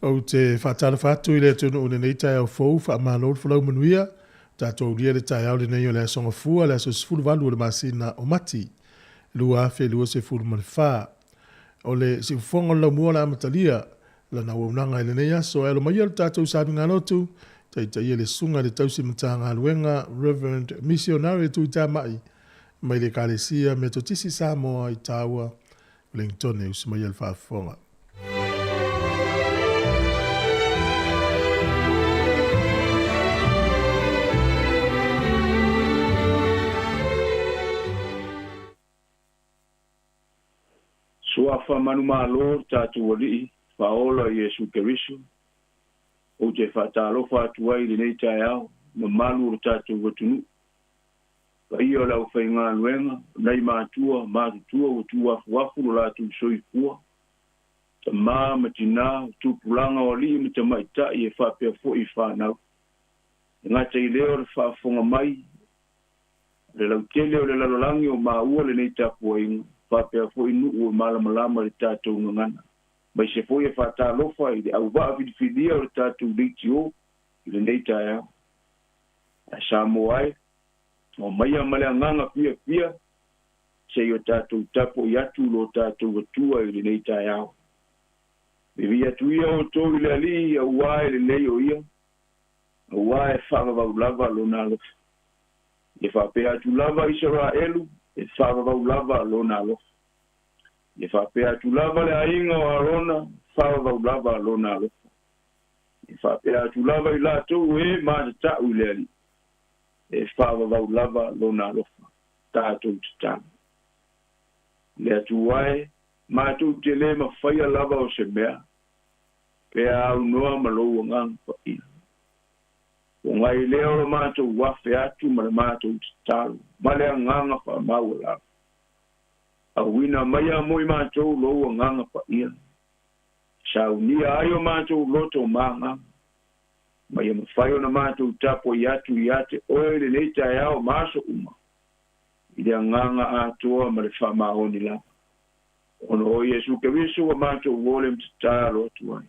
Ou te faatalofa atu i le atunuu i lenei taeao fou, faamalo le folau manuia. Tatou aulia le taeao lenei o le Aso Gafua, le aso 18 o le masina o Mati 2024. O le siufofoga o le laumua o le amatalia lana auaunaga i lenei aso. E alo maia le tatou salugalotū, taitaia le susuga i le tausi Matagaluega Reverend Missionary Tuitamai mai le Ekalesia Metotisi Samoa i Taua, Wellingtone. Usi maia le faafofoga. Suafa manumalo le tatou Alii Faaola Iesu Keriso, ou te faatalofa atu ai i lenei taeao, mamalu o le tatou atunuu, paia o le aufaigaluega, nai matua matutua ua tuafuafu lo latou soifua, tamā ma tinā, tupulaga o alii ma tamaitai e faapea foi i fanau. E gata i lea o le faafofoga mai le lautele o le lalolagi o maua lenei tapuaiga, faapea foi nuu e malamalama i le tatou gagana. Mai se foi e faatalofa i le auvaa filifilia o le tatou leitio i lenei taeao. Ae Samoa e, o maia ma le agaga fiafia seia o tatou tapuai atu lo tatou Atua i lenei taeao. Vivi atu ia outou i le Alii auā e lelei o ia, auā e faavavau lava lona alofa. E faapea atu lava Isaraelu, e faavavau lava lona alofa. E faapea atu lava le aiga o Arona, faavavau lava lona alofa. E faapea atu lava i latou e matatau i le Alii, e faavavau lava lona alofa. Tatou tatalo. Le Atua e, matou te le mafaia lava o se mea, pe aunoa ma lou agaga paia. O ngai lea o le matou afe atu ma le matou tatalo, ma le agaga faamaualalo. Auina mai a mo i matou lou agaga paia. Saunia ai o matou loto ma agaga. Ma ia mafai ona matou tapuai atu ia te oe lenei taeao ma aso uma, i le agaga atoa ma le faamaoni lava. Ona o Iesu Keriso ua matou ole ma tatalo atu ai.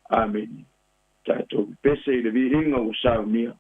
Amene. Tatou pese i le viiga ua saunia.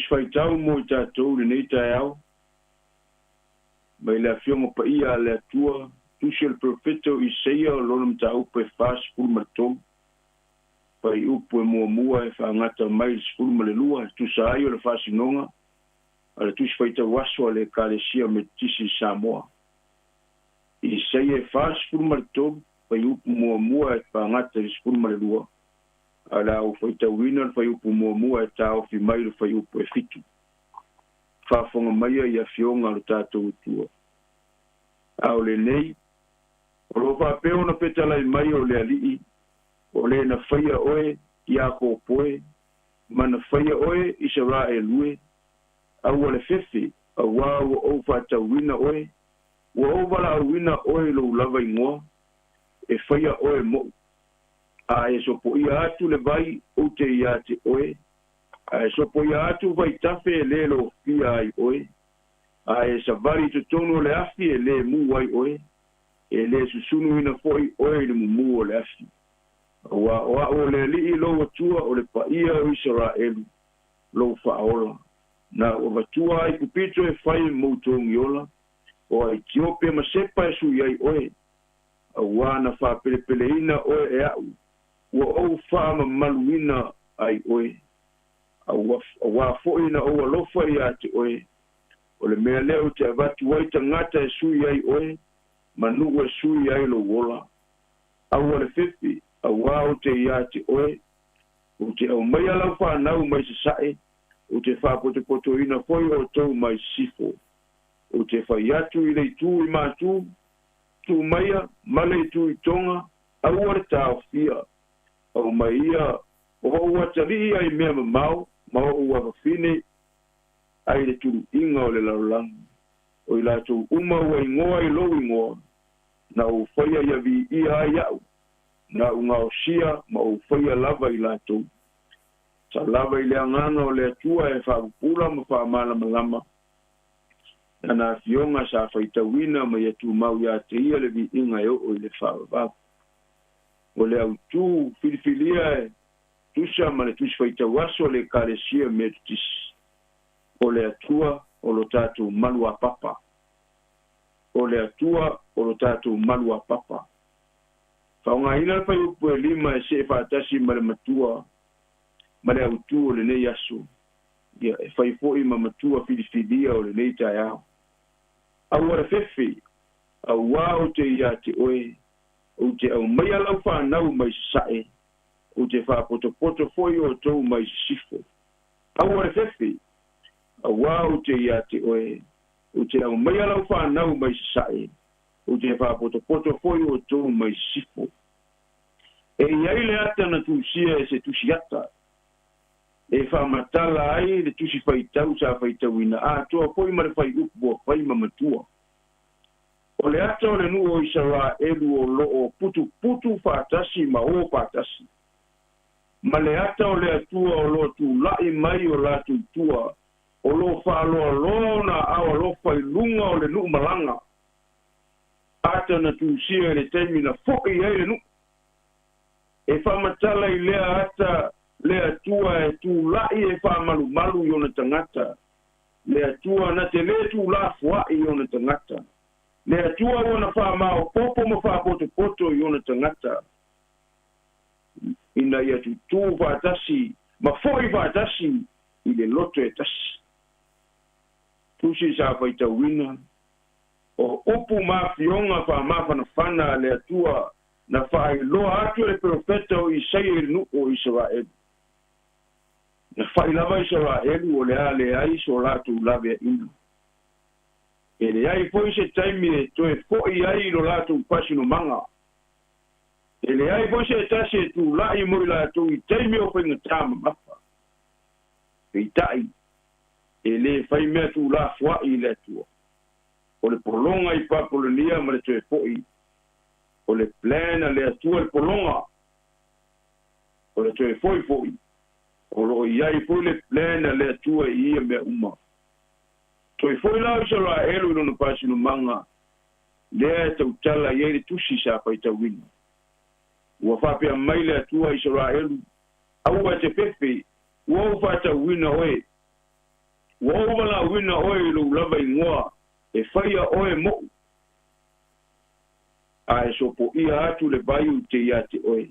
Tusi Faitau mo i tatou i lenei taeao, mai le Afioga Paia a le Atua, Tusi o le Perofeta o Isaia o lona mataupu e 43, fuaiupu e muamua e faagata mai i le 12, e tusa ai o le faasinoga a le Tusi Faitau Aso a le Ekalesia Metotisi i Samoa. Isaia e 43, fuaiupu muamua e faagata i le 12, ae o le a ou faitauina le fuaiupu muamua e taofi mai i le fuaiupu e 7. Faafofoga maia i afioga a lo tatou Atua. A o lenei, o lo o faapea ona fetalai mai o le Alii, o le na faia oe, Iakopo e, ma na faia oe, Isaraelu e, aua le fefe, auā ua ou faatauina oe, ua ou valaauina oe i lou lava igoa, e faia oe moʻu. A e sopoia atu le vai, ou te iā te oe, a e sopoia atu vaitafe e lē lofia ai oe, a e savali i totonu o le afi e lē mū ai oe, e lē susunuina foʻi oe i le mumū o le afi. Auā o a'u o le Alii lou Atua, o le Paia o Isaraelu, lou Faaola. Na ou avatua ai Kupito e fai mou togiola, o Aitiope ma Sepa e sui ai oe, auā na faapelepeleina oe e a'u, ua ou faamamaluina ai oe, auā foʻi na ou alofa iā te oe. O le mea lea ou te avatu ai tagata e sui ai oe, ma nuu e sui ai lou ola. Aua le fefe, auā ou te iā te oe, ou te aumaia lau fanau mai sasae, ou te faapotopotoina foi outou mai sisifo. Ou te fai atu i le itu i Matū, Tū maia, ma le itu i Tonga, aua le taofia. Aumai ia o o'u atalii ai mea mamao ma o'u afafine ai le tuluiga o le lalolagi. O i latou uma ua igoa i lou igoa, na ou faia ia viia ai a'u, na ou gaosia ma ou faia lava i latou. Sa lava i le agaga o le Atua e faapupula ma faamalamalama Lana afioga sa faitauina ma ia tumau iā te ia le viiga e oo i le faavavau. O le autū filifilia e tusa ma le Tusi Faitau Aso a le Ekalesia Metotisi, O le Atua o lo tatou maluapapa. O le Atua o lo tatou maluapapa. Faaaogaina le fuaiupu e 5 e see faatasi ma le matua ma le autū o lenei aso. Ia, e fai foi ma matua filifilia o lenei taeao. Aua le fefe, auā ou te iā te oe, ou te aumaia lau fanau mai sasae, ou te faapotopoto foi outou mai sisifo. Aua le fefe, auā ou te iā te oe, ou te aumaia lau fanau mai sasae, ou te faapotopoto foi outou mai sisifo. E i ai le ata na tusia e se tusi ata, e faamatala ai le tusi faitau sa faitauina atoa foi ma le faiupu ua fai ma matua. O le ata o le nuu o Isaraelu o loo putuputu faatasi ma o faatasi, ma le ata o le Atua o loo tulaʻi mai o latou tua, o loo faaloaloa ona aao alofa i luga o le nuu malaga. Ata na tusia i le taimi na foʻi ai le nuu. E faamatala i lea ata le Atua e tulaʻi e faamalumalu i ona tagata, le Atua na te lē tulafoaʻi i ona tagata, le Atua ua na faamaopopo ma faapotopoto i ona tagata, ina ia tutū faatasi ma foʻi faatasi i le loto e tasi. Tusi sa faitauina, o upu ma afioga faamafanafana a le Atua na faailoa atu e le perofeta o Isaia i le nuu o Isaraelu. Na fai lava Isaraelu o le a leai so latou laveaiga. E leai foi se taimi e toe foʻi ai i lo latou faasinomaga. E leai foi se tasi e tulaʻi mo i latou i taimi o faigata mamafa. Peitai, e lē fai mea tulafoaʻi i le Atua. O le pologa i Papolonia ma le toe foʻi. O le plan a le Atua le pologa. O le toe foʻi foʻi. O loo i ai foi le plan a le Atua i ia mea uma. Toe foʻi la o Isaraelu i lona faasinomaga lea e tautala i ai le tusi sa faitauina. Ua faapea mai le Atua Isaraelu, Aua e te fefe, ua ou faatauina oe. Ua ou valaauina oe i lou lava igoa e faia oe moʻu, ae sopoia atu le vai ou te iā te oe.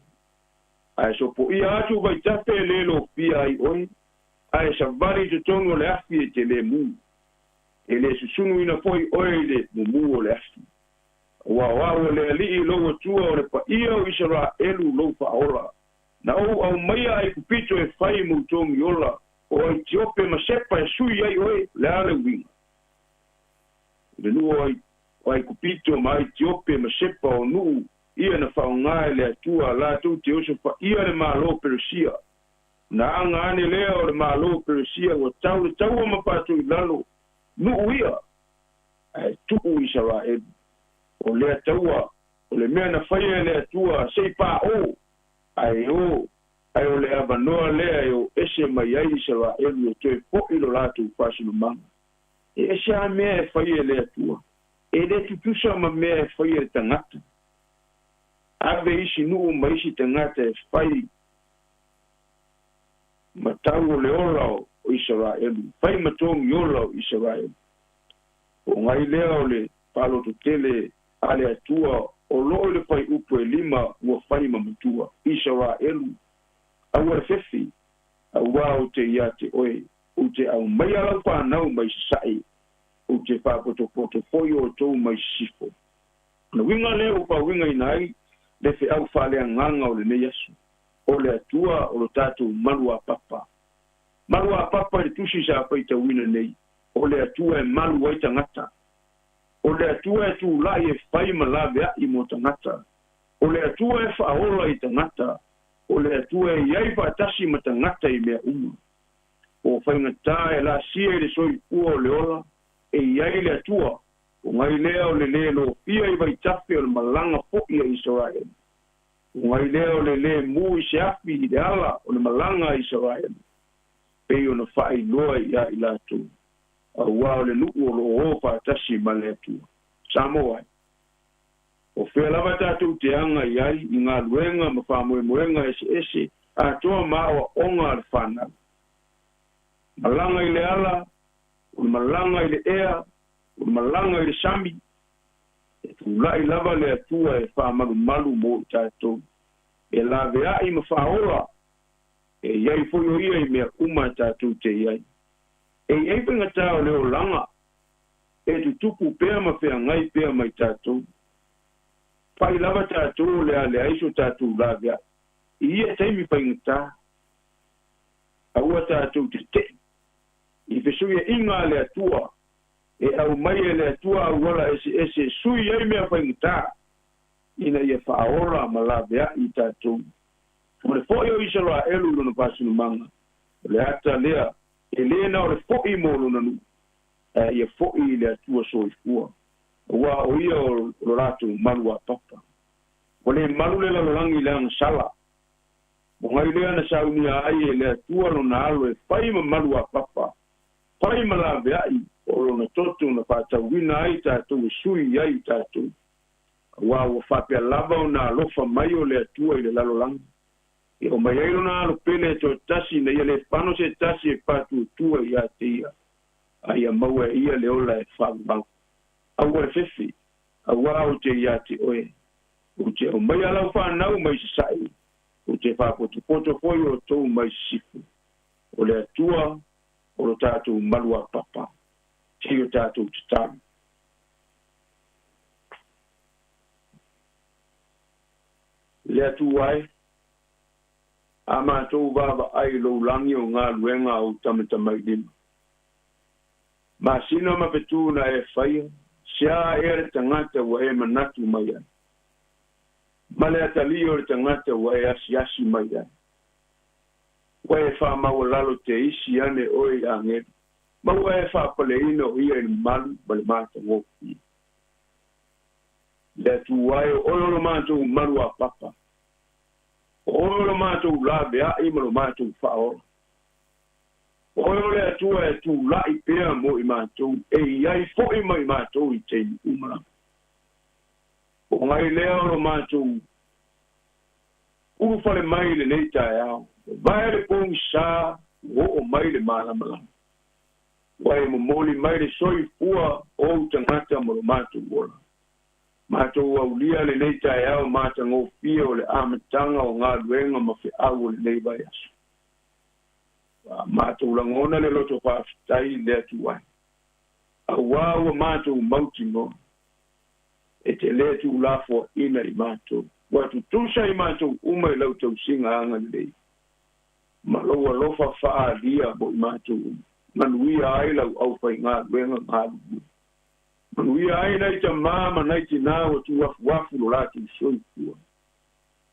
Ae sopoia atu vaitafe e lē lofia ai oe, ae savali i totonu o le afi e te lē mū. E lē susunuina foʻi oe i le mumū o le afi. Auā o a'u o le Alii lou Atua, o le Paia o Isaraelu lou Faaola. Na ou aumaia Aikupito e fai mou togi ola, o Aitiope ma Sepa e sui ai oe. O le a le uiga? O le nuu o Aikupito ma Aitiope ma Sepa o nuu ia na faaaogā e le Atua latou te osofaia le Mālō Peresia. Ona aga ane lea o le Mālō Peresia ua tau le taua ma faatoilalo nuu ia, ae tuu Isaraelu. O lea taua o le mea na faia e le Atua se i paʻō ae o, ae o le avanoa lea e o ese mai ai Isaraelu e toe foʻi lo latou faasinomaga. E ese a mea e faia e le Atua, e lē tutusa ma mea e faia e le tagata. Ave isi nuu ma isi tagata e fai ma tau o le ola o Isaraelu, fai ma togi ola o Isaraelu. O gai lea o le faalototele a le Atua o loo i le fuaiupu e 5 ua fai ma matua. Isaraelu, aua le fefi, auā ou te iā te oe, ou te aumaia lau fanau mai sasaʻi, ou te faapotopoto foi outou mai sisifo. O le uiga lea ua faauigaina ai le feau faaleagaga o lenei aso. O le Atua o lo tatou malu apapa. Malu apapa i le tusi sa faitauina nei, o le Atua e malu ai tagata. O le Atua e tulaʻi e fai ma laveaʻi mo tagata. O le Atua e faaola i tagata. O le Atua e iai faatasi ma tagata i mea uma. Po o faigatā e laasia i le soifua o le ola, e iai le Atua. O gai lea o le lē lofia i vaitafe o le malaga foʻi a Isaraelu. O gai lea o le lē mū i se afi i le ala o le malaga a Isaraelu, pei ona faailoa iā i latou, auā o le nuu o loo o faatasi ma le Atua. Samoa ai. O fea lava tatou te aga i ai i galuega ma faamoemoega eseese atoa ma aoaoga a le fanau. Malaga i le ala, o le malaga i le ea, o le malaga i le sami, e tulaʻi lava le Atua e faamalumalu mo i tatou, e laveaʻi ma faaola, e iai foi o ia i mea uma tatou te iai. E iai faigatā o le olaga e tutupu pea ma feagai pea mai tatou. Pai lava tatou o le a leai so tatou laveaʻi i ia taimi faigatā. Aua tatou teteʻi i fesuiaʻiga a le Atua, e aumai e le Atua auala eseese e sui ai mea faigatā ina ia faaola ma laveaʻi i tatou. O le foʻi o Isaraelu i lona faasinomaga, o le ata lea e lē na o le foʻi mo lona nuu, ae ia foʻi i le Atua soifua, auā o ia o lo latou malu apapa. Ua lē malu le lalolagi i le agasala. O gai lea na saunia ai e le Atua lona Alo e fai ma malu apapa, fai ma laveaʻi o lona toto na faatauina ai tatou e sui ai i tatou. Auā ua faapea lava ona alofa mai o le Atua i le lalolagi, e oo mai ai lona Alo pele e toatasi, ina ia lē fano se tasi e faatuatua iā te ia, a ia maua e ia le ola e faavavau. Aua le fefi, auā ou te iā te oe, ou te aumaia lau fanau mai sasaʻi, ou te faapotopoto foi outou mai sisifo. O le Atua o lo tatou malu apapa, se i o tatou tatalo. Le Atua e, a matou vaavaai i lou lagi o galuega a ou tamatamailima. Masina ma fetu na e faia, se a ea le tagata ua e manatu mai ai, ma le atalii o le tagata ua e asiasi mai ai. Ua e faamaualalo te isi ane oe i agelu, ma ua e faapaleina o ia i le malu ma le matagofie. Le Atua e, o oe o lo matou malu apapa, o oe o lo matou laveaʻi ma lo matou faaola. O oe o le Atua e tulaʻi pea mo i matou, e iai foʻi ma i matou i taimi uma lava. O gai lea o lo matou ulufale mai i lenei taeao, ua vae le pogisā, ua oo mai le malamalama. Ua e momoli mai le soifua o ou tagata ma lo matou ola. Matou aulia lenei taeao matagofie o le amataga o galuega ma feau o lenei vaiaso. Ua matou lagona le loto faafetai i le Atua, auā ua matou mautinoa e te lē tuulafoaʻina i matou, ua tutusa i matou uma i lau tausiga agalelei ma lou alofa faaalia mo i matou uma. Manuia ai lau aufaigaluega galulue, manuia ai nai tamā ma nai tinā ua tuafuafu lo latou soifua,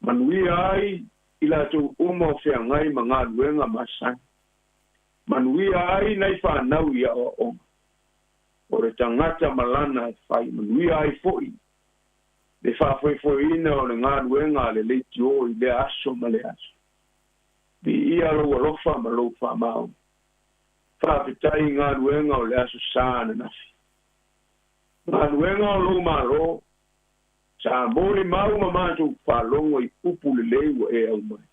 manuia ai i latou uma o feagai ma galuega masani, manuia ai nai fanau i aoaoga o le tagata ma lana e fai, manuia ai foʻi le faafoefoeina o le galuega a le leitio i lea aso ma le aso. Viia lou alofa ma lou faamaoni. Faafetai i galuega o le aso Sa ananafi, galuega o lou Malo sa molimau ma matou faalogo i upu lelei ua e aumai,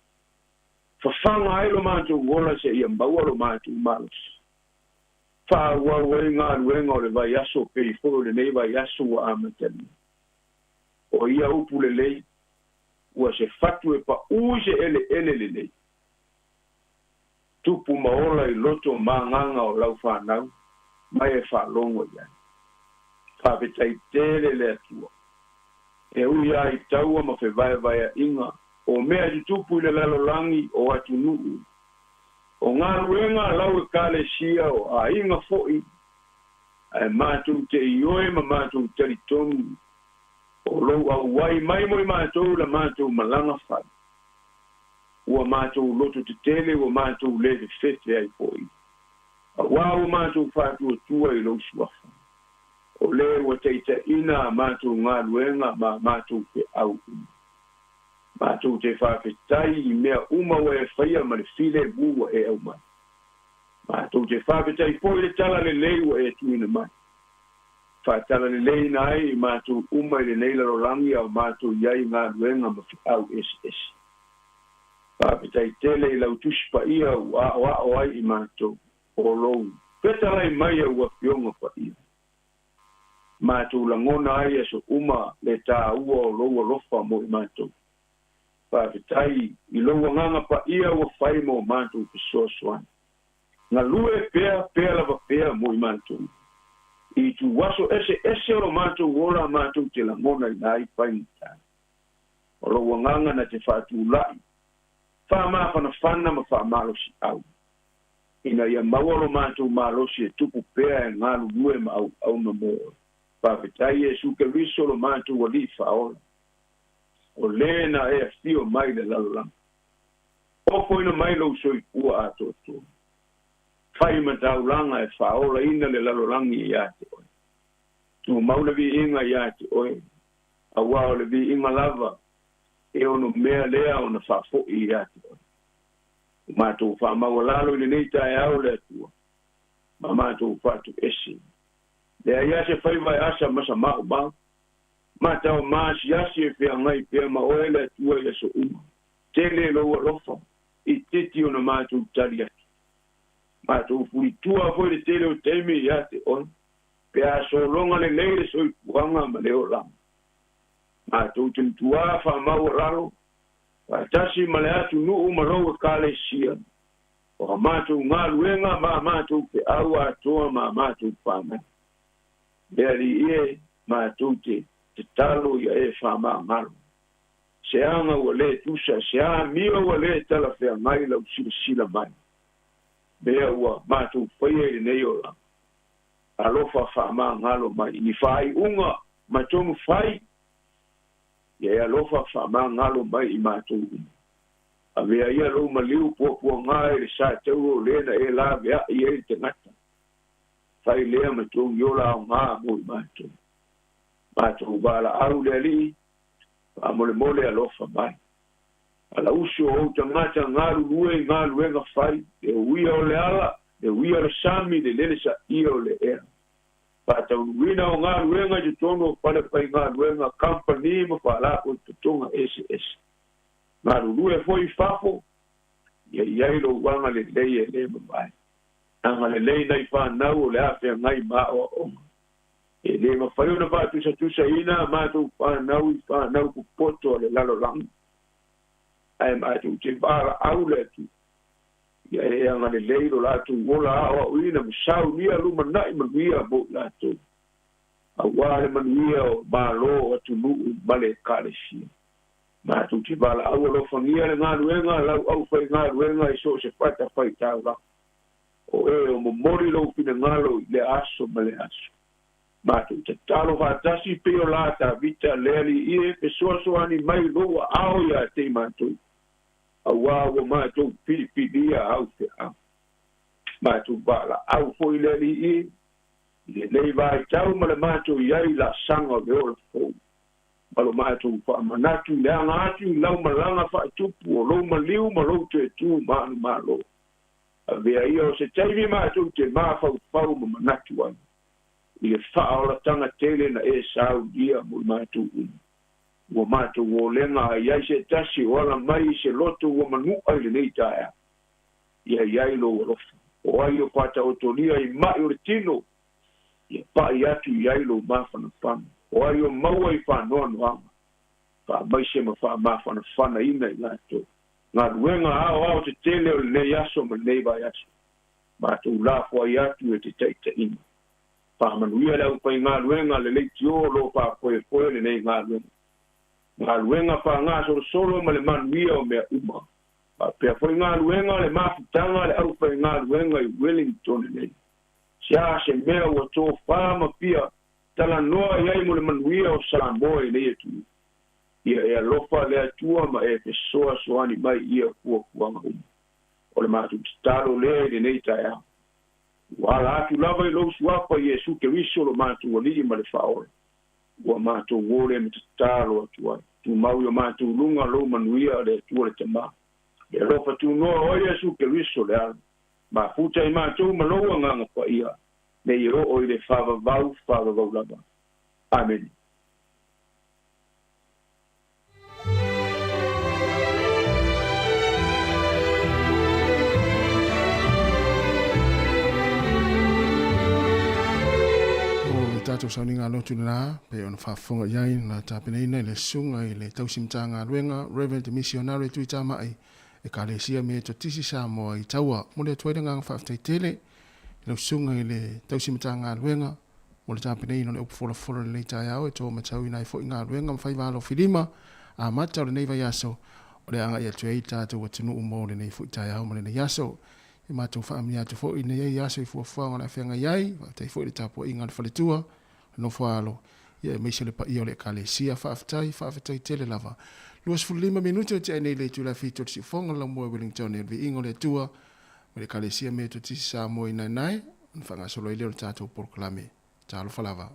fafaga ai lo matou ola seia maua lo matou malosi faaauau ai galuega o le vaiaso pei foi o lenei vaiaso ua amatalia. O ia upu lelei ua se fatu e paʻū i se eleele lelei, tupu ma ola i loto ma agaga o lau fanau mai e faalogo i ai. Faafetai tele le Atua e ui lava i taua ma fevaevaeaʻiga o mea e tutupu i le lalolagi o atunuu, o galuega a lau Ekalesia, o aiga foʻi, ae matou te ioe ma matou talitonu o lou auai mai mo i matou la matou malaga fai. Ua matou loto tetele, ua matou lē fefefe ai foʻi, auā ua matou faatuatua i lou suafa, o lē ua taitaʻina a matou galuega ma a matou feau uma. Matou te faafetai i mea uma ua e faia ma le filemu ua e aumai. Matou te faafetai foi i le tala lelei ua e tuuina mai, faatalaleleina ai i matou uma i lenei lalolagi a o matou i ai i galuega ma feau eseese. Faafetai tele i lau Tusi Paia ua aoao ai i matou, o lou fetalai mai au Afioga Paia. Matou lagona ai aso uma le tāua o lou alofa mo i matou. Faafetai i lou Agaga Paia ua fai mo matou fesoasoani. Galue pea, pea lava pea mo i matou. I ituaso eseese o lo matou ola matou te lagonaina ai faigata. O lou Agaga na te faatulaʻi, faamafanafana ma faamalosiau, ina ia maua lo matou malosi e tupu pea e galulue ma auauna mo oe. Faafetai Iesu Keriso lo matou Alii Faaola, o lē na e afio mai le lalolagi. Ofoina mai lou soifua atoatoa, fai ma taulaga e faaolaina le lalolagi iā te oe. Tumau le viiga iā te oe, auā o le viiga lava e ono mea lea ona faafoʻi iā te oe. Ua matou faamaualalo i lenei taeao le Atua ma matou faatuese. Leai lava se faiva e asa ma sa maumau. Matao maasiasi e feagai pea ma oe le Atua i aso uma. Tele lou alofa itiiti ona matou tali atu. Matou fulitua foi le tele o taimi iā te oe, pe a sologa lelei le soifuaga ma le olaga. Matou te matuā faamaualalo faatasi ma le atunuu ma lou Ekalesia, o a matou galuega ma a matou feau atoa ma a matou fanau. Le Alii e, matou te tatalo ia e faamagalo. Se aga ua lē tusa, se amio ua lē talafeagai lau silasila mai, mea ua matou faia i lenei olaga. Alofa faamagalo mai i ni faaiuga ma tonu fai, ia e alofa faamagalo mai i matou uma. Avea ia lou maliu puapuagā i le sa taua o lē na e laveaʻi ai le tagata. Fai lea ma togi ola aogā mo i matou. Matou valaau le Alii, faamolemole alofa mai. Alausu o ou tagata galulue i galuega fai, le uia o le ala, le uia o le sami, le lele saia o le ea. Faataunuuina o galuega i totonu o fale faigaluega, kamupani ma faalapotopotoga eseese. Galulue foi i fafo, ia i ai lou agalelei e lē mavae. Agalelei nai fanau o le a feagai ma aoaoga. E lē mafai ona faatusatusaina a matou fanau i fanau popoto a le lalolagi. Ae matou te valaau le Atua. Ia e agalelei lo latou ola aoaoina ma saunia lumanaʻi manuia mo i latou. Auā le manuia o Malo o atunuu ma le Ekalesia. Matou te valaau alofagia le galuega a lau aufaigaluega i so o se fatafaitaulaga. O e o momoli lou finagalo i lea aso ma lea aso. Matou tatalo faatasi pei o la Tavita le Alii e fesoasoani mai lou aao iā te i matou, auā ua matou filifilia au feau. Matou valaau foi le Alii e i lenei vaitau ma le matou i ai i laasaga o le ola fou. Ma lo matou faamanatu i le aga atu i lau malaga faatupu o lou maliu ma lou toe tu manumalo. Avea ia o se taimi matou te mafaufau ma manatu ai i le faaolataga tele na e saulia mo i matou uma. Ua matou olega a i ai se tasi o ala mai i se loto ua manu'a i lenei taeao. Ia i ai lou alofa. O ai o faataotolia i ma'i o le tino, ia pa'i atu i ai lou mafanafana. O ai o maua i faanoanoaga, faamaise ma faamafanafanaina i latou. Galuega aoao tetele o lenei aso ma lenei vaiaso, matou lafoai atu e te taitaiga. Faamanuia le aufaigaluega a le leitio o lo o faafoefoe lenei galuega. Galuega faagasolosolo ma le manuia o mea uma. Faapea foi galuega le mafutaga a le aufaigaluega i Wellington nei. Se a se mea ua tofā ma fia talanoa i ai mo le manuia o Samoa i lenei atunuu. Ia e alofa le Atua ma e fesoasoani mai i ia fuafuaga uma. O le matou tatalo lea i lenei taeao. Ua ala atu lava i lou Suafa Iesu Keriso lo matou Alii ma le Faaola. Ua matou ole ma tatalo atu ai. Tumau i o matou luga lou manuia le Atua le Tama. Le alofa tunoa o Iesu Keriso le Alo. Mafuta i matou ma lou Agaga Paia, nei e oo i le faavavau faavavau lava. Amene. O le tatou sauniga lotu lena, pei ona faafofoga i ai na tapenaina i le susuga i le tausi Matagaluega Reverend Missionary Tuitamai Ekalesia Metotisi Samoa i Taua. Momoli atu ai le agaga faafetai tele i lau susuga i le tausi Matagaluega mo le tapenaina o le upu folafola i lenei taeao e to matauina ai foi galuega ma faiva alofilima amata o lenei vaiaso o le agai atu ai i le tatou atunuu mo lenei foi taeao ma lenei aso. E matou faamanuia atu foi i lenei aso i fuafuaga o le a feagai ai. Faafetai foi i le tapuaiga a le faletua, le nofo alo, ia aemaise le paia o le Ekalesia. Faafetai, faafetai tele lava. 25 minute o tea nei le itula 7 o le siufofoga o le laumua i Wellington e le viiga o le Atua ma le Ekalesia Metotisi Samoa i Naenae ona faagasolo ai lea o le tatou polokalame. Talofa lava.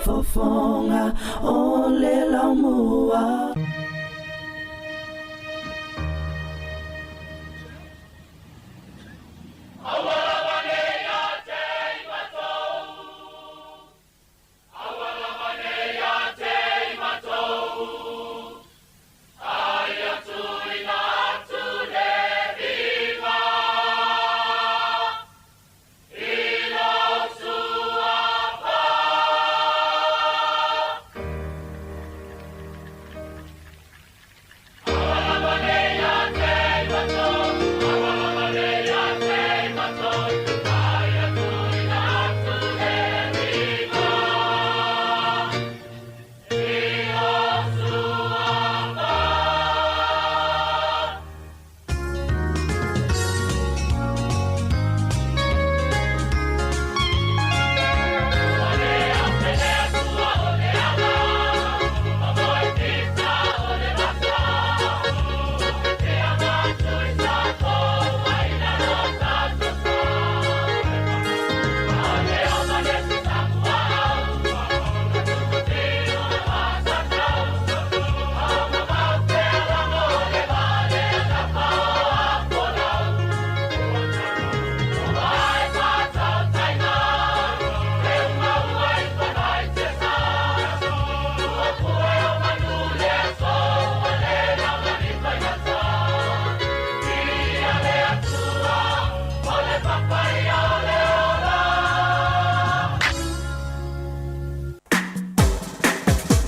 Fofoga o le laumua.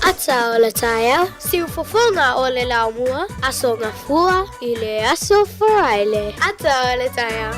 Ata o le taeao, siufofoga o le laumua, Aso Gafua i le Aso Faraile. Ata o le taeao.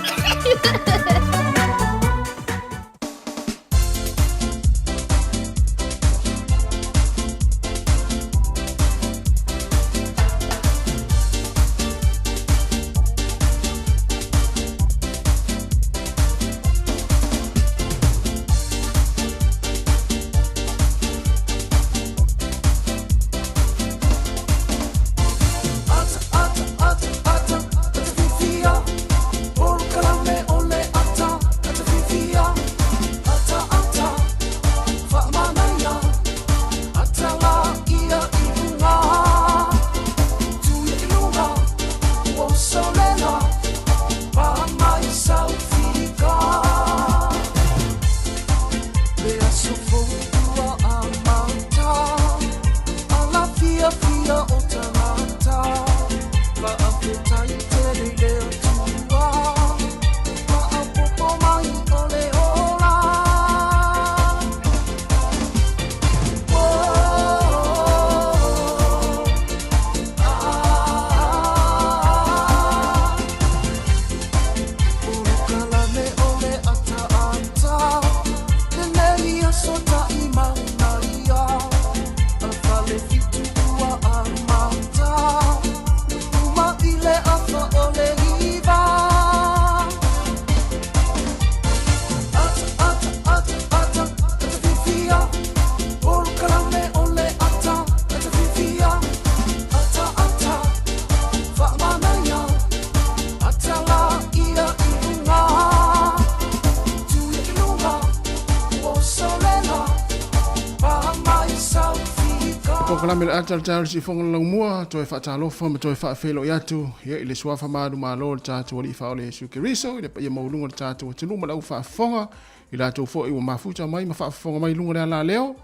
Polokalame le ata le taeao le siufofoga o le laumua, toe faatalofa ma toe faafeiloai atu ia i le suafa malu malo o le tatou Alii Faaola Iesu Keriso i le paia maualuga o le tatou atunuu ma le au faafofoga i latou foi ua mafuta mai ma faafofoga mai i luga o le alaleo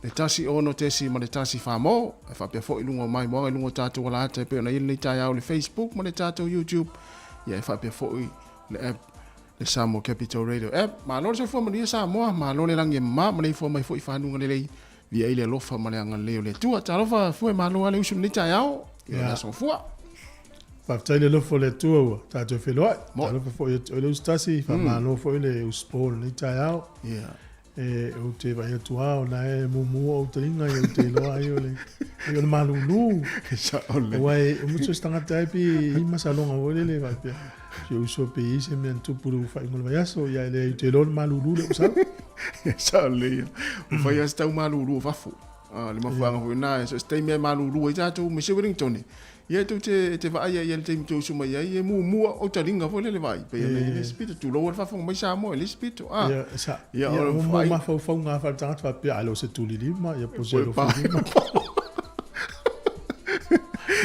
le 1 6 ma le 1 4 mo, e faapea foi i luga o maimoaga i luga o tatou alaata e pei ona i ai lenei taeao i le Facebook ma le tatou YouTube, ia e faapea foi le app le Samoa Capital Radio app. Malo le soifua manuia Samoa, malo le lagi e mama ma le ifua mai foi i fanuga lelei. Viia ai le alofa ma le agalelei o le Atua. Talofa fua e malo lava le usu i lenei taeao, ia le aso Gafua. Faafetai le alofa o le Atua ua tatou feiloai. Talofa foi ia te oe le usu tasi, faamalo foi le usupo i lenei taeao. E ou te vaai atu lava o la e mumu ou taliga ia ou te iloa ai o le ai o le malulu. Aua e uma so se tagata e pe i masaloga foi lele faapea si ou uso pe i se mea na tupu i le faaiuga o le vaiaso ia e leai ou te iloa o le malulu le usau. Sao lelei ia. Ua fai lava si tau malulu o fafo. Le mafuaaga foi lena, so o se taimi lava e malulu ai tatou ma se Wellington. Ia e tou te, te vaai ai i le taimi tou usu mai ai, e mumu au taliga foi lele vaai, pei ona i le isi pito, tulou le faafofoga mai Samoa i le isi pito. Ah, Ia, sa, ia, ia, o le mafaufauga lava faale-tagata faapea, a le o se tulilima, ia po o se alofilima.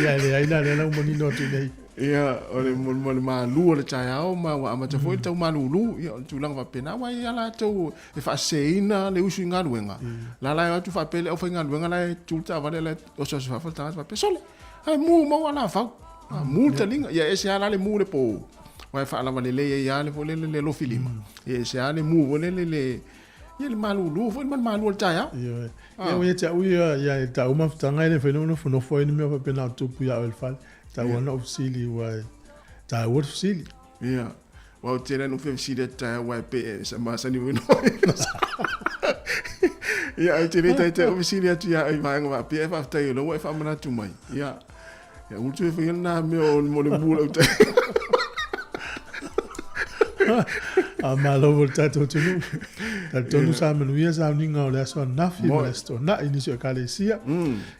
Ia, e leai la, lea la ua manino atu nei. Ia, o le, mo le malu o le taeao ma ua amata foi le tau malulu, ia, o le tulaga faapena, aua e i ai latou e faaseseina le usu i galuega. La la e o atu faapea le aufaigaluega la e tu le taavale la e oso oso fafo le tagata faapea, sole, Ae mu mau ala fau. A mu le taliga. Ia ese lava la le mu le po. Aua e faalava lelei ai lava le foi lele le alofi lima. Ia ese lava le mu foi lele le ia le malulu foi ma le malu o le taeao. Ioe. Ia ua ia te au ia ia e tau mafutaga e le mafai ona ou nofonofo ai ni mea faapena o tupu ia oe i le fale. Tau lava ona ou fesili aua e taua le fesili. Ia. Aua ou te le ona ou fia fesili atu taeao aua e pei e sa masani foi ona Ia ae te le taitai ou fesili atu ia oe i vaega faapea ae faafetai o lea ua e faamanatu mai. Ia. Ia ua toe faia lena mea o mo le mu o lau tai. A malo foi le tatou atunuu. Talitonu sa manuia sauniga o le aso ananafi ma le aso Toonai i nisi o Ekalesia.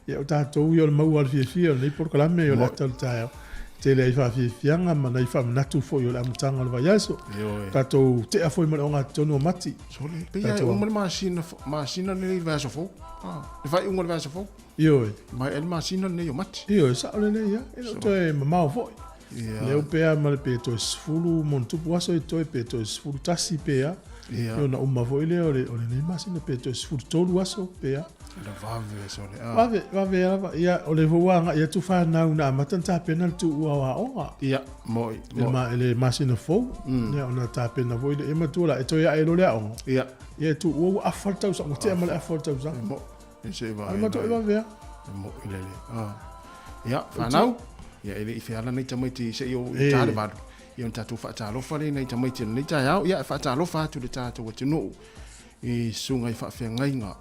Ia o tatou ia o le maua o le fiafia o lenei polokalame o le ata o le taeao. Tele ai faafiafiaga ma nai faamanatu foi o le amataga o le vaiaso. Ioe. Tatou tea foi ma le ogatotonu o Mati. Sole, pei lava e uma le masina, masina lenei i le vaiaso fou. Ah, le faaiuga o le vaiaso fou. Ioe. Maea le masina lenei o Mati. Ioe, sao lelei lava. E le o toe mamao foi. Ia. Lea pe a ma le pe toe 10 ma ona tupu aso e toe pe toe 11 pe a. Ia. Ona uma foi lea o le, o lenei masina pe toe 13 aso pe a. La vave sole. Ah. Vave, vave lava. Ia, o le foi ua agai atu fanau na amata ona tapena le tuua o aoga. Ia, moi, moi. I le masina fou. Ia, ona tapena foi lea. Ia matua la, e toe ae loa le aoga. Ia. Ia, e tuua ua afa le tausaga, ua tea ma le afa o le tausaga. Mo. E se va. Ai matua e vave a. Mo i lele. Ah. Ia, fanau. Ia, e le i feala nei tamaiti se i o i ta le valu. Ia, ona tatou faatalofa lea i nai tamaiti o lenei taeao. Ia, e faatalofa atu i le tatou atunuu i susuga i faafeagaiga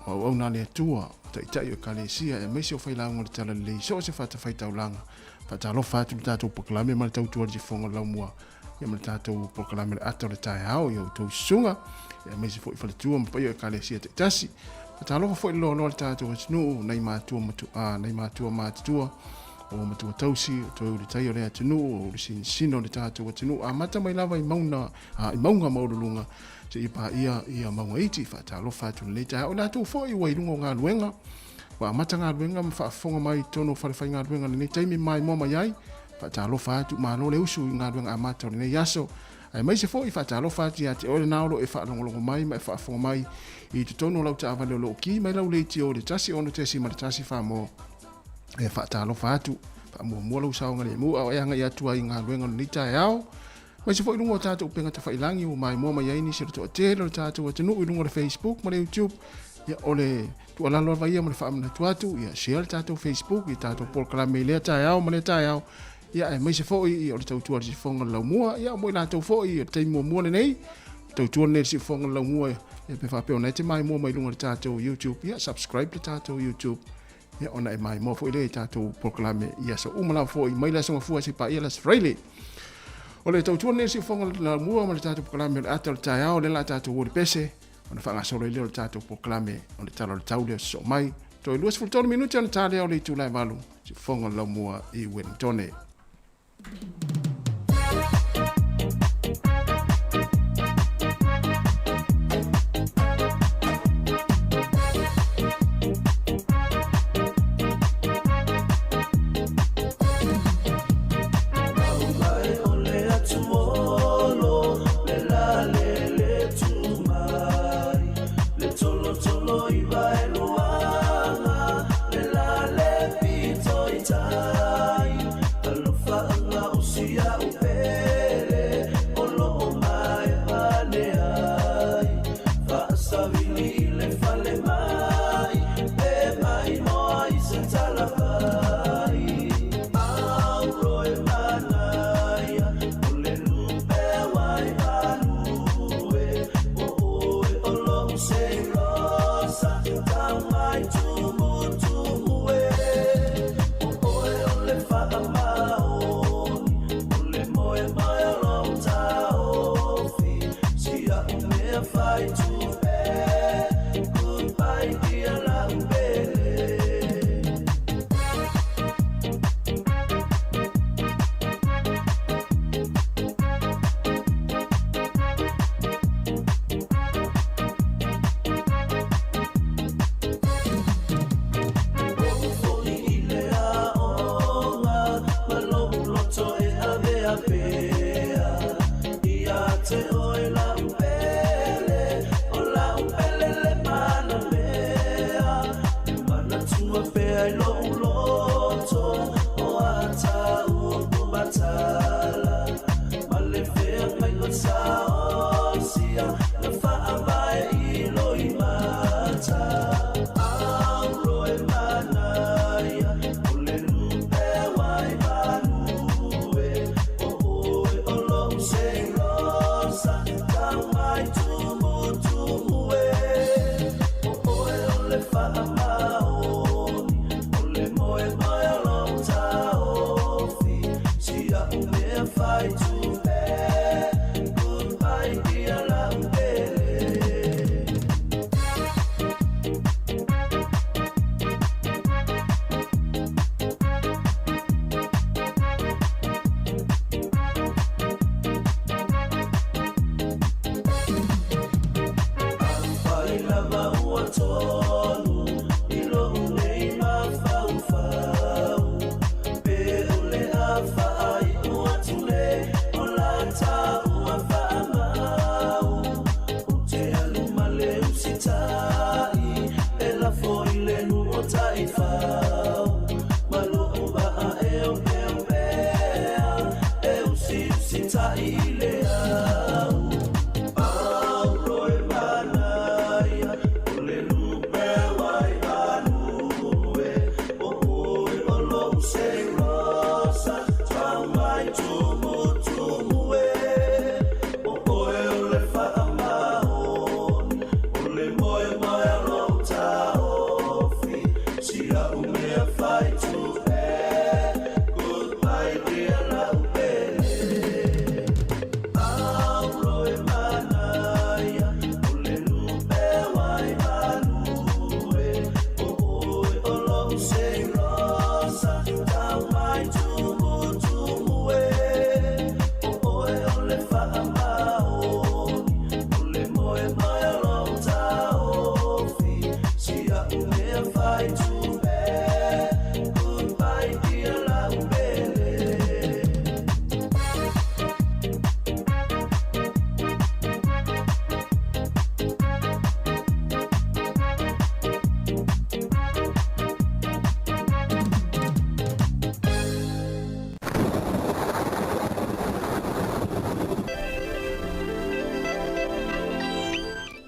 o auauna a le Atua, o taitai o Ekalesia, aemaise o failauga o le Talalelei i so o se fatafaitaulaga. Faatalofa atu i le tatou polokalame ma le tautua i le sifofoga o le laumua, ia ma le tatou polokalame o le ata o le taeao i a outou susuga, aemaise foi faletua ma paia o Ekalesia taitasi. Faatalofa foi i le loaloa o le tatou atunuu, nai matua matu, nai matua matutua, o matua tausi, o toe ulutai o le atunuu, o ulusinosino o le tatou atunuu, amata mai lava i mauna, i mauga maualuluga, seia paia ia mauga iti. Faatalofa atu i lenei taeao. O i latou foi ua i luga o galuega, ua amata galuega ma faafofoga mai i totonu o falefaigaluega i lenei taimi ma maimoa mai ai. Faatalofa atu, malo le usu i galuega amata o lenei aso. Aemaise foi, faatalofa atu ia te oe lena o lo o e faalogologo mai ma e faafofoga mai i totonu o lau taavale o lo o ki mai lau leitio i le 16.1 mo E faatalofa atu, faamuamua lou saogalemu a o e agai atu ai i galuega o lenei taeao. Aemaise foi i luga o tatou upega tafailagi ua maimoa mai ai nisi o le toatele o le tatou atunuu i luga o le Facebook ma le YouTube. Ia, o le tuualalo lava ia ma le faamanatu atu, ia share le tatou Facebook i tatou polokalame i lea taeao ma lea taeao. Ia, aemaise foi ia, o le tautua a le siufofoga o le laumua, ia, mo i latou foi o le taimi muamua lenei, tautua lenei le siufofoga o le laumua, ia, pe faapea o na e te maimoa mai luga o le tatou YouTube, ia, subscribe le tatou YouTube. Ia, ona e maimoa foi lea i tatou polokalame i aso uma lava foi, mai le Aso Gafua seia paia le Aso Faraile. O le tautua lenei o le siufofoga o le laumua ma le tatou polokalame o le ata o le taeao, lea o le a tatou o i le pese, ona faagasolo ai lea o le tatou polokalame o le Tala o le Tau lea o sosoo mai. Toe 23 minute ona ta lea o le itula e 8, siufofoga o le laumua i Ueligitone.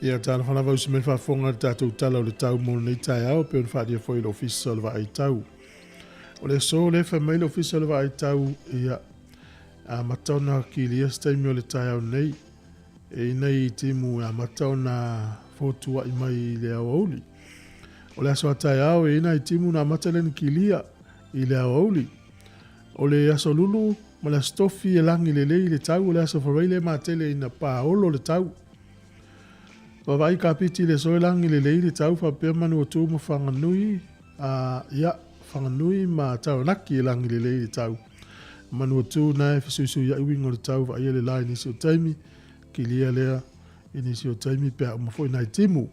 Ia, talofa lava usi mai le faafofoga i le tatou Tala o le Tau mo lenei taeao, pei ona faaalia foi i le Ofisa o le Vaai Tau. O le aso lea fai mai le Ofisa o le Vaai Tau, ia, amata ona kilia se taimi o le taeao nei, e i nei timu e amata ona fotua'i mai i le aoauli. O le aso a taeao e i nai timu na amata lea ona kilia i le aoauli. O le aso Lulu ma le aso Tofi e lagi lelei le tau, o le aso Faraile e matele ina paolo le tau. Vaavaai kapiti i le aso e lagi lelei le tau faapea Manuatu ma Whanganui, a, ia, Whanganui ma Taranaki e lagi lelei le tau. Manuatu na e fesuisuia'i uiga o le tau vaaia le la i nisi o taimi, kilia lea i nisi o taimi pe a uma foi nai timu.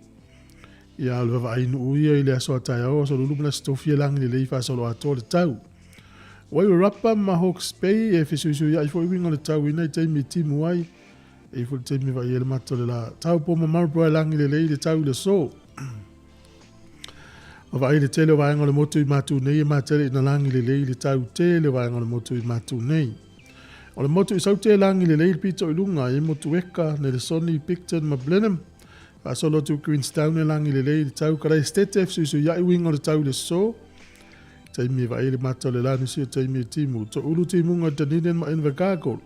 Ia, o le vaavaai nuu ia i le aso a taeao, aso Lulu ma le aso Tofi e lagi lelei faasolo atoa le tau. Wairarapa ma Hawke's Bay e fesuisuia'i foi uiga o le tau i nai taimi e timu ai, E i foi le taimi e vaai ai le mata o le la. Taupo ma Marlborough e lagi lelei le tau i le aso. Ma vaai le tele o vaega o le motu i Matu nei e matele ina lagi lelei le tau tele o vaega o le motu i Matu nei. O le motu i Saute e lagi lelei le pito i luga i Motueka, Nelesoni, Picton ma Blenheim. Faasolo atu i Queenstown e lagi lelei le tau. Karaestete e fesuisuia'i uiga o le tau i le aso. Taimi e vaai le mata o le la nisi o taimi e timu. Toulu timuga i Dunedin ma Invercargill.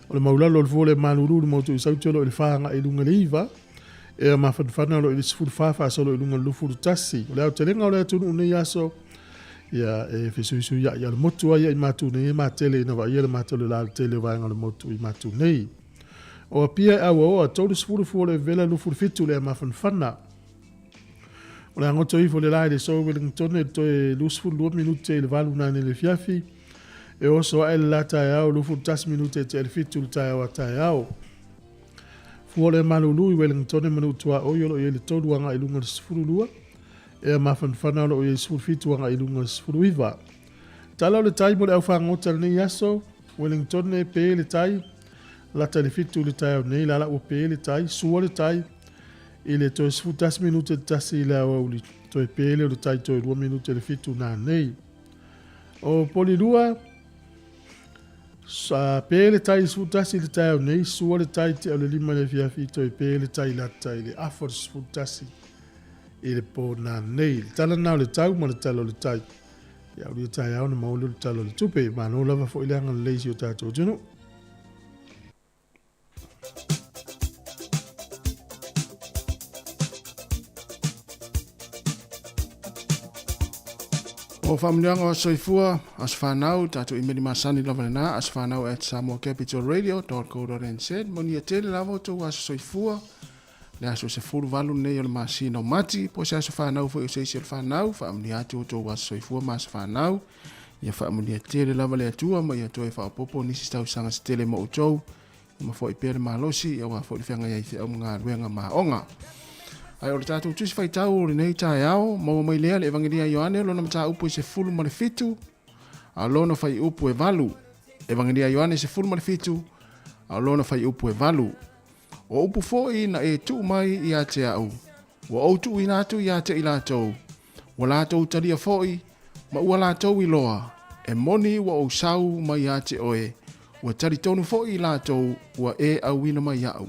O le maulalo o le fua o le malulu i le motu i Saute o lo o i le 4 agai i luga i le 9, ea mafanafana o lo o i le 14 faasolo i luga i le 21. O le aotelega o le atunuu nei aso, ia e fesuisuia'i a le motu ai i matu nei e matele ina vaaia le mata o le la le tele o vaega o le motu i matu nei. O Apia e auaoa, 30 fua o le vela 27 le ea mafanafana. O le agoto ifo le la i le so Wellington e toe 22 minute i le 8 nane le fiafi. E oso ae le la taeao 21 minute e te le 7 le taeao a taeao. Fua le malulu i Wellington e manu tua oi o lo i le 3 anga i lunga le 12. Ea mafanafana o lo i 17 anga i lunga le 19. Tala o le tai mo le au whangota le nei aso, Wellington e pē le tai, lata i le 7 le taeao nei, lala ua pē le tai, sua le tai, I le toe 11 minute te tasi i le aoauli, toe pē lea o le tai toe 2 minute le 7 nā nei. O Polilua, sa pē le tai i 11 i le taeao nei, sua le tai te o le 5 i le afiafi, toe pē le tai lata i le afa o le 11 i le pō nā nei. Le tala nā o le tau ma le tala o le tai. Ia uri o taeao na maua lea o le tala o le tupe. Malo lava foi le agalelei i si o tātou atunuu. O faamanuiaga o aso soifua, aso fanau, tatou imeli masani lava lena, asofanau@samoacapitalradio.co.nz. Manuia tele lava outou aso soifua, le aso 18 lenei o le masina o Mati, po o se aso fanau foi o se isi o le fanau, faamanuia atu outou aso soifua ma aso fanau. Ia faamanuia tele lava le Atua ma ia toe faaopoopo nisi tausaga se tele mo outou, ma foi pea le malosi aua foi le feagai ai i feau ma galuega ma aoga. Ae o le tatou tusi faitau o lenei taeao, maua mai lea le Evagelia a Ioane, lona mataupu e 17, a lona fuaiupu e 8. Evagelia a Ioane 17, a lona fuaiupu e 8. O upu foi na e tuu mai ia te au, ua ou tuuina atu ia te i latou, ua latou talia foi, ma ua latou iloa, e moni ua ou sau mai ia te oe, ua talitonu foi i latou ua e auina mai iaʻu.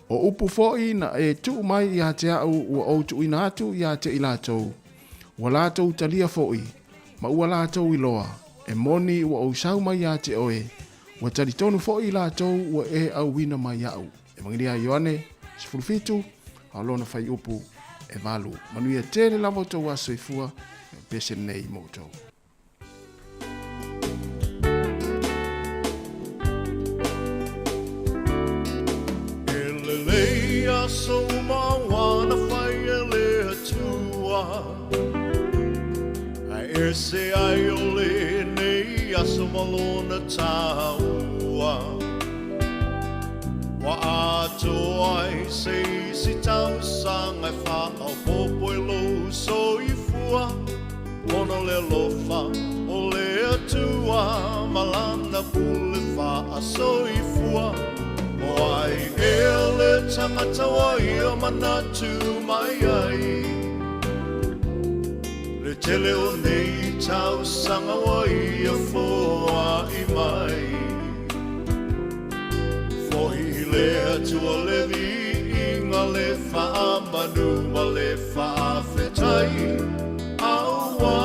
O upu foi na e tuu mai ia te au ua ou tuuina atu ia te i latou, ua latou talia foi, ma ua latou iloa, e moni ua ou sau mai ia te oe, ua talitonu foi i latou ua e auina mai iaʻu. Evagelia a Ioane 17, a o lona fuaiupu e 8. Manuia tele lava outou aso soifua, e pese lenei mo outou. E lelei aso uma ua na fai e le Atua, Ae ese ai o lenei aso ma lona taua. Ua atoa ai se isi tausaga e faaopoopo i lou soifua, Ona o le alofa o le Atua ma lana pule faasoifua. O ai ea le tagata ua ia manatu mai ai? Le tele o nei tausaga ua ia foai mai. Fohi i le Atua le viiga, le faamanu ma le faafetai, Aua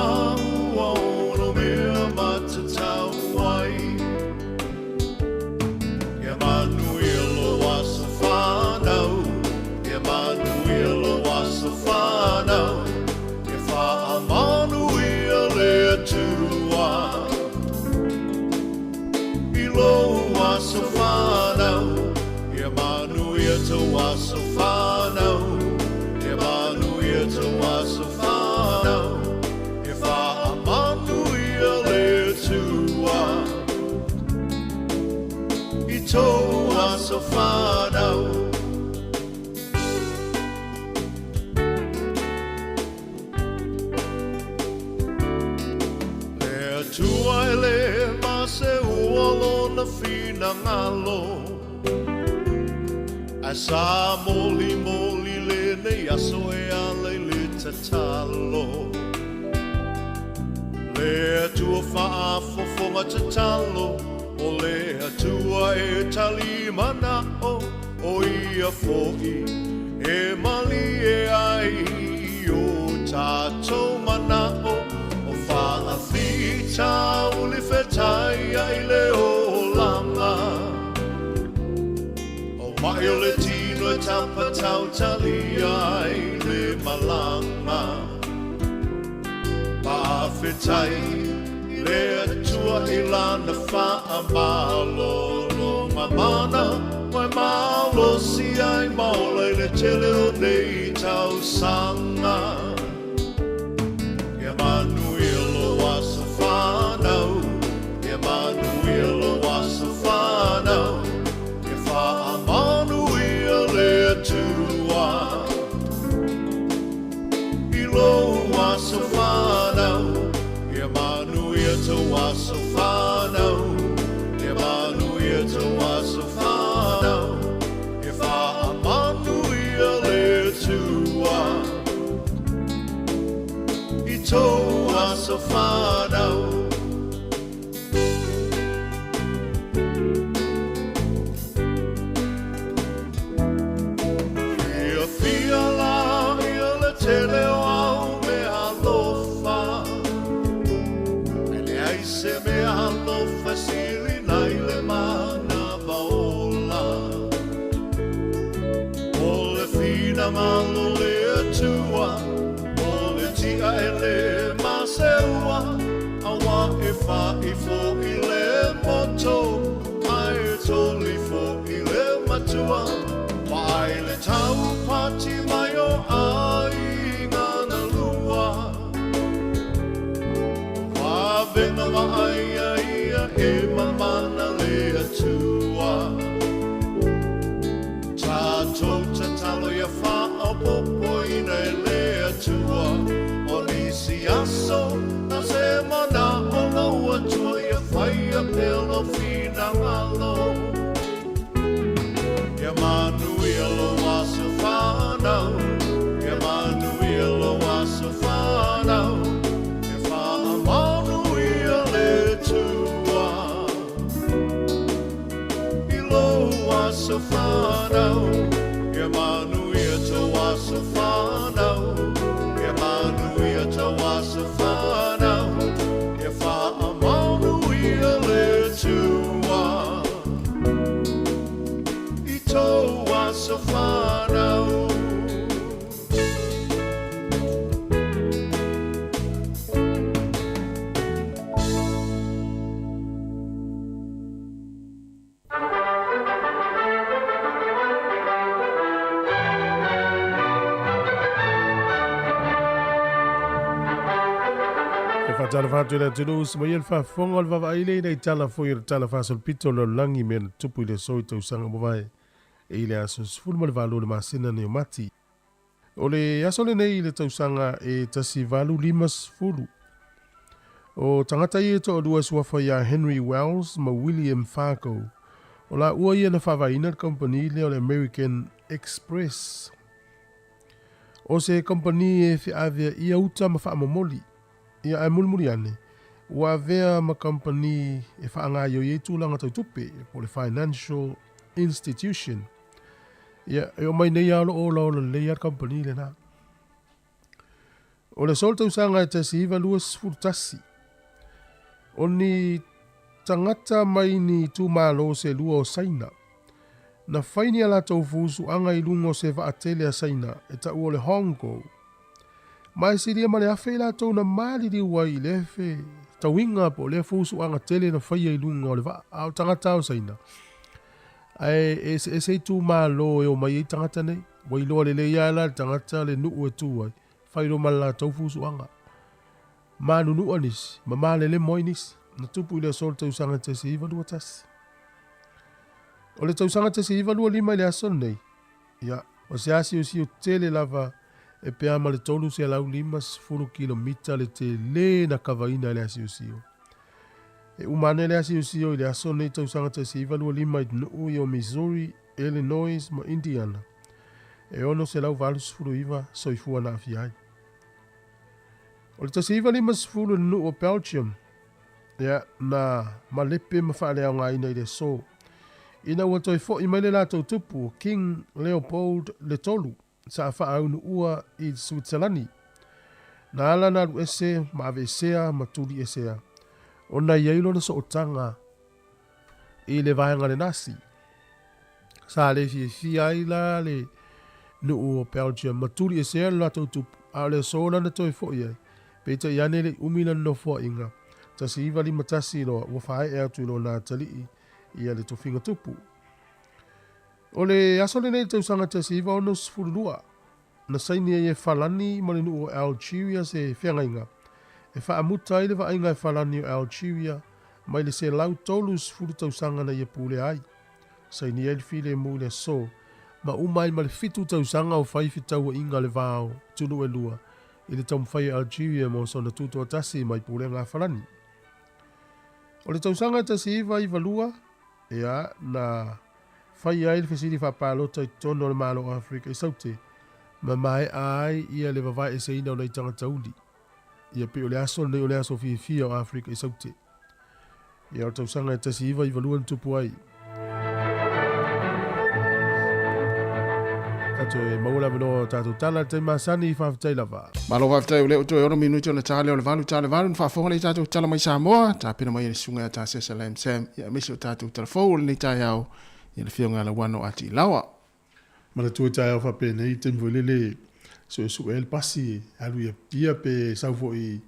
ua ono mea matatau ai. Ia manuia lou aso fanau, Ia manuia lou aso fanau, Ia faamanuia le Atua i lou aso fanau, Ia manuia tou aso fanau, Ia manuia tou aso fanau, Ia faamanuia le Atua i tou aso fanau. Le Atua e le maseua lona finagalo, Ae sa molimoli lenei aso e ala i le tatalo. Le Atua faafofoga tatalo, O le Atua e tali manao, O ia foi e malie ai i o tatou manao, O faafitauli fetai ai le olaga. O mai o le tino e tapatautalia ai le malaga. Faafetai le Atua i lana faamalologa mana, ua e malosi ai ma ola i le tele o nei tausaga. Ia manuia lou aso fanau, Ia manuia lou aso fanau, Ia faamanuia le Atua i lou aso fanau, Ia manuia tou aso fanau, Ia manuia tou aso fanau, Ia faamanuia le Atua i tou aso fanau. Fiafia la ia le tele o au mea alofa, Ae leai se mea alofa e sili nai le manava ola. O le finagalo o le Atua, o le tia e le maseu. Faaifo i le moto ae tolifo i le matua. Vaai le taupati mai o aiga na lua. Vavena vaaia ia e mamana le Atua. Tatou tatalo ia faaopoopoina e le Atua. O nisi aso na se manao lou Atua ia faia pea lou finagalo. Ia manuia lou aso fanau, ia manuia lou aso fanau, ia faamanuia le Atua i lou aso fanau, ia manuia tou aso fanau, ia manuia tou aso fanau, ia faamanuia le Atua i tou aso fanau. E faatalofa atu i le atunuu se maia le faafofoga o le vaavaai lea ina i tala foi o le Tala Faasolopito o le Lalolagi i mea na tupu i le aso i tausaga ua mavae i le aso 18 o le masina nei o Mati. O le aso lenei i le tausaga e 1850, o tagata ia e toalua e suafa iā Henry Wells ma William Fargo, o laua ia na faavaeina le kamupani lea o le American Express. O se kamupani e feaveaia uta ma faamomoli, ia ae mulimuli ane, ua avea ma kamupani e faagaioi ai tulaga tau tupe, po o le financial institution. Ia, e oo mai nei lava o lo o olaola lelei lava le kamupani lena. O le aso o le tausaga e 1921, o ni tagata mai ni itumalo se lua o Saina, na fai ni a latou fusuaga i luga o se vaatele a Saina e taua o le Hong Kong. Ma e silia ma le 1000 i latou na maliliu ai i lea fetauiga po o lea fusuaga tele na faia i luga o le vaa, a o tagata o Saina. Ae e eseese itumalo e omai ai tagata nei. Ua iloa lelei lava la le tagata le nuu e tu ai, fai loa ma le latou fusuaga. Manunua nisi, ma malelemo ai nisi. Na tupu i le aso o le tausaga 1921. O le tausaga 1925 i le aso lenei, ia, o se asiosio tele lava e pea ma le 350 kilomita le tele na kavaina e le asiosio. E uma ane le asiosio i le aso lenei tausaga 1925 i nuu i o Missouri, Illinois ma Indiana. E 689 soifua na aafia ai. O le 1950 i le nuu o Belgium, ia, na malepe ma faaleaogaina i le aso ina ua toe fo'i mai le latou tupu o King Leopold le Tolu sa faaunuua i Suitselani. Na ala na alu ese ma aveesea ma tuliesea ona i ai lona sootaga i le vaega le Nasi. Sa le fiafia ai la le nuu o Belgium ma tuliesea lo latou tupu, a o le aso la na toe fo'i ai, peitai ane le i umi lana nofoaiga, 1951 loa ua faaee atu i lona atalii ia le tofiga tupu. O le aso lenei i le tausaga 1962, na saini ai e Falani ma le nuu o Algeria se feagaiga e faamuta ai le vaaiga e Falani o Algeria mai le 130 tausaga na ia pulea ai. Saini ai le filemu i le aso ma uma ai ma le fitu tausaga o fai fetauaiga a le va o atunuu e lua i le taumafai a Algeria mo sona tutoatasi mai pulega a Falani. O le tausaga e 1992, ea, na faia ai le fesili faapalota i totonu o le Malo o Afrika i Saute, ma maea ai ia le vavaeeseina o nai tagata uli. Ia pei o le aso lenei o le aso fiafia o Afrika i Saute. Ia o le tausaga e 1992 na tupu ai. Tatou e maua le avanoa o tatou tala i le taimi masani, faafetai lava. Malo faafetai o lea ua toe 6 minute ona ta lea o le 8 ta le 8 na faafofoga lea i tatou tala mai Samoa tapena mai e le susuga ia Tasesa Lam Sam ia aemaise o tatou tala fou o lenei taeao ia le afioga ia Lauano Ati Laoa. Manatua i taeao faapenei i taimi foi lele e suesue ai le pasi e alu i Apia pe sau foi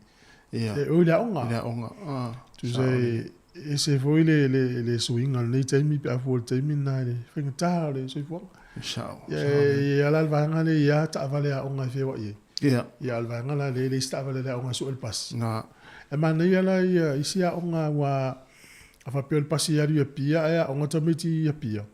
E o i le aoga. I le aoga. Ah, Tusa e ese foi le, le, le suiga o lenei taimi pe a fua i le taimi lena i le faigata o le soifuaga. Sao. Ia, e i ai la le vaega lea i a taavale aoga e feoai ai. Ia. Ia, a o le vaega la lea e leai se taavale a le aoga e sue le pasi. Na. E manaia la ia isi aoga aua a faapea o le pasi e alu i Apia ae aoga tamaiti i Apia,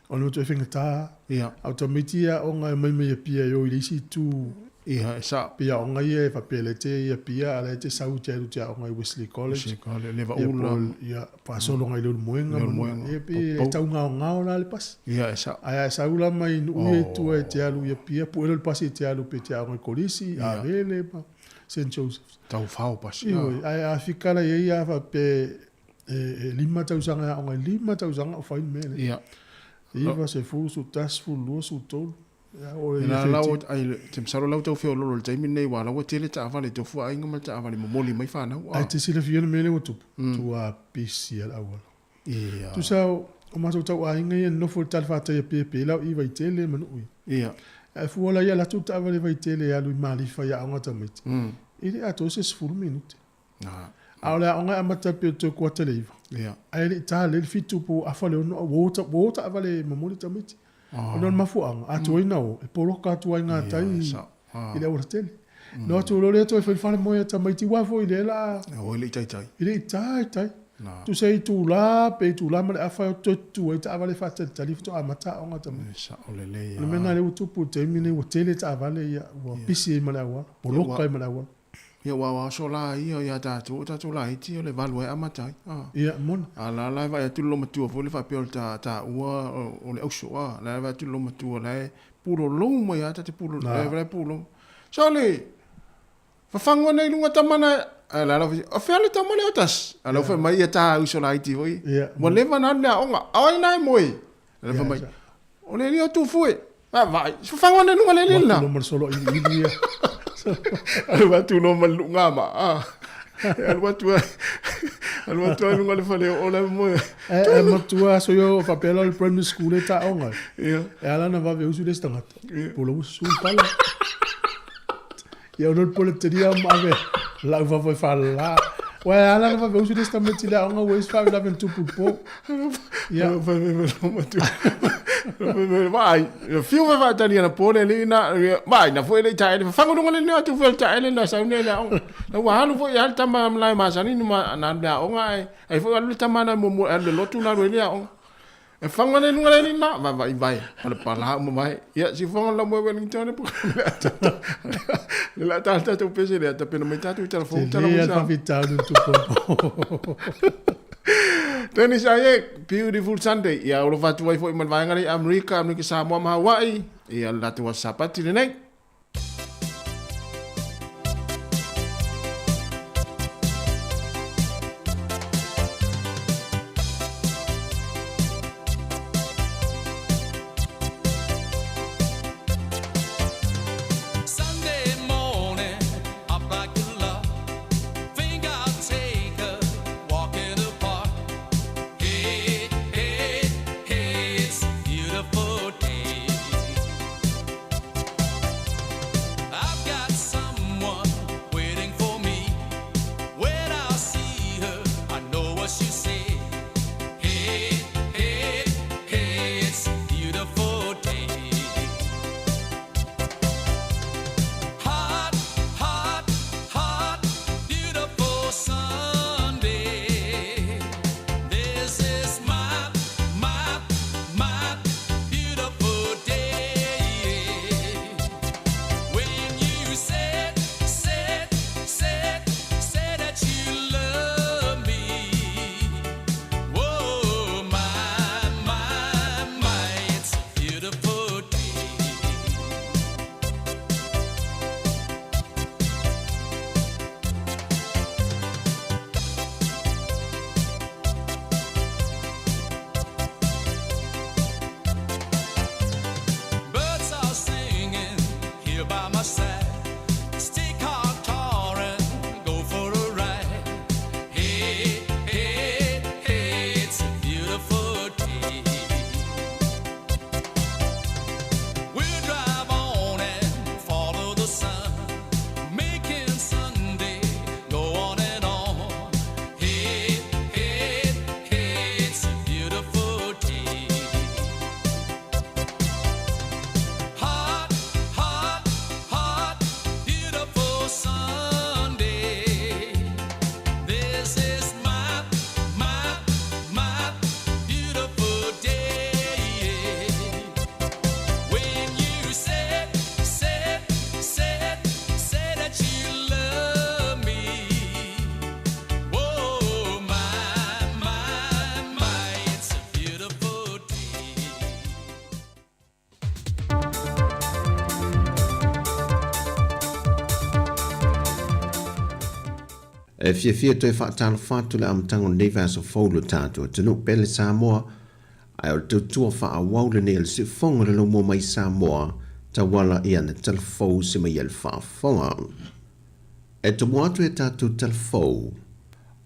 o le matuai faigata lava. A o tamaiti ia aoga e omai mai Apia e o i le isi itu. Ia, e sao. Pei aoga ia e faapea o lea e te i Apia a o la e te sau e te alu i te aoga i Wesley College. Wesley College, Levaula. Ia, faasolo agai i Leulumoega. Leulumoega. Ia, pei e taugaogao la le pasi. Ia, e sao. Ae a e sau la mai nuu ia i tua e te alu i Apia, pue loa le pasi e te alu pe te aoga i Kolisi, Avele ma St Joseph's. Taufao pasi. Ioe, ae a fika la i ai a faapea e 5 tausaga e aoga ai, 5 tausaga o fai le mea lea. Ia. 9, 10, 11, 12, 13. Ia, o le La lau, ai, te masalo lau tau feololo i le taimi lenei, aua la ua tele taavale tofu aiga ma le taavale momoli mai fanau. Ae te silafia le mea lea ua tupu, tua pisi a le auala. Ia. Tusa o matou tauaiga ia nonofo i le talafatai a Pepe la o i Vaitele ma Nuu ia. Ia. Ae fua la ia alu atu le taavale Vaitele e alu i Malifa i aoga tamaiti. E le atoa se 10 minute. A o le aoga e amata pei o le toe kuata i le 9. Ia. Ae le i ta lelei le 7 po o afa le 6 ua o taavale momoli tamaiti. Ona o le mafuaaga, a tuai ona o, e poloka atu ai gatai i le aualatele. No atu loa lea toe fai le falemoe a tamaiti aua foi lea la O e le i taitai. E le i taitai. Tusa itula pe itula ma le afa e toe tutu ai taavale faatalitali faatoa amata aoga tamaiti. E sao lelei O le mea lena lea ua tupu i le taimi lenei ua tele taavale ia ua pisi ai ma le auala, poloka ai ma le auala. Ia aua o aso la ia ia tatou, o tatou laiti o le 8 e amata ai. Ia, moni. A la la e vaai atu le loomatua foi lea faapea o le taua o le auso, a la e vaai atu le loomatua la e pulolou mai lava ta te pulolou, la e pulolou. Sole! Fafagu ane i luga tama na, a la la o fea le tama lea o tasi? A la fai mai ia ta uso laiti foi. Ua leva na alu le aoga. A o ai na e moe? A la fai mai, o le alii o Tufue. A vaai, fafagu ane i luga le alii lena. Ua atu loa ma le solo iliili ia. Alu atu loa ma le lugama. Alu atu ai, alu atu ai i luga le fale o la e moe. E matua aso ia o faapea la o le primary school e ta aoga ai. Ia. E ala ona vave usu le isi tagata. Po o la ua susu le pala. Ia ona o le pole talia ma ave lau fafo e faalala. Uae ala ona vave usu le isi tamaiti i le aoga ua i ai se faalavelave na tupu i le po. Ia. Vaai, fiu foi faatali ana po le alii na, vaai na foi le i taele, fafagu luga le leo atu foi le taele na sau nei le aoga. Na ua alu foi lava le tama la e masani na alu le aoga ae ai foi alu le tama na muamua alu le lotu na alu ai le aoga. E fagu ana i luga le alii na, vaavaai vae, palapala uma vae. Ia, siufofoga le laumua Wellington e puka le a tatou, le a tatou pese lea, tapena mai tatou i telefoni tala mo sa. Tele faafitauli na tupu ai po. Dennis Aye, beautiful Sunday. Ia, o lo whatu ai foi ma le vaega lea i Amerika, Amerika Samoa ma Hawaii. Ia, le latou aso Sapati lenei. E fiafia e toe faatalofa atu i le amataga o lenei vaiaso fou i lo tatou atunuu pele Samoa, ae o le tautua faaauau lenei a le Siufofoga o le Laumua mai Samoa tauala i ana tala fou se mai a le faafofoga. E tomo atu e tatou tala fou,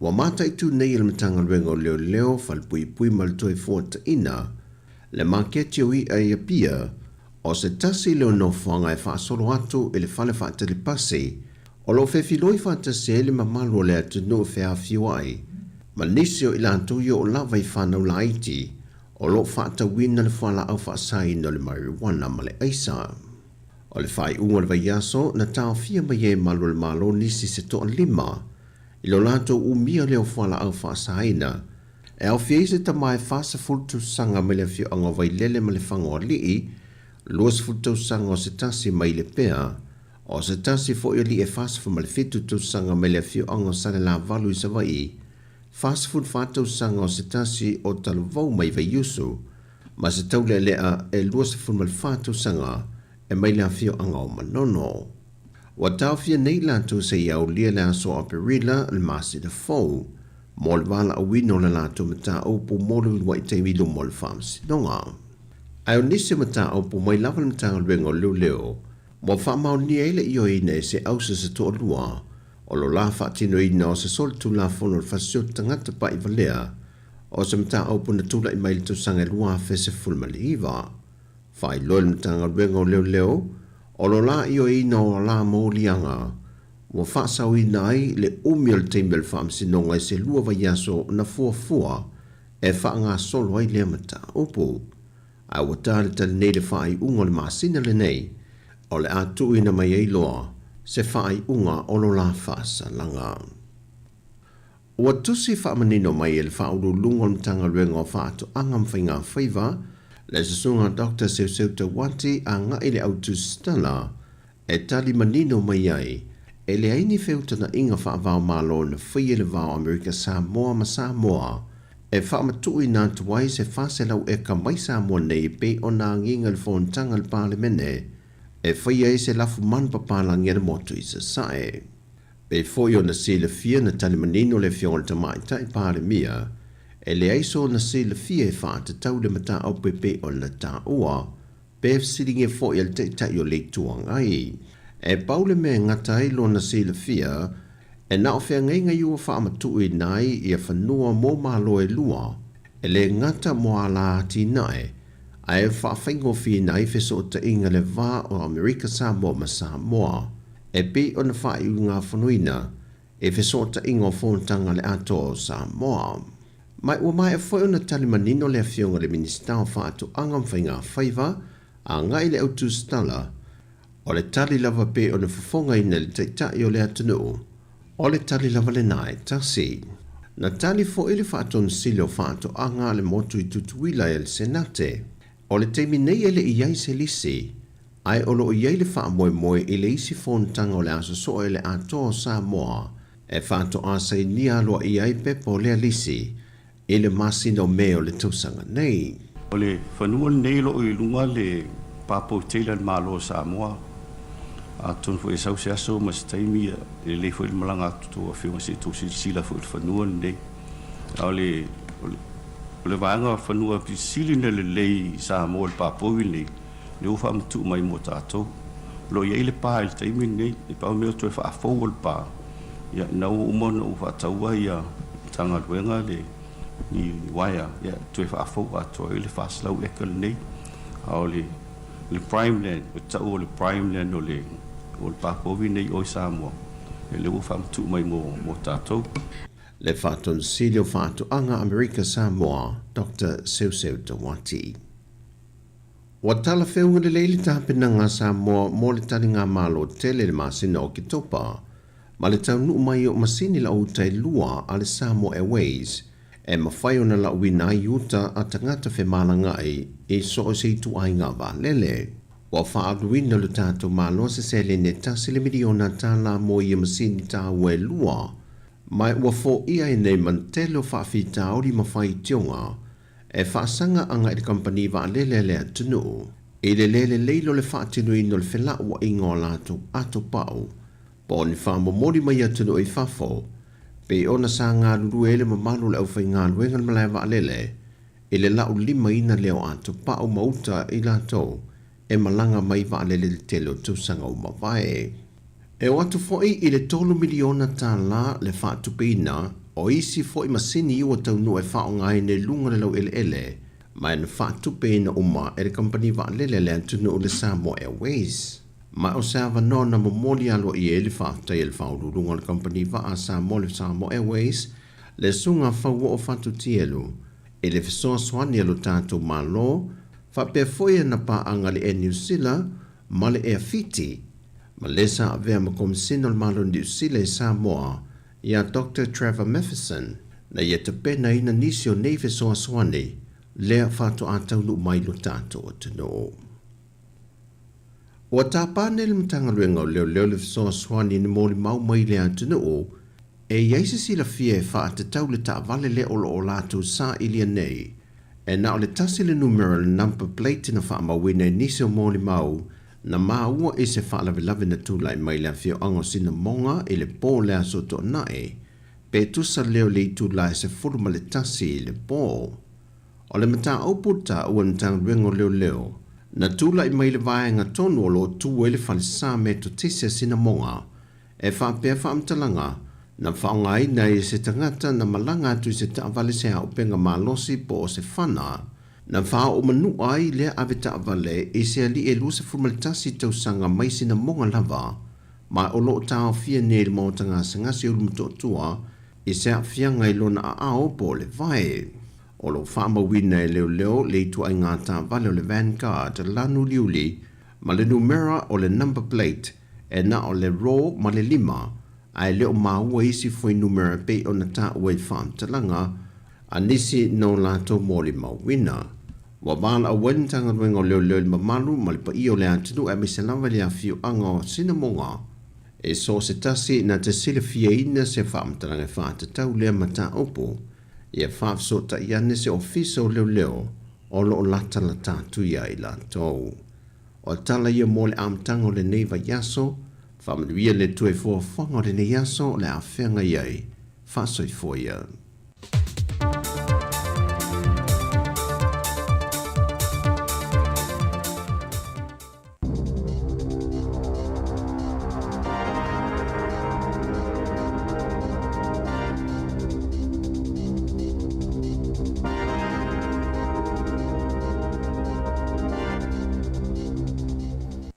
ua mataitu nei e le Matagaluega o Leoleo, Falepuipui ma le Toefuataina le maketi o i'a i Apia, o se tasi lea o nofoaga e faasolo atu i le fale faatali pasi o lo o fefiloi faatasi ai le mamalu o le atunuu e feafioai ma nisi o i latou i oo lava i fanau laiti o lo o faatauina le fualaau faasaina o le marijuana ma le aisa. O le faaiuga o le vaiaso na taofia mai ai e malu o le Malo nisi se toalima i lo latou umia lea o fualaau faasaina e aofia ai se tama e 40 tausaga mai le afioaga o Vailele ma Lefagoalii, 20 tausaga o se tasi mai Lepea, o se tasi foi o alii e 47 tausaga mai le afioaga o Salelavalu i Savaii, 44 tausaga o se tasi o Talavou mai Vaiusu, ma se taulealea e 24 tausaga e mai le afioaga o Manono. Ua taofia nei latou seia aulia le aso Aperila le masina fou mo le valaauina o le latou mataupu mo le uluai taimi i luma o le Faamasinoga. Ae o nisi o mataupu mai lava le Matagaluega o Leoleo ua faamaonia ai le ioeina e se ausa se toalua o lo la faatinoina o se solitulafono o le fasioti tagata pa'ivalea o se mataupu na tula'i mai i le tausaga e 2019. Faailoa e le Matagaluega o Leoleo o lo la ioeina o la moliaga ua faasaoina ai le umi o le taimi o le faamasinoga i se lua vaiaso na fuafua e faagasolo ai lea mataupu. Ae ua talitali nei le faaiuga o le masina lenei o le a tuuina mai ai loa se faaiuga o lo la faasalaga. Ua tusi faamanino mai e le Faauluuluga o le Matagaluega o Faatoaga ma Faigafaiva, le Susuga Doctor Seuseu Tauati agai i le au tusitala e tali manino mai ai, e leai ni feutanaʻiga faava-o-Malo na faia i le va o Amerika Samoa ma Samoa e faamatuuina atu ai se 400 eka mai Samoa nei e pei ona agiga i le fonotaga a le Palemene e faia ai se lafu manupapalagi a le motu i Sasae. Pei foi ona silafia na tali manino le Afioga i le Tamaitai Palemia, e leai sona silafia e faatatau le mataupu e pei ona taua, pe fesiligia foi e le Taitai o le Itu Agai. E pau le mea e gata ai lona silafia, e na o feagaiga ia ua faamatuuina ai ia fanua mo Malo e lua, e le gata mo ala atinae, ae faafaigofieina ai fesootaiga le va o Amerika Samoa ma Samoa, e pei ona faaiugafonoina e fesootaiga o fonotaga a le Atoa o Samoa. Ma ua maea foi ona tali manino le Afioga i le Minisita o Faatoaga ma Faigafaiva agai i le au tusitala, o le tali lava pei ona fofogaina e le Taitai o le atunuu, o le tali lava lena e tasi. Na tali foi le Faatonisili o Faatoaga a le motu i Tutuila e le Senate, o le taimi nei e le i i ai se lisi, ae o lo o i ai le faamoemoe i le isi fonotaga o le a sosoo e le Atoa o Samoa e faatoa sainia aloaia ai pepa o lea lisi i le masina o Me o le tausaga nei. O le fanua lenei o lo o i luga le pa poutele a le Malo o Samoa. Atonu foi e sau se aso ma se taimi, e lelei foi le malaga atu tou afioga se i tou silasila foi i le fanua lenei. A o le, o le vaega fanua pito sili ona lelei i Samoa i le papovi lenei, lea ua faamatuu mai mo tatou. O lo o i ai le pa i le taimi lenei, e pau le mea o toe faafou o le pa, ia ina ua uma ona ou faataua ia Matagaluega le ni uaea, ia toe faafou atoa ai le 400 eka lenei. A o le le prime land, o tau o le prime land o le o le papovi nei o i Samoa, ia lea ua faamatuu mai mo mo tatou. Le Faatonisili o Faatoaga Amerika Samoa, Doctor Seuseu Tawati. Ua talafeuga lelei le tapenaga a Samoa mo le taligamalo tele i le masina o Oketopa ma le taunuu mai o masini lau uta e lua a le Samoa Airways e mafai ona lauina ai uta a tagata femalagaai i so o se ituaiga vaalele. Ua faaaluina lo tatou Malo se seleni e tasi le miliona tala mo ia masini taua e lua, ma ua foia ai nei ma le tele o faafitauli ma faitioga e faasaga agai i le kamupani vaalele a le atunuu i le le lelei loa le faatinoina o le felauaiga o a latou ato pau po o ni faamomoli mai atunuu i fafo. Pei ona sa galulue ai le mamalu o le aufaigaluega i le malae vaalele i le laulimaina lea o atopau ma uta i latou e malaga mai vaalele i le tele o tausaga ua mavae. E oo atu foi i le $3 miliona le faatupeina o isi foi masini ua taunuu e faaaogaina i luga o le laueleele, ma na faatupeina uma e le kamupani vaalele a le atunuu le Samoa Airways. Ma o se avanoa na momoli aloaia ai le faafetai a le faauluuluga o le kamupani vaa a Samoa le Samoa Airways, le Susuga Fauoo Fatutielu, i le fesoasoani a lo tatou Malo faapea foi ana paaga le Air New Sila ma le Air Fiti, ma le sa avea ma Komisina o le Malo o Niu Sila i Samoa ia Doctor Trevor Matheson, na ia tapenaina nisi o nei fesoasoani lea faatoa taunuu mai lo tatou atunuu. Ua tapa nei le Matagaluega o Leoleo le fesoasoani na molimau mai le atunuu e i ai se silafia e faatatau le taavale lea o lo o latou sailia nei. E na o le tasi le numera o le number plate na faamauina i nisi o molimau na maua i se faalavelave na tulai mai i le afioaga o Sinamoga i le po o le Aso Toonai, pe tusa lea o le itula e 11 i le po. O le mataupu taua e le Matagaluega o Leoleo, na tulai mai i le vaega tonu o lo o tu ai le falesa Metotisi a Sinamoga, e faapea faamatalaga na faaaogaina ai e se tagata na malaga atu i se taavale se auupega malosi po o se fana, na faaoo manua ai lea ave taavale i se alii e 21 tausaga mai Sinamoga lava, ma o lo o taofia nei i le maota gasegase o Ulumotootua i se aafiaga i lona aao po o le vae. O lo o faamauina e leoleo le ituaiga taavale o le Vanguard lanu uliuli ma le numera o le number plate e na o le ro ma le lima, ae le o maua isi fuainumera e pei ona taua i faamatalaga a nisi no latou molimauina. Ua valaau ai le Matagaluega o Leoleo i le mamalu ma le paia o le atunuu aemaise lava i le afioaga o Sinamoga e so o se tasi na te silafiaina se faamatalaga e faatatau lea mataupu, ia faafesootai ane se ofisa o leoleo o lo o latalata atu iā i latou. O tala ia mo le amataga o lenei vaiaso, faamanuia le Atua i fuafuaga o lenei aso o le a feagai ai. Faasoifua ia.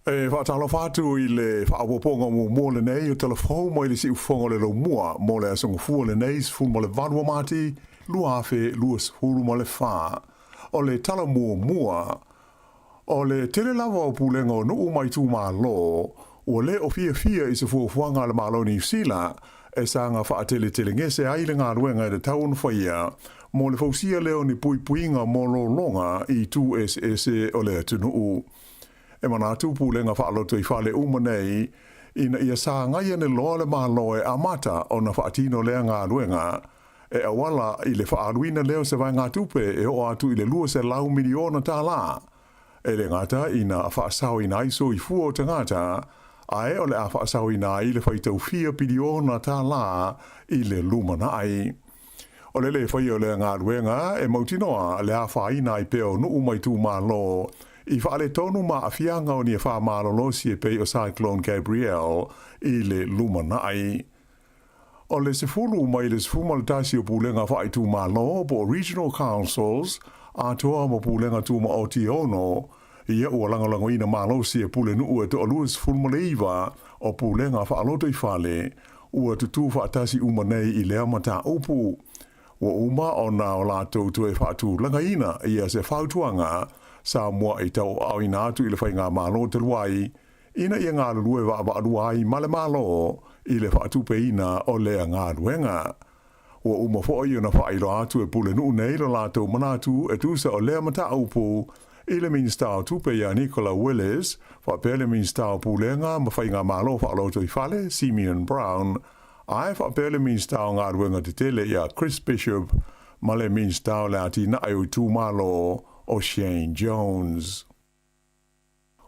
E faatalofa atu i le faaopoopoga muamua lenei o tala fou mai le siufofoga o le laumua mo le aso Gafua lenei 18 o Mati 2024. O le tala muamua, O le tele lava o pulega o nuu ma itumalo ua le o fiafia i se fuafuaga a le Malo o Niu Sila e saga faateletelegese ai le galuega e tatau ona faia mo le fausia lea o ni puipuiga mo lologa i itu eseese o le atunuu. E manatu pulega faalotoifale uma nei ina ia sagai ane loa le Malo e amata ona faatino lea galuega e auala i le faaaluina lea o se vaegatupe e oo atu i le $200 miliona. E le gata ina faasaoina ai soifua o tagata, ae o le a faasaoina ai le faitau fia piliona tālā i le lumanai. O le lē faia o lea galuega e mautinoa le afaina ai pea o nuu ma itumalo i faaletonu ma aafiaga o ni afa malolosi e pei o Cyclone Gabrielle i le lumanai. O le 10 mai le 11 o pulega faaitumalo po o Regional Councils atoa ma pulega tumaoti e ono, ia ua lagolagoina malosi e pulenuu e 29 o pulega faalotoifale ua tutū faatasi uma nei i lea mataupu. Ua uma ona o latou toe faatulagaina ia se fautuaga sa mua'i tauaaoina atu i le faigamalo talu ai ina ia galulue vaavaalua ai ma le Malo i le faatupeina o lea galuega. Ua uma foi ona faailoa atu e pulenuu nei lo latou manatu e tusa o lea mataupu i le Minisita o Tupe ia Nicola Willis, faapea le Minisita o Pulega ma Faigamalo Faalotoifale Simeon Brown, ae faapea le Minisita o Galuega Tetele ia Chris Bishop ma le Minisita o le Atinae o Itumalo o Shane Jones.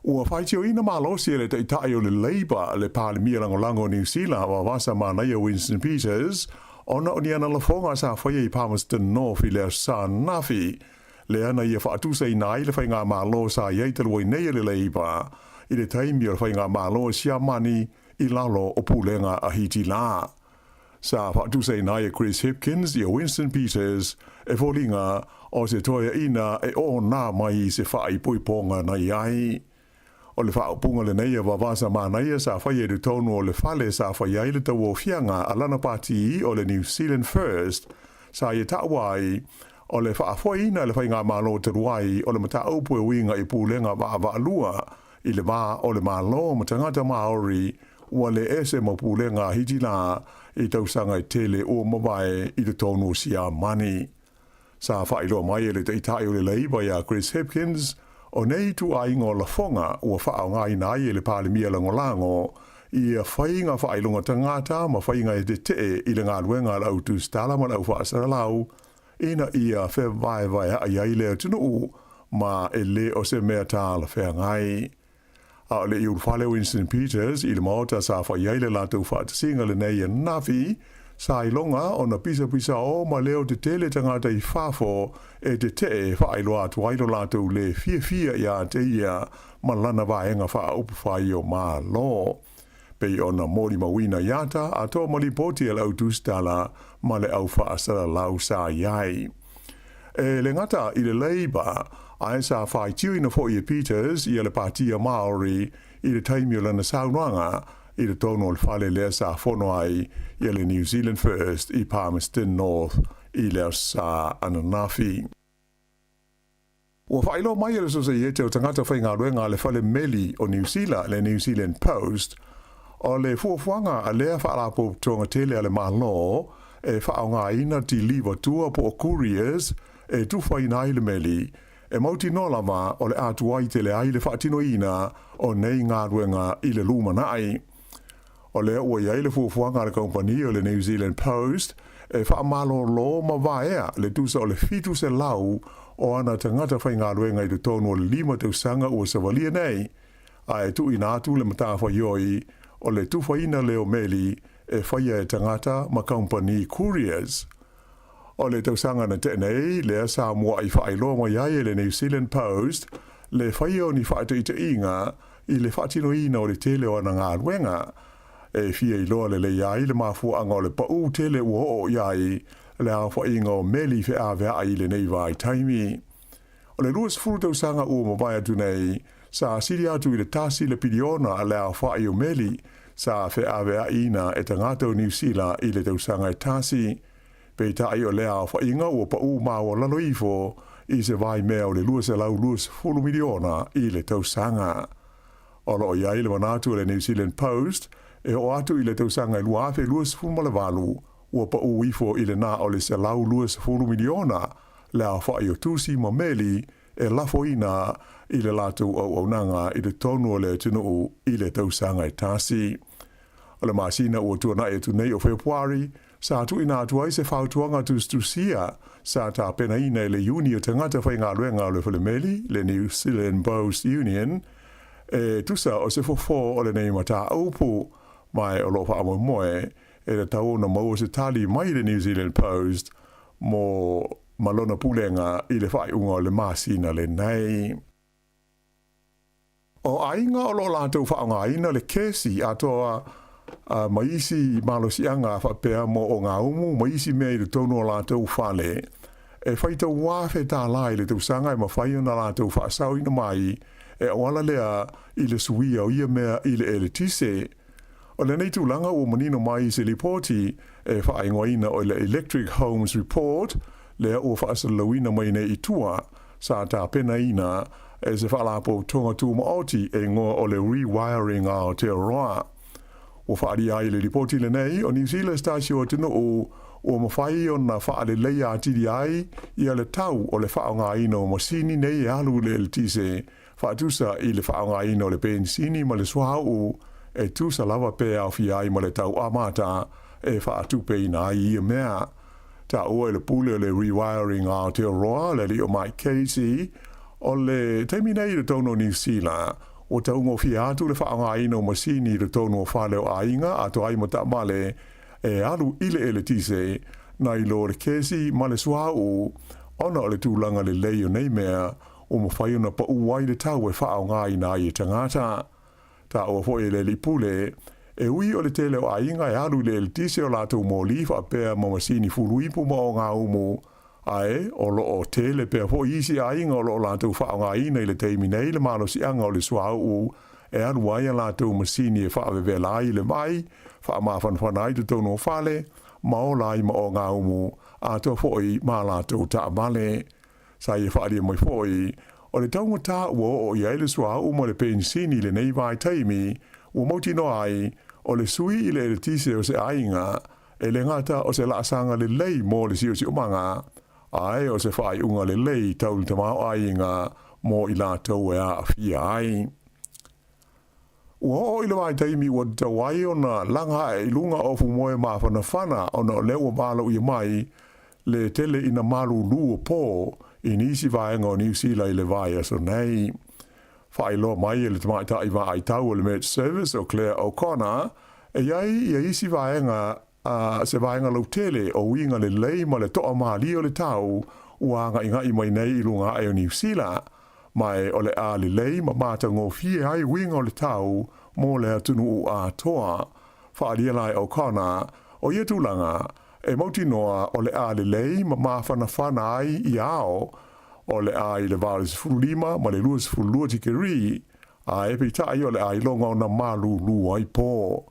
Ua faitioina malosi e le Taitai o le Labour le Palemia Lagolago o Niu Sila Vavasa Manaia Winston Peters. ona o ni ana lafoga sa faia i Palmerston North i le Aso Sa ananafi, lea na ia faatusaina ai le faigamalo sa i ai talu ai nei a le Labour i le taimi o le faigamalo a Siamani i lalo o pulega a Hitila. Sa faatusaina ai e Chris Hipkins ia Winston Peters e foliga o se toeaina e ona mai i se faaipoipoga na i ai. O le faaupuga lenei a Vavasa Manaia sa faia i totonu o le fale sa fai ai le tauaofiaga a lana pati o le New Zealand First sa ia taua ai o le faafoeina e le faigamalo talu ai o le mataupu e uiga i pulega vaavaalua i le va o le Malo ma tagata Maori ua le ese ma pulega a Hitila i tausaga e tele ua mavae i totonu o Siamani. Sa faailoa mai e le Taitai o le Labour ia Chris Hipkins, o nei ituaiga o lafoga ua faaaogaina ai e le Palemia Lagolago ia faiga faailoga tagata ma faiga e tetee i le galuega a le au tusitala ma le au faasalalau ina ia fevaevaeaʻi ai le atunuu ma e le o se mea talafeagai. A o le i ulufale Winston Peters i le maota sa fai ai le latou faatasiga lenei ananafi, sa iloga ona pisapisao ma leo tetele tagata i fafo e tetee e faailoa atu ai lo latou le fiafia iā te ia ma lana vaega faaupufai o Malo. Pei ona molimauina i ata atoa ma lipoti a le au tusitala ma le au faasalalau sa i ai. E le gata i le Labour, ae sa faitioina foi e Peters ia le Patia Māori i le taimi o lana saunoaga i totonu o le fale lea sa fono ai ia le New Zealand First i Palmerston North i le Aso Sa ananafi. Ua faailoa mai e le Sosaiete o Tagata Faigaluega a le Fale Meli o Niu Sila, le New Zealand Post, o le fuafuaga a lea faalapotopotoga tele a le Malo e faaaogaina tiliva tua po o couriers e tufaina ai le meli, e mautinoa lava o le a tuai tele ai le faatinoina o nei galuega i le lumanai. O lea ua i ai le fuafuaga a le kamupani o le New Zealand Post e faamalolo ma vaea le tusa o le 700 o ana tagata faigaluega i totonu o le lima tausaga ua savalia nei, ae tuuina atu le matafaioi o le tufaina lea o meli e faia e tagata ma kamupani couriers. O le tausaga na tea nei, lea sa muaʻi faailoa mai ai e le New Zealand Post le faia o ni faataitaiga i le faatinoina o le tele o ana galuega, e fia iloa lelei ai le mafuaaga o le paʻū tele ua oo i ai le aofaiga o meli feaveai i lenei vaitaimi. O le 20 tausaga ua mavae atu nei, sa sili atu i le tasi le piliona le aofai o meli sa feaveaiina e tagata o Niu Sila i le tausaga e tasi. Peitai o lea aofaiga ua paʻū maualalo ifo i se vaimea o le 220 miliona i le tausaga. O lo o i ai le manatu o le New Zealand Post e oo atu i le tausaga e 2028, ua paʻū ifo i le na o le 120 miliona le aofai o tusi ma meli e lafoina i le latou auaunaga i totonu o le atunuu i le tausaga e tasi. O le masina ua tuanai atu nei o Fepuari, sa tuuina atu ai se fautuaga tusitusia sa tapenaina e le Iuni o Tagata Faigaluega o le Falemeli, le New Zealand Post Union, e tusa o se fofo o lenei mataupu, ma o lo o faamoemoe e tatau ona maua se tali mai le New Zealand Post mo ma lona pulega i le faaiuga o le masina lenei. O aiga o lo o latou faaaogaina le kesi atoa ma isi malosiaga faapea mo ogaumu ma isi mea i totonu o latou fale, e faitau $1,000 i le tausaga e mafai ona latou faasaoina mai e auala lea i le suia o ia mea i le eletise. O lenei tulaga ua manino mai i se lipoti e faaigoaina o le Electric Homes Report lea ua faasalalauina mai nei i tua, sa tapenaina e se faalapotopotoga tumaoti e igoa o le Rewiring Aotearoa. Ua faaalia ai le lipoti lenei o Niu Sila se tasi o atunuu ua mafai ona faaleleia atili ai ia le tau o le faaaogaina o masini nei e alu i le eletise faatusa i le faaaogaina o le penisini ma le suauu e tusa lava pe aofia ai ma le tau amata e faatupeina ai ia mea. Taua i le pule o le Rewiring Aotearoa, le alii o Mike Casey, o le taimi nei i totonu o Niu Sila, ua taugofie atu le faaaogaina o masini i totonu o fale o aiga atoa ai ma taavale. e alu i le eletise nai lo le kesi ma le suauu ona o le tulaga lelei o nei mea ua mafai ona paʻu ai le tau e faaaogaina ai e tagata. Taua foi e le alii pule, e ui o le tele o aiga e alu i le eletise o latou moli faapea ma masini fuluipu ma ogaumu, ae o lo o tele pea foi isi aiga o lo o latou faaaogaina i le taimi nei le malosiaga o le suauu e alu ai a latou masini e faavevela ai le vai, faamafanafana ai totonu o fale, ma ola ai ma ogaumu, atoa foi ma a latou taavale. Sa ia faaalia mai foi, o le taugata ua oo i ai le suauu ma le penisini i lenei vaitaimi, ua mautinoa ai, o le sui i le eletise o se aiga, e le gata o se laasaga lelei mo le siosiomaga, ae o se faaiuga lelei tau le tamaoaiga mo i latou e aafia ai. Ua oo i le vaitaimi ua tatau ai ona laga ae i luga o fumoe mafanafana ona o lea ua valaauia mai le tele ina malūlū o pō i nisi vaega o Niu Sila i le vaiaso nei. Faailoa mai e le tamaitai vaai tau o le Met Service o Claire O'Connor, e i ai ia isi vaega a se vaega lautele o uiga lelei ma le toamalie o le tau ua agaigai mai nei i luga ae o Niu Sila, ma e o le a lelei ma matagofie ai uiga o le tau mo le atunuu atoa. Faaalia la e O'Connor, o ia tulaga, e mautinoa o le a lelei ma mafanafana ai ia ao, o le a i le 85 ma le 22 tikeri, ae peitai o le a iloga ona malūlū ai pō.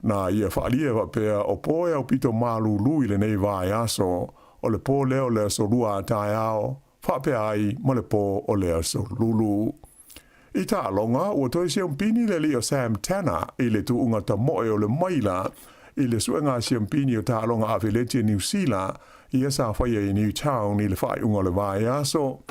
Na ia faaalia faapea o pō e aupito malūlū i lenei vaiaso, o le pō lea o le aso Lua a taeao, faapea ai ma le pō o le aso Lulu. I taaloga, ua toe siampini le alii o Sam Tanner i le tuuga tamoe o le maila i le suega siampini o taaloga afeleti a Niu Sila ia sa faia i Newtown i le faaiuga o le vaiaso.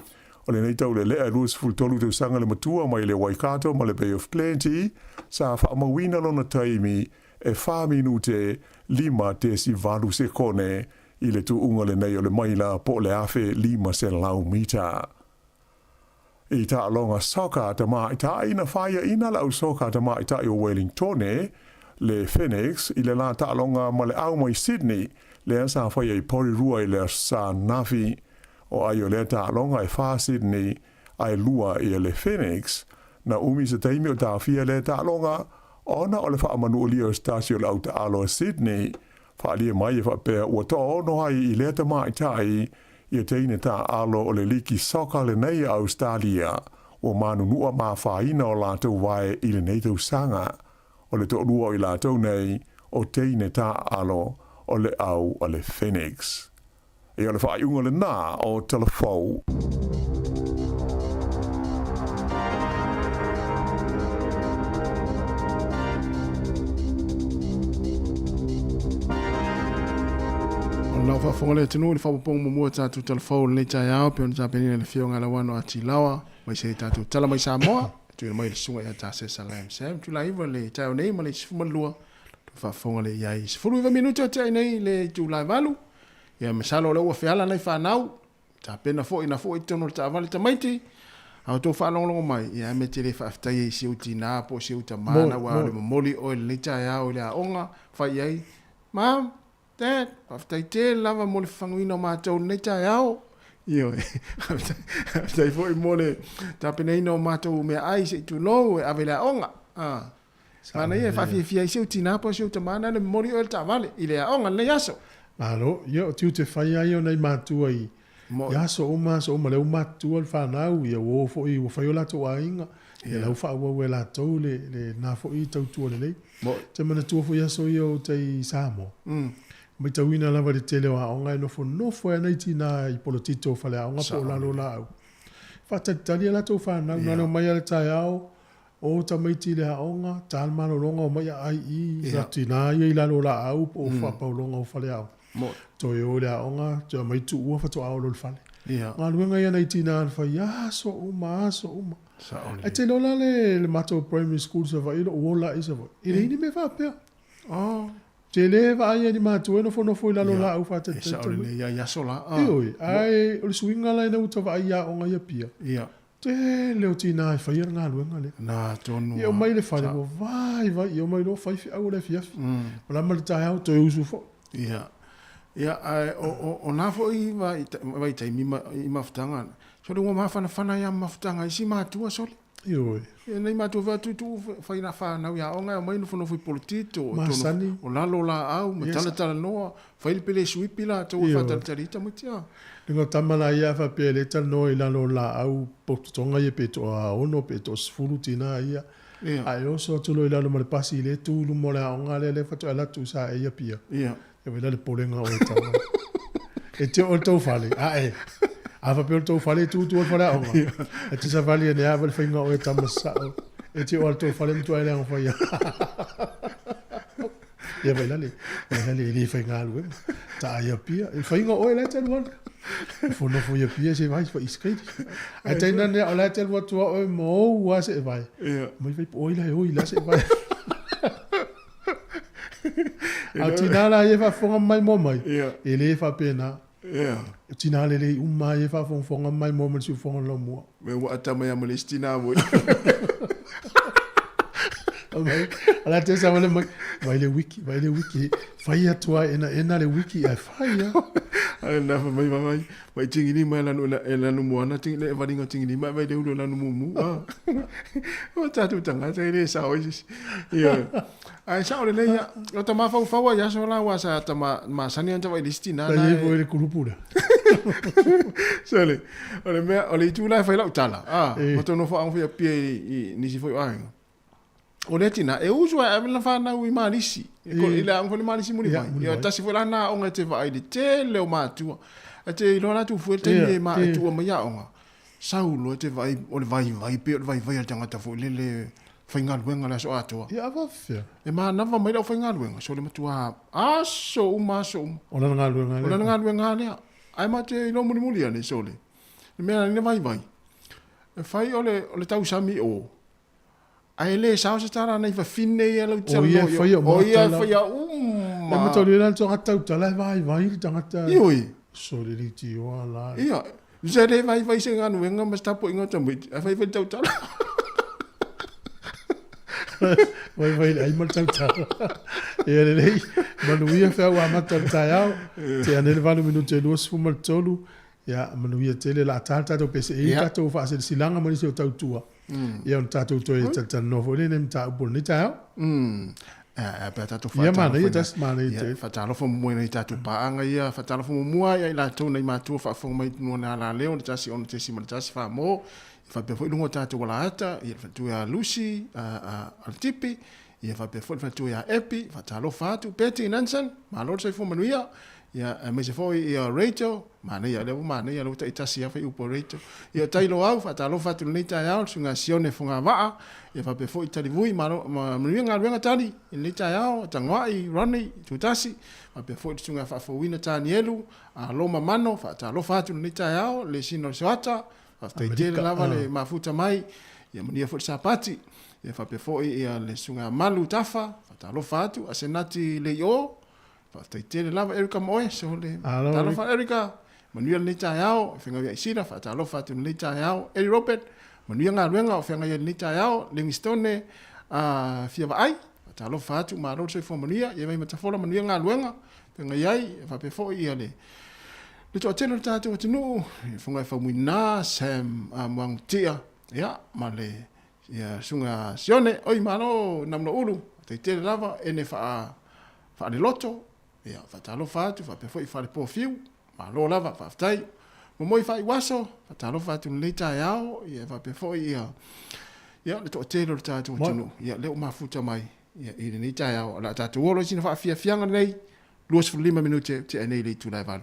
O lenei taulelea e 23 tausaga le matua mai le Waikato ma le Bay of Plenty sa faamauina lona taimi e 4 minute 5.8 sekone i le tuuga lenei o le maila po o le 1,500 mita. I taaloga soka tamaitai na faiaina le au soka tamaitai o Wellingtone, le Phoenix, i le la taaloga ma le au mai Sydney, lea sa faia i Porirua i le Aso Sa ananafi. O ai o lea taaloga e fa Sydney ae lua ia le Phoenix. Na umi se taimi o taofia lea taaloga ona o le faamanualia o se tasi o le au taalo a Sydney. Faaalia mai e faapea ua toaono ai i lea tamaitai ia teine taaalo o le liki soka lenei a Ausetalia ua manunua ma afaina o latou vae i lenei tausaga. O le toalua o i latou nei o teine taaalo o le au a le Phoenix. Ia o le faaiuga lenā o Talafou. O lau faafofoga le atunuu i le faaopoopoga muamua o tatou Talafou i lenei taeao pei ona tapenaina e le Afioga ia Lauano A. T. Laoa mai se tatou Tala mai Samoa e tuuina mai e le Susuga ia Tasesa Lam Sam. Tulai iva le taeao nei ma le 12 tou faafofoga le i ai 19 minute o tea nei le itula e 8. Ia masalo o lea ua feala nai fanau, tapena foi na foi i totonu o le taavale tamaiti, a outou faalogologo mai, ia me te le faafetai ai i si ou tinā po o si ou tamā na ua le momoli oe i lenei taeao i le aoga, fai i ai, Mom, Dad, faafetai tele lava mo le fafaguina o matou i lenei taeao. Ioe, faafetai foi mo le tapenaina o matou meaai se i tulou e ave i le aoga. Ah. Manaia e faafiafia ai si ou tinā po o si ou tamā na le momoli oe le taavale i le aoga i lenei aso. Malo, ia o tiute fai lava ia o nai matua i i aso uma aso uma, lea ua matutua le fanau, ia ua o foi ua fai o latou aiga, ia la ua faaauau e latou le lena foi tautua lelei. Ou te manatua foi aso ia o uta i Samoa, matauina lava le tele o aoga e nofonofo ai nai tinā i polotito o faleaoga po o lalo o laau, faatalitali a latou fanau, na ona omai lava i le taeao, O tamaiti i le aoga, ta le malologa omai aai i i yeah. Tina ia i lalo o laau po o faapaologa o faleaoga. Toe o i le aoga, toe aumai tuua faatoa olo i le fale. Yeah. Galuega ia nai tina na fai aso uma, aso uma. Ae te iloa la le, le matou primary school Savaii, lou ola i Savaii. E leai ni mea faapea. Oh. Te le vaai ai ni matua e nofonofo i lalo o laau faatalitali. E sao lelei ia i aso la. Ioe, ae o le suiga la ina ua ta vaai i aoga i Apia. Yeah. Tele o tinā e faia le galuega lea. Na tonu Ia omai i le fale ua vaivai, ia omai loa fai feau o le afiafi. Malama le taeao toe usu foi. Ia. Ia ae o o o na foi vaitaimi i mafutaga, sole ua mafanafana ai lava ma mafutaga a isi matua sole. Ioe. Ia nai matua foi atu tuu fai na fanau i aoga e omai nofonofo i polotito, Masani. o lalo o laau ma talatalanoa, fai le pele suipi latou e faatalitali ai tamaiti a. Luga o tama la ia a faapea e le talanoa i lalo o laau pototoga ia pe toa 6 pe toa 10 tina ia. Ae oso atu loa i lalo ma le pasi lea e tu i luma o le aoga lea lea faatoa alu atu sa e i Apia. Ia vaai la le polega o e tama. E te oo i le tou fale, ae a faapea o le tou fale e tu tu o le fale aoga. E te savali ane lava le faiga o e tama sao. E te oo i le tou fale matua e leaga faia. Ia vaai la le, vaai la le e le faigaluega. Taa i Apia. E faiga o oe la e te alu alu. E fonofo i Apia se vai fai skate. Ae tainane o la e te alu atu a oe ma ou a se e vai. Mai vai po oi la e oi la se e vai. A o tina la ia e faafofoga mai moa mai, e le faapena. O tina lelei uma ia e faafogafoga mai moa mai le siufofoga o le laumua. Me ua ata mai a ma le isi tina foi. O la te sa wale mai, vai le wiki, vai le wiki, fai atu ai ena ena le wiki ai fai a. Ai na fa mai mai mai tingi mai lanu e lanu moana tingi le valinga tingi mai vai le ulu lanu mumu. O tatu tangata e le sao isi. Ia. Ai sao le ia, o ta mafaufau ai aso la ua sa ta ma masani ana vai le isi tina na. Sa i foi le kulupu lea. Sole, o le mea, o le itu la e fai lau tala, a, ma tau nofo ago foi Apia i nisi foi o aiga. O lea tina, e usu ae ave lana fanau i Malisi, i le aoga foi le Malisi Mulivai. Ia, tasi foi la na aoga e te vaai i le tele o matua. E te iloa la tu fue le taimi e ma e tuua mai aoga. Sau loa e te vaai, o le vaivai, pei o le vaivai a le tagata foi lele faigaluega le aso atoa. Ia, a faapefea? E manava mai le aufaigaluega, sole matua aso uma aso uma. O lana galuega lea. O lana galuega lea. Ae matou te iloa mulimuli ane, sole, le mea lana vaivai, e fai o le, o le tausami o, ae le sao se tala nai fafine ia lau O ia e faia uma. O ia e faia uma. E mataulia la le tagata tautala e vaivai le tagata. Ioe. Sole leitioa la. Ia. Se le vaivai se galuega ma se tapuaiga o tamaiti, ae vaivai le tautala. Vaivai le ai ma le tautala. Ia lelei, manuia feau amata o le taeao. Tea nei le 8 minute e 23. Ia, manuia tele la ta le tatou pese e i tatou faasilasilaga ma nisi o tautua. Ia ona tatou toe talatalanoa foi lea i nai mataupu o lenei taeao. Ae pe a tatou Ia manaia tasi, manaia tele. Faatalofa muamua i nai tatou paaga ia, faatalofa muamua ia i latou nai matua faafofoga mai i luga o alaleo le 1 6.1 Famo, faapea foi luga o tatou alaata, ia le faletua ia Lucy a le Tipi, ia faapea foi le faletua ia Epi, faatalofa atu, Betty Nansen, malo le soifua manuia, ia aemaise foi ia Rachel, manaia lea ua manaia lea ua taitasi lava fai upu a Rachel. Ia tai Loau, faatalofa atu i lenei taeao, le susuga Sione Fogavaa, ia faapea foi Talivui, malo manuia galuega Tali i lenei taeao, Tagoai, Ronnie, Tutasi, faapea foi le susuga Faafouina Tanielu, Roma Mano, faatalofa atu i lenei taeao, le sina o le Soata, faafetai tele lava le mafuta mai, ia manuia foi le Sapati, ia faapea foi ia le susuga Malu Tafa, faatalofa atu, Asenati Leio, Faafetai tele lava Erica ma oe, sole. Talofa Erica, manuia lenei taeao, e feagai ia i Sila, faatalofa atu lenei taeao. Eddie Robert, manuia galuega o feagai ai lenei taeao. Livingstone, fia vaai, faatalofa atu, malo le soifua manuia. Ia vai Matafola, manuia galuega, feagai ai, faapea foi ia le le toatele o le tatou atunuu, le Fofoga Faumuina, Sam Muagutia, ia, ma le ia, Susuga Sione, oi malo Namanoulu, faafetai tele lava, ene faa faaleloto, ia, faatalofa atu, faapea foi faalepofiu, malo lava, faafetai. Momoi faaiuaso, faatalofa atu i lenei taeao, ia, faapea foi ia, ia, le toatele o le tatou atunuu, ia, lea ua mafuta mai, ia, i lenei taeao. O le a tatou o loa i sina faafiafiaga lenei, 25 minute tea nei i le itula e 8.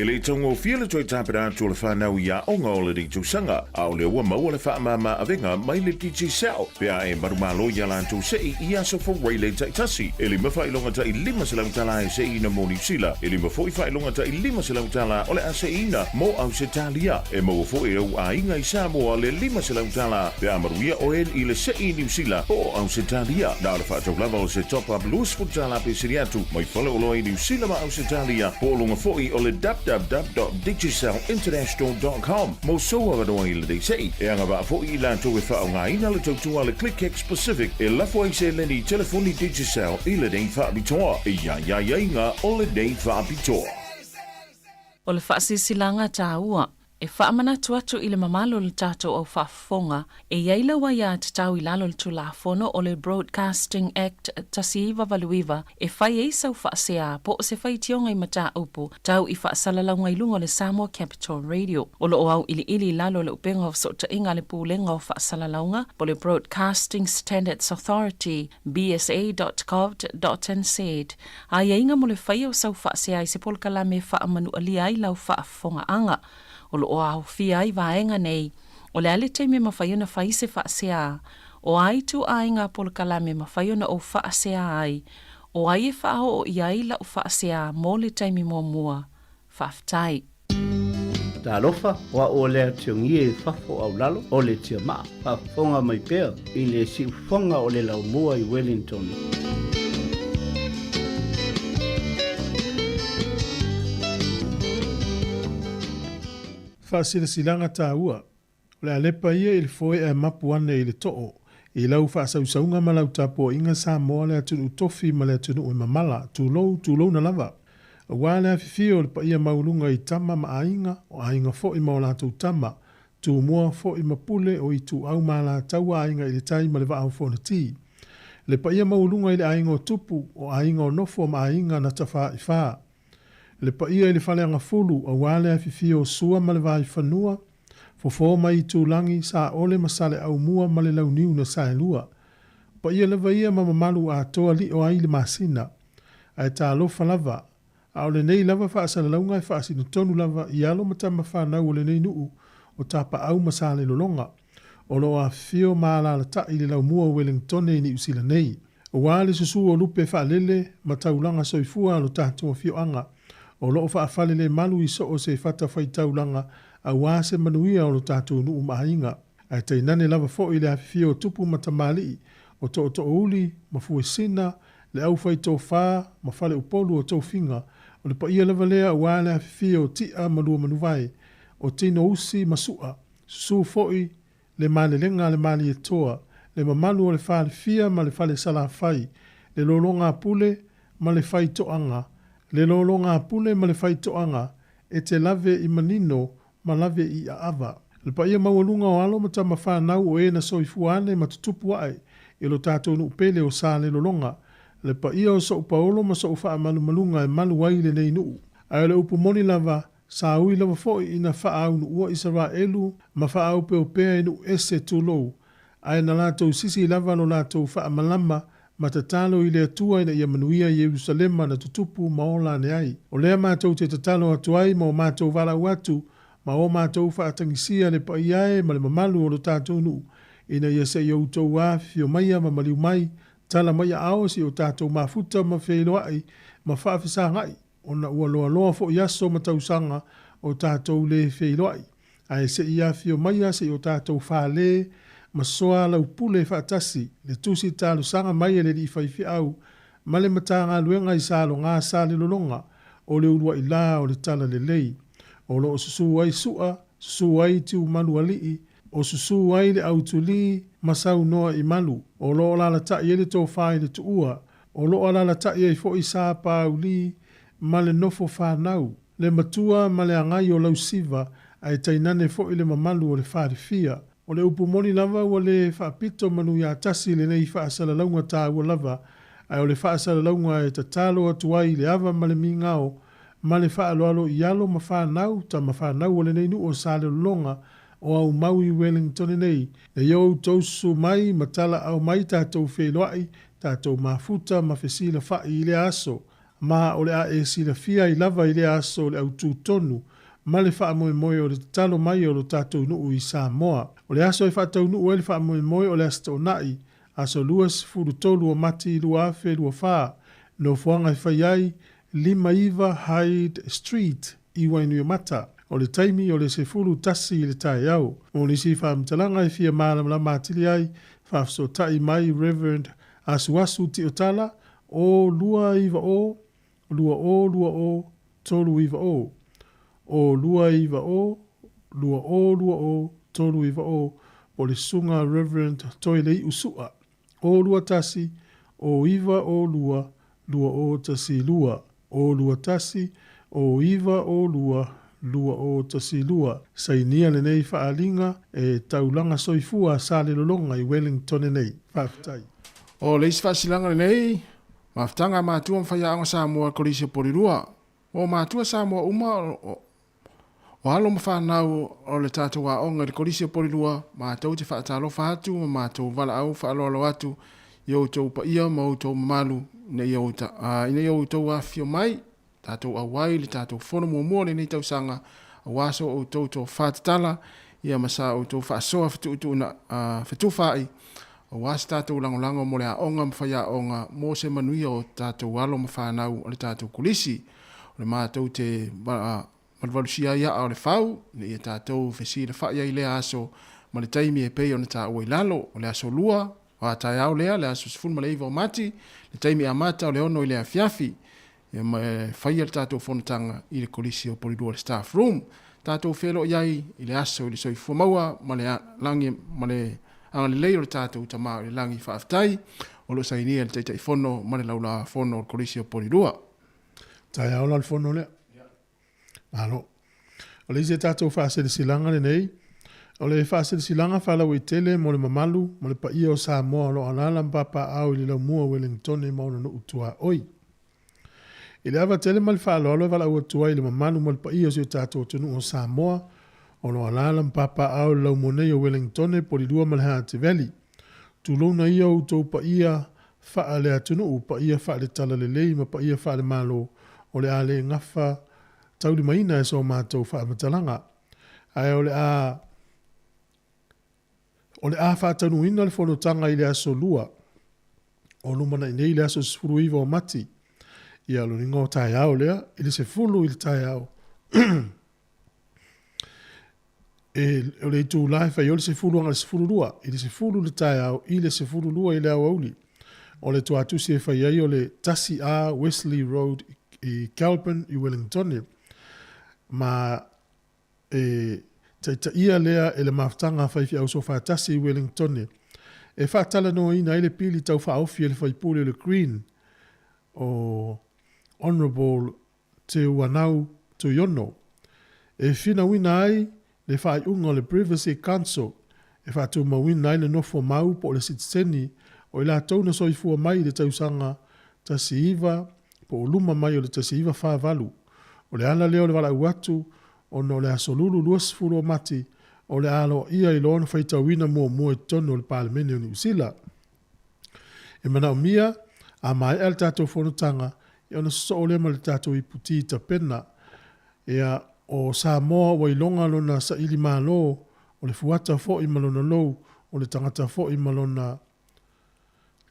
E le i taugofie le toe tapena atu o le fanau i aoga o lenei tausaga, a o lea ua maua le faamama avega mai le Digicel pe a e manumalo i a latou sei i aso Fuaile taitasi. E lima faailoga tai $500 e seiina mo Niu Sila, e lima foi faailoga tai $500 o le a seiina mo Ausetalia. E maua foi e ou aiga i Samoa le $500 pe a manuia oe i le sei i Niu Sila po o Ausetalia. Na o le faatau lava o se top-up $20 pe sili atu mai faleoloa i Niu Sila ma Ausetalia po o luga foi o le www.digicelinternational.com mo sou avanoa i lenei sei. E agavaa foi i latou e faaaogaina le tautua a le ClickX Pacific e lafo ai seleni i telefoni Digicel i lenei faapitoa. E i ai aiaiga o lenei faapitoa. O le faasilasilaga taua E faamanatu atu i le mamalu o le tatou au faafofoga, e i ai lau aiatatau i lalo o le Tulafono o le Broadcasting Act 1989 e fai ai sau faasea po o se faitioga i mataupu tau i faasalalauga i luga o le Samoa Capital Radio. O lo o auiliili i lalo o le upega o fesootaiga a le Pulega o Faasalalauga po o le Broadcasting Standards Authority, bsa.govt.nz, aiaiga mo le faia o sau faasea i se polokalame e faamanualia ai lau faafofogaaga. O lo o aofia ai vaega nei, o le a le taimi e mafai ona fai se faasea, o a ituaiga polokalame e mafai ona ou faasea ai, o ai e faaoo i ai lau faasea mo le taimi muamua. Faafetai. Talofa, o a'u o lea tiongie i fafo au lalo o le tiamaa, faafofoga mai pea i le siufofoga o le laumua i Wellington. Faasilasilaga taua, O le a lepa ia i le foe ae mapu ane i le too, i lau faasausauga ma lau tapuaiga Samoa le atunuu tofi ma le atunuu e mamala, tulou, tulouna lava. Aua le afifio o le paia maualuga i tama ma aiga, o aiga foi ma o latou tama, Tumua foi ma Pule o Ituau ma Alataua Aiga i le Tai ma le Vaa o Fonoti. Le paia maualuga i le aiga o Tupu, o aiga o Nofo ma aiga na Tafaifa. Le paia i le Faleagafulu aua le afifio o Sua ma le Vaifanua, Fofo ma Itulagi, Saole ma Saleaaumua ma le Launiu na Saelua. Paia lava ia ma mamalu atoa lio ai le masina. Ae talofa lava, A o lenei lava faasalalauga e faasino tonu lava i alo ma tama fanau o lenei nuu o Tapaau ma Salelologa, o lo o afifio ma alaalatai i le laumua o Welengtone i Niu Sila nei. Aua le susu o lupe faalele ma taulaga soifua a lo tatou afioaga, o lo o faafalelemalu i so o se fatafaitaulaga aua se manuia o lo tatou nuu ma aiga. Ae tainane lava foi le afifio o tupu ma tamalii, o tootoouli ma fuesina, le aufaitofa ma faleupolu o tofiga, o le paia lava lea aua le afifio o Ti'a ma Luamanuvae, o Tinousi ma Su'a, susu foi le malelega a le Malietoa, le mamalu o le Falefia ma le Falesalafai, le lologapule ma le faitoaga, le lologapule ma le faitoaga, e te lave i manino ma lave i aava. Le paia maualuga o alo ma tama fanau o e na soifua ane ma tutupu ae i lo tatou nuu pele o Salelologa, le paia o sou paolo ma sou faamalumaluga e malu ai lenei nuu. Ae o le upu moni lava, sa ui lava foi ina faaaunuua Isaraelu ma faaopeopea i nuu ese tulou, ae na latou sisi lava lo latou faamalama ma tatalo i le Atua ina ia manuia Ierusalema na tutupu ma ola ane ai. O lea matou te tatalo atu ai ma o matou valaau atu ma o matou faatagisia le paia e ma le mamalu o lo tatou nuu, ina ia se i outou afifio maia ma maliu mai, tala mai aao se i o tatou mafuta ma feiloai ma faafesagai, ona ua loaloa foi aso ma tausaga o tatou le feiloai, ae se i afifio maia se i o tatou fale ma soalaupule faatasi le tusi talosaga mai a le alii faifeau ma le Matagaluega i Saloga Salelologa o le uluai la o le Talalelei, o lo o susu ai Su'a, susu ai Tiumalualii, o susu ai le Autulī ma saunoa i malu, o lo o alalatai ai le tofa i le tuua, O lo o alaalatai ai foi Sa Pāulī ma le nofo fanau, le matua ma le agai o Lausiva, ae tainane foi le mamalu o le falefia. O le upu moni lava ua le faapito manu ia tasi lenei faasalalauga taua lava, ae o le faasalalauga e tatalo atu ai i le ava ma le migao ma le faaaloalo i alo ma fanau, tama fanau o lenei nuu o Salelologa, o aumau i Wellingtone nei, na ia outou susu mai ma talaau mai tatou feiloai, tatou mafuta ma fesilafa'i i lea aso. Ma o le a e silafia ai lava i lea aso le autū tonu ma le faamoemoe o le tatalo mai o lo tatou nuu i Samoa. O le aso e faataunuu ai le faamoemoe o le Aso Toonai, aso 23 o Mati 2024, nofoaga e fai ai, 59 Hyde Street i Wainuiomata. O le taimi o le 11 i le taeao. Mo nisi faamatalaga e fia malamalama atili ai, faafesootai mai Rev. Asuasu Tiotala, 0 290 2020 390, 0 290 2020 390, po o le Susuga Rev. Toelei'u Su'a, 0 21 09 02 2012, 0 21 09 02 2012. Sainia lenei faaaliga e Taulaga Soifua Salelologa i Wellingtone nei. Faafetai. O le isi faasilaga lenei, mafutaga a matua ma faiaoga Samoa Kolisi o Polilua. O matua Samoa uma o, o alo ma fanau o le tatou aoga i le Kolisi o Polilua, matou te faatalofa atu ma matou valaau faaaloalo atu i outou paia ma outou mamalu ina ia, ina ia outou afifio mai tatou auai i le tatou fono muamua o lenei tausaga aua so outou tofa tatala ia ma sa outou faasoa fetuutuuna, fetufaai aua se tatou lagolago mo le aoga ma faiaoga mo se manuia o tatou alo ma fanau o le tatou Kolisi. O le matou te valuvalusia ai aa o le fau ina ia tatou fesilafai ai i lea aso ma le taimi e pei ona taua i lalo, o le aso Lua, o a taeao lea, le aso 19 o Mati, le taimi amata o le 6 i le afiafi. Ia ma e faia le tatou fonotaga i le Kolisi o Polilua le Staff Room. Tatou feloai ai i le aso i le soifua maua ma le lagi ma le agalelei o le tatou Tama i le lagi. Faafetai o lo o sainia e le Taitaifono ma le Laulafono o le Kolisi o Polilua. Taeao la le fono lea. Malo. O le isi a tatou faasilasilaga lenei, o le faasilasilaga faalauaitele mo le mamalu ma le paia o Samoa o lo o alaala ma papaaao i le laumua o Welingtone ma ona nuu tuaoi. I le ava tele ma le faaaloalo e valaau atu ai i le mamalu ma le paia o si o tatou atunuu o Samoa o lo o alaala ma papaaao i le laumua nei o Welingtone, Polilua ma le Hutt Valley. Tulouna ia outou paia faale-atunuu, paia faale-talalelei ma paia faale-Malo o le a le gafa taulimaina e so matou faamatalaga. Ae o le a o le a faataunuuina le fonotaga i le aso Lua o lumanai nei i le aso 19 o Mati. Ia, lona uiga o taeao lea, i le 10 i le taeao. E, o le itulā e fai ai o le 10 agai le 12, i le 10 i le taeao i le 12 i le aoauli. O le tuatusi e fai ai o le 1A Wesley Road i Kelburn i Wellingtone. Ma e taitaia lea e le mafutaga a faifeau soofaatasi i Wellingtone e faatalanoaina ai le pili tau faaofi e le faipule o le Green o Honourable Te Uanau Tuiono, e finauina ai le faaiuga o le Privacy Council e faatumauina ai le nofo mau po o le sitiseni o i latou na soifua mai i le tausaga 19 po o luma mai o le 1948. O le ala lea o le valaau atu ona o le aso Lulu 20 o Mati o le a aloaia i lona faitauina muamua i totonu o le Palemene o Niu Sila. E manaomia, a maea le tatou fonotaga, ia ona sosoo lea ma le tatou iputi tapena. Ia, o Samoa ua iloga lona saili malo, o le fuata foi ma lona lou, o le tagata foi ma lona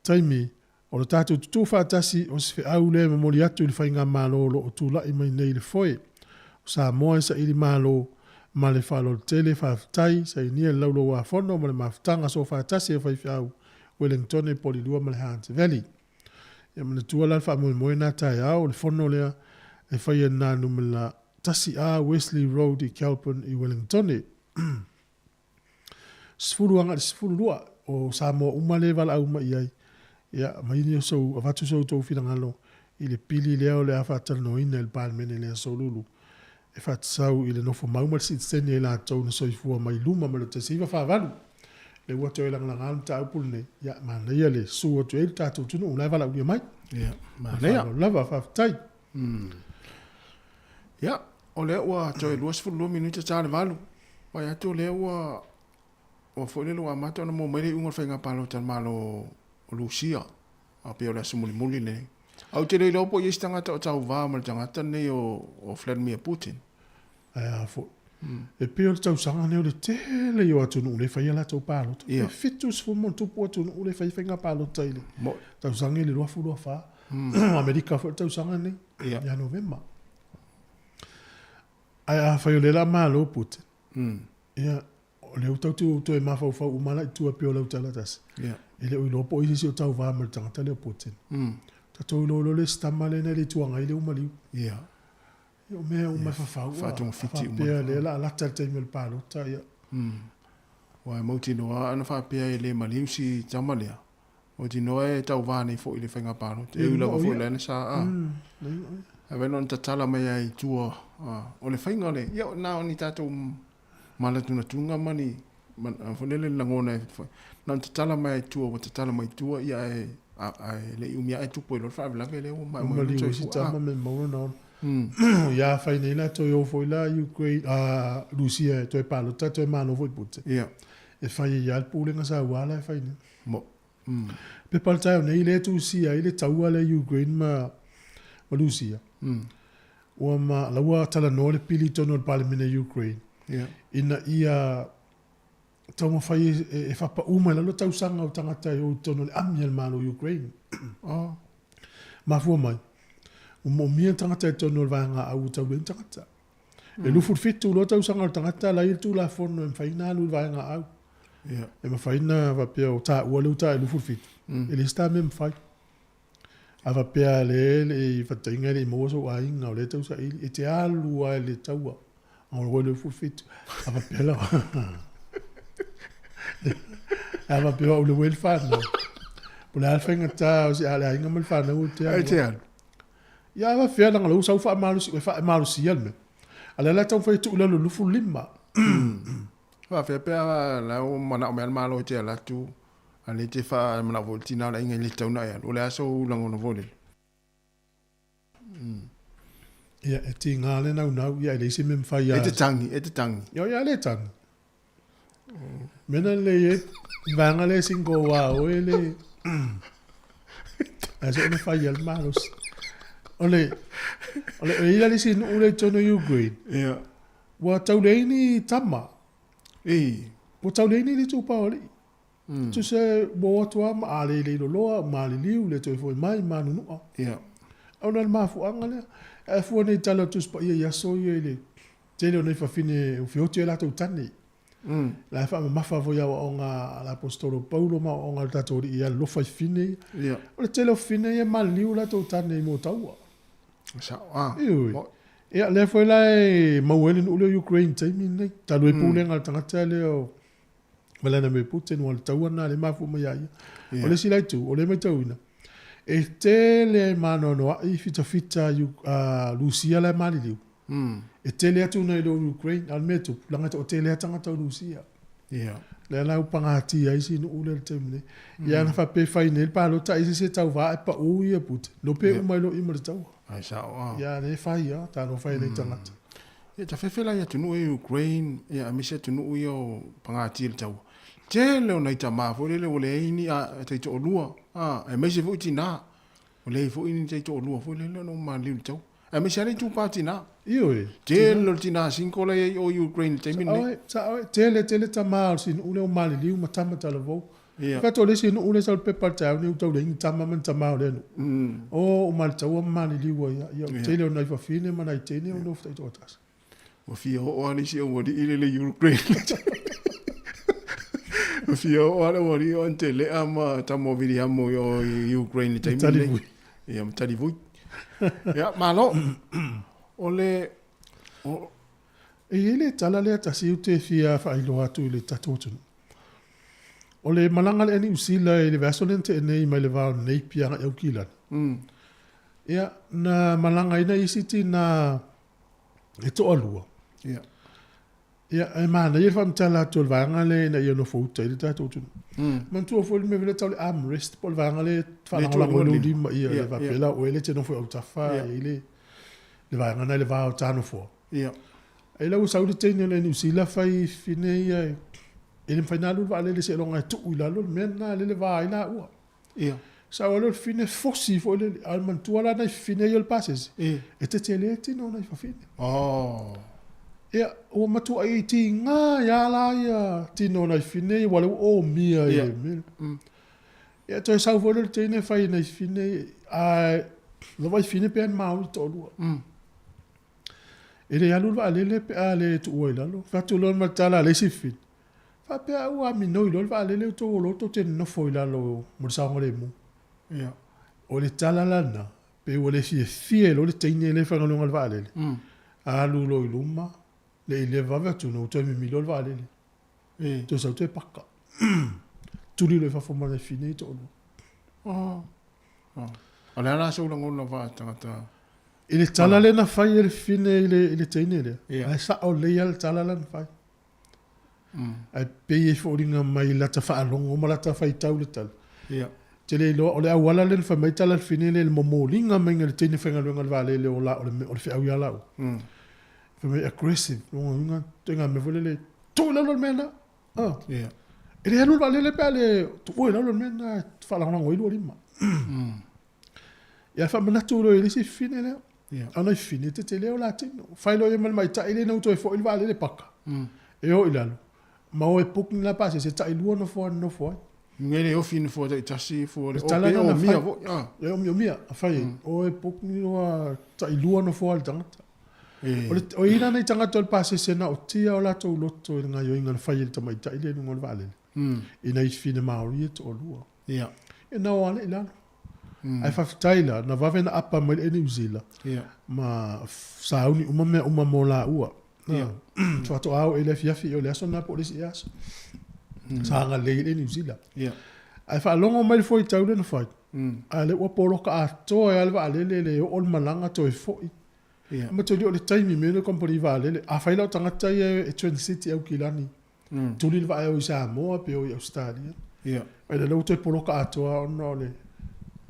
taimi, o le tatou tutū faatasi o se feau lea e momoli atu i le Faigamalo o lo o tulai mai nei i le foe. O Samoa e saili malo ma le faaaloalo tele, faafetai, sainia le Laulau-a-Fono ma le mafutaga soofaatasi a faifeau Wellingtone, Polilua ma le Hunt Valley. Ia manatua la le faamoemoe na taeao o le fono lea e faia i na numera 1A Wesley Road i Kelburn i Wellingtone. 10 agai le 12 o Samoa uma lea e valaau mai i ai. Ia, aumai ni sou, avatu so outou finagalo i le pili lea o le a faatalanoaina i le Palemene i le Aso Lulu e faatasau i le nofo mau ma le sitiseni a i latou na soifua mai luma mai le 1948. Lea ua toe lagalaga le mataupu lenei, ia, manaia le susu atu ai le tatou atunuu la e valaaulia mai. Ia, manaia. Lava, faafetai. Ia, o lea ua toe 22 minute ta le valu. Vaai atu o lea ua ua foi lele ua amata ona maua mai le iuga o le faiga palota a le Malo o Lusia. A pei o le aso mulimuli lenei. Ae ou te le iloa po o i ai se tagata o tauvā ma le tagata lenei o, o Vladimir Putin. Ae a foi. E pei o le tausaga lenei o le tele ia o atunuu lea e fai a latou palota. Pe 70+ atunuu lea e fai faiga palota i le tausaga i le 2024. O Amerika foi le tausaga lenei ia Novema. Ae afai o lea o le a malo Putin, ia o lea ua tatou toe mafaufau uma la i tua pei o lau tala tasi. E le o iloa po o ai se isi o tauva ma le tagata lea o Putin. Tatou iloa loa le isi tama lea na i le Itu Agai lea ua maliu. Ia o mea uma e fafau a Faatogafiti uma. Faapea lea o le a lata le taimi o le palota ia. Aua e mautinoa ana faapea e le maliu si tama lea, mautinoa e tauva nei foi i le faiga palota. E ui lava foi o lea na sa a. Ae vaai na tatala mai lava i tua o le faiga o le, ia na o ni tatou malatunatuga ma ni foi lele lagona e fai. Na ona tatala mai lava i tua ua tatala mai i tua ia ae ae le i umi ae tupu ai loa le faalavelave lea ua maea mai Maliu ai si tama me maua na ona. Ia fai nei la toe o foi la Ukraine a Rusia e toe palota toe malo foi Putin. Ia. E fai ai lava le pulega saua la e fai nei. Mo. Pepa le taeao nei lea e tusia ai le taua lea Ukraine ma ma Rusia. Ua ma la ua talanoa le pili i totonu o le Palemene Ukraine. Ia. Ina ia taumafai e faapau mai lalo tausaga o tagata e o i totonu o le ami a le Malo o Ukraine. Oh. Mafua mai, ua moomia tagata i totonu o le vaega au ua tau leai ni tagata. E 27 loa tausaga o le tagata la e i ai le Tulafono e mafai ona alu i le vaega au. Yeah. E mafai ona faapea o taua lea ua taua e 27. E leai se ta mea e mafai. A faapea lea e le i faatainga e le i maua sou aiga o lea e tau saili, e te alu lava i le taua a o le 27. A faapea la a faapea o au le ua i le fanau. Po o le a le faigata o si a le aiga ma le fanau e te alu. E te alu. Ia a faapea leaga o lea ua sau faamalosi, e faamalosia le mea. A o lea la e taumafai e tuu i lalo i le 25. Faapea pe a la ua manao mai lava le Malo e te alu atu A lea e te faamanao foi i le tina o le aiga e le tatau ona e alu. O le a sou lagona foi lele? Ia, e tiga le naunau, ia e leai se mea e mafai a. E te tangi, e te tangi. Ia, ia le tangi. Mea na lelei ai le vaega lea e single aua o oe le ae soo na fai ai le malosi. O le, o le, e i ai le isi nuu lea i totonu o Ukraine. Ia. Ua tau leai ni tama. Ei. Ua tau leai ni itupa o alii. Tusa ua o atu lava ma alelei loloa, maliliu, le toe foi mai, manunua. Ia. Ona o le mafuaaga lea. Ae fua nei tala o le Tusi Paia i aso ia i le tele o nei fafine ua feoti ai latou tane. La e faamamafa foi aoaoga a le Aposetolo Paulo ma aoaoga a le tatou Alii i alolofa i fafine ia. Ia. O le tele o fafine ia e maliliu latou tane i Motaua. Sao. Ah. Ioe. Ia, lea foi la e maua ai le nuu lea o Ukraine i le taimi lenei. Talu ai pulega a le tagata lea o Vladimir Putin ua le taua lena lea e mafua mai ia ia. O le isi la itu, o lea e matauina, e tele maanoanoa'i fitafita a Rusia la e maliliu. E tele atu nai lo Ukraine, a o le mea e tupu, leaga e toatele lava tagata o Rusia. Lea la ua pagatia ai si nuu lea i le taimi nei. Ia ana faapea e fai nei le palota ai se isi e tauva ae pau ia Putin, no pe uma ai loa i ma le taua. Ai sao a. Ia lea e fai lava, talofa e nei tagata. Ia tafefe la i atunuu ia Ukraine ia aemaise atunuu ia o pagatia i le taua. Tele o nai tama foi lele ua leai ni a taitoalua a aemaise foi tina ua leai foi ni taitoalua foi lele ona ua maliliu i le taua. Aemaise lava le itupa tina. Ioe. Tele o le tina single la i ai o Ukraine i le taimi lenei. Sao oe, tele tele tama o si nuu lea ua maliliu ma tama talavou. Ia. Fato le isi nuu lea sau le pepa i le taeao nei ua tau leai ni tama ma ni tama o lea nuu. O uma le taua ma maliliu ai lava. Ia, o le tele o nai fafine ma nai teine o nofo taitoatasi. Ua fia oo lava le isi aualii lea i le Ukraine. Ua fia oo lava le aualii o Antelea ma tama o Viliamo i o i Ukraine i le taimi lenei. Ia, ma Talivui. Ia, malo. O le... O... E i ai le tala lea tasi ou te fia faailoa atu i le tatou atunuu. O le malaga a le Air Niu Sila i le vaiaso lea na tea nei mai le va o Napier agai Aukilani. Ia, na malaga ai nai isi tina e toalua. Ia. Ia, e manaia le faamatala atu o le vaega lea ina ia nofo uta ai le tatou atunuu. Manatua foi le mea foi lea tau le arm rest po o le vaega lea e faalagolago ai lou lima, ia, le faapea la o oe lea e te nofo i autafa, e i ai le vaega lena i le va o ta nofoa. Ia. Ai la ua sau le teine o le Niu Sila fai fine ia e le mafai ona alu le vaalele seiloga e tuu i lalo le mea lena lele va ai laua. Ia. Sau lea o le fafine fosi foi lele, a o le manatua la nai fafine ia o le pasese, e tetele tino o nai fafine. Ia, ua matuai tiga ai lava la ia tino o nai fafine ia, aua o lea ua omia i le mea lea. Ia, toe sau foi lea o le teine fai i nai fafine ia, ae lava ai fafine pe a ni Maori toalua. E le alu le vaalele pe a le tuua i lalo. Fai atu loa ma le tala a le isi fafine, Faapea au a minoi loa le vaalele outou o loa tou te nonofo i lalo mo le saogalemu. Ia. O le tala la lena, pei ua le fiafia ai loa le teine lea e faigaluega i le vaalele, alu loa i luma, le i leva vave atu ona ua toe mimilo le vaalele. Toe sau toe paka. Tuli loa i fafo ma nai fafine ia e toalua. O le a la sou lagona faa-tagata? I le tala lea na fai e le fafine i le teine lea, ae sao lelei lava le tala la na fai. Ae pei e foliga mai lata faalogo ma lata faitau le tala. Ia. Te le iloa, o le auala lea na fai mai tala a le fine lea i le momoliga mai e le teine faigaluega i le vaalele o la, o le, o le feau ia laua. Fai mai aggressive, lona uiga, ituaiga mea foi lele, tuu i lalo le mea lena. Ah. Ia. E le alu le vaalele pe a le tuua i lalo le mea lena e faalagolago ai lua lima. Ia faamanatu loa i le isi fafine lea. Ia. A o nai fafine e tetele o la tino. Fai loa ia ma le maita'i lea ina ua toe fo'i le vaalele paka. E o i lalo. Ma o e book ni la pasese e tailua nofoa e nonofo ai. Nge le ofi nofoa taitasi fua le O tala o pe na omia fai. foi. Ah. E omiomia a fai ai. O e book ni loa tailua nofoa a le tagata. E. O le o i ai la nai tagata o le pasese na otia o latou loto i le gaioiga na fai e le tamaitai lea i luga o le vaalele. I nai fafine Maori e toalua. Ia. E na o ale i lalo. Ae faafetai la, na vave na apa mai le Niu Sila ma sauni uma mea uma mo laua. Ia. Faatoa oo i le afiafi o le aso lena po o le isi aso. Sa agalelei ai le Niu Sila. Ia. Ae faalogo mai le fuaitau lea na fai, a o lea ua poloka atoa ai lava le vaalele le oo le malaga toe foi. Ia. Ma toe o le taimi mea le kamupani vaalele. Afai la o tagata ia e transit i Aukilani, tuli le vaa e o i Samoa pe o i Ausetalia. Ia. Ai lea ua toe poloka atoa ona o le...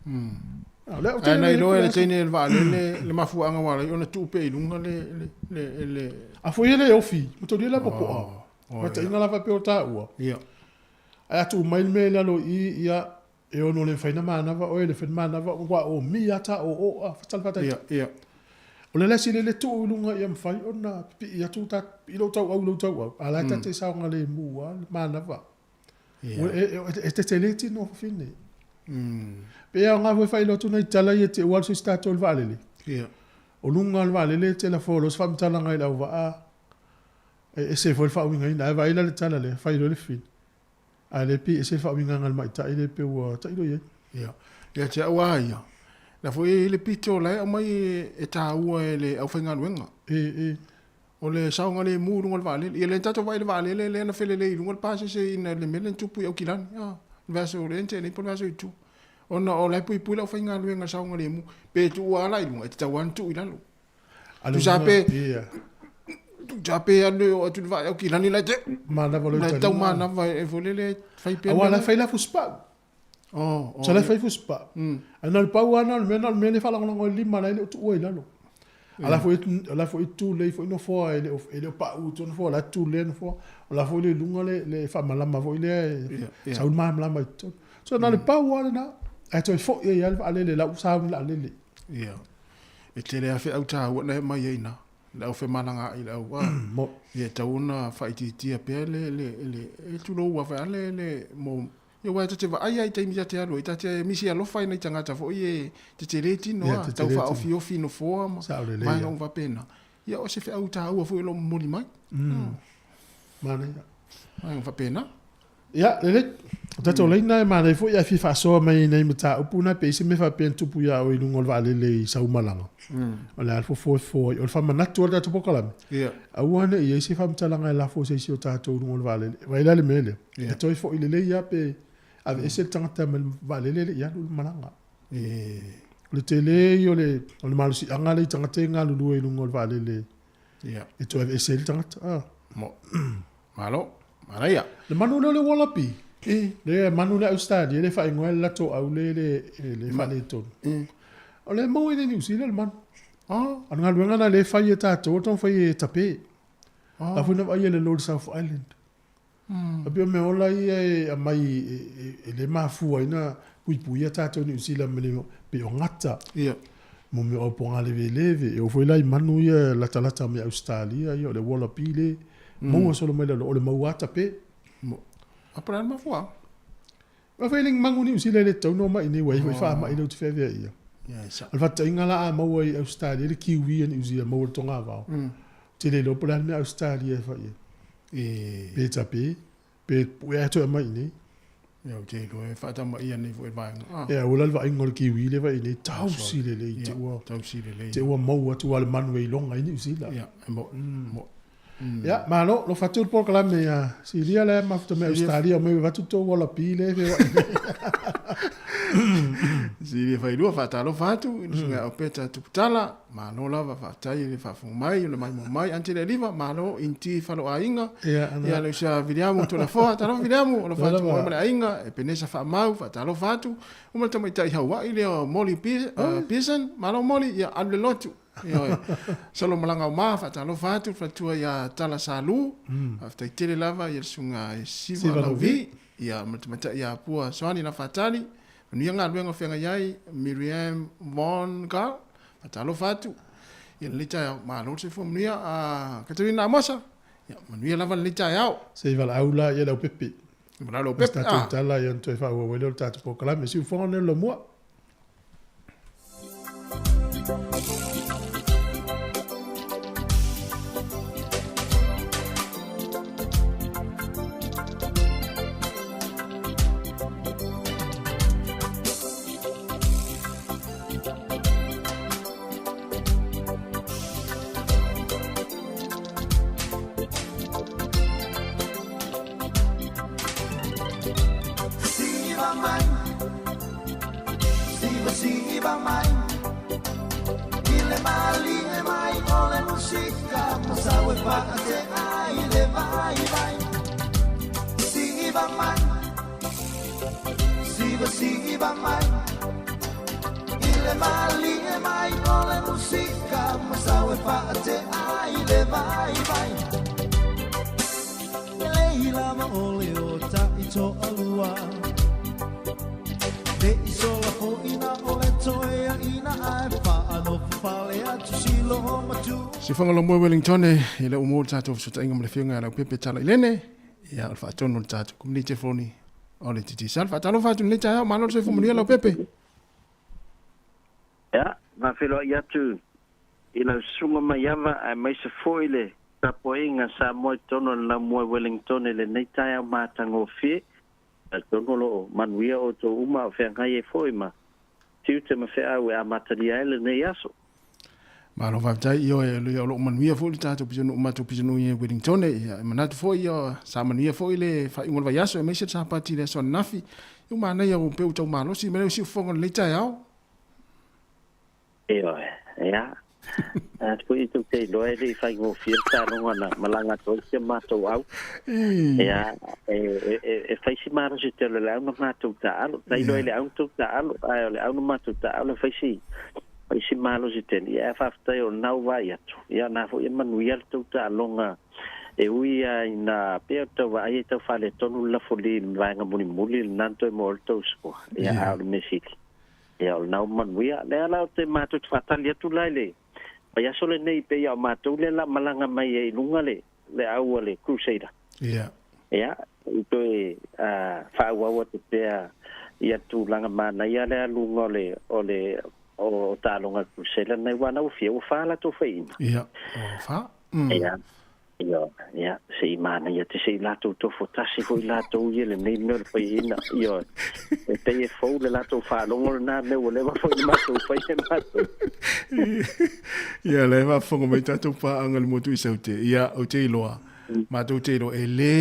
Ah, o lea ou te Ae na le iloa e le aso. teine le vaalele le mafuaaga ua ala ai ona tuu pea i luga le le le le A foi e le ofi, matolia la popoa. Oh, Mataiga lava pe o taua. Ia. Ae a tuu mai le mea i lalo i i, ia, e ono le mafai ona manava oe, le mafai ona manava ua omia ta o o a fatala fatai. Ia, ia. O le lasi le le tuu i luga ia mafai ona pipii atu ta i lou tauau i lou tauau, a la e ta te saogalemu lava le manava. Ia. Ua e tetele tino o fafine. Pe aoga foi e faailoa atu nai tala ia te ua alu se isi tatou i le vaalele. Ia. O luga o le vaalele e te lafo loa se faamatalaga i le auvaa, e ese foi le faauigaina. Ae vaai la le tala lea, fai loa le fafine. A le pei e ese le faauigaga a le maita'i lea pei ua tailo i ai. Ia, ia te au lava ia, la foi e i ai le pito la e aumai e taua e le aufaigaluega. E, e. O le saogalemu i luga o le vaalele. Ia lea na tatou vaai i le vaalele lea na felelei i luga le pasese ina le mea lea na tupu i Aukilani, a, le vaiaso lea na tea nei po o le vaiaso i tua. Ona o la e puipui le aufaigaluega i le saogalemu. Pe tuua lava la i luga, e tatau lava ona tuu i lalo. Tusa pe tusa pe alu e oo atu i le vaa i Aukilani la e te Manava loa i la e taliga. tau manava e foi lele fai pea Aua le la e mea. fai la fusipau. Oh, oh, Sa la e ia. fai fusipau. Ae na o le pau lava na o le mea na o le mea lea e faalagolago ai le lima la e le o tuua i lalo. A la foi o la foi e tulei foi nofoa e le o e le o paū i tua nofoa, o la e tulei nofoa. O la foi le i luga le le faamalama foi lea e Ia, ia. sau le malamalama i totonu. So na o le pau lava lena. Ae toe foi ai lava le vaalele la ua sauni le vaalele. Ia. E tele lava feau taua na e aumai ai i ina, le au femalagaai i le au a. Mo. Ia e tatau ona faaitiitia pea le, le, le, e tulou lava foi a le, le, mo, ia aua ta te vaai lava i taimi ta te alu ai, ta te misi alofa i nai tagata foi e tetele tino Ia, a, tau tetele tino. faaofiofi nofoa ma Sao lelei vaega lava. uma faapena. Ia o se feau taua foi o lo o momoli mai. Manaia. Vaega faapena. Ia, lelei. O tatou laina e manaia foi ae fia faasoa mai nai mataupu na pe i ai se mea faapea na tupu ia oe i luga o le vaalele i sau malaga. O le a le fofo e fofo ai. O le faamanatu o le tatou polokalame, aua ne i i ai se faamatalaga e lafo e se isi o tatou i luga o le vaalele. Vaai la le mea lea, e toe foi lelei lava pe aveese le tagata mai le vaalele e le i alu le malaga. O le tele ia o le, o le malosiaga lea i tagata ia e galulue i luga o le vaalele e toe aveese ai le tagata. Malo, manaia. Le manu lea o le wallaby. Le manu lea Australia le faaigoa e le latou au le le le faaletonu. O lea e maua i inei i Niu Sila le manu. Oh. O le galuega lena lea e fai e tatou, o le taumafai e tape. Oh. La foi na vaaia e le Lord South Island. A pei o mea ola ia e aumai e le mafua ai ona puipuia tatou i Niu Sila ma le pei o gata. Ia. Mo mea o aupogaleveleve. E oo foi la i manu ia e latalata mai Ausetalia, ia o le wallaby le maua solo mai lalo, o le mauatape. A po o le a le mafuaaga? Aua foi e le ni manu Niu Sila e le tatau ona omai i inei, ua i ai foi faamai lea ou te feaveai ia. O le faataitaiga la a maua i Ausetalia le kiwi a Niu Sila maua i le togavao, ou te le iloa po o le a le mea a Ausetalia e fai ai. Pe tape, pe pue ae toe aumai i inei. Ia ou te iloa e faatamaia nei foi e le vaega. Ia ua la le vaaiga o le kiwi lea e vaai nei, tausi lelei te ua, te ua maua atu aua o le manu e iloga ai Niu Sila. Ia, e mo'i. Ia, malo, alofa atu le polokalame ia Silia la e mafuta mai Ausetalia omai avatu tou wallaby lea e feoai nei. Silia Failua, faatalofa atu i le susuga ia Opeta Tuputala, malo lava, faafetai i le faafofoga mai, o le maimoa mai, Aunty Lealiva, malo, Inti Faloaiga, ia le uso Viliamu Toleafoa, talofa Viliamu, alofa atu ma oe ma le aiga, Epenesa Faamau, faatalofa atu, uma le tamaitai Haua'i lea o Molly Pearson, malo Molly, ia alu le lotu. Ioe. Solo malaga o ma, faatalofa atu le faletua ia Tala Salu, faafetai tele lava i le susuga i Siva Lauvi, ia ma le tamaitai ia Pua Soani Lafatali, manuia galuega o feagai ai, Miriam Von Gaal, faatalofa atu i lenei taeao, malo le soifua manuia, Katerina Amosa, ia manuia lava lenei taeao. Se i valaau la ia Leaupepe. Valaau Leaupepe. Se tatou tala ia ona toe faaauau ai lea o le tatou polokalame. Siufofoga nei o le Laumua. Siufofoga Laumua Wellington e le ua maua le tatou fesootaiga ma le Afioga ia Leaupepe Tala Ilene, ia o le faatonu o le tatou Komuniti Telefoni o le Digicel. Faatalofa atu i lenei taeao, malo le soifua manuia Leaupepe. Ia, faafeiloai atu i lau susuga Maiava aemaise foi le tapuaiga Samoa i totonu o le Laumua i Wellington i lenei taeao matagofie. Talitonu o lo o manuia outou uma a o feagai ai foi ma tiute ma feau e amatalia ai lenei aso. Malo faafetai, ioe, o lo o manuia foi le tatou pitonuu, matou pitonuu i Wellington. Ia, e manatu foi ia, sa manuia foi le faaiuga o le vaiaso aemaise le Sapati i le aso ananafi. Ua manaia ua pei ua tau malosi mai le siufofoga o lenei taeao. Ioe, ia. A foi tou te iloa e le i faigofie le taaloga na malaga atu ai si a matou au. Ia, e fai si malosi tele o le au na matou taaalo. Tailo ai le au na tou taaalo, ae o le au na matou taaalo e fai si, fai si malosi tele. Ia, ae faafetai o lena ua vaai atu. Ia, o lena foi e manuia le tou taaloga e ui lava ina pei o tau vaai e tau faaletonu le lafoli i le vaega mulimuli lena na toe maua ai le tou score. Ia, a o le mea sili. Ia, o lena ua manuia. Lea la ou te matou te faatali atu la i le vaiaso lenei pei a o matou lea la malaga mai ai i luga le le au a le Crusader. Ia. Ia, i toe faaauau atu pea ia tulaga manaia lea luga o le o le o taaloga Crusader nei aua na ua fia ua fa latou faiina. Ia, ua fa. Ia. Ia, ia, se i manaia te se i latou tofo tasi foi latou ia lenei mea o le faiaina. Ioe, e pei e fou le latou faalogo lena mea ua leva foi ona matou faia e matou. Ia, la e faafofoga mai tatou paaga i le motu i Saute. Ia, ou te iloa, matou te iloa, e le,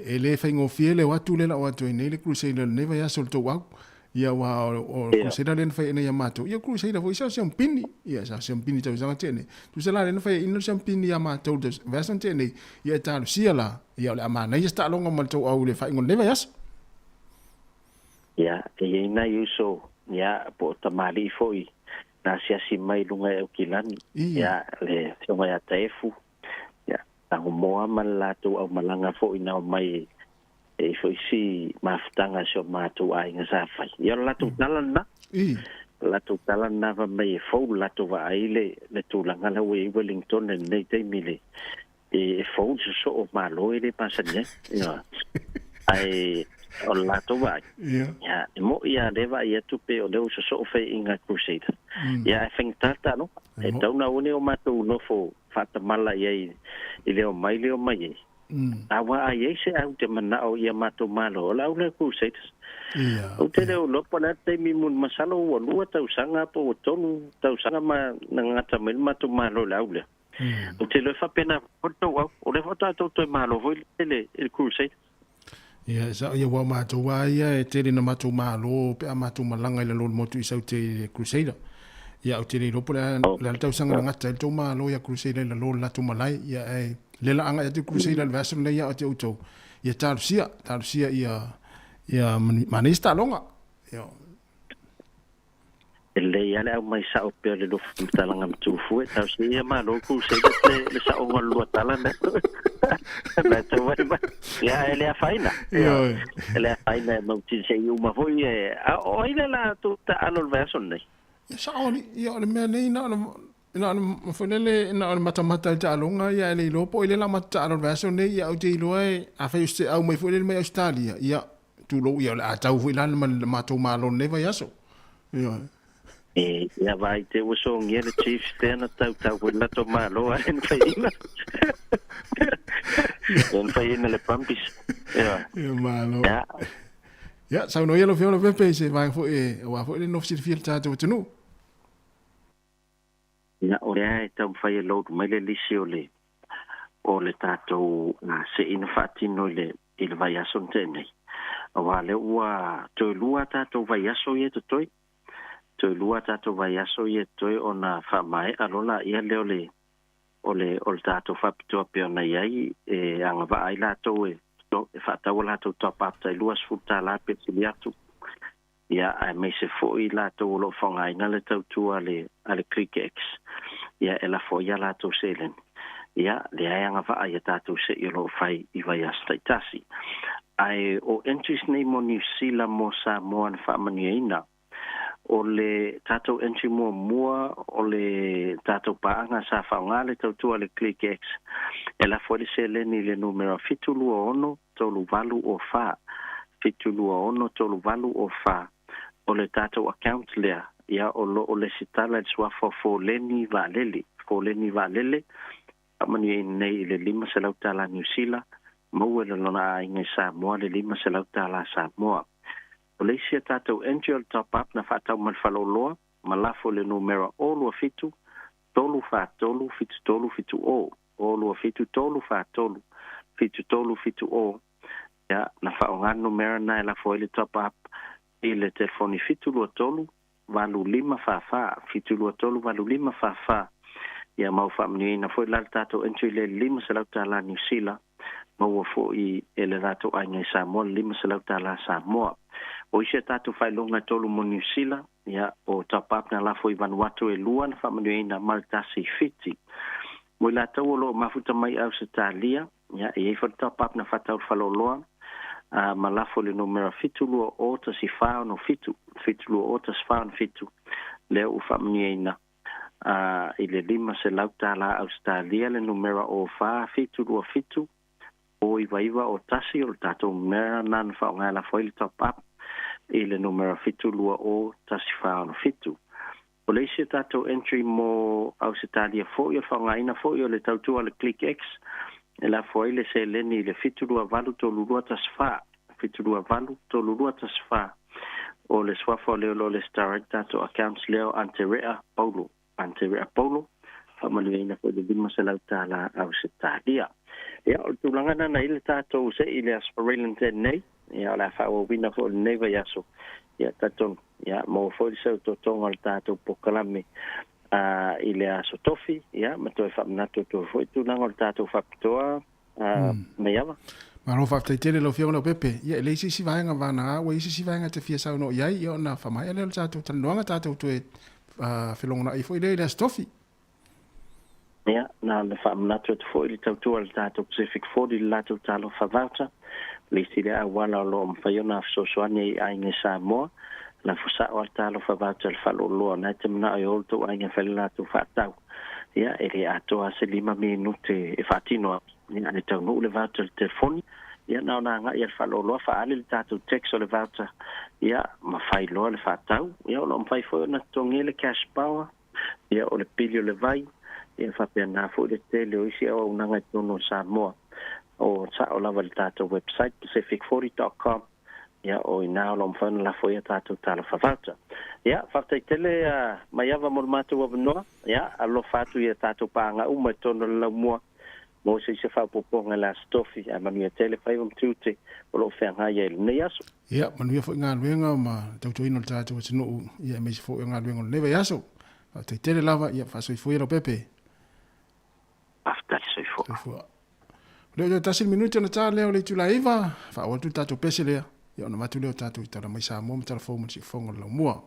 e le faigofie le o atu lea la o atu ai nei le Crusader i lenei vaiaso i le tou au. Ia aua o Crusader lea na fai ina ia matou. Ia Crusader foi sa o siampini. Ia sa o siampini tausaga tea nei. Tusa la lea na fai ina siampini ia matou le vaiaso tea nei. Ia e talosia la. Ia o le a manaia se taaloga ma le tou au i le faaiuga o lenei vaiaso. Ia, e i ai nai uso, ia, po o tamalii foi na asiasi mai i luga i Aukilani, ia, le Afioga ia Taefu, ia. Tagomoa ma le latou aumalaga foi na omai e i ai foi si mafutaga a si o matou aiga sa fai. Ia o le latou tala lena. O le latou tala lena fai mai e fou le latou vaai i le le tulaga la ua i ai Wellington i lenei taimi i le e fou le sosoo o Malo e le masani ai. Ioe. Ae o le latou vaai, ia e mo'i lava lea vaai atu pe o lea ua sosoo faiaina a Crusader. Ia ae faigata le taaloga. E tatau ona aua ne i o matou nofo faatamala i ai i le omai le omai ai. Aua a i ai se au te manao ia matou malo, o le au lea Crusaders. Ou te le o iloa po o le a le taimi moni masalo ua lua tausaga po ua tolu tausaga ma na gata mai le matou malo i le au lea. Ou te iloa e faapena foi le tou au. O lea faatoa tou toe malo foi le i le Crusaders. Ia, e sao ia ua matou a ia e tele na matou malo pe a matou malaga i lalo o le motu i Saute i le Crusader. Ia ou te le iloa po o le a le a le tausaga na gata ai le tou malo ia Crusader i lalo o le latou malae. Ia ae le la agai atu le Crusader i le vaiaso lenei ia o te outou. Ia talosia, talosia ia ia manaia se taaloga. Ia. E lelei lava le aumai sao pea o le lua faamatalaga matufu e tau se ia malo Crusaders le, le saoga o le lua tala na na tau mai mai. Ia e le afaina. Ioe. E le afaina e mauti se i uma foi e a o ai le la tou taalo i le vaiaso lenei? Ia sao alii, ia o le mea nei na o le na o le foi lele na o le matamata i le taaloga ia e le iloa po o ai le la matou taalo i le vaiaso lenei ia ou te iloa e afai o se au mai foi lele mai Ausetalia ia tulou ia o le a tau foi la ma le matou malo i lenei vaiaso. Ioe. E, ia vaai te ua sogia le Chiefs lea na tautau foi le latou malo ae na faiaina. Lea na faiaina le Brumbies. Ioe. Ia malo. Ia. Ia, saunoa ia lau Afioga Lopepe i se vaega foi e aua foi le nofo silafia i le tatou atunuu. Ia, o lea e taumafai e load mai le lisi o le o le tatou se'i na faatino i le i le vaiaso na tea nei. Aua o lea ua toe lua a tatou vaiaso ia e totoe. Toe lua a tatou vaiaso ia e totoe ona faamaea loa laia lea o le o le o le tatou faapitoa pei ona i ai e agavaa ai latou e e faatau a latou top-up tai $20 pe sili atu. Ia, aemaise foi latou o lo o faaaogaina le tautua a le, a le ClickX, ia, e lafo ai a latou seleni. Ia, lea e agavaa i a tatou se'i o lo o fai i vaiaso taitasi. Ae o entries nei mo Niu Sila mo Samoa na faamanuiaina, o le tatou entry muamua o le tatou paaga sa faaaoga le tautua a le ClickX, e lafo ai le seleni i le numera 726 3804, 726 3804, o le tatou account lea, ia o lo o lesitala i le suafa o Foleni Vaalele, Foleni Vaalele, faamanuiaina nei i le $500 Niu Sila, maua e lona aiga i Samoa le $500 Samoa. O le isi a tatou entry o le top up na faatau mai le faleoloa, ma lafo i le numera 027 343 7370. 0 2 7 3 4 3 7 3 7 0 Ia, na faaaoga le numera lena e lafo ai le top up i le telefoni 723 85 44, 723 85 44. Ia, ma ua faamanuiaina foi la le tatou entry i le $500 Niu Sila, maua foi e le latou aiga i Samoa le $500 Samoa. O isi a tatou faailoga e tolu mo Niu Sila, ia, o top up na lafo i Vanuatu e lua na faamanuiaina ma le tasi i Fiti. Mo i latou o lo o mafuta mai i Ausetalia, ia, e i ai foi le top up na faatau i le faleoloa, ā, ma lafo i le numera 7201467, 7201467, lea ua faamanuiaina, ā, i le $500 Ausetalia le numera 04727 09901, o le tatou numera lena na faaaoga e lafo ai le top up i le numera 7201467. O le isi a tatou entry mo Ausetalia foi, o le faaaogaina foi o le tautua a le ClickX e lafo ai le seleni i le 7283214, 7283214, o le suafa o le o lo o lesitala ai le tatou accounts lea o Anterea Paulo, Anterea Paulo, faamanuiaina foi i le $500 Ausetalia. Ia, o le tulaga lena na i ai le tatou se'i i le Aso Faraile nei. Ia, o le a faaauauina foi i lenei vaiaso. Ia, talitonu, ia, maua foi le seu totoga o le tatou polokalame a, i le aso Tofi, ia, ma toe faamanatu atu ai foi tulaga o le tatou faapitoa a, Maiava. Malo faafetai tele lau Afioga Leaupepe. Ia e leai se isi vaega vagana ua i ai se isi vaega e te fia saunoa i ai, ia ona faamaea lea o le tatou talanoaga, tatou toe felogonai foi lea i le aso Tofi. Ia, na. na ona faamanatu atu foi i le tautua a le tatou Pacific 40 i le latou talofa voucher, le isi lea auala o lo o mafai ona fesoasoani ai i aiga i Samoa, lafo sao lava le talofa voucher i le faaloaloa o lena e te manao e o lo outou aiga e fai le latou faatau. Ia, e le atoa lava se lima minute e faatino ai, ia, ae taunuu le voucher i le telefoni. Ia, na ona agai lava i le faaloaloa faaali le tatou text o le voucher, ia, ma fai loa le faatau. Ia, o lo o mafai foi ona totogia le cash power, ia, o le pili o le vai, ia, faapena foi le tele o isi auaunaga i totonu o Samoa. O sao lava i le tatou website pacific40.com, ia, o i ina o lo o mafai ona lafo ai a tatou talofa voucher. Ia, faafetai tele Maiava mo le matou avanoa. Ia, alofa atu i a tatou paaga uma i totonu o le laumua mo se isi faaopoopoga i le Aso Tofi, ae manuia tele faiva ma tiute o lo o feagai ai i lenei aso. Ia, manuia foi galuega ma le tautuaina o le tatou atunuu, ia aemaise foi o galuega o lenei vaiaso. Faafetai tele lava, ia faasoifua ia Lopepe. Faafetai, soifua. Soifua. O lea ua tasi le minute ona ta lea o le itula e 9, faaauau atu le tatou pese lea, ia ona avatu lea o tatou i tala mai Samoa ma tala fou ma le siufofoga o le laumua.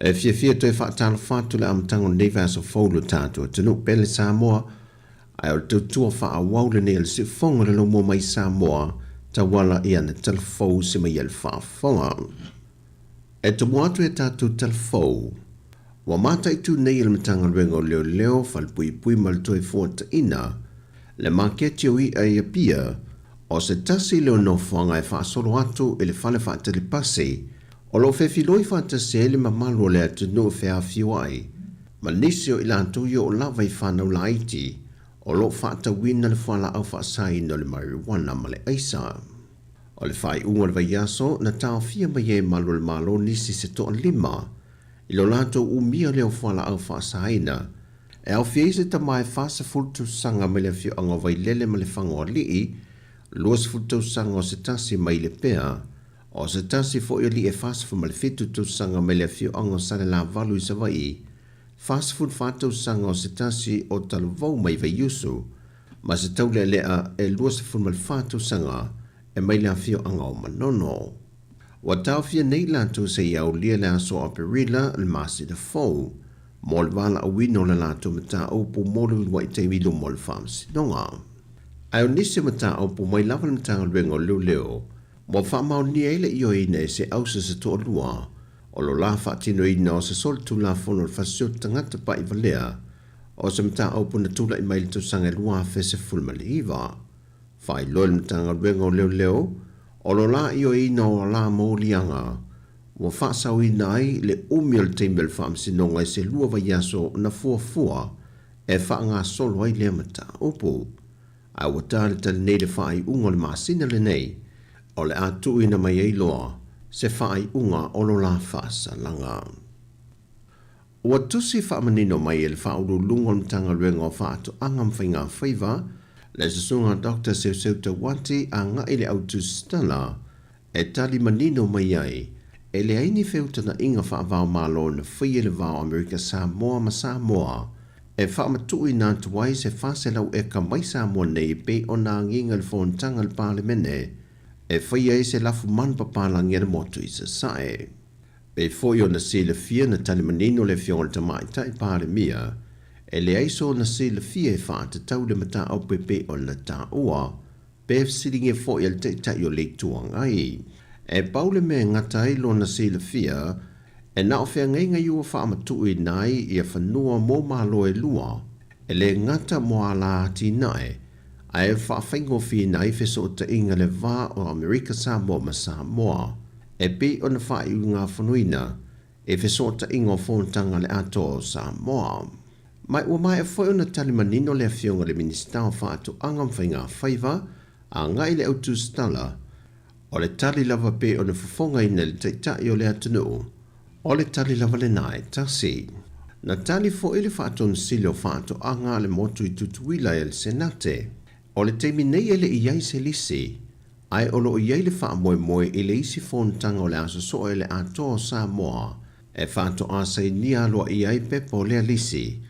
E fiafia toe faatalofa atu le amataga o lenei vaiaso fou i lo tatou atunuu pele Samoa, ae o le tautua faaauau lenei a le siufofoga o le laumua mai Samoa tauala i ana talafou se mai le faafofoga. E tomua atu e tatou talafou, ua mataitu nei e le Matagaluega o Leoleo, Falepuipui ma le Toefuataiga le maketi o i'a i Apia, o se tasi lea o nofoaga e faasolo atu i le fale faatali pasi o lo o fefiloi faatasi ai le mamalu o le atunuu e feafioai ma nisi o i latou i oo lava i fanau laiti o lo o faatauina le fualaau faasaina o le marijuana ma le aisa. O le faaiuga o le vaiaso na taofia mai ai e malu o le Malo nisi se toalima i lo latou umia lea o fualaau faasaina e aofia ai se tama e 40 tausaga mai le afioaga o Vailele ma Lefagoalii, 20 tausaga o se tasi mai Lepea, o se tasi foi o alii e 47 tausaga mai le afioaga o Salelavalu i Savaii, 44 tausaga o se tasi o Talavou mai Vaiusu, ma se taulealea e 24 tausaga e mai le afioaga o Manono. Ua taofia nei latou seia aulia le aso o Aperila le masina fou mo le valaauina o le latou mataupu mo le uluai taimi i luma o le Faamasinoga. Ae o nisi o mataupu mai lava le Matagaluega o Leoleo ua faamaonia ai le ioeina e se ausa se toalua o lo la faatinoina o se solitulafono o le fasioti tagata pa'ivalea o se mataupu na tula'i mai i le tausaga e 2019. Faailoa e le Matagaluega o Leoleo o lo la ioeina o la moliaga ua faasaoina ai le umi o le taimi o le Faamasinoga i se lua vaiaso na fuafua e faagasolo ai lea mataupu. Ae ua talitali nei le faaiuga o le masina lenei o le a tuuina mai ai loa se faaiuga o lo la faasalaga. Ua tusi faamanino mai e le Faauluuluga o le Matagaluega o Faatoaga ma Faigafaiva, le Susuga Doctor Seuseu Tauati agai le au tusitala e tali manino mai ai, e leai ni feutagaiga faava-o-Malo na faia i le va o Amerika Samoa ma Samoa e faamatuuina atu ai se 400 eka mai Samoa nei e pei ona agiga i le fonotaga a le Palemene e faia ai se lafu manupapalagi a le motu i Sasae. Pei foi ona silafia na tali manino le Afioga i le Tamaitai Palemia, e leai sona silafia e faatatau le mataupu e pei ona taua, pe fesiligia foi e le Taitai o le Itu Agai. E pau le mea e gata ai lona silafia, e na o feagaiga ia ua faamatuuina ai ia fanua mo Malo e lua, e le gata mo ala atinae, ae faafaigofieina ai fesootaiga le va o Amerika Samoa ma Samoa, e pei ona faaiugafonoina i fesootaiga o Fonotaga a le Atoa o Samoa. Ma ua maea foi ona tali manino le Afioga i le Minisita o Faatoaga ma Faigafaiva agai i le autusitala, o le tali lava pei ona fofogaina e le Taitai o le atunuu, o le tali lava lena e tasi. Na tali foi le Faatonosili o Faatoaga a le motu i Tutuila e le Senate, o le taimi nei e le i i ai se lisi, ae o lo o i ai le faamoemoe i le isi fonotaga o le a sosoo e le Atoa o Samoa e faatoa sainia aloaia ai pepa o lea lisi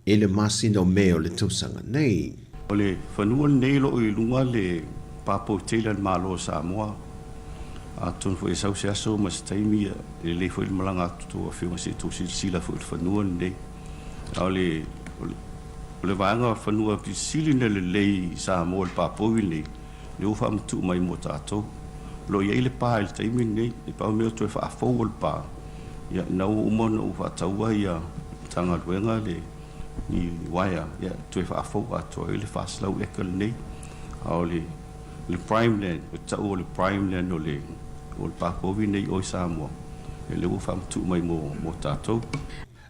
i le masina o Me o le tausaga nei. O le fanua lenei o lo o i luga le pa poutele a le Malo o Samoa. Atonu foi e sau se aso ma se taimi e lelei foi le malaga atu tou afioga se i tou silasila foi i le fanua lenei. A o le o le vaega fanua pito sili ona lelei i Samoa i le papovi lenei, lea ua faamatuu mai mo tatou. O lo o i ai le pa i le taimi lenei, e pau le mea o toe faafou o le pa, ia lena ua uma ona ou faataua ia Matagaluega le ni uaea, ia toe faafou atoa ai le 400 eka lenei. A o le le prime land, o tau o le prime land o le o le papovi lenei o i Samoa, ia lea ua faamatuu mai mo mo tatou.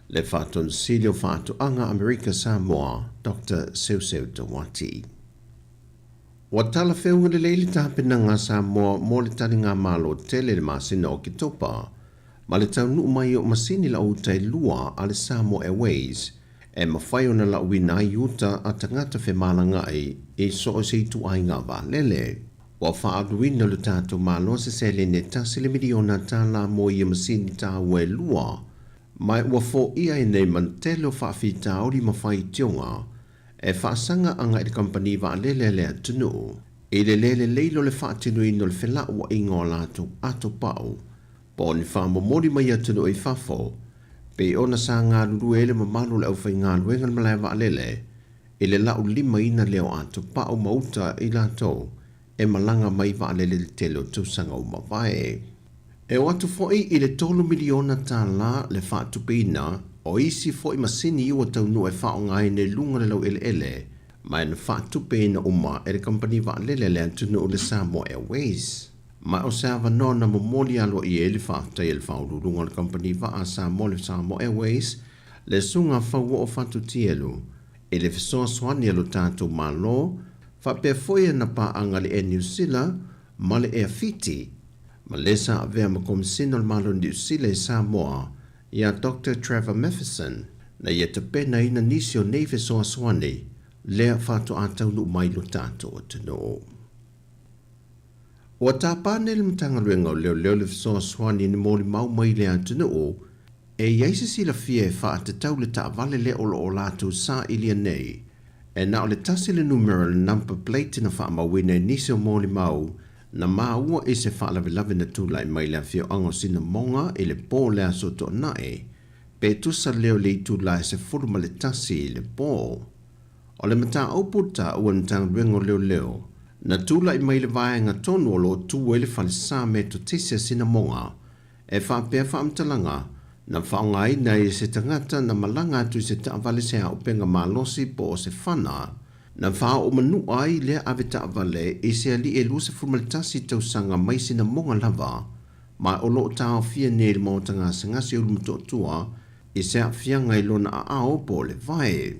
Le Faatonosili o Faatoaga Amerika Samoa, Doctor Seuseu Tawati. Ua talafeuga lelei le tapenaga a Samoa mo le taligamalo tele i le masina o Oketopa ma le taunuu mai o masini lau uta e lua a le Samoa Airways e mafai ona lauina ai uta a tagata femalagaai i so o se ituaiga vaalele. Ua faaaluina lo tatou Malo se seleni e tasi le miliona tala mo ia masini taua e lua, ma ua foia ai nei ma le tele o faafitauli ma faitioga e faasaga agai i le kamupani vaalele a le atunuu i le le lelei o le faatinoina o le felauaiga o a latou ato pau po o ni faamomoli mai atunuu i fafo, pei ona sa galulue ai le mamalu o le aufaigaluega i le malae vaalele i le laulimaina lea o ato pau ma uta i latou e malaga mai vaalele i le tele o tausaga ua mavae. E oo atu foi i le $3 miliona le faatupeina o isi foi masini ua taunuu e faaaogaina i luga o le laueleele, ma e na faatupeina uma e le kamupani vaalele a le atunuu le Samoa Airways. Ma o se avanoa na momoli aloaia ai le faafetai a le faauluuluga o le kamupani vaa a Samoa le Samoa Airways, le Susuga Fauoo Fatutielu, i le fesoasoani a lo tatou Malo, faapea foi ana paaga le Air Niu Sila ma le Air Fiti, ma le sa avea ma Komisina o le Malo o Niu Sila i Samoa, iā Doctor Trevor Matheson, na ia tapenaina nisi o nei fesoasoani lea faatoa taunuu mai lo tatou atunuu. Ua tapa nei le Matagaluega o Leoleo le fesoasoani na molimau mai le atunuu e i ai se silafia e faatatau le taavale lea o lo o latou sailia nei. E na o le tasi le numera o le number plate na faamauina i nisi o molimau na maua i se faalavelave na tulai mai le afioaga o Sinamoga i le po o le Aso Toonai, pe tusa lea o le itula e 11 i le po. O le mataupu taua e le Matagaluega o Leoleo, na tulai mai le vaega tonu o lo o tu ai le falesa Metotisi a Sinamoga, e faapea faamatalaga na faaaogaina ai e se tagata na malaga atu i se taavale se auupega malosi po o se fana, na faaoo manua ai lea ave taavale i se alii e 21 tausaga mai Sinamoga lava, ma o lo o taofia nei i le maota gasegase o Ulumotootua i se aafiaga i lona aao po o le vae.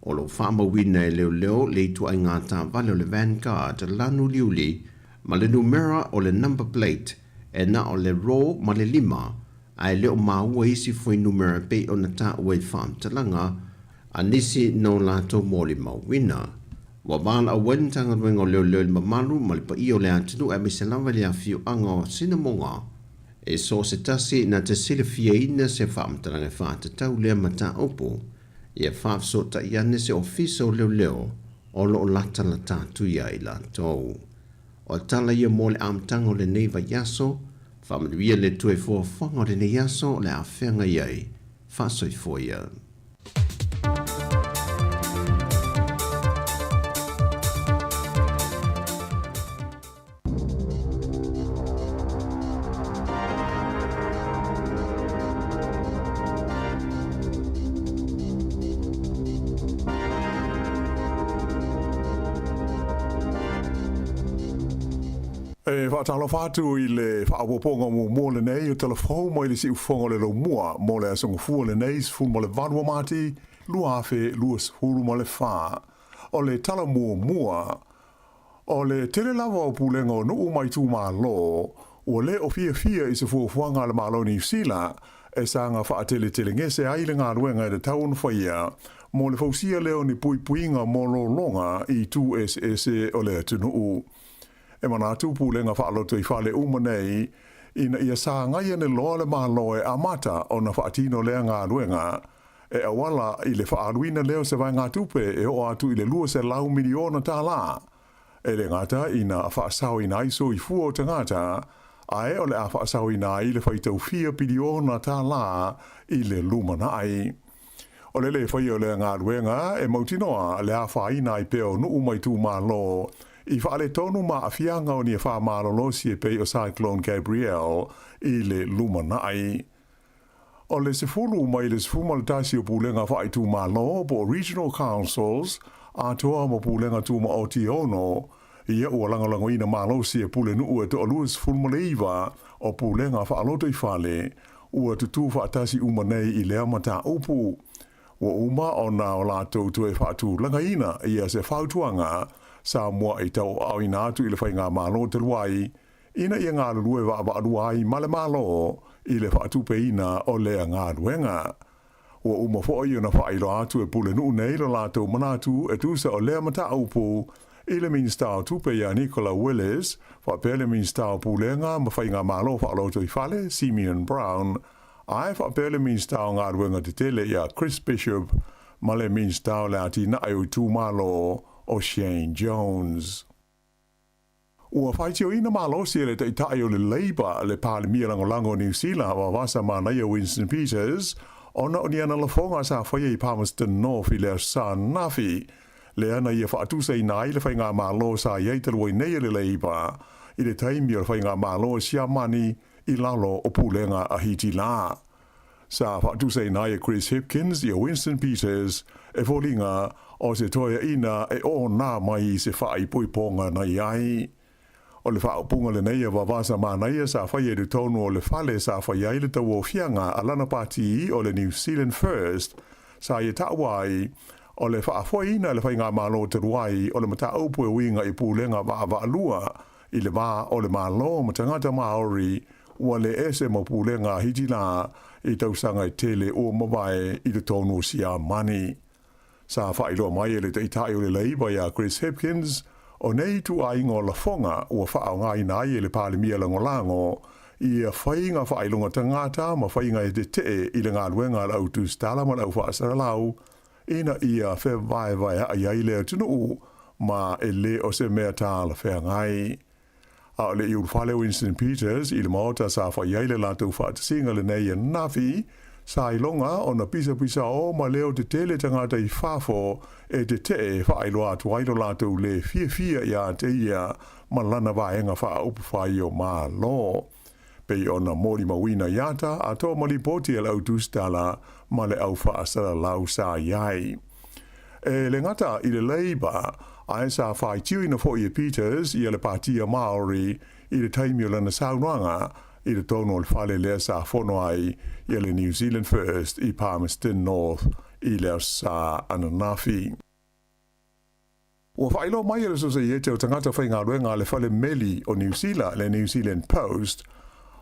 O lo o faamauina e leoleo le ituaiga taavale o le Vanguard lanu uliuli ma le numera o le number plate e na o le ro ma le lima, ae le o maua isi fuainumera e pei ona taua i faamatalaga a nisi no latou molimauina. Ua valaau ai le Matagaluega o Leoleo i le mamalu ma le paia o le atunuu aemaise lava i le afioaga o Sinamoga e so o se tasi na te silafiaina se faamatalaga e faatatau lea mataupu, ia faafesootai ane se ofisa o leoleo o lo o latalata atu iā i latou. O tala ia mo le amataga o lenei vaiaso, faamanuia le Atua i fuafuaga o lenei aso o le a feagai ai. Faasoifua ia. E faatalofa atu i le faaopoopoga muamua lenei o Tala Fou mai le Siufofoga o le Laumua mo le Aso Gafua lenei 18 o Mati 2024. O le tala muamua, o le tele lava o pulega o nuu ma itumalo ua le o fiafia i se fuafuaga a le Malo o Niu Sila e saga faateletelegese ai le galuega e tatau ona faia mo le fausia lea o ni puipuiga mo lologa i itu eseese o le atunuu. E manatu pulega faalotoifale uma nei ina ia sagai ane loa le Malo e amata ona faatino lea galuega e auala i le faaaluina lea o se vaegatupe e oo atu i le $200 miliona tālā, e le gata ina faasaoina ai soifua o tagata, ae o le a faasaoina ai le faitau fia piliona tālā i le lumanai. O le lē faia o lea galuega e mautinoa le afaina ai pea o nuu ma itumalo i faaletonu ma aafiaga o ni afa malolosi e pei o Cyclone Gabrielle i le lumanai. O le 10 mai le 11 o pulega faaitumalo po o Regional Councils atoa ma pulega tumaoti e ono, ia ua lagolagoina malosi e pulenuu e 29 o pulega faalotoifale ua tutū faatasi uma nei i lea mataupu. Ua uma ona o latou toe faatulagaina ia se fautuaga sa mua'i tauaaoina atu i le faigamalo talu ai ina ia galulue vaavaalua ai ma le Malo i le faatupeina o lea galuega. Ua uma foi ona faailoa atu e pulenuu nei lo latou manatu e tusa o lea mataupu i le Minisita o Tupe ia Nicola Willis, faapea le Minisita o Pulega ma Faigamalo Faalotoifale, Simeon Brown, ae faapea le Minisita o Galuega Tetele ia Chris Bishop ma le Minisita o le Atinae o Itumalo o Shane Jones. Ua faitioina malosi e le Taitai o le Labour le Palemia Lagolago o Niu Sila Vavasa Manaia Winston Peters ona o ni ana lafoga sa faia i Palmerston North i le Aso Sa ananafi, lea na ia faatusaina ai le faigamalo sa i ai talu ai nei e le Labour i le taimi o le faigamalo a Siamani i lalo o pulega a Hitila. Sa faatusaina ai e Chris Hipkins ia Winston Peters e foliga o se toeaina e onā mai i se faaipoipoga na i ai. O le faaupuga lenei a Vavasa Manaia sa faia i totonu o le fale sa fai ai le tauaofiaga a lana pati o le New Zealand First sa ia taua ai o le faafoeina e le faigamalo talu ai o le mataupu e uiga i pulega vaavaalua i le va o le Malo ma tagata Māori ua le ese ma pulega a Hitila i tausaga e tele ua mavae i totonu o Siamani. Sa faailoa mai e le Taitai o le Labour ia Chris Hipkins, o nei ituaiga o lafoga ua faaaogaina ai e le Palemia Lagolago ia faiga faailoga tagata ma faiga e tetee i le galuega a le au tusitala ma le au faasalalau ina ia fevaevaeaʻi ai le atunuu ma e le o se mea talafeagai. A o le i ulufale Winston Peters i le maota sa fai ai le latou faatasiga lenei ananafi, sa iloga ona pisapisao ma leo tetele tagata i fafo e tetee faailoa atu ai lo latou lē fiafia iā te ia ma lana vaega faaupufai o Malo. Pei ona molimauina i ata atoa ma lipoti a le au tusitala ma le au faasalalau sa i ai. E le gata i le Labour, ae sa faitioina foi e Peters ia le Patia Māori i le taimi o lana saunoaga i totonu o le fale lea sa fono ai ia le New Zealand First i Palmerston North i le Aso Sa ananafi. Ua faailoa mai e le Sosaiete o Tagata Faigaluega a le Fale Meli o Niu Sila, le New Zealand Post,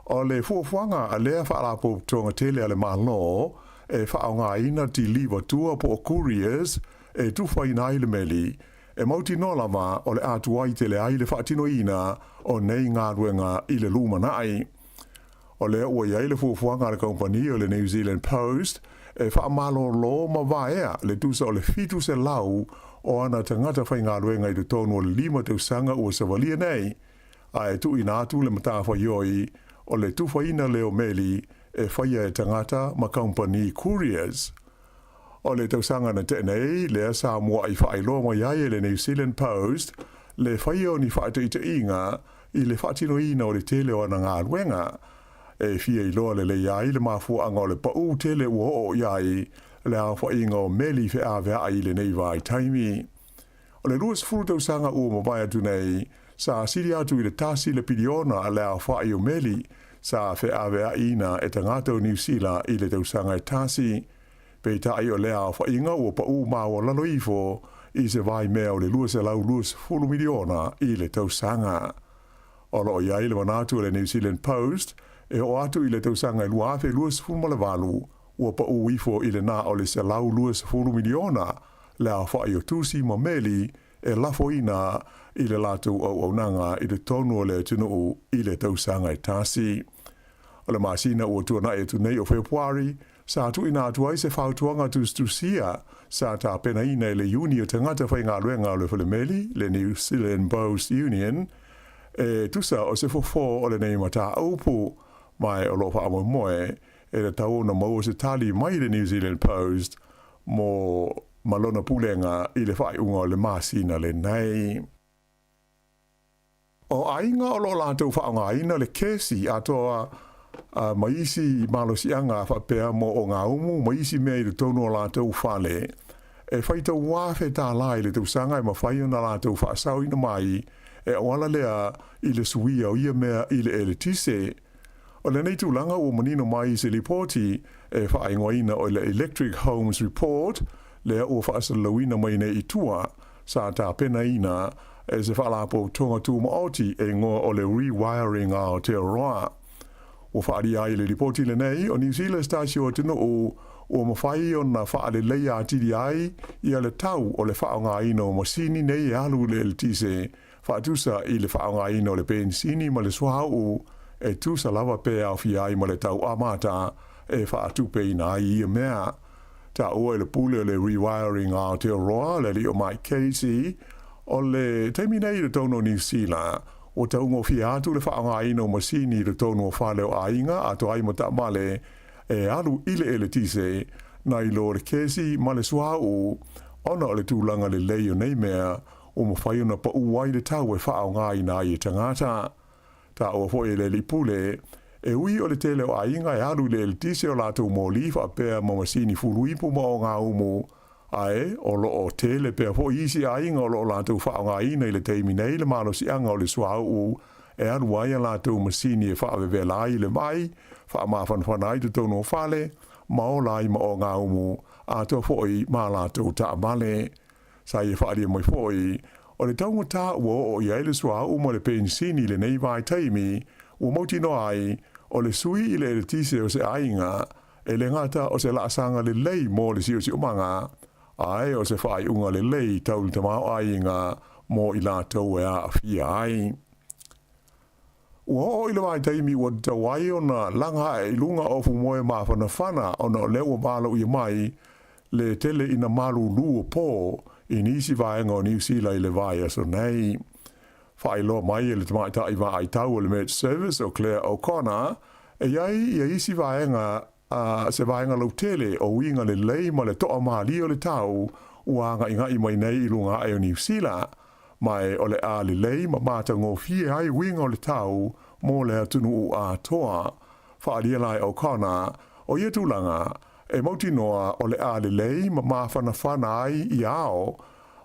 o le fuafuaga a lea faalapotopotoga tele a le Malo e faaaogaina tiliva tua po o couriers e tufaina ai le meli, e mautinoa lava o le a tuai tele ai le faatinoina o nei galuega i le lumanai. O lea ua i ai le fuafuaga a le kamupani o le New Zealand Post e faamalolo ma vaea le tusa o le 700 o ana tagata faigaluega i totonu o le lima tausaga ua savalia nei, ae tuuina atu le matafaioi o le tufaina lea o meli e faia e tagata ma kamupani couriers. O le tausaga na tea nei, lea sa mua'i faailoa mai ai e le New Zealand Post le faia o ni faataitaiga i le faatinoina o le tele o ana galuega, e fia iloa lelei ai le mafuaaga o le paū tele ua oo i ai le aofaiga o meli feaveai i lenei vaitaimi. O le 20 tausaga ua mavae atu nei, sa sili atu i le 1 le piliona le aofa'i o meli sa fe'avea'iina e tagata o Niusila i le tausaga e tasi. Peitai o lea aofa'iga ua pa'ū maualalo ifo i se vaimea o le 220 miliona i le tausaga. O lo'o i ai le manatu o le New Zealand Post e o'o atu i le tausaga e 2028 ua pa'ū ifo i le na o le 120 miliona le aofa'i o tusi ma meli e lafoina i le latou auaunaga i totonu o le atunuu i le tausaga e tasi. O le masina ua tuana'i atu nei o Fepuari, sa tuuina atu ai se fautuaga tusitusia sa tapenaina e le Iuni o Tagata Faigaluega o le Falemeli, le New Zealand Post Union, e tusa o se fofo o lenei mataupu, ma o lo o faamoemoe e tatau ona maua se tali mai le New Zealand Post mo ma lona pulega i le faaiuga o le masina lenei. O aiga o lo o latou faaaogaina le kesi atoa ma isi malosiaga faapea mo ogaumu ma isi mea i totonu o latou fale, e faitau $1,000 i le tausaga e mafai ona latou faasaoina mai e auala lea i le suia o ia mea i le eletise. O lenei tulaga ua manino mai i se lipoti e faaigoaina o le Electric Homes Report lea ua faasalalauina mai nei i tua, sa tapenaina e se faalapotopotoga tumaoti e igoa o le Rewiring Aotearoa. Ua faaalia ai i le lipoti lenei o Niu Sila se tasi o atunuu ua mafai ona faaleleia atili ai ia le tau o le faaaogaina o masini nei e alu i le eletise faatusa i le faaaogaina o le penisini ma le suauu e tusa lava pe aofia ai ma le tau amata e faatupeina ai ia mea. Taua e le pule o le Rewiring Aotearoa, le alii o Mike Casey, o le taimi nei i totonu o Niu Sila, ua taugofie atu le faaaogaina o masini i totonu o fale o aiga atoa ai ma taavale e alu i le eletise nai lo le kesi ma le suauu ona o le tulaga lelei o nei mea ua mafai ona pa'ū ai le tau e faaaogaina ai e tagata. Taua foi e le alii pule, e ui o le tele o aiga e alu i le eletise o latou moli faapea ma masini fuluipu ma ogaumu, ae o lo o tele pea foi isi aiga o lo o latou faaaogaina i le taimi nei le malosiaga o le suauu e alu ai a latou masini e faavevela ai le vai, faamafanafana ai totonu o fale, ma ola ai ma ogaumu, atoa foi ma latou taavale. Sa ia faaalia mai foi, o le taugata ua oo i ai le suauu ma le penisini i lenei vaitaimi, ua mautinoa ai, o le sui i le eletise o se aiga, e le gata o se laasaga lelei mo le siosiomaga, ae o se faaiuga lelei tau le tamaoaiga mo i latou e aafia ai. Ua oo i le vaitaimi ua tatau ai ona laga ae i luga o fumoe mafanafana ona o lea ua valaauia mai le tele ina malūlū o pō i nisi vaega o Niu Sila i le vaiaso nei. Faailoa mai e le tamaitai vaai tau o le Met Service o Claire O'Connor, e i ai ia isi vaega a se vaega lautele o uiga lelei ma le toamalie o le tau ua aga'iga'i mai nei i luga ae o Niu Sila, ma e o le a lelei ma matagofie ai uiga o le tau mo le atunuu atoa. Faaalia la e O'Connor, o ia tulaga, e mautinoa o le a lelei ma mafanafana ai ia ao,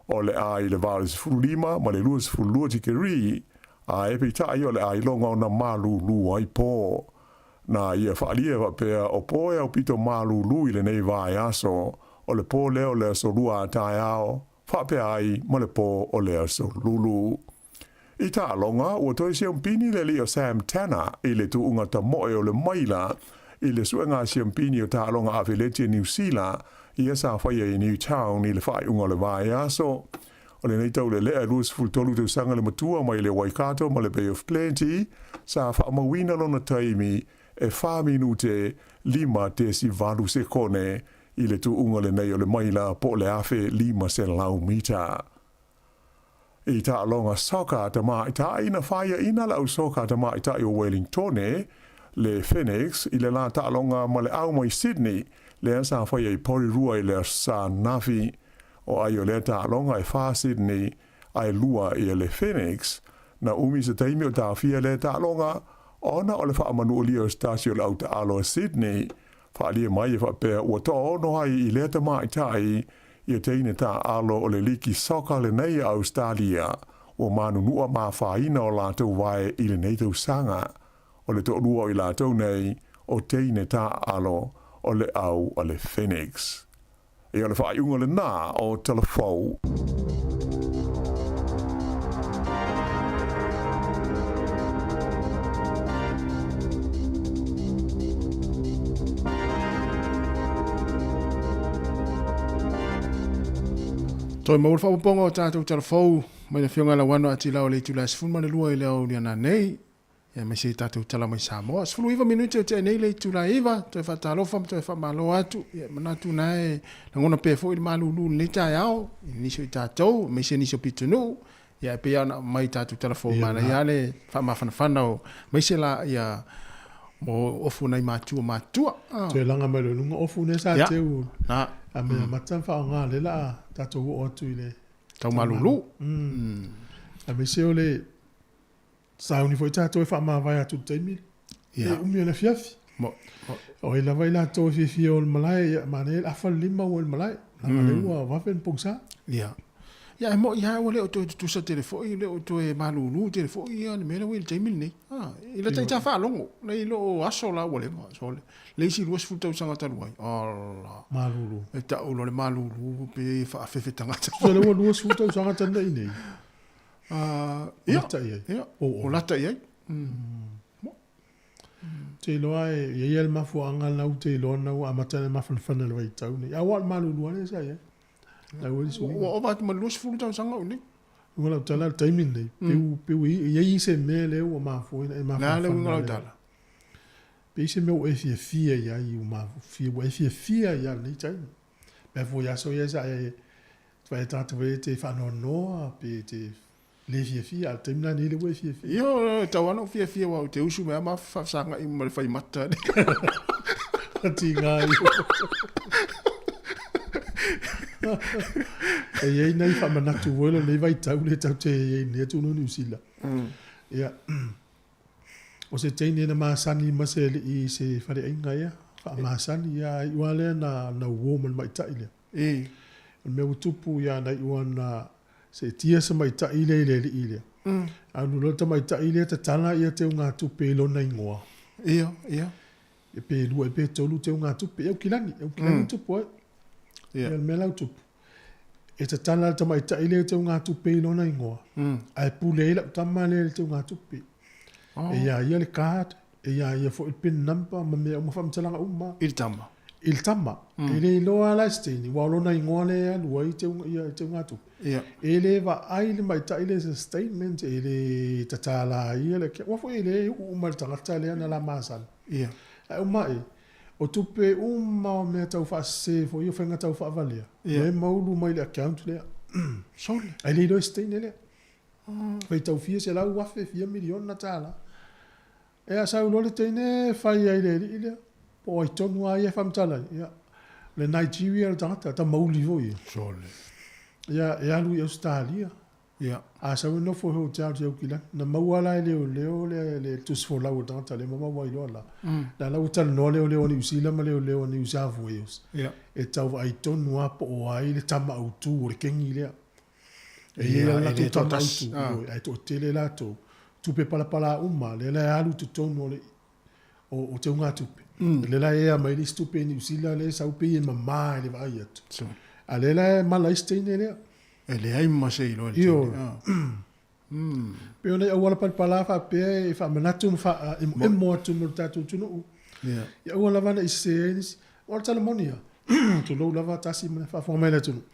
o le a i le 85 ma le 22 tikeri, ae peitai o le a iloga ona malūlū ai pō. Na ia faaalia faapea o pō e aupito malūlū i lenei vaiaso, o le pō lea o le aso Lua a taeao, faapea ai ma le pō o le aso Lulu. I taaloga, ua toe siampini le alii o Sam Tanner i le tuuga tamoe o le maila i le suega siampini o taaloga afeleti a Niu Sila ia sa faia i Newtown i le faaiuga o le vaiaso. O lenei taulelea e 23 tausaga le matua mai le Waikato ma le Bay of Plenty sa faamauina lona taimi e 4 minute 5.8 sekone i le tuuga lenei o le maila po o le 1,500 mita. I taaloga soka tamaitai na faiaina le au soka tamaitai o Wellingtone, le Phoenix, i le la taaloga ma le au mai Sydney, lea sa faia i Porirua i le Aso Sa ananafi. O ai o lea taaloga e 4 Sydney ae 2 ia le Phoenix. Na umi se taimi o taofia lea taaloga, ona o le faamanualia o se tasi o le au taalo a Sydney. Faaalia mai e faapea ua toaono ai i lea tamaitai ia teine taaalo o le liki soka lenei a Ausetalia. ua manunua ma afaina o latou vae i lenei tausaga. O le toalua o i latou nei, o teine taaalo o le au a le Phoenix. Ia o le faaiuga lenā o Tala Fou. Toe maua le faaopoopoga o tatou tala fou mai le Afioga ia Lauano Atila o le itula e 12 i le aoauli ana nei, aemaise i tatou tala mai Samoa. 19 minute o tea nei le itula e 9, toe faatalofa ma toe faamalo atu. Ia, manatu na e lagona pea foi le malulu i lenei taeao i nisi o i tatou, aemaise nisi o pitonuu. Ia, e pei lava ona aumai i tatou tala fou, manaia lava le faamafanafana o, aemaise la ia mo ofu nai matua matutua. Toe laga mai loa i luga ofu nei sa teu a mea amata ona faaaoga lea la a tatou oo atu i le tau malulu. Aemaise o le sauni foi tatou e faamavae atu i le taimi le umi o le afiafi. O ai lava i latou e fiafia o le malae, ia manaia le afa le lima ua i le malae, leaga o lea ua vave ona pogisa. Ia. Ia e moni lava ua le o toe tutusa tele foi, le o toe malulu tele foi ia le mea lea ua i le taimi lenei. A, i lata ita faalogo, nei loo aso la ua leva, sole. Le isi 20 tausaga talu ai, ala. Malulu. E tau loa le malulu pe faafefe tagata. So lea ua 20 tausaga talu nei nei. Ia, lata i ai. Ia, o lata i ai. Te iloa e i ai le mafuaaga la u te iloa na ua amata ona mafanafana i le vaitau nei. A ua o le malulu lava lea sa i ai. La ua i suiga. Ua ova atu ma le 20 tausaga o i nei. Uiga o lau tala i le taimi lenei, peu e i ai se mea lea ua mafua ai ona e mafanafana. O le a le uiga o lau tala? Pe i se mea ua e fiafia i ai, ua e fiafia ai i lenei taimi. Pe a foi aso ia sa e vaai tagata foi e te faanoanoa pe te le fiafia, a o le taimi la lenei lea ua e fiafia. Ioe, e tatau lava ona ou fiafia aua ou te usu mai lava ma faafesagai ma le faimata. Tiga ia. E i ai nai faamanatu foi lenei vaitau lea tatou te i ai nei atunuu o Niu Sila. Ia, o se teine na masani ma se alii i se faleaiga ea, faamasani, ia, a iu lava lea na uo ma le maita'i lea. O le mea ua tupu ia na iu lava na seetia se tamaitai lea i le alii lea. Alu loa le tamaitai lea tatala ia teugatupe i lona igoa. Ia, ia. Pe lua pe tolu teugatupe. Ia Aukilani, Aukilani tupu ai. Ia le mea la ua tupu. E tatala le tamaitai lea i teugatupe i lona igoa. Ae pule ai lau tama lea i le teugatupe. E ia ia le card, e ia ia foi le pin number ma mea uma faamatalaga uma. I le tama. I le tama. E le iloa la e Steini, aua o lona igoa lea e alu ai ia teugatupe. E le vaai le maita'i lea i se statement, e le tatala ia le, aua foi e le uu uma i le tagata lea na la masani. Ae uma ae, o tupe uma o mea tau faasese foi ia, o faiga tau faavalea, lea e maulu mai i le account lea. Sole. Ae le iloa e Steini lea. Faitau fia selau afe, fia miliona tala. Ea sau loa le teine e fai ai le alii lea, po o ai tonu lava ia e faamatala ai. Ia, o le Nigeria le tagata, tamauli foi ia. Sole. Ia, e alu i Ausetalia. Ia. A sau e nofo i hotel i Aukilani, na maua la e leoleo le, le tusi folau o le tagata lea ma maua ai loa la. La la ua talanoa leoleo a Niu Sila ma leoleo a New South Wales. Ia. E tau vaai tonu lava po o ai le tama autu o le kengi lea. E i ai a latou tama autu, ioe, ae toatele latou. Tupe palapala uma, lea la e alu i totonu o le o teugatupe. Lea la e ea mai le isi tupe i Niu Sila lea e sau pei e mama i le vaai atu. A lea la e mala ai si teine lea. E leai ma se iloa i le teine. Pei o nai auala palapala faapea e faamanatu ma faaemoemo atu mo le tatou atunuu. Ia aua lava ne i sese ai nisi. O le tala moni lava, tulou lava tasi ma le faafofoga mai a le atunuu.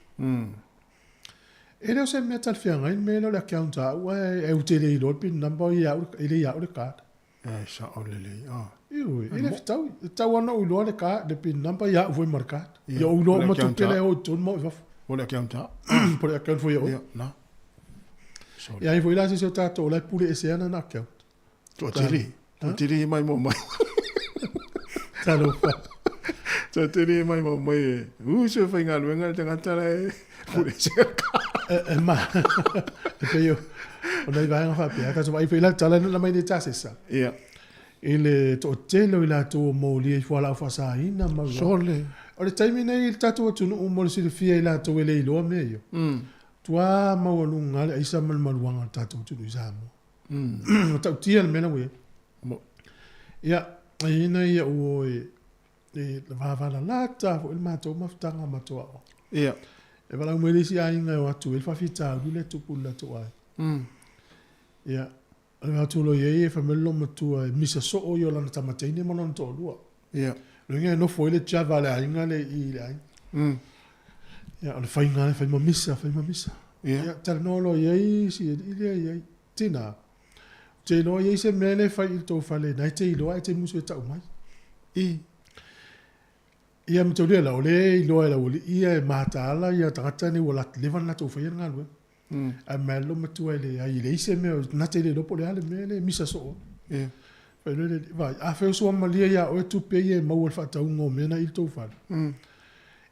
E le o se mea talafeagai le mea lea o le account a au ae ou te le iloa le pin number e le ia au le card. E sao lelei. Ioe, e le fetaui. E tatau lava ona ou iloa le card, le pin number ia au foi ma le card. Ia ou iloa uma tupe la e o i totonu ma o i fafo. Po o le account a. Po o le account foi a oe. Ia, na. E ai foi la se isi o tatou o la e pule ese ana na account. Toatele. Toatele mai mo mai. Talofa. Toatele mai mo mai e. Uso e faigaluega le tagata la e pule ese E ma. E pei o o nai vaega faapea. Tatou vaai foi la tala na mai nei tasesa. Ia. I le toatele o i latou o molia i fualaau faasaina ma Sole. O le taimi nei i le tatou atunuu mo le silafia e i latou e le iloa mea ia. Matua maualuga lava le aisa ma le maluaga o le tatou atunuu i Samoa. Ua ta'utia le mea la ua i ai. Ia, e i ai nai a'u o e e vavalalata foi le matou mafutaga ma matou aoga. Ia. E valaau mai le isi aiga e o atu ai le faafitauli lea e tupu i le latou aiga. Ia, o le atu loa i ai e fai mai le loomatua e misa soo ia o lana tama teine ma lona toalua. Ia. O le uiga e nofo ai le java a le aiga lea i i le aiga. Ia, o le faiga lava e fai ma misa, fai ma misa. Ia. Ia, talanoa loa i ai si alii lea i ai, Tina, ou te iloa e i ai se mea lea e fai i le tou fale na e te iloa ae te musu e tau mai. I. Ia ma taulia la, o lea e iloa e le aualii ia e mataala ia tagata nei ua leva ona latou faia le galuega. Ae mai lava le matua e leai, e leai se mea, na te le iloa po o le a le mea lea e misa soo ai. Ia. Fai loa le alii, vaai, afai o suamalie ia oe tupe ia e maua i le faatauga o mea na i le tou fale,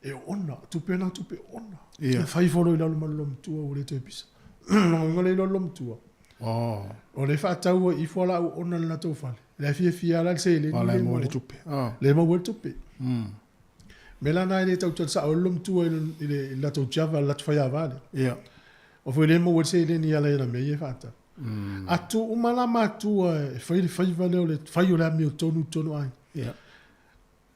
e oona, o tupe na o tupe oona. Ia. E fai ifo loa i lalo ma le loomatua ua le toe pisa. Lona uiga lea e iloa le loomatua, Oh. O lea e faatau ai ifo la au oona i le latou fale. La e fiafia la i le seleni Ah, la e lea e maua maua le tupe. Ah. Lea e maua ai le tupe. Mea la na e le tautala sao ai le loomatua i le, i le, i le latou java, le latou faiava lea. Ia. O foi lea e maua ai le seleni e ala i ana mea ia e faatau. A tuu uma la matua e fai le faiva lea o le fai o le amiotonu i totonu o aiga. Ia.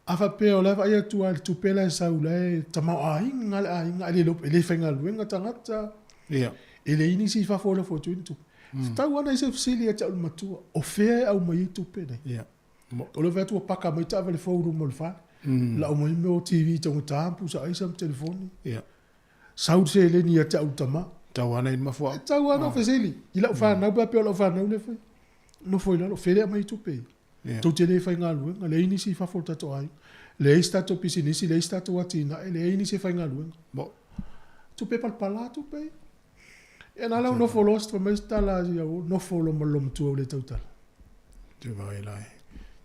A faapea o la e vaai atu lava i le tupe la e sau la e tamaoaiga le aiga ae le iloa e le faigaluega tagata. Ia. E leai nisi i fafo e lafo atu ai ni tupe. Tatau lava ona i ai se fesili ia te au le matua, o fea e aumai ai tupe nei? Ia. O lea e fai atu ua paka mai taavale fou i luma o le fale. Lau mai mea o TV taugata ma pusa aisa ma telefoni. Ia. Sau le seleni ia te au le tama. Tau ana i le mafuaaga. E tau ana fesili i lau fanau pe a pei o lau fanau lea e fai. Nofo i lalo, o fea le aumai ai tupe ia? Ia. Tou te le faigaluega, leai nisi i fafo o le tatou aiga. Leai se tatou pisinisi, leai se tatou atinae, leai nisi e faigaluega. Mo. Tupe palapala tupe ia. Ia na la ua nofo loa fai mai se tala a si au, nofo loa ma le loomatua ua le tautala. Te vaai la e.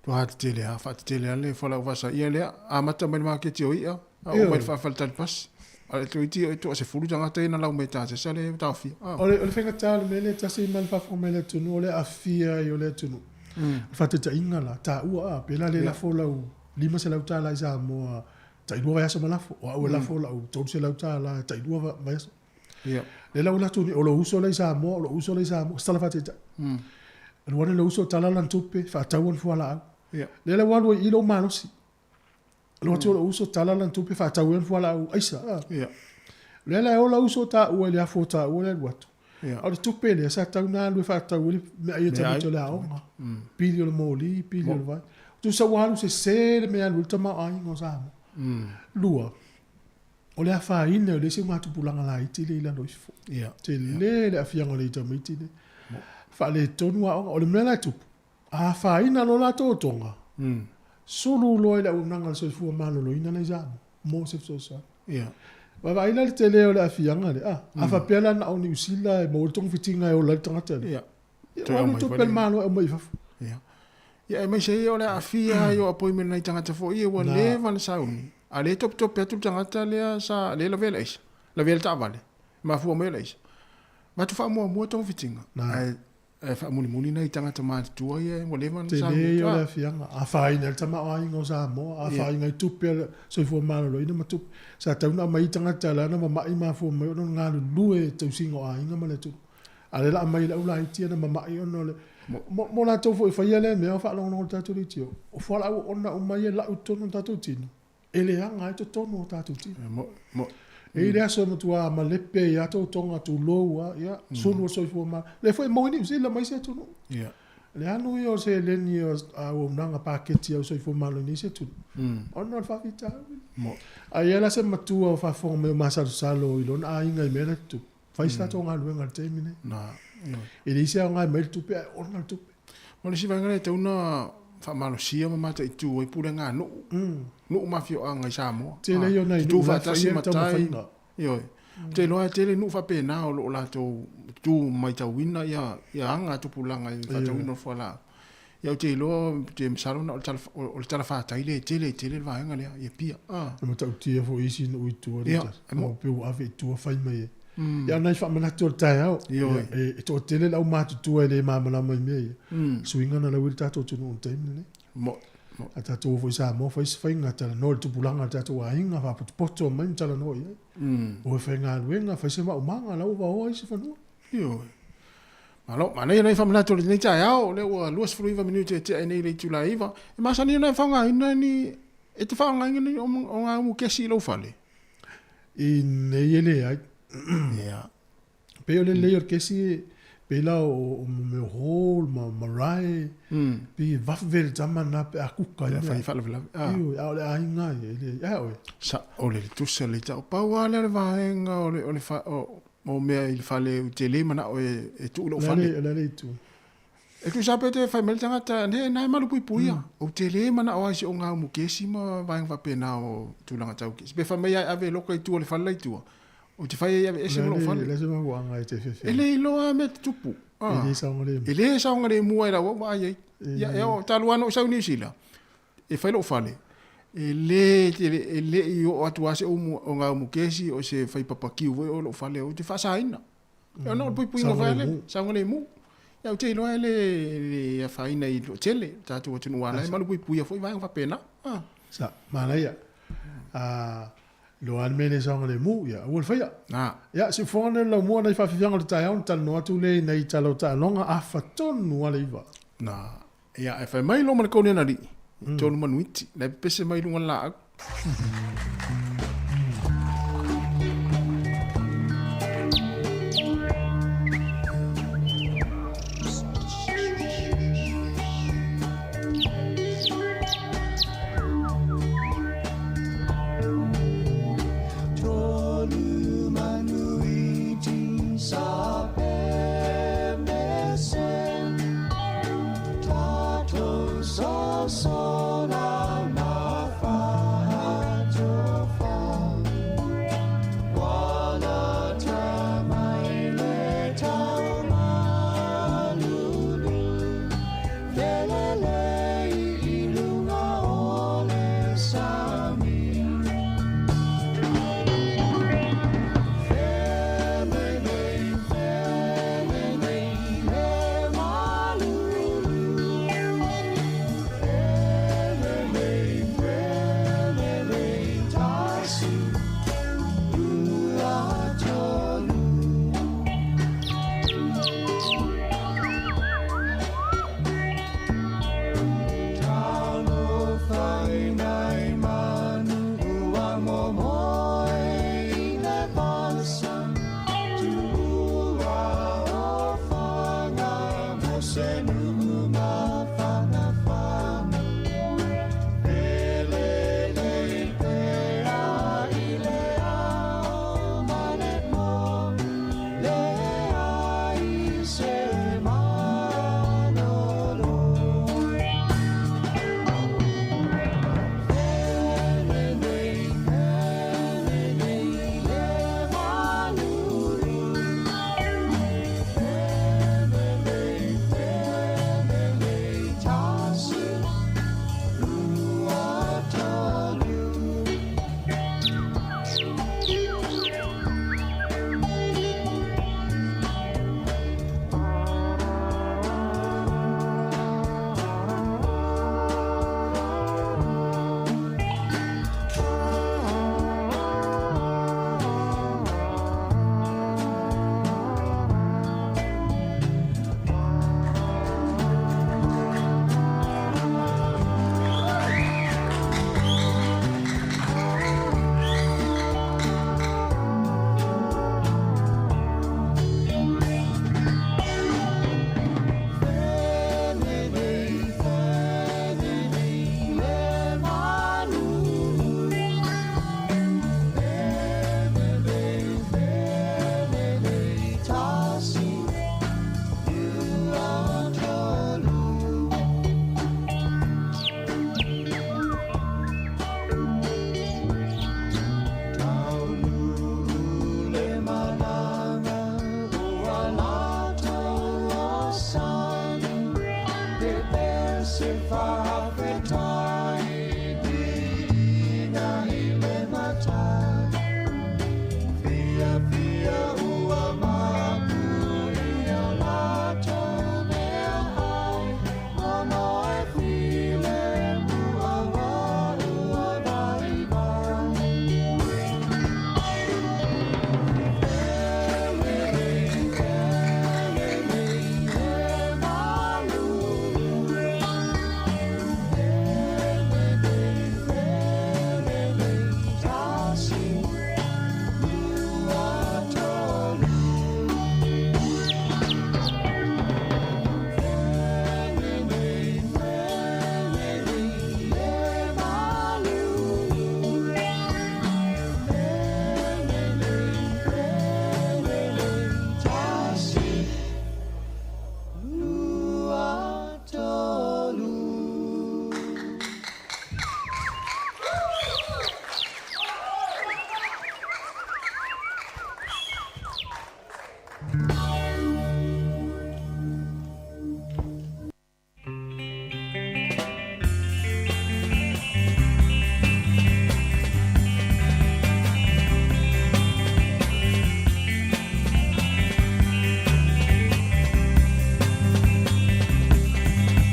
Tua tetele lava, faatetele lava le folau faasaia lea. Amata mai le maketi o i'a, a oo mai le faafale talipasi. A le toeitiiti o toa 10 tagata ia na lau mai tasesa lea e taofia. Ah. O le, o le faigata o le mea lea e tasi ma le faafofoga mai le atunuu, o le aafia ai o le atunuu. O le faataitaiga la, taua a, pe la le lafo lau $500 i Samoa tailua vaiaso ma lafo, o au e lafo lau $300 tailua vaiaso. Ia. Lea la ua alu atu nei, o lou uso la i Samoa, o lou uso la i Samoa, se tala faataitai. Alu ane lou uso tala lana tupe, faatau ana fualaau. Ia. Lea la ua alu ai i i lou malosi. Alu atu lou uso tala lana tupe, faatau ai ana fualaau aisa. Ia. Lea la e ola uso taua i le afu o taua le alu atu. Ia. A o le tupe lea sa tatau ona alu e faatau ai le meaai a tamaiti o le aoga, pili o le moli, pili o le vai. Tusa ua alu sese le mea e alu ai le tamaoaiga o Samoa. Lua, O le afaina o le isi augatupulaga laiti lea i lalo ifo. Ia. Tele le aafiaga o le tamaiti nei. Faaletonu aoga. O le mea la e tupu, a afaina loa latou otoga, sulu loa i le auaunaga a le soifua maloloina la i Samoa mo se fesoasoani. Ia. Vaavaai la le tele o le aafiaga lea. A, a faapea la na o Niu Sila e maua ai le togafitiga e ola ai le tagata lea. Ia. Ia, ua alu le tupe a le Malo e aumai i fafo. Ia. Ia aemaise ai o le aafia ai o appointment nai tagata foi ia ua leva ona sauni. A lea e topetope atu le tagata lea sa lea e lavea le aisa, lavea le taavale, mafua mai o le aisa. Avatu faamuamua togafitiga ae ae faamulimuli nai tagata matutua ia ua leva ona sauni Tele atu. ia o le aafiaga, afaina ai le tamaoaiga o Samoa, afaina ai tupe a le soifua maloloina ma tupe. Sa tatau ona aumai ai tagata la na mamai mafua mai ona o le galulue i tausiga o aiga ma le atunuu. A o lea la aumai e le au laiti ana mamai ona o le mo, mo latou foi e faia lea mea o faalogologo i le tatou leitio, o fualaau oona uma ia e lau i totonu o tatou tino, e leaga ai totonu o tatou tino. Mo, mo. E i ai le aso e matua malepe ai lava toutoga tulou lava, ia, sulu o le soifua ma. Lea foi e maua ai Niu Sila ma isi atunuu. Ia. Le alu ia o seleni o auaunaga paketi au soifua maloloina i isi atunuu, ona o le faafitauli. Mo. A i ai la se matua o faafofoga mai o masalosalo i lona aiga i mea la e tutupu, Fai se tatou galuega i le taimi nei. Na, ioe. E leai se aoga e aumai le tupe ae ona le tupe. Ma le isi vaega lea e tatau ona faamalosia ma mataitu ai pulega a nuu, nuu ma afioaga i Samoa. Tele ia o nai Tutu nuu la e faatasi faia ma le tai. taumafaiga. Ioe. Ou te iloa e tele nuu faapena o lo o latou tu matauina ia ia aga a tupulaga i le faatauina o fualaau. Ia ou te iloa ou te masalo na o le tala o le talafatai lea e tele tele le vaega lea i Apia. Ah. E matautia foi isi nuu i tua Ia, le tasi. e mo- Mo pe ua ave i tua fai mai ai. Ia o nai faamanatu o le taeao. Ioe. Ia, e toatele le aumatutua e le malamalama i mea ia. Suiga na lau i le tatou atunuu i le taimi lenei. Mo. A tatou o foi i Samoa fai se faiga talanoa i le tupulaga a le tatou aiga faapotopoto mai ma talanoa i ai. O e faigaluega fai se maumaga la ua vaoa ai se fanua. Ioe. Malo, manaia nai faamanatu o lenei taeao, o lea ua 29 minute e tea ai nei i le itula e 9. E masani ona e faaaogaina ni, e te faaaogaina ni ogaumu kesi i lou fale? I nei e leai. Ia. Pei o le lelei o le kesi, pei la o mea o hall ma marae, pei e vave le tama lena pe a kuka i mea. Fai faalavelave. Ioe, a o le aiga ia, e leai. Ae oe? Sa, o le tusa le tau. Pau lava lea o le vaega o le, o le, o mea i le fale ou te le manao e tuu i lou fale. O le a le itu? E tusa pe te fai mai le tagata, ne, na e malupuipuia. Ou te le manao lava i se ogaumu kesi ma vaega faapena o tulaga tau kesi. Pe fai mai lava e ave e loka i tua o le fale la i tua, ou te fai ai e aveese ma lou fale. O le a se mafuaaga e te fiafia ai? E le iloa lava mea tutupu. E le saogalemu. E le saogalemu lava i lau au vaai ai. Ia, e oo, talu lava ona ou sau i Niu Sila, e fai lou fale, e le tele, e le i oo atu lava se ogaumu kesi o se fai papakiu foi o lou fale ou te faasaina. E ona o le puipuiga foi lea, saogalemu. Ia ou te iloa e le, le afaina i le tele, le tatou atunuu lava la e malupuipuia foi vaega faapena. Ah. Sa, manaia. Ah, iloa lava le mea e le saogalemu, ia aua le faia. Ah. Ia, siufofoga nei o le laumua nai faafiafiaga o le taeao, ona talanoa atu lea i nai tala o taaloga, afa tonu lava le iva. Na, ia, e fai mai lo ma le kone na alii, tonu manuiti, na e pepese mai i luga o le laau.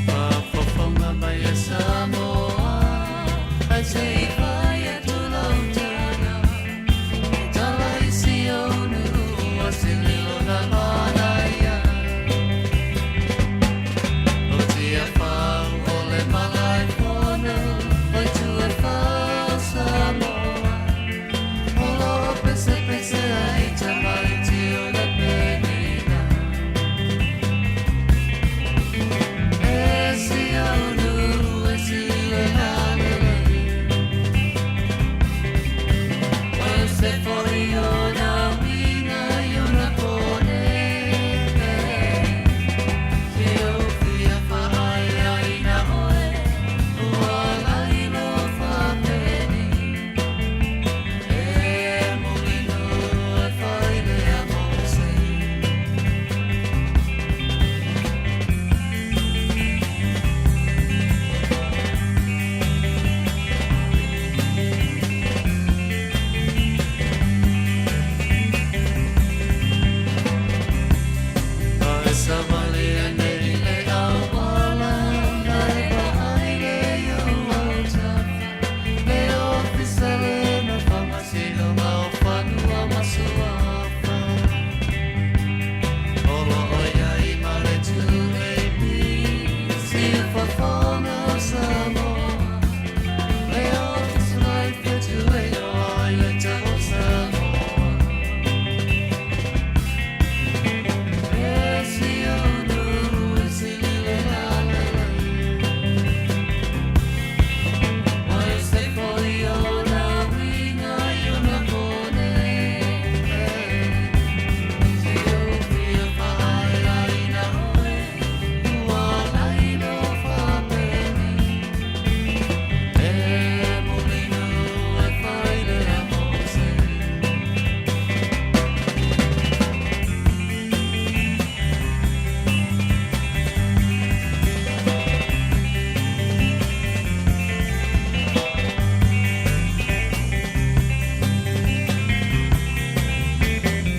Faafofoga mai e Samoa, ae se i fai atu lau tala, e tala i si ou nuu o se lilo na manaia. O Tiafau o le Malaefono, o itu e fā o Samoa, o lo o pesepese ai tamaiti o le penina. E si ou nuu e sili le agalelei, o se foi ona uiga i ona pone. Se ou fia faaaiaina oe, ua lailo faapeni. E mulinu e fai lea mou sei. Ae savali nei le auala, na e vaai le iu autafa, le ofisa lena faamasinoga o fanua ma suafa. O lo o i ai ma le 2AP, siufofoga o Samoa, le ofisa life e tueioa ai le tau o Samoa. E si ou nuu e sili le agalelei, o se foi ona uiga i ona pone. Se ou fia faaaiaina oe, ua lailo faapeni. E mulinu e fai lea mou sei.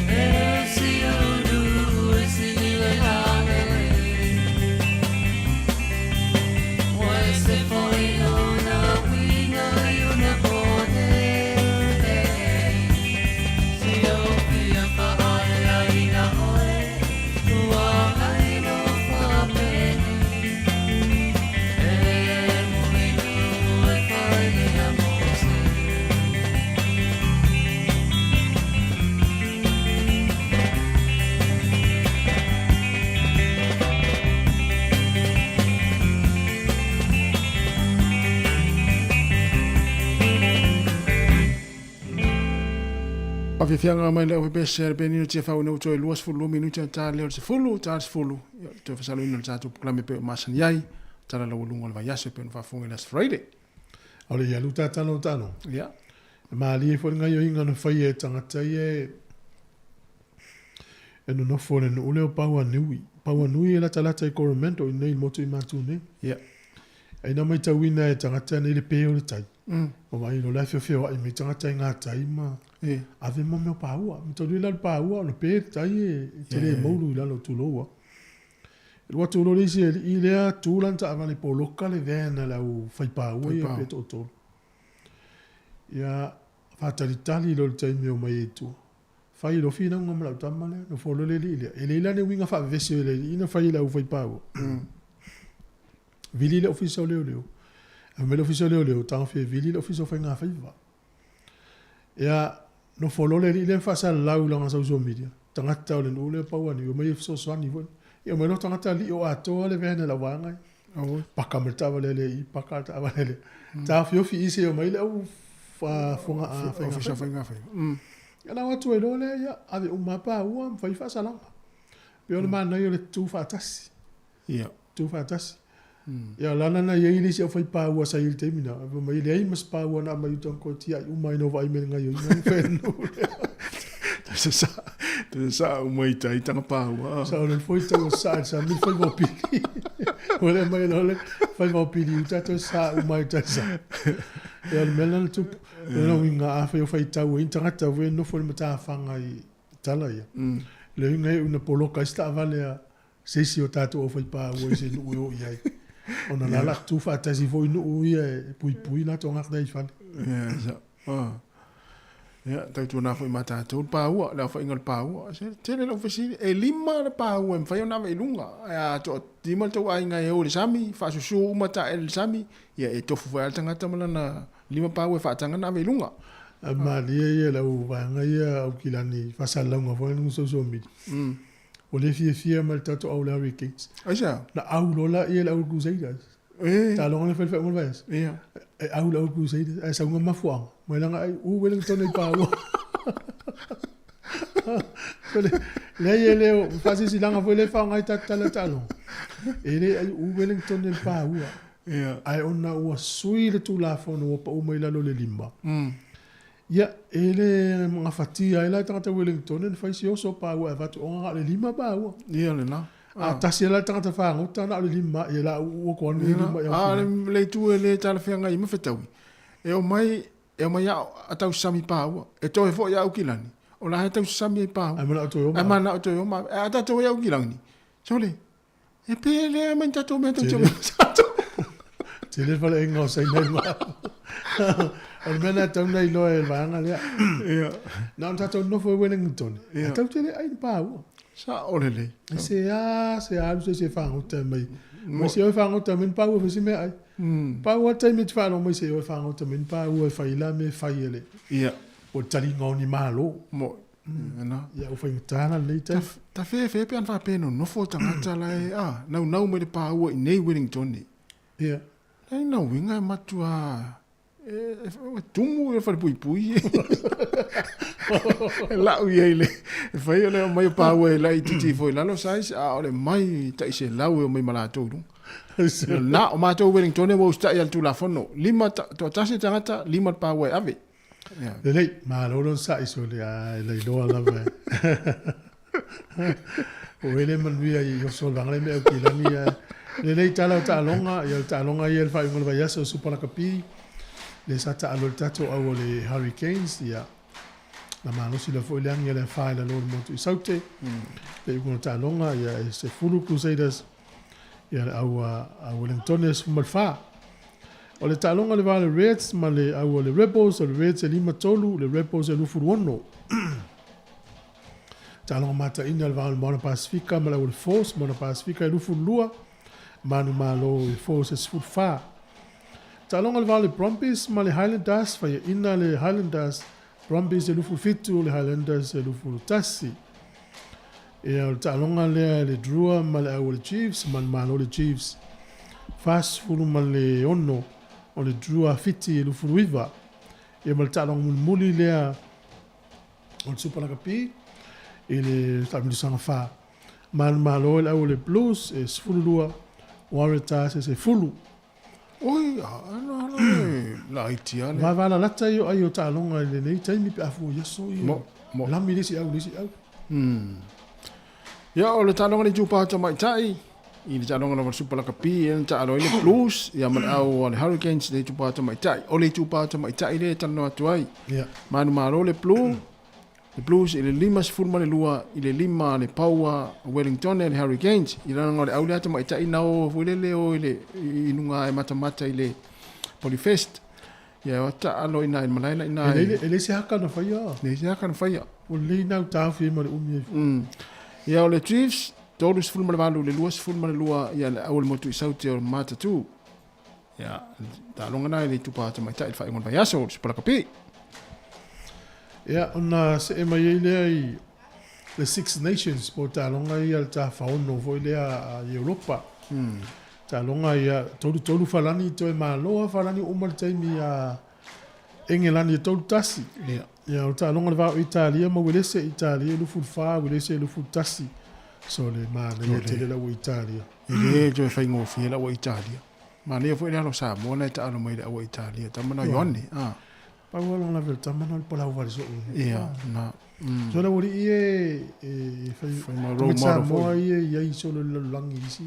E si ou nuu e sili le agalelei, o se foi ona uiga i ona pone. Se ou fia faaaiaina oe, ua lailo faapeni. E mulinu e fai lea mou sei. Afiafiaga mai le aufaipiasese a le Penina Tiafau ina ua toe 22 minute ona ta lea o le 10, ta le 10, ia o le toe fasaloina o le tatou polokalame e pei ona masani ai, tala laualuga o le vaiaso e pei ona faafofoga i le Aso Faraile. O le alu tatalo talo. Ia. E malie foi le gaioiga na faia e tagata ia e nonofo i le nuu lea o Pauanui. Pauanui e latalata i Coromandel i inei i le motu i Matu nei. Ia. Ai na matauina e tagata nei le pe o le tai. Ma vaai loa la e feofeoai mai tagata i ngā tai ma ave ma mea o paua. Mataulia la le paua ona pe le tai e tele e moulu i lalo tulou a. E lua atu loa le isi alii lea tu lana taavale poloka le van a le au fai paua ia pe toatolu. Ia faatalitali loa i le taimi e omai ai i tua. Fai loa finauga ma lau tama lea, nofo loa le alii lea. E leai la ni uiga faavevesi o le alii na fai e le aufaipāua. Vili le ofisa o leoleo. Ae fai mai le ofisa o leoleo, tagofia e vili le ofisa o faigafaiva. Ia, nofo loa le alii lea ma faasalalau i lana social media, tagata o le nuu lea pau ane, omai e fesoasoani foi. Ia omai loa tagata alii o atoa le van a le auvaega ia. Paka ma le taavale a le alii, paka le taavale a le alii. Taofiofi i se omai le au fogaa ofisa faigafaiva. Ia na o atu ai loa lea, ia ave uma lava paua ma fai faasalaga. Pei o le manaia o le tutu faatasi. Ia. Tutu faatasi. Ia o le ala lena e i ai le isi aufaipaua sa i ai i le taimi lena, fai mai e leai ma se paua na aumai uta na toe tiai uma ai na vaai mai i le gaioiga na fai e le nuu lea. Tai sasa, Te saa uma i tai tanga pāua. Sa o le foi tau sa sa mi fai mo pili. O le mai lo le fai mo pili u tatou sa uma i tai sa. E o le mea lana tupu. O le uiga a fai o fai tau ai tagata ue nofo le matafaga i tala ia. Le uiga e una poloka ai se taavale a se isi o tatou au fai pāua i se nuu e o i ai. Ona la la tu faatasi foi nuu ia e puipui latou gata i fale. Ia, sa. Ah. Ia, tautuana foi ma tatou le pāua, le aofaiga o le pāua. Se tele lau fesili, e lima le pāua e mafai ona ave i luga. Ae a toalima le tou aiga e o i le sami, faasusu uma taele i le sami, ia e tofu foi lava le tagata ma lana lima pāua e faataga ona ave i luga. A malie ia lau vaega ia Aukilani faasalalauga foi lea social media. Ua le fiafia ma le tatou au le Hurricanes. Aisea? Na au loa laia le au Crusaders. Eh. Taaloga le fai le vaiaso. Ia. E au le au Crusaders ae sauga mafuaaga. Mai langa ai u Wellington i paua. So le leai e le o faasilasilaga foi lea e faaaoga ai tatou tala taaloga. E le ai u Wellington i le paua. Ia. Ae ona ua sui le Tulafono ua pau mai lalo le lima. Ia, e le gafatia ai la e tagata Wellington ona fai si oso paua e avatu ona na o le lima paua. Ia lena. A tasi la le tagata fagota na o le lima, ia la uu atu ane le lima i A o le itu e le talafeagai ai ma fetaui, e omai, e omai a a tausasami paua, e toe foi a Aukilani, o la e tausasami ai paua. Ae manao toe oma. Ae manao toe oma. A tatou ai Aukilani, sole, E pe lea mai tatou mea tou te omai tatou. Tele le faleaiga o Saina i Mao. O le mea lena e tatau ona iloa e le vaega lea. Ia. Na ona tatou nofo i Wellington. Ia. E tatou te le ai ni paua. Sao lelei. E se a, se alu se isi e fagota mai. Mai se o e fagota mai ni paua e fai se meaai. Pau lava le taimi e te faalogo mai se o e fagota mai ni paua e fai la mea e fai e le. Ia. O le taliga o ni malo. Mo. Ena. Ia ua faigata la lenei taimi. Ta fefe pe ana faapea e nonofo tagata la e a naunau mai le paua i nei Wellington nei. Ia. Leai na uiga e matua e tumu i le falepuipui e lau i ai le e fai o le omai o paua e laitiiti ifo i lalo size a o le mai tai selau e omai ma latou i luga. Na o matou Wellington ua usitai i le Tulafono lima toatasi le tagata lima le paua e ave. Lelei, malo lona sa'i sole a e lailoa lava e. O ele manuia i oso le vaega lea me Aukilani ae lelei tala o taaloga, ia o le taaloga ia i le faaiuga o le vaiaso o Super Lakapi, lea sa taalo ai le tatou au o le Hurricanes, ia na malosi lava foi le agi a le afa i lalo o le motu i Saute. Le iuga o le taaloga, ia e 10 Crusaders, ia le au a Wellington e 14. O le taaloga o le va o le Reds ma le au o le Rebels, o le Reds e 5-3, le Rebels e 26. Taaloga mataina o le va o le Moana Pasifika ma le au o le Force, Moana Pasifika e 22, Manu Malo e Force e 14. Taaloga o le va o le Brumbies ma le Highlanders, faiaina le Highlanders, Brumbies e 27, le Highlanders e 21. Ia, o le taaloga lea le Drua ma le au o le Chiefs, manumalo le Chiefs 46 o le Drua Fiti e 29. Ia ma le taaloga mulimuli lea o le Super Lakapi i le taamilosaga 4. Manumalo le au o le Blues e 12, Waratahs e 10. Oi, a, ano, e laiti lava le. Vavalalata ia o ai o taaloga i lenei taimi pe a fua i aso ia. Mo, mo. Lami le isi au, le isi au. Ia, o le taaloga le itupa tamaitai, i le taaloga lava o le Super Lakapi, ia na taalo ai le Blues, ia ma le au a le Hurricanes le itupa tamaitai. O le itupa tamaitai lea e talanoa atu ai. Ia. Manumalo le Blue, Le Blues i le 52 i le 5 le paua Wellington le Hurricanes i lana o le au lea tamaitai na o foi lele o i le i luga e matamata i le Polyfest. Ia o taalo ina i malae la ina. E le se haka na whaia. Le se haka na whaia. O le nau tāwhi ma le umi ai. Ia o le Chiefs 38 le 22 ia le au o le motu i Saute o Matatu. Ia, taaloga na i le itupa tamaitai i le faaiuga o le vaiaso o le Super Lakapi. Ia, ona see mai ai lea i le Six Nations po o taaloga ia le tafaono foi lea a Europa. Taaloga ia 33 falani toe malo lava falani uma le taimi ia Engelani e 3-1. Ia. Ia, o le taaloga o le va o Italia ma Uelese, Italia e 24, Uelese e 21. So le manaia tele la ua Italia. E le toe faigofie la ua Italia. Manaia foi le alo Samoa na e taalo mai i le aua Italia, tama na Ioane. Pau lava lona lave o le tama na o le palau vale soo. Ia, na. So le aualii ia e fai Fai ma role model Samoa foi. ia e i ai solo i le lalolagi i isi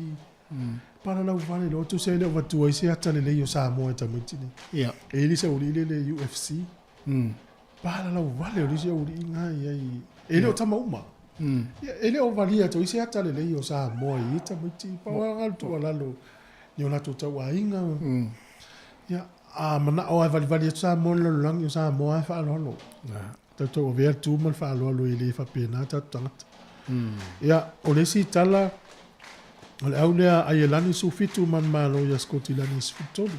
palalau vale loa tusa e le o avatua ai se ata lelei o Samoa e tamaiti nei. Ia. E i ai le isi aualii lea i le UFC. Palalau vale o le isi aualii na e i ai. E le o tama uma. Ia, e le o valia atu ai se ata lelei o Samoa i ia tamaiti. Pau lava lena o le tuualalo i o latou tauaiga. Ia, a manao lava e valivali atu Samoa i le lalolagi, o Samoa lava e faaaloalo. Tatou avea le tu ma le faaaloalo e le faapena tatou tagata. Ia, o le isi tala, o le au lea Aielani 17 manumalo ia Sikotilani 13.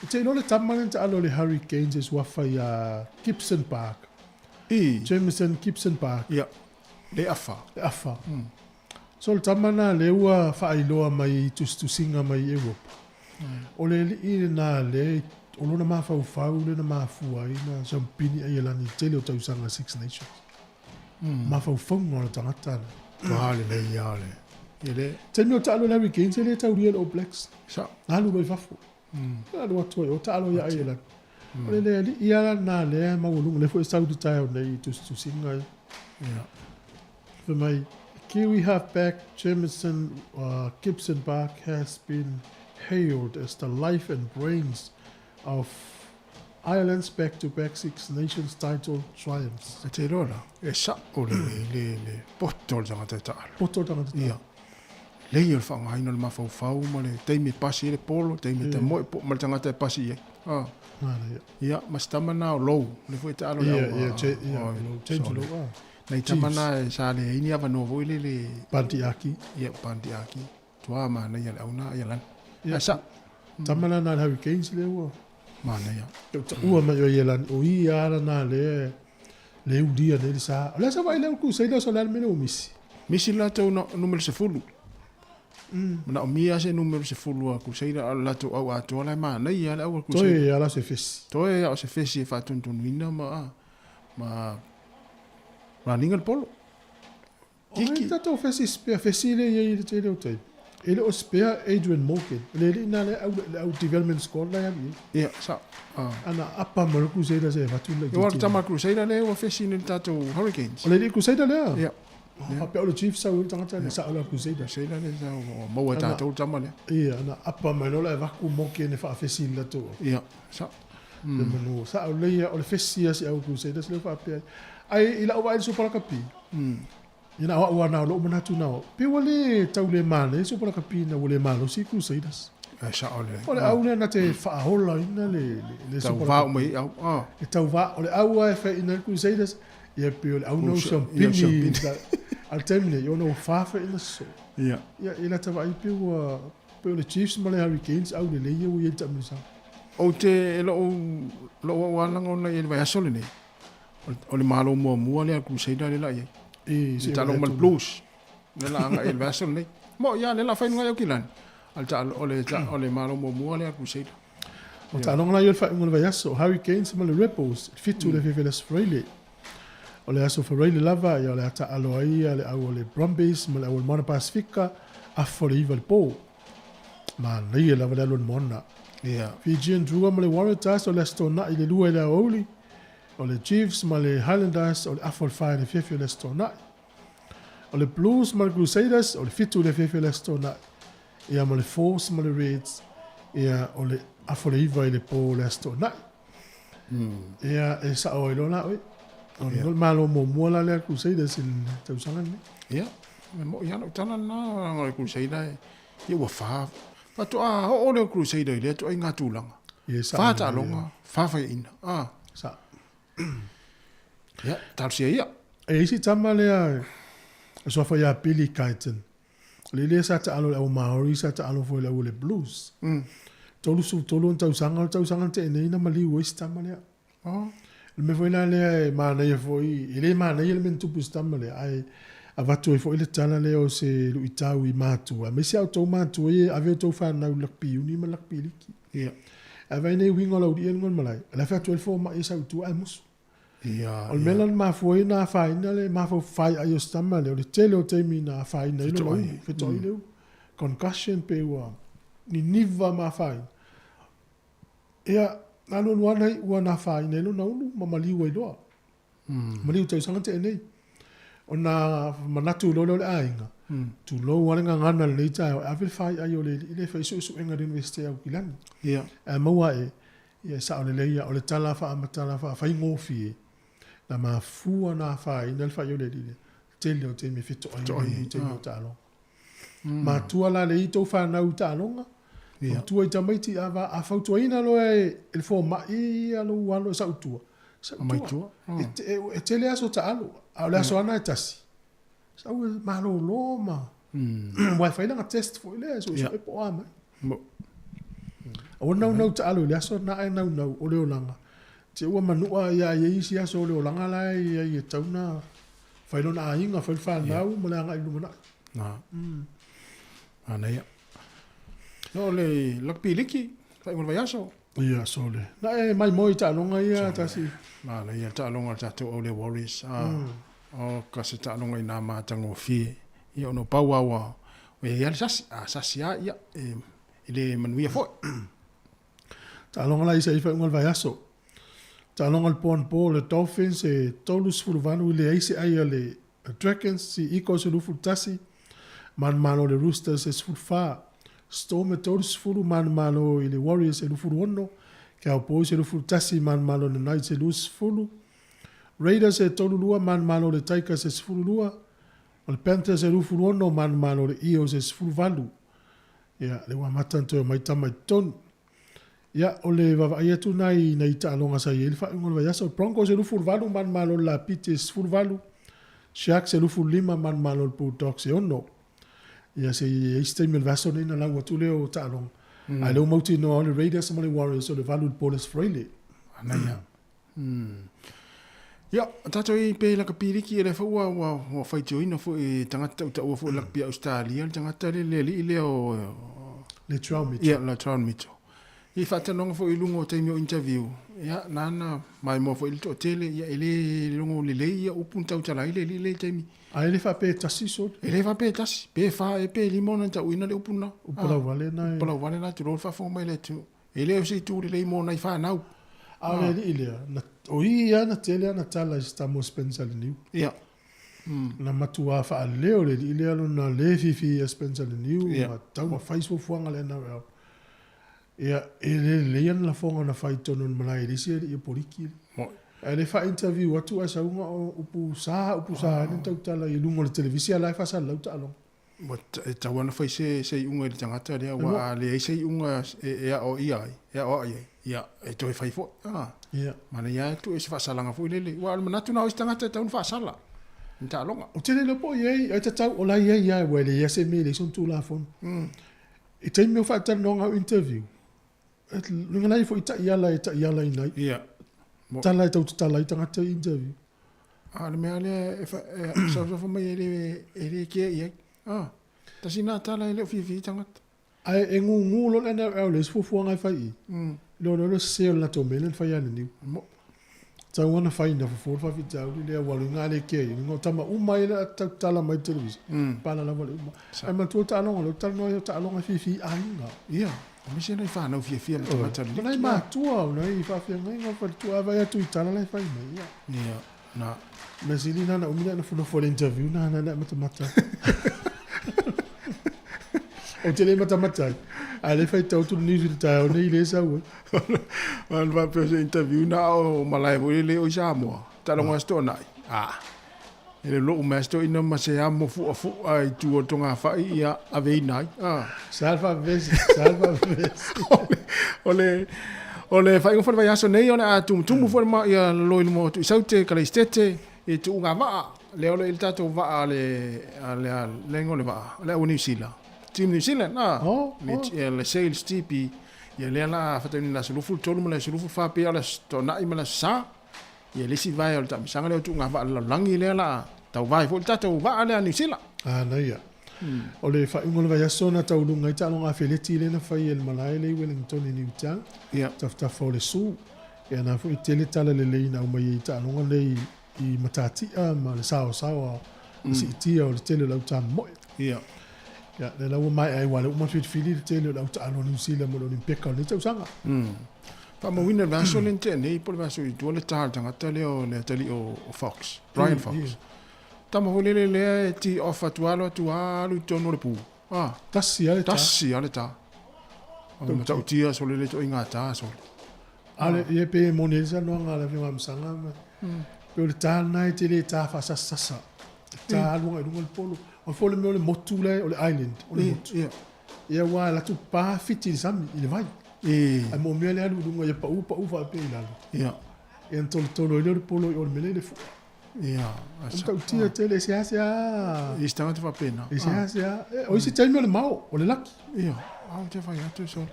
E te iloa le tama lea na taalo i le Hurricanes e suafa ia Gibson Park. I. Jamison Gibson Park. Ia, le afa. Le afa. So le tama lena lea ua faailoa mai i tusitusiga mai Europa. O le alii lena lea o lona mafaufau lea na mafua ai na siampini Aielani i le tele o tausaga Six Nations. Mafaufauga o le tagata lena. Ua lelei lava le. Ia le. Taimi o taalo i le Hurricanes e le taulia le All Blacks. Sa. Na alu loa i fafo. Na alu atu ai o taalo ia Aielani. O le le alii lava lena lea e maualuga lea foi e sau i le taeao nei i tusitusiga ia. Ia. Fai mai, Kiwi halfback Jamison Gibson Park has been hailed as the life and brains of Ireland's back-to-back Six Nations title triumphs. E te iloa la, e sa'o le, le, le poto o le tagata e taalo. Poto o le tagata e taalo. Ia. Lei o le faaaogaina o le mafaufau ma le taimi e pasi ai le polo, taimi e tamoe po ma le tagata e pasi i ai. Ah. Manaia. Ia, ma si tama na o Low, le foi e taalo i le Ia, au, ia, ah, J, ia, oi, Low, James sorry. Low, ah. Nai tama Chiefs. na e sa leai ni avanoa foi lele. Panti Aki. Ia, Panti Aki. Tua manaia le au na ia lana. Ia. Ae sa. Tama la na le Hurricanes lea ua. Manaia. E taua mai o ia lani, o ia ala na le, le ulia nei le sa. O le sa vai le Crusaders o le a le mea lea ua misi. Misi latou na numero 10. Manaomia se numero 10 a Crusader a o le latou au atoa la e manaia le au a Crusader. Toe ala se fesi. Toe a o se fesi e faatontonuina ma ma raniga le polo. Kiki. O tatou fesi spare, fesi le i ai le tele o taimi. E le o spare Adrian Morgan. Le alii na le au le au development squad la e alu i ai. Ia, sa. Ana apa ma le Crusaders e avatu le Ia, o le tama Crusader lea ua fesi nei le tatou Hurricanes. O le alii Crusader lea? Ia. Faapea o le Chiefs sau ai le tagata lea, sao le Crusader. Crusader lea sau, ua maua e tatou le tama lea. Ia, ana apa mai loa la e avatu Morgan e faafesi i le latou au. Ia, sa. Le manu, sao lelei ia, o le fesi ia si au Crusaders lea ua faapea ai. Ai, i lau vaai i le Super Rugby, Ia na o au ana o lou manatu na o, pe ua le tau le manaia se Rakapi ina ua le malosi i Crusaders. E sao lelei. O le au lea na te faaolaina le, le, le Tau Super vā Rugby. uma i au. Ah. E tau vā, o le au lava e faiaina ai le Crusaders, ia pei o le au na Ia, usiampini. usiampini. A le taimi nei, ona ua fafaiaina sosoo. Ia. Ia, i lata vaai pe ua, pe o le Chiefs ma le Hurricanes au lelei ia ua i ai le taamilosaga. Ou te, e lou, lou au alaga ona i ai le vaiaso lenei. O le Malo muamua lea a le Crusader lea la i ai. I Le taaloga ma le Blues. Lea la agai i le vaiaso lenei. Mo ia lea la fai luga i Aukilani. A le taalo o le o le Malo muamua lea a le Crusader. O taaloga la ia o le faaiuga o le vaiaso, Hurricanes ma le Rebels, i le 7 i le afiafi o le Aso Faraile. O le Aso Faraile lava, ia o le a taalo ai ia le au o le Brumbies ma le au o le Moana Pasifika, afa o le 9 i le po. Manaia lava le alu o le Moana. Ia. Fijian Drua ma le Waratahs o le Aso Toonai i le 2 i le aoauli. O le Chiefs ma le Highlanders o le afa o le fa i le afiafi o le Aso Toonai. O le Blues ma le Crusaders o le 7 i le afiafi o le Aso Toonai. Ia ma le Force ma le Reds, ia o le afa o le 9 i le po o le Aso Toonai. Ia e sao ai loa la oe. O le Malo muamua la lea a le Crusaders i le tausaga lenei. Ia, e moi lava lau tala lena leaga o le Crusader ia ua fa faatoa oo lea o Crusader i lea ituaiga tulaga. Ia, sao Fa lelei, taaloga, ia. fa faiaina. Ah. Sao. Ia, talosia ia. E isi tama lea e suafa ia Billy Guyton. O le lea sa taalo i le au Maori, sa taalo foi i le au o le Blues. 33 ona tausaga, o le tausaga na tea nei na maliu ai si tama lea. Oh. Le mea foi la lea e manaia foi, e le manaia le mea na tupu i si tama lea, ae avatu ai foi le tala lea o se luitau i matua, aemaise a outou matua ia e ave outou fanau i le lakpi uni ma le lakpi liki. Ia. Ae vaai nei uiga o lau alii e luga o le malae, o la e fai atu ai le fomai e sau i tua ae musu. Ia, O le mea la na mafua ai na afaina le mafaufai ai o si tama lea, o le tele o taimi na afaina ai lona ulu, fetoai le ulu. Concussion pe ua niniva ma afaina. Ia, Na alualu lava na iʻu a na afaina ai lona ulu ma maliu ai loa. Maliu tausaga tea nei. Ona manatu loa lea o le aiga, tulou lava le gagana i lenei taeao e ave le faiai o le alii lea e fai suesuega i le Iunivesite i Aukilani. Ae maua ae, ia e sao lelei lava, o le tala faamatala faafaigofie, na mafua ona afaina le fai o le alii lea, tele o taimi e fetoai ai i taimi o taaloga. Matua la le i tou fanau i taaloga, fautua i tamaiti a va, a fautuaina loa e le fomai ia lou alo e sau i tua, sau i tua. E tele aso taalo, a o le aso lava lena e tasi, sau e malolo ma aua e fai lana test foi lea e suesue po o a mai. Aua le naunau taalo i le aso lena ae naunau o le olaga. Te ua manua ia i ai isi aso o le olaga la e i ai e tatau ona fai lona aiga, fai le fanau ma le agai i le lumanai. Na. Manaia. No o le lakpi liki, faaiuga o le vaiaso. Ia, sole. Na e maimoa i taaloga ia tasi. Manaia le taaloga a le tatou Ole Warriors. Ah, o ka se taaloga i nā matagofie. Ia ona o pau lava ua ua i ai lava le sasi. A sasi lava, ia, e, e le manuia foi. Taaloga la isa i faaiuga o le vaiaso. Taaloga o le po anapo, le Dolphins e 38 i leai se ai a le Dragons, Sea Eagles e 21, manumalo i le Roosters e 14, Storm e 30, manumalo i le Warriors e 26, Cowboys e 21, manumalo i le Knights e 20, Raiders e 32, manumalo i le Tigers e 12, o le Panthers e 26, manumalo i le Eels e 18. Ia, lea ua amata ona toe omai tama i totonu. Ia, o le vaavaai atu lena i nai taaloga sa i ai le faaiuga o le vaiaso. Broncos e 28, manumalo i le Lapiti e 18, Sharks e 25, manumalo i le Bulldogs e 6. Ia, se i ai se taimi o le vaiaso lenei ona lau atu lea o taaloga. A o lea ua mautinoa o le Raiders ma le Warriors o le 8 i le po o le Aso Faraile. Manaia. Ia, tatou i pe lakapi liki e le foi ua ua ua faitioina foi e tagata tautaua foi lakapi a Australia le tagata le le alii lea o Latrell Mitchell. Ia, Latrell Mitchell. I faatalanoaga foi i luga o taimi o interview, ia nana maimoa foi i le toatele, ia e le logo lelei ia upu na tautala ai le alii lea i taimi. A e le faapea e tasi sole? E le faapea e tasi, pe fa ea pe lima ona tauina le upu lena. Upu lauvale na e. Upu lauvale na tulou le faafofoga mai le atunuu. E le o se itu lelei mo nai fanau. A o le alii lea, na, o i ia na tele ana tala i se tama o Spencer Leniu. Ia. Na matua faaleo le alii lea lona le fifi ia Spencer Leniu, ma tau ma fai fuafuaga le NRL. Ia, e le lelei ana lafoga na fai i totonu o le malae i le isi alii o Poliki. Ae le faa-interview atu ae sauga o upu sa, upu sa ai le tautala i luga o le televisi a o la e faasalalau taaloga. Ua e tatau lava ona fai se, se iuga i le tagata lea, aua a leai se iuga e, e aoaia ai, e aoai ai, ia, e toe fai foi. Ah, Ia. Manaia lava tuu e se faasalaga foi lele. Aua o le manatu na o isi tagata e tatau ona faasala i taaloga. Ou te le iloa po o i ai, e tatau, o la e i ai lava, aua e leai lava se mea e leai sona Tulafono. I taimi o faatalanoaga o interview, e luga la foi i taiala e taialaina ai. Ia. Tala e tau tatala ai tagata i interview. A o le mea lea e, e saosaofa mai e le, e le kea i ai. Ah, tasi nā tala e le o fiafia ai tagata. Ae e gūgū loa le NRL i le isi fuafuaga e fai i i. Iloa loa le sese o le latou mea lea na fai ia Niniu. Tau lava na fai na fofo le faafitauli lea aua o le uiga a le kea i ai, o tama uma ia lea tau tatala mai i le televisa, pala lava le uma. Ae manatua le taaloga lea ou te talanoa ai o taaloga e fiafia i aiga. Ia, aemaise nai fanau fiafia ma tagata lelei. O nai matua, o nai faafeagaiga, faletua, a vaai atu i tala la e fai mai, ia. Ia, na. Mea sili na na umi na nofonofo i le interview na na na matamata. Ou te le matamata ai. A le faitau atu le news i le taeao nei le sau ai. Ana faapea o se interview na o malae foi lele o i Samoa. Taaloga aso Toonai. Ah. E le lou mea aso toeaina ma se amo fuafu'a i tua o le togafai ia aveina ai. Ah. Sa le faavevesi, sa le faavevesi. O le o le faaiuga foi o le vaiaso nei o le a tumutumu foi le ma ia lalo i luma o Tuisaute, Kaleistete i tuuga vaa. Lea o lo o i le tatou vaa a le a le a le igoa o le vaa, o le au Niu Sila. Team New Zealand, ah. Oh, Le, oh. le Sales TP. Ia lea la faataunina i le aso 23 ma le aso 24 pei o le aso Toonai ma le aso Sa. Ia le isi vae o le taamisaga lea o tuuga vaa le lalolagi lea la tauvae foi le tatou vaa lea a Niu Sila. Ah, na ia. O le faaiuga o le vaiaso na tauluga ai taaloga afeleti lea na fai e le malae lea i Wellington i New Town. Ia. Tafatafa o le Su. Ia na foi e tele tala lelei na aumai ai i taaloga nei i Matatia ma le saosaoa mm. siitia o le tele o le au tamomoe. Ia. Ia, lea la ua maea ai, aua o lea ua uma ona filifili le tele o le au taalo a Niu Sila mo le Olimpeka o lenei tausaga. Mm. Faamauina le vaiaso lea na tea nei po o le vaiaso i tua le ta a le tagata lea o le atalii o Fox, Brian Fox. Tama foi lele lea e tee off atu alo atu alu i totonu o le pu. Ah, tasi lava le ta. Tasi lava le ta. O matautia sole le ituaiga ta sole. A le, ia pe moni ai le saunoaga a le Afioga ia Masaga ma, pe o le ta lena e te le ta faasasasasa. E ta alu agai i luga le polo. O foi le mea o le motu la e, o le island, o le motu. Ia aua e alu atu pa fiti i le sami, i le vai. Ae manaomia le alu i luga ia pau pau faapea i lalo. Ia ona tolotolo ai lea o le polo i o i le mea lea i le fua. Ia, O matautia tele, e seasea. I isi tagata faapena. E seasea. O isi taimi o le mao, o le laki. Ia, a ou te fai atu sole.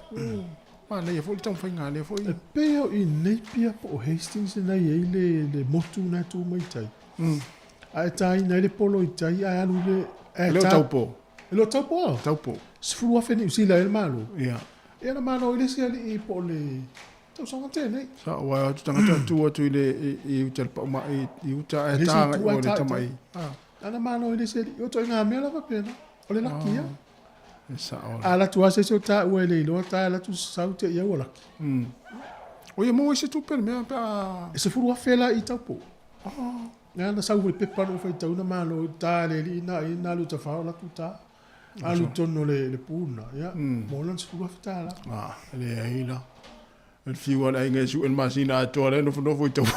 Manaia foi le taumafaiga a lea foi. E pei o i Napier po o Hastings lena e i ai le, le motu lena e tu mai i tai. A e taina ai le polo i tai ae alu i le... E le o Taupo. E le o Taupo a? Taupo. 10,000 Niu Sila ai le Malo. Ia. Ia na malo i le isi alii po o le tausaga tenei. Sa o atu tagata tu atu i le i uta le pau ma i uta ae ta agai o le tama i. Ana malo i le isi alii. O ituaiga mea la faapena. O le laki ia. E sao. A alu atu lava se isi o taua e le iloa ta alu atu sau te i ai ua laki. O ia maua ai se tupe le mea pe a. E 10,000 la i Taupo. Lea na sau foi le pepa na ou faitauina malo i ta le alii na i na alu tafao alu atu ta. Alu i totonu o le pu lena, ia, mo lana $10,000. Ah, leai la. O le fiu lava o le aiga e sue le masina atoa lea e nofonofo i Taupo.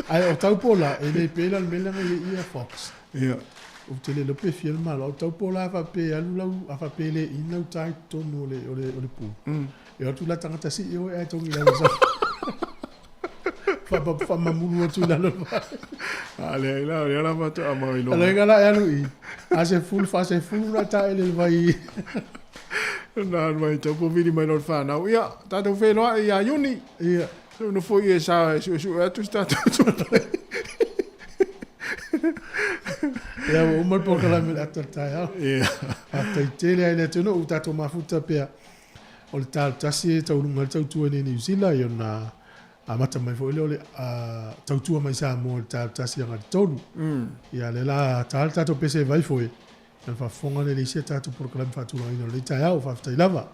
Ae o Taupo la, e le pela le mea lea na i ai ia Fox. Ia. Ou te le iloa pe fia le malo. O Taupo la a faapea e alu lau, a faapea e le ina lau ta i totonu o le, o le, o le pu. E o atu la tagata sii oe ae togi i lalo sa. Faamamulu atu i lalo. A leai la, o lea la faatoa mau iloa. Alaiga la e alu i, a sefulu, faasefulu la taele le vai. Na alu ai Taupo vili mai loa le fanau. Ia, tatou feiloai ia Iuni. Ia. Se i nofo i e sa e suesue atu se tatou tupe. Ia, ua uma le polokalame i le ata o le taeao. Ia. Faafetai tele ai le atunuu, tatou mafuta pea. O le talo tasi e tauluga ai le tautua i nei Niu Sila, ia ona amata mai foi lea o le tautua mai Samoa i le talo tasi agai le tolu. Ia lea la ta le tatou pese vai foi, na faafofoga lea i le isi a tatou polokalame faatulagaina o lenei taeao. Faafetai lava.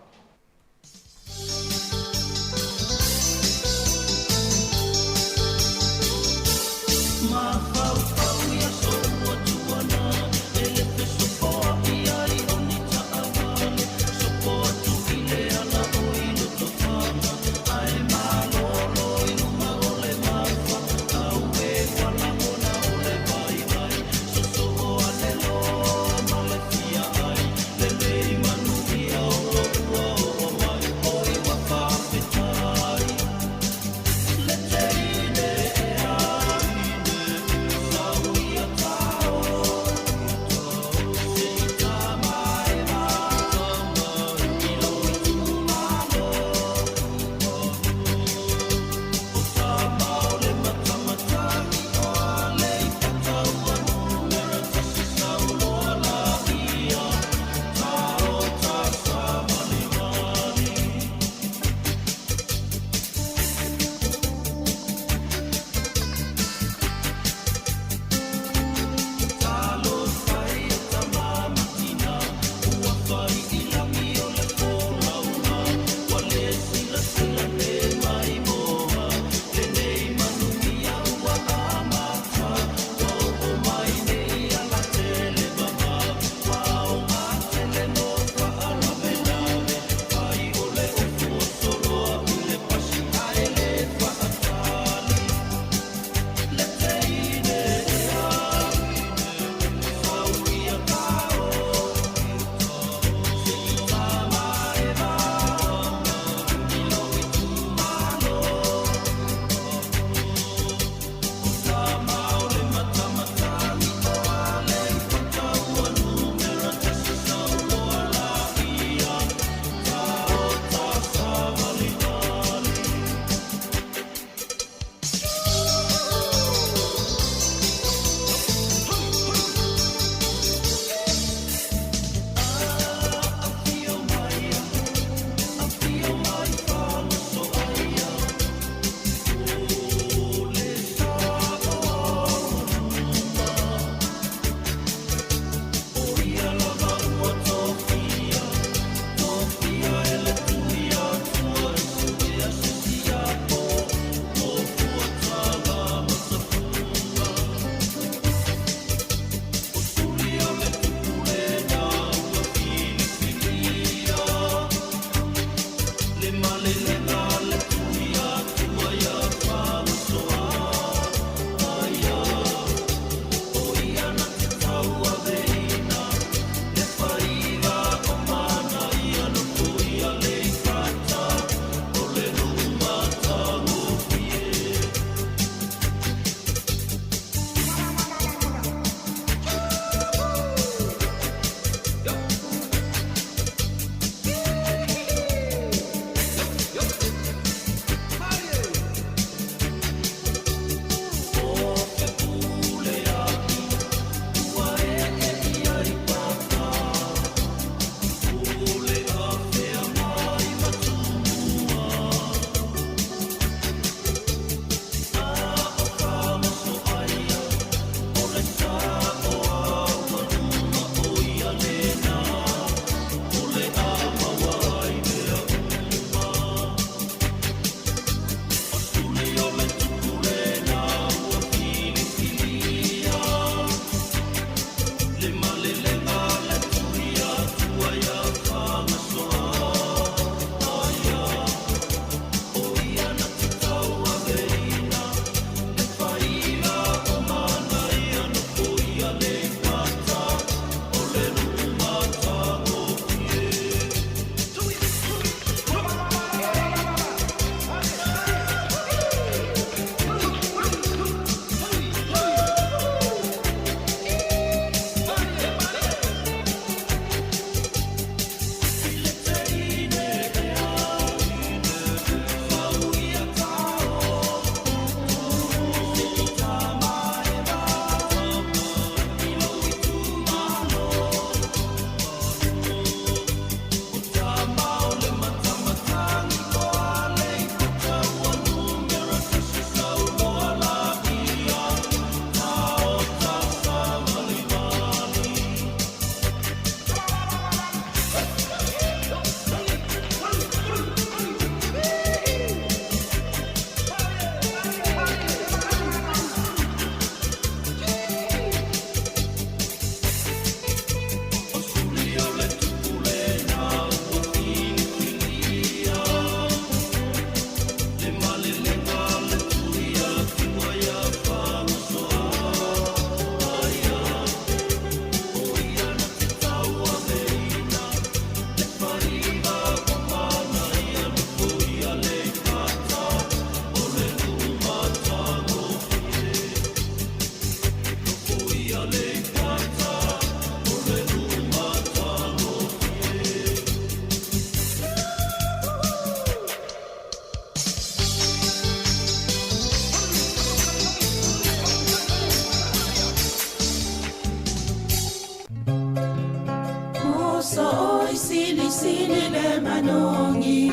sili le manogi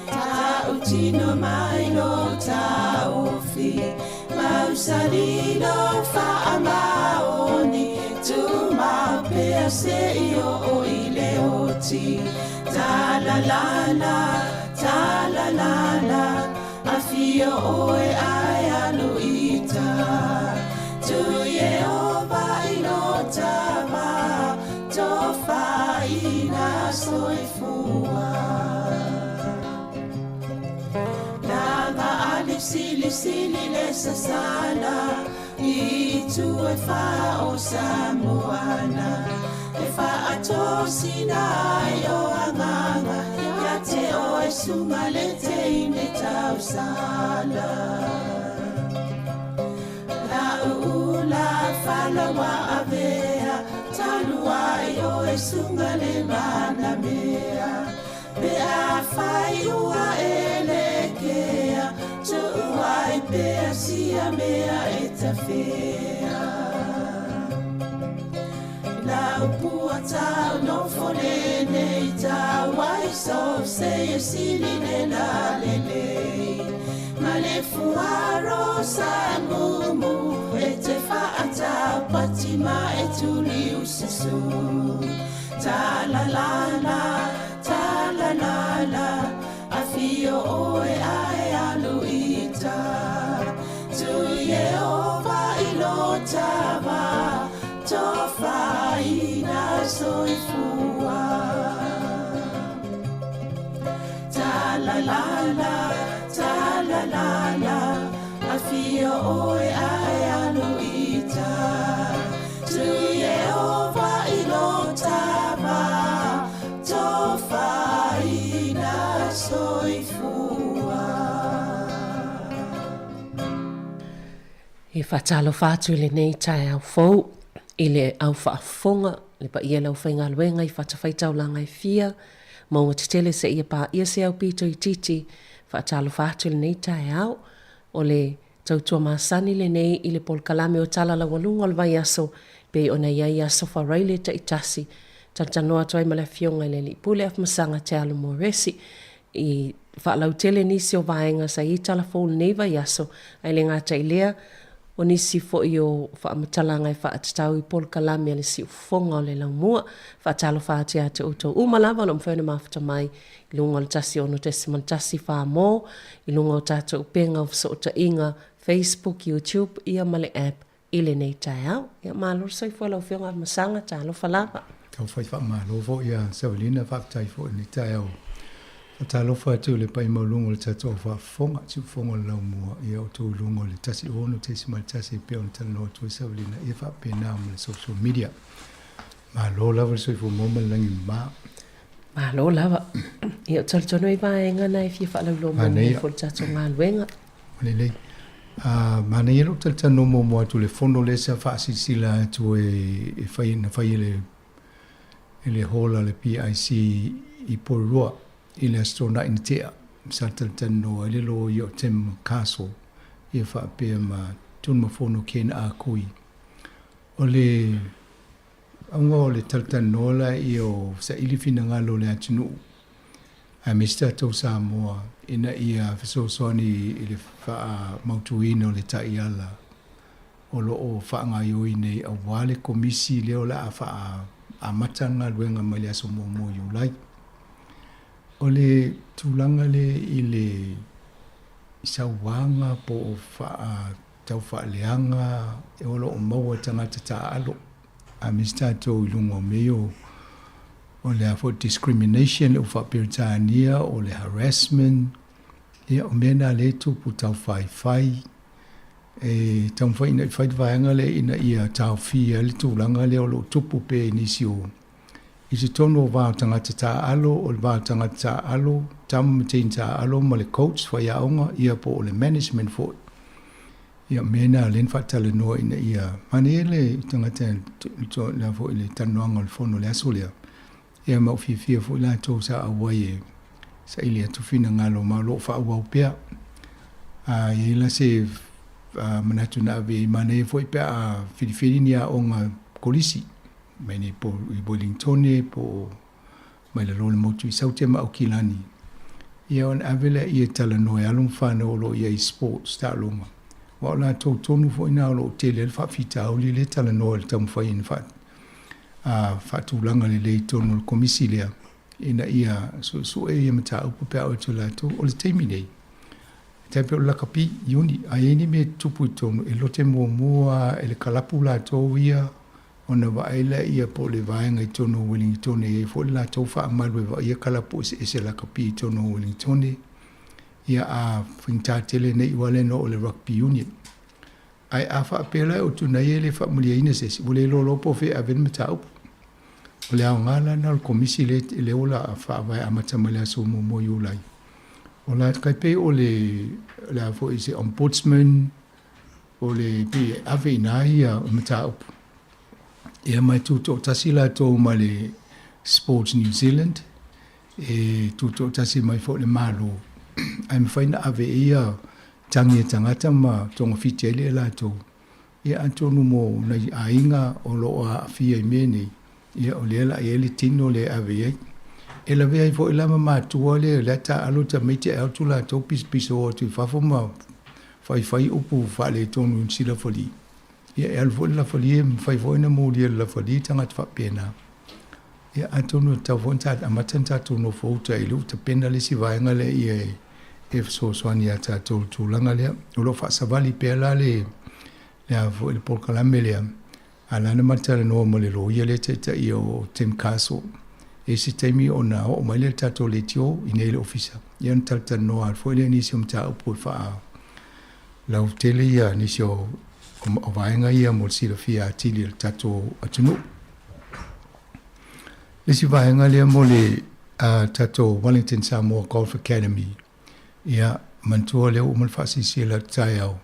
Tautino mai lo taofi Mausali lo faamaoni Tumau pea seia oo i le oti Talalala, talalala Afio oe ae alu ita Tu Yehova i lo tava Tofaina soifua Langa ali sili sili le sasala I tu e wha o Samoana E whaatosina ai o anganga Ia te o e sunga le te ine tausala La uula falawa avea Talua i o e sunga le mana mea Pe a whai ua e le kea Tuuai pea sia mea e tawhea La upua tau no fone nei tau ai so se e sili le la le le Ma le fuaro sa mumu e te whaatau pati ma e tuli usasu Ta la la la, ta la la la Afio oe ae alu ita Tu Yehova i lo tava Tofaina soifua Ta la la la, ta la la la Afio oe ae alu ita Tu Yehova i lo tava Tofaina soifua E faatalofa atu i lenei taeao fou i le au faafofoga, le paia i le aufaigaluega i fatafaitaulaga e fia, mauga tetele seia paia se aupito itiiti, faatalofa atu i lenei taeao. O le tautua masani lenei i le polokalame o Tala Laualuga o le Vaiaso pei ona i ai aso Faraile taitasi. Talatalanoa atu ai ma le Afioga i le Alii Pule Afamasaga Tealo Moresi i faalautele nisi o vaega sa i ai tala fou i lenei vaiaso, ae le gata i lea, o nisi foi o faamatalaga e faatatau i polokalame a le siufofoga o le laumua. Faatalofa atu ia te outou uma lava o lo o mafai ona mafuta mai i luga o le 106.1 Samoa, i luga o tatou upega o fesootaiga, Facebook, YouTube ia ma le app i lenei taeao. Ia malo le soifua i lau Afioga Afamasaga, talofa lava. Taufai faamalo foi ia Savelina, faafetai foi i lenei taeao. Faatalofa atu i le paia maualuga o le tatou au faafofoga, siufofoga o le laumua, ia outou i luga o le 16.1 e pei ona talanoa atu ai Savelina, ia faapena ma le social media. Malo lava le soifua maua ma le lagi mama. Malo lava. Ia, ou te talitonu e i ai vaega na e fia faalauiloa muamua foi i le tatou galuega. Lelei. Manaia lou talatalanoa muamua atu i le fono lea sa faasilasila atu e fai na fai e le e le hall a le PIC i Porirua i le Aso Toonai na tea. Sa talatalanoa ai le loia o Tim Castle ia faapea ma Tunumafono Ken Ah Kui. O le auga o le talatalanoa laia o saili finagalo o le atunuu aemaise tatou Samoa ina ia fesoasoani i le faamautuina o le taiala o lo o faagaoioi nei aua le Komisi lea o le a faaamata le galuega mai le aso muamua o Iulai. O le tulaga lea i le sauaga po o taufaaleaga o lo o maua e tagata taaalo aemaise tatou i luga o mea ia o O le a foi discrimination le faa-Peretania, o le harassment, ia o mea na lea e tupu taufaifai. E taumafai ina ia fai le vaega lea ina ia taofia ai le tulaga lea o lo o tupu pea i nisi o i totonu o va o tagata taaalo, o le va o tagata taaalo, tama ma teine taaalo ma le coach faiaoga, ia po o le management foi. Ia, o mea na lea na faatalanoa ina ia manaia le tagata le a foi le talanoaga o le fono i le aso lea. Ia ma ua fiafia foi latou sa auai e saili atu finagalo ma o lo o faaauau pea. A i ai la se manatu na ave i manaia foi pe a filifili ni aoga kolisi mai nei po i Wellingtone po o. mai lalo o le motu i Saute ma Aukilani. Ia ona ave lea e talanoa e alo ma fanau o lo o i ai i sports, taaloga. Aua o latou tonu foi na o lo o tele ai le faafitauli lea e talanoa i le taumafai ina faa, a, faatulaga lelei i totonu o le Komisi lea ina ia suesue ia mataupu pe a oo atu i latou. O le taimi nei, e tai pei o le lakapi, Iuni, a i ai ni mea e tutupu i totonu, e lote muamua lava e le kalapu latou ia ona vaai lea po o le vaega i totonu o Ueligitone e i ai foi le latou faamalu e vaaia kalapu eseese lakapi i totonu o Ueligitone. Ia a faigata tele nei aua le no o le rugby union. Ae a faapea la e o Tunaia e le faamalieina se isi, ua le iloa loa po o fea e ave ai le mataupu. O le aoga la lena o le komisi lea lea ua la faavae amata mai le aso muamua o Iulai. O la tai pei o le o le a foi se ombudsman o le pei e ave i ina ia mataupu. Ia ma e tutoatasi latou ma le Sports New Zealand, e tutoatasi mai foi le Malo, ae mafai ona ave i ai tagi a tagata ma togafiti ai lea e latou. Ia atonu mo nai aiga o lo o aafia i mea nei, ia o lea o le a i ai le tino lea e ave i ai. E lavea ai foi la ma matua lea, lea taaalo tamaiti ae o atu latou pisopiso atu i fafo ma faifai upu faaletonu i silafali. Ia e alu foi le lafalie, e mafai foi ona molia e le lafalie tagata faapena. Ia atonu e tatau foi ona amata ona tatou nofouta i le tapena le isi vaega lea ia e fesoasoani ia tatou i le tulaga lea. O lo o faasavali pea la le a foi le polokalame lea, a la na ma talanoa ma le loia lea taitai o Tim Castle. E isi taimi ona oo mai lea i le tatou leitio i nei i le ofisa. Ia ona talatalanoa foi lea i nisi o mataupu e faa lautele ia nisi o vaega ia mo le silafia atili e le tatou atunuu. Le isi vaega lea mo le tatou Wellington Samoa Golf Academy, ia, manatua lea ua uma le faasilasila i le taeao,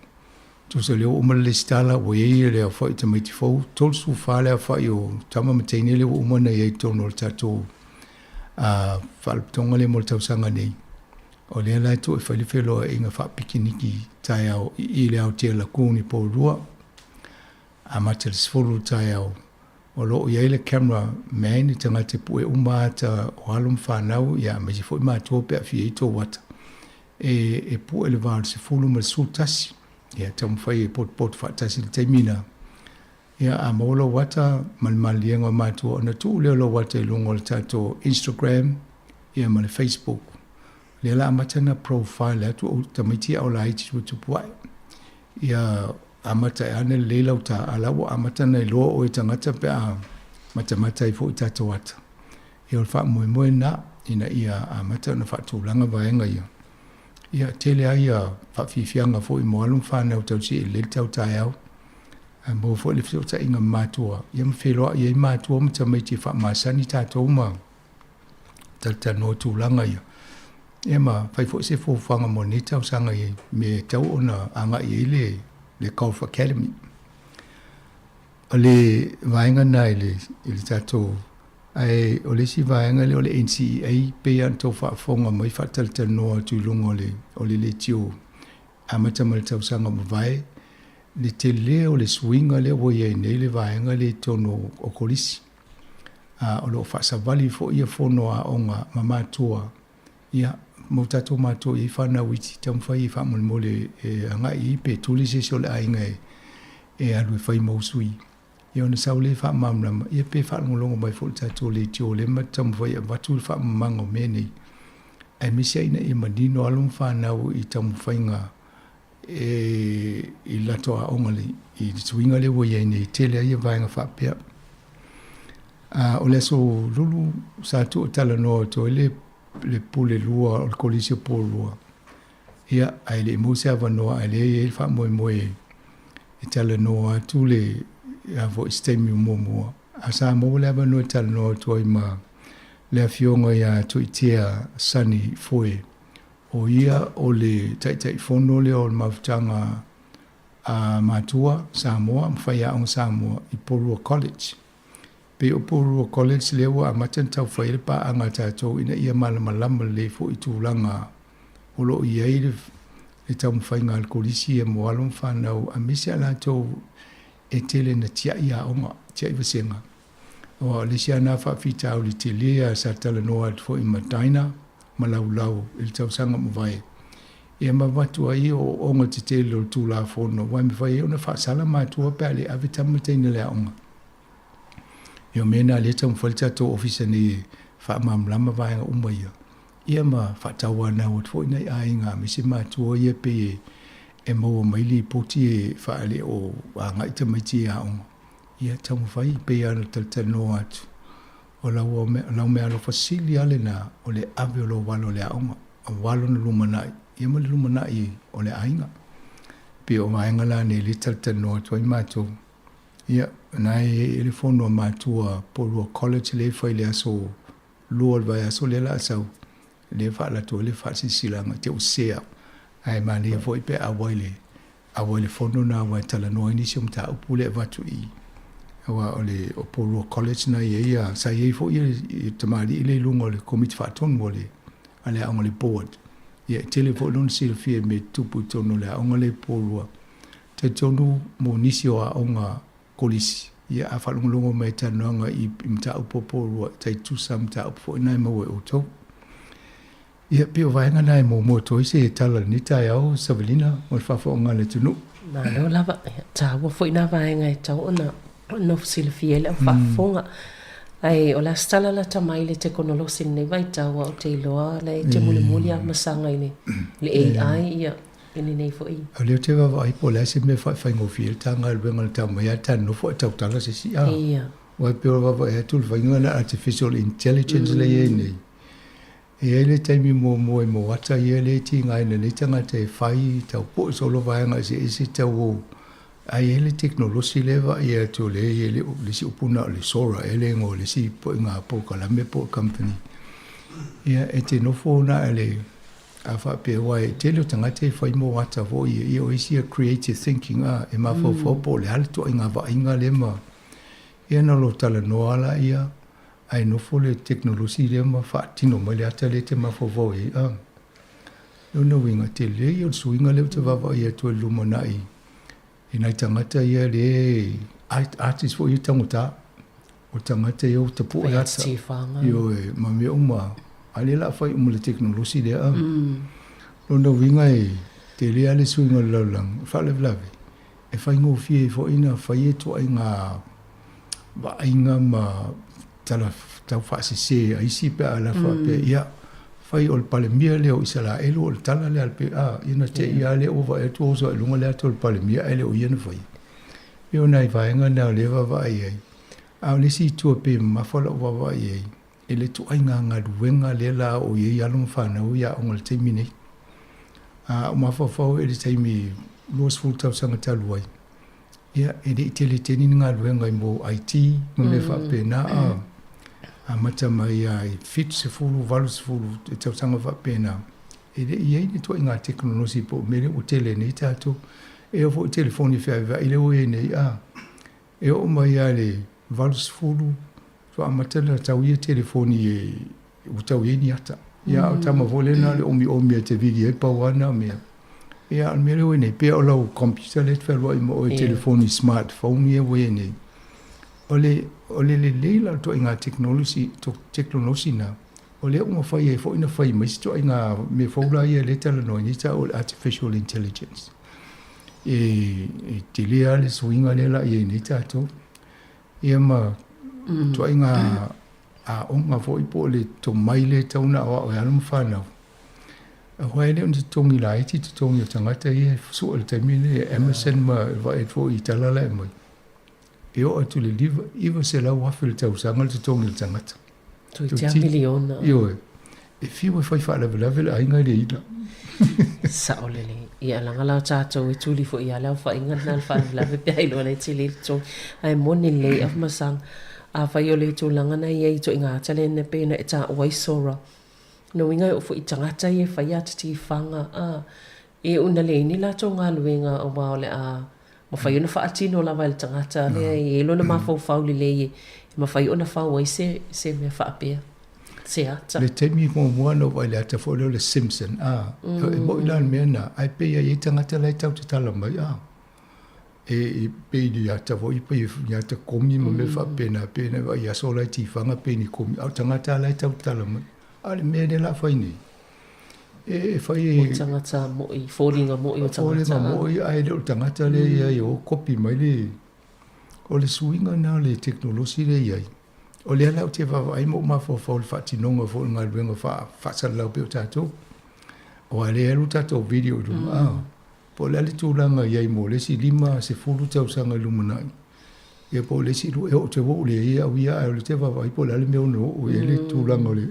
tusa lea ua uma le lesitala, ua i ai le aofai o tamaiti fou, 34 le aofai o tama ma teine lea ua uma ona i ai i totonu o le tatou faalapotopotoga lea mo le tausaga nei. O lea la e tuu e fai le feloaiga faapikiniki taeao i i le Aotea Lagoon i Porirua, amata i le 10 i le taeao. O lo o i ai le camera man i tagata e pue uma ata o alo ma fanau, ia aemaise foi matua pe a fia i ai tou ata, e pue le va o le 10 ma le 11. Ia taumafai e potopoto faatasi i le taimi lena. Ia a maua lou ata ma le maliliega o matua ona tuu lea o lou ata i luga o le tatou Instagram ia ma le Facebook. Lea la amata na profile atu o tamaiti a o laiti tuputupu ae. Ia amata e ana lelei lau tā, a la ua amata na iloa oe tagata pe a matamata ai foi i tatou ata. Ia o le faamoemoe lena ina ia amata ona faatulaga vaega ia. Ia tele ai ia faafiafiaga foi mo alo ma fanau tausi e lelei le tau taeao. Ae maua foi le fesootaiga ma matua, ia ma feiloai ai matua ma tamaiti e faamasani tatou ma talatalanoa i tulaga ia. Ia ma fai foi se fuafuaga mo lenei tausaga i mea e tatau ona agai i ai le, le Golf Academy. O le vaega lena i le, i le tatou ae o le isi vaega lea o le NCEA pei lava ona outou faafofoga mai faatalatalanoa atu i luga o le, o le leitio amata mai le tausaga ua mavae, le tele o le suiga lea ua i ai nei le vaega lea i totonu o kolisi. O lo o faasavali foi ia fono aoga ma matua, ia, mo tatou matua i ai fanau iti, taumafai e faamolemole e agai i ai pe tuli se isi o le aiga e alu e fai mau sui. Ia ona sau lea e faamalamalama, ia pe faalogologo mai foi i le tatou leitio lea ma taumafai e avatu le faamamaga o mea nei, aemaise ai ina ia manino alo ma fanau i taumafaiga e i latou aoga i le suiga lea ua i ai nei, e tele ai ia vaega faapea. A, o le aso Lulu sa tuu e talanoa atu ai le, le pule lua o le Kolisi o Porirua. Ia, ae le i maua se avanoa, ae lea e i ai le faamoemoe e talanoa atu le, a foi se taimi o muamua. A sa maua le avanoa e talanoa atu ai ma le afioga ia Tuitea Sonny Foe, O ia o le Taitaifono lea o le Mafutaga a Matua Samoa ma Faiaoga Samoa i Porirua College. Pei o Porirua College lea ua amata ona tau fai ai le paaga a tatou ina ia malamalama lelei foi i tulaga o lo o i ai le taumafaiga a le Kolisi ia mo alo ma fanau aemaise a latou e tele ina tiai aoga, tiai vasega. Aua o le isi lava lena faafitauli tele lava sa talanoa atu foi ma Dinah ma Laulau i le tausaga ua mavae, ia ma avatu ai ooooga tetele o le Tulafono aua e mafai ai ona faasala matua pe a le ave tama ma teine i le aoga. Ia o mea na lea e taumafai le tatou Ofisa nei e faamalamalama vaega uma ia, ia ma faatauanau atu foi nai aiga aemaise matua ia pei e maua mai lipoti e faale o agai tamaiti i aoga. Ia taumafai pei lava ona talatalanoa atu, o lau lau meaalofa sili lava lena o le ave o lou alo i le aoga, aua lona lumanai, ia ma le lumanai o le aiga. E pei o vaega la nei o lea e talatalanoa atu ai matou. Ia, o lena e i ai le fono a matua Porirua College lea e fai i le aso Lua o le vaiaso lea o le a sau, lea e faalato ai le faasilasilaga, te ua sese au. Ae manaia foi pe auai i le auai i le fono lena aua e talanoa ai nisi o mataupu lea e avatu i i. Aua o le o Porirua College na i ai a, sa i ai foi le tamalii lea i luga o le Komiti Faatonu a le a le aoga le Board. Ia e tele foi lona silafia i mea e tutupu i totonu o le aoga lea i Porirua. Talitonu mo nisi o aoga kolisi, ia a faalogologo mai i talanoaga i mataupu o Porirua, e tai tutusa mataupu foi na e maua e outou. Ia, pei o vaega na e muamua atu ai se tala i lenei taeao, Savelina, mo le faafofooga a le atunuu. Malo lava. Ia, taua foi na vaega e tatau ona nofo silafia ai le au faafofoga. Ae o le a se tala lata mai i le tekonolosi i lenei vaitau, aua ou te iloa o la e te mulimuli lava masaga i le AI, ia, i lenei foi. O lea ou te vaavaai po o le a se mea e faafaigofie ai le ta galuega na tau mai lava ta nofo ae tautala se isi. A, aua e pei o le vaavaai atu i le faiga lea artificial intelligence lea e i ai nei, E i ai le taimi muamua i Moata ia lea e tigaina nei tagata e fai tau poe solo vaega eseese tau o ae i ai le tekonolosi lea e vaaia atu o lea e i ai le isi upu na o le Sora ea le igoa o le isi ituaiga polokalame po o company. Ia e te nofo na le a faapea aua e tele o tagata e fai moata foi ia, ia o isi ia creative thinking a e mafaufau po o le a le ituaiga vaaiga lea ma ia na lou talanoa lea Ae nofo le tekonolosi lea ma faatino mai le ata lea e te mafaufau i ai. A lona uiga, tele ia o le suiga lea ou te vaavaai atu ai i le lumanai i nai tagata ia lea artist foi ia taugata. O tagata ia ua tapue ata. Ioe, ma mea uma. A lea o le a fai uma e le tekonolosi lea. A lona uiga e tele lava le suiga o le lalolagi. O le faalavelave, e faigofie ai foi ona fai ituaiga vaaiga ma tala taufaasese a isi pe a faapea, ia, fai o le Palemia lea o Isaraelu o le tala lea a le PA, ia na te i lava lea ua vaai atu ua oso ai i luga le ata o le Palemia ae le o ia na faia. E pei o nai vaega na o lea e vaavaai i ai. A o le isi itu e pei e mamafa lau vaavaai i ai, i le ituaiga galuega lea la o i ai alo ma fanau i aoga i le taimi nei. A o mafaufau i le taimi 20 tausaga talu ai, ia, e le i tele tele ni galuega i mea o IT ma mea faapena, a amata mai lava i 70, 80 i tausaga faapena, e le i i ai ni ituaiga tekonolosi po o mea lea ua tele nei tatou. E oo foi i telefoni feaveai lea ua i ai nei, a e oo mai lava i le 80, faatoa amata ona tau ia telefoni e ua tau i ai ni ata. Ia, a o tama foi lea na o le omiomi e te vili ai, pau lava na o mea. Ia, a o le mea lea ua i ai nei, pei o lau computer lea e te fealuai ma oe i telefoni smartphone ia ua i ai nei, o le, o le lelei la o le ituaiga tekonolosi, tekonolosi na, o lea ua mafai ai foi ona fai mai isi ituaiga mea fou la ia lea e talanoa ai nei taua o le artificial intelligence. E, e tele lava le suiga lea o le a i ai nei tatou. Ia ma ituaiga aoga foi po o le tomai lea e tatau ona aoao e alo ma fanau. Aua e le o ni totogi laiti totogi o tagata ia e sue i le taimi lenei e Amazon ma e vaai atu foi i tala la e aumai. E oo atu i le $900,000 i le tausaga le totogi o le tagata. Toeitiiti lava miliona. Ioe. E fiu e fai faalavelave le aiga e le ila. Sao lelei. Ia leaga la tatou e tuli foi ia le aofaiga lena le faalavelave pe a iloa nei tele le totogi. Ae moni lelei Afamasaga, afai o le tulaga na i ai i ituaiga ata lea na pei ona e taua ai Sora, lona uiga e oo foi i tagata ia e faia ata tifaga, a, e una leai ni latou galuega aua o le a mafai ona faatino lava e le tagata lea e i ai lona mafaufau lelei e mafai ona fau ai se, se mea faapea, se ata. Le taimi muamua na ou vaai i le ata foi lea o le Simpson, a, e moni la le mea lena, ae pei e i ai tagata la e tau tatala mai, a. E pei ni ata foi pei ni ata komi ma mea faapena pei ona vaai i aso la e tifaga pei ni komi a o tagata la e tautala mai a o le mea lea o le a fai nei e fai e O tagata mo'i, foliga mo'i o tagata. Foliga mo'i ae le o le tagata lea i ai e o kopi mai le o le suiga lena o le tekonolosi lea e i ai. O lea la ou te vaavaai ma ou mafaufau i le faatinoga foi o le galuega faasalalau pei o tatou. Aua o lea e alu tatou video i luga, a, po o le a le tulaga e i ai mo le isi 50 tausaga i le lumanai, ia po o le isi e oo te oo leai au ia, ae o lea ou te vaavaai po o le a le mea ono oo i ai le tulaga o le.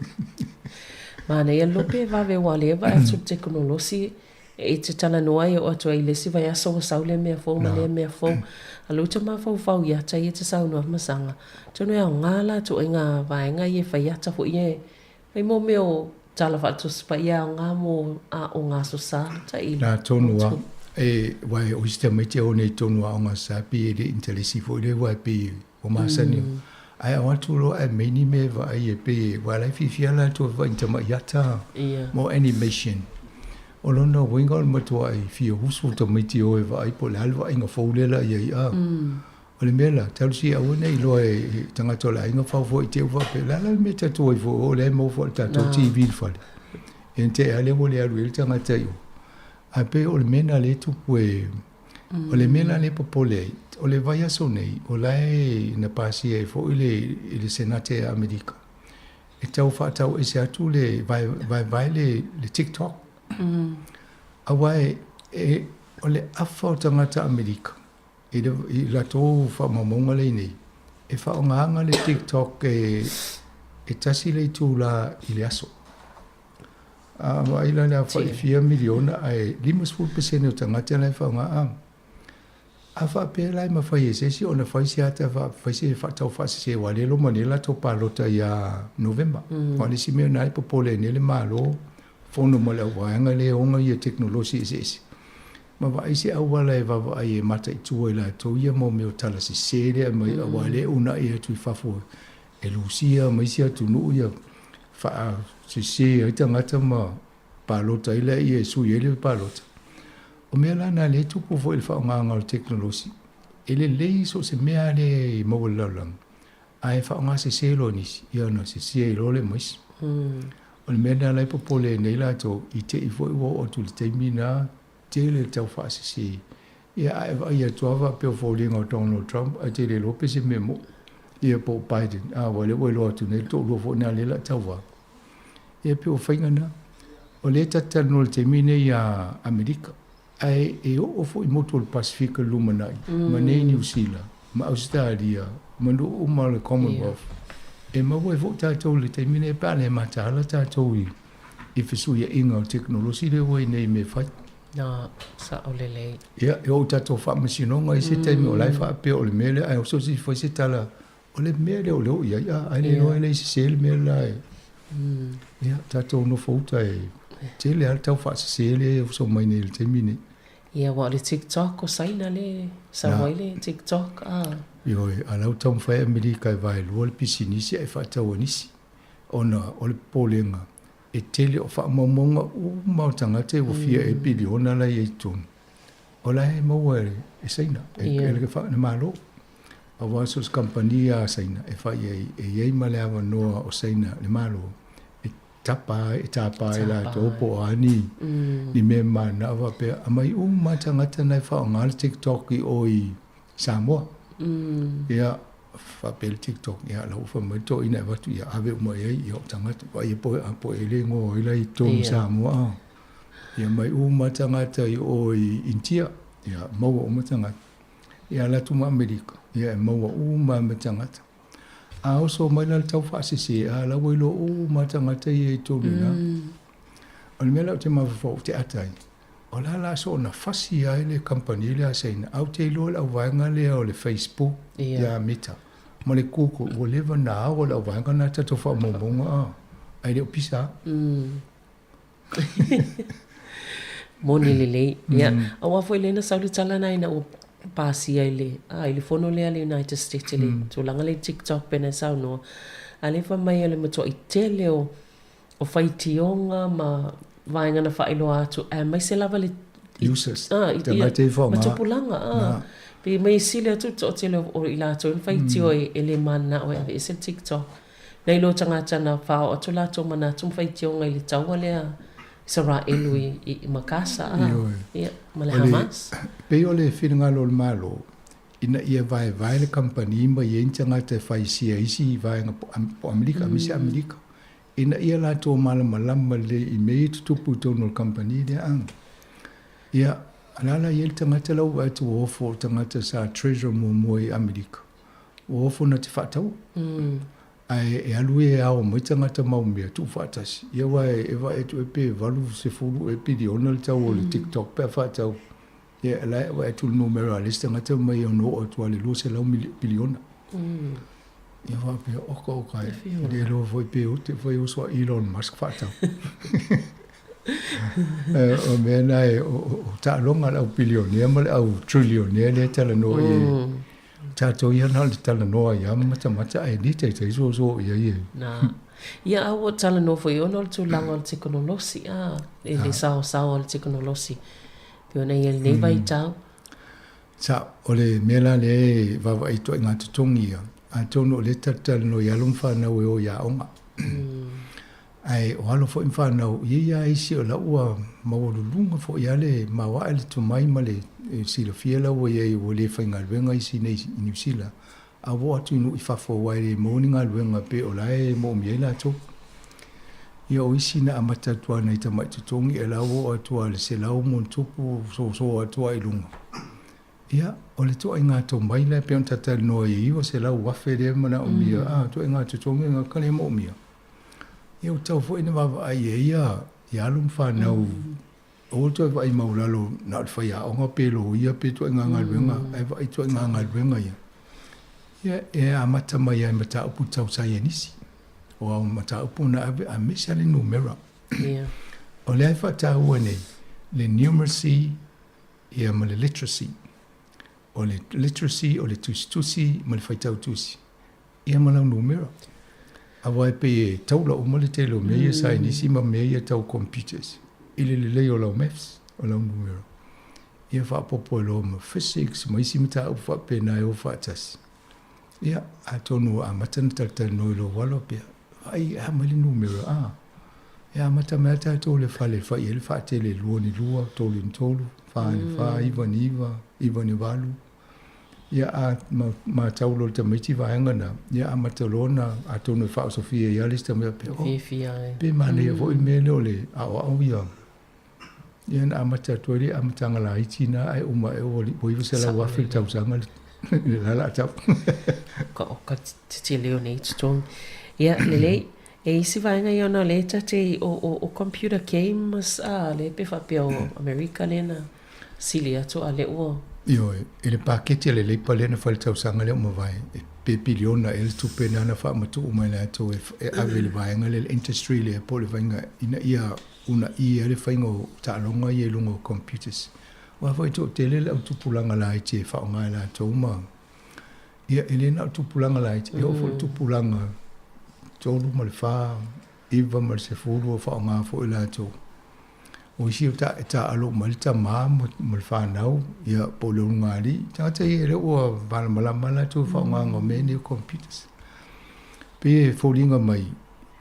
Manaia loa pe vave aua o lea e vaai atu i le tekonolosi E te talanoa ai e oo atu ai i le isi vaiaso ua sau lea mea fou ma lea mea fou. A o lea ou te mafaufau i ata ia e te saunoa Masaga, atonu e aoga la ituaiga vaega ia e fai ata foi ia e fai mo mea o Tala Faa-Tusi Paia e aoga mo aoga Aso Sa tai. Nā tonu a, e, aua o isi tamaiti e o nei tonu aoga Aso Sa pei e le intalesi foi lea aua e pei ua masani. Ae ao atu loa ae mei ni mea e vaai e pei e, aua o la e fiafia latou e vaai i ni tamai ata mo animation. O lona uiga o le matuai fia usu o tamaiti e o e vaai po o le a le vaaiga fou lea la i ai a. O le mea la, talu se i aua ne i iloa e tagata o le aiga fau foi i te i ua faapea, o le a la le mea e tatou ai foi, o lea e maua foi e le tatou TV i le fale. Ia na te i lava lea ua le alu i ai le tagata i o. Ae pei o le mea lena o lea e tupu e O le mea la lea e popole ai, o le vaiaso nei, o la e na pasia ai foi le, i le Senate a Amerika, e tau faatau ese atu le vaevae le, le TikTok. Aua e, e, o le afa o tagata Amerika, i, le, i latou faamaumauga lea nei, e faaaogaina le TikTok e, e tasi le itulā i le aso. A vaai la le aofai e fia miliona ae 50% o tagata la e faaaoga a. A faapea la e mafai e se isi ona fai se ata fai se faatau faasese aua lea e loma nei latou palota ia Novema. Aua o le isi mea lena e popole ai nei le Malo, fono ma le auvaega lea e ona ia tekonolosi eseese ma vaai se auala e vaavaai e mataitu ai latou ia mau mea o tala sese lea e aumai aua lea e uunai atu i fafo e Lusia ma isi atunuu ia faasese ai tagata ma palota ai laia e sui ai le palota. O mea la na lea e tupu foi i le faaaogaina o le tekonolosi, e lelei so o se mea lava lea e maua i le lalolagi, ae faaaoga sese loa e nisi, ia ona sese ai loa lea ma isi. O le mea lena la e popole ai nei latou, i te i foi ua oo atu i le taimi lena, tele le tau faasese. Ia a e vaai atu lava faapea o foliga o Donald Trump ae te le iloa pe se mea moʻi ia po o Biden. A ua lea ua iloa atu nei le toalua foi lena lea o le a tauva. Ia pei o faiga na. O lea ta te talanoa i le taimi lenei ia Amerika, ae e oo foi i motu o le Pasefika i le lumanai, ma nei Niu Sila, ma Ausetalia, ma nuu uma o le Commonwealth. E maua ai foi tatou i le taimi lenei pe a le mataala tatou i i fesuiaiga o tekonolosi lea ua i nei i mea e fai. Na, sao lelei. Ia, e oo i tatou faamasinoga i se taimi o la e faapea o le mea lea, ae oso se i fai se tala, o le mea lea o lea o i ai, a, ae le iloa e leai sese le mea la e. Ia, tatou nofo uta e tele lava le tau faasese lea e oso mai nei i le taimi nei. Ia, aua o le TikTok o Saina lea e sau ai le TikTok, a. Ioe, a o la ua taumafai Amerika e vaelua le pisinisi ae faatau e nisi. ona o le popolega e tele o faamaumauga uma o tagata ua fia ea piliona la e i ai i totonu, o la e maua e Saina, e le Malo. Aua so o se kamupani lava a Saina e fai ai, e i ai ma le avanoa o Saina, le Malo, e tapa ai, e tapa ai latou po o a ni, ni mea mananao faapea, aumai uma lava tagata na e faaaoga le TikTok i o i Samoa. Ia, faapea le TikTok, ia la ua fai mai le toeaina e avatu, ia ave uma i ai, ia o tagata, vaai po a po e le igoa ai la i totonu o Samoa. A. Ia mai uma tagata i o i Initia, ia maua uma tagata. Ia alu atu ma Amerika, ia e maua uma ma tagata. A oso mai la le tau faasese, a la ua iloa uma tagata ia i totonu i ina. O le mea la ou te mafaufau ou te ata ai, O le a la soona fasi ai le kamupani lea a Saina, ae ou te iloa le auvaega lea o le Facebook ia Meta ma le Google ua leva ona ao le auvaega lena tatou faamaumauga a, ae le o pisa lava. Moni lelei. Ia, aua foi lea na sau le tala lena ina ua pasia i le, a, i le fono lea a le United States i le tulaga lea i TikTok pei ona e saunoa, a o lea e fai mai o le matuai tele o o faitioga ma vaega na faailoa atu aemaise lava le Users, ah, i, tagata i faaaoga. Ma tupulaga, ah. Pei mai sili atu le toatele o i latou na faitio e le mananao e aveese le TikTok nai lo tagata na faaoo atu latou manatu ma faitioga i le taua lea Isaraelu i ma Gasa a ia ma le Hamas. Pei o le finagalo o le Malo ina ia vaevae le kamupani ma i ai ni tagata e fai sia isi vaega po o Amerika, aemaise Amerika, ina ia latou malamalama lelei i mea ia e tutupu i totonu o le kamupani lea. Ia, a la la i ai le tagata la ua vaai atu ua ofo, o le tagata sa treasurer muamua i Amerika, ua ofo na te faataua. Ae e alu ia e ao mai tagata mau mea tuufaatasi. Ia aua e vaai atu ea pe 80 ea piliona le tau o le TikTok pe a faatau. Ia la e vaai atu le numera a le isi tagata mai e ono oo atu lava i le 200 piliona. Ia faapea, oka oka e, e le iloa foi pe ote foi oso a Elon Musk faatau. O mea na e, o taaloga a le au bilionea ma le au trillionaire lea e talanoa i ai. Tatou ia na o le talanoa ai lava ma matamata ae le taitai soso i ai e. Na. Ia a ua talanoa foi ona o le tulaga o le tekonolosi, a, e le saosaoa o le tekonolosi. Pei ona i ai lenei vaitau. Sa, o le mea la lea e vaavaai i ituaiga totogi ia, atonu o lea e talatalanoa i alo ma fanau e o i aoga. Ae o alo foi ma fanau, e i ai lava isi o la ua maualuluga foi lava le maoae le tomai ma le silafia la ua i ai ua le faigaluega isi nei i Niu Sila, a ua oo atu i nuu i fafo aua e le maua ni galuega pei o la e moomia ai latou. Ia o isi na amata atu lava i nai tamai totogi ae la ua oo atu lava i le 100 ma ona tupu soso atu lava i luga. Ia, o le ituaiga tomai lea pei ona ta talanoa i ai 900,000 lea e manaomia, a, ituaiga totogi lena ka le moomia. Ia ua tatau foi ona vaavaai i ai ia alo ma fanau Aua le toe vaai maualalo na o le faiaoga pe loia pe ituaiga galuega, ae vaai ituaiga galuega ia. Ia, e amata mai lava i mataupu tau saienisi, o au mataupu na ave aemaise lava le numera. O lea e faataua nei le numeracy ia ma le literacy. O le literacy o le tusitusi ma le faitau tusi. Ia ma lau numera. Aua e pei e taula uma le tele o mea ia saienisi ma mea ia tau computers i le lelei o lau maths, o lau numera. Ia faaopoopo ai loa ma physics ma isi mataupu faapena e o faatasi. Ia, atonu ua amata ona talatalanoa i lou alo pea, vaai e a mai le numera, a. E amata mai lava tatou i le fale e fai ai le faatele e lua ni lua, tolu ni tolu, fa ni fa, iva ni iva, iva ni valu. Ia a matau loa le tamaiti vaega na, ia amata loa ona atonu e faaosofia ai lava le isi tamaiti faapea, oh, pe manaia foi le mea lea o le aoao ia. Ia na amata atu ai le amataga laiti na ae uma ae ua 900,000 le tausaga le la la tau. Ka o ka tetele o nei totogi. Ia, lelei, e isi vaega ia ona o lea ta te o, o, o computer games a lea pe faapea o Amerika lea na sili atu a lea ua. Ioe, i le paketi a le Leipa lea na fai i le tausaga lea ua mavae, pe piliona ea le tupe lena na faamatuu mai latou e ave i le vaega lea, le industry lea po o le vaega ina ia uunaia ai le faiga o taaloga ia i luga o computers. Aua foi e toatele le au tupulaga laiti e faaaoga e latou ma ia e le na o tupulaga laiti, e oo foi i le tupulaga 3 ma le 4, 9 ma le 10 o faaaoga foi latou. O isi e taaalo uma ai le tama ma le fanau, ia po o le ulugalii. Tagata ia lea ua malamalama latou i faaaogaga o mea nei o computers. Pei e foliga mai,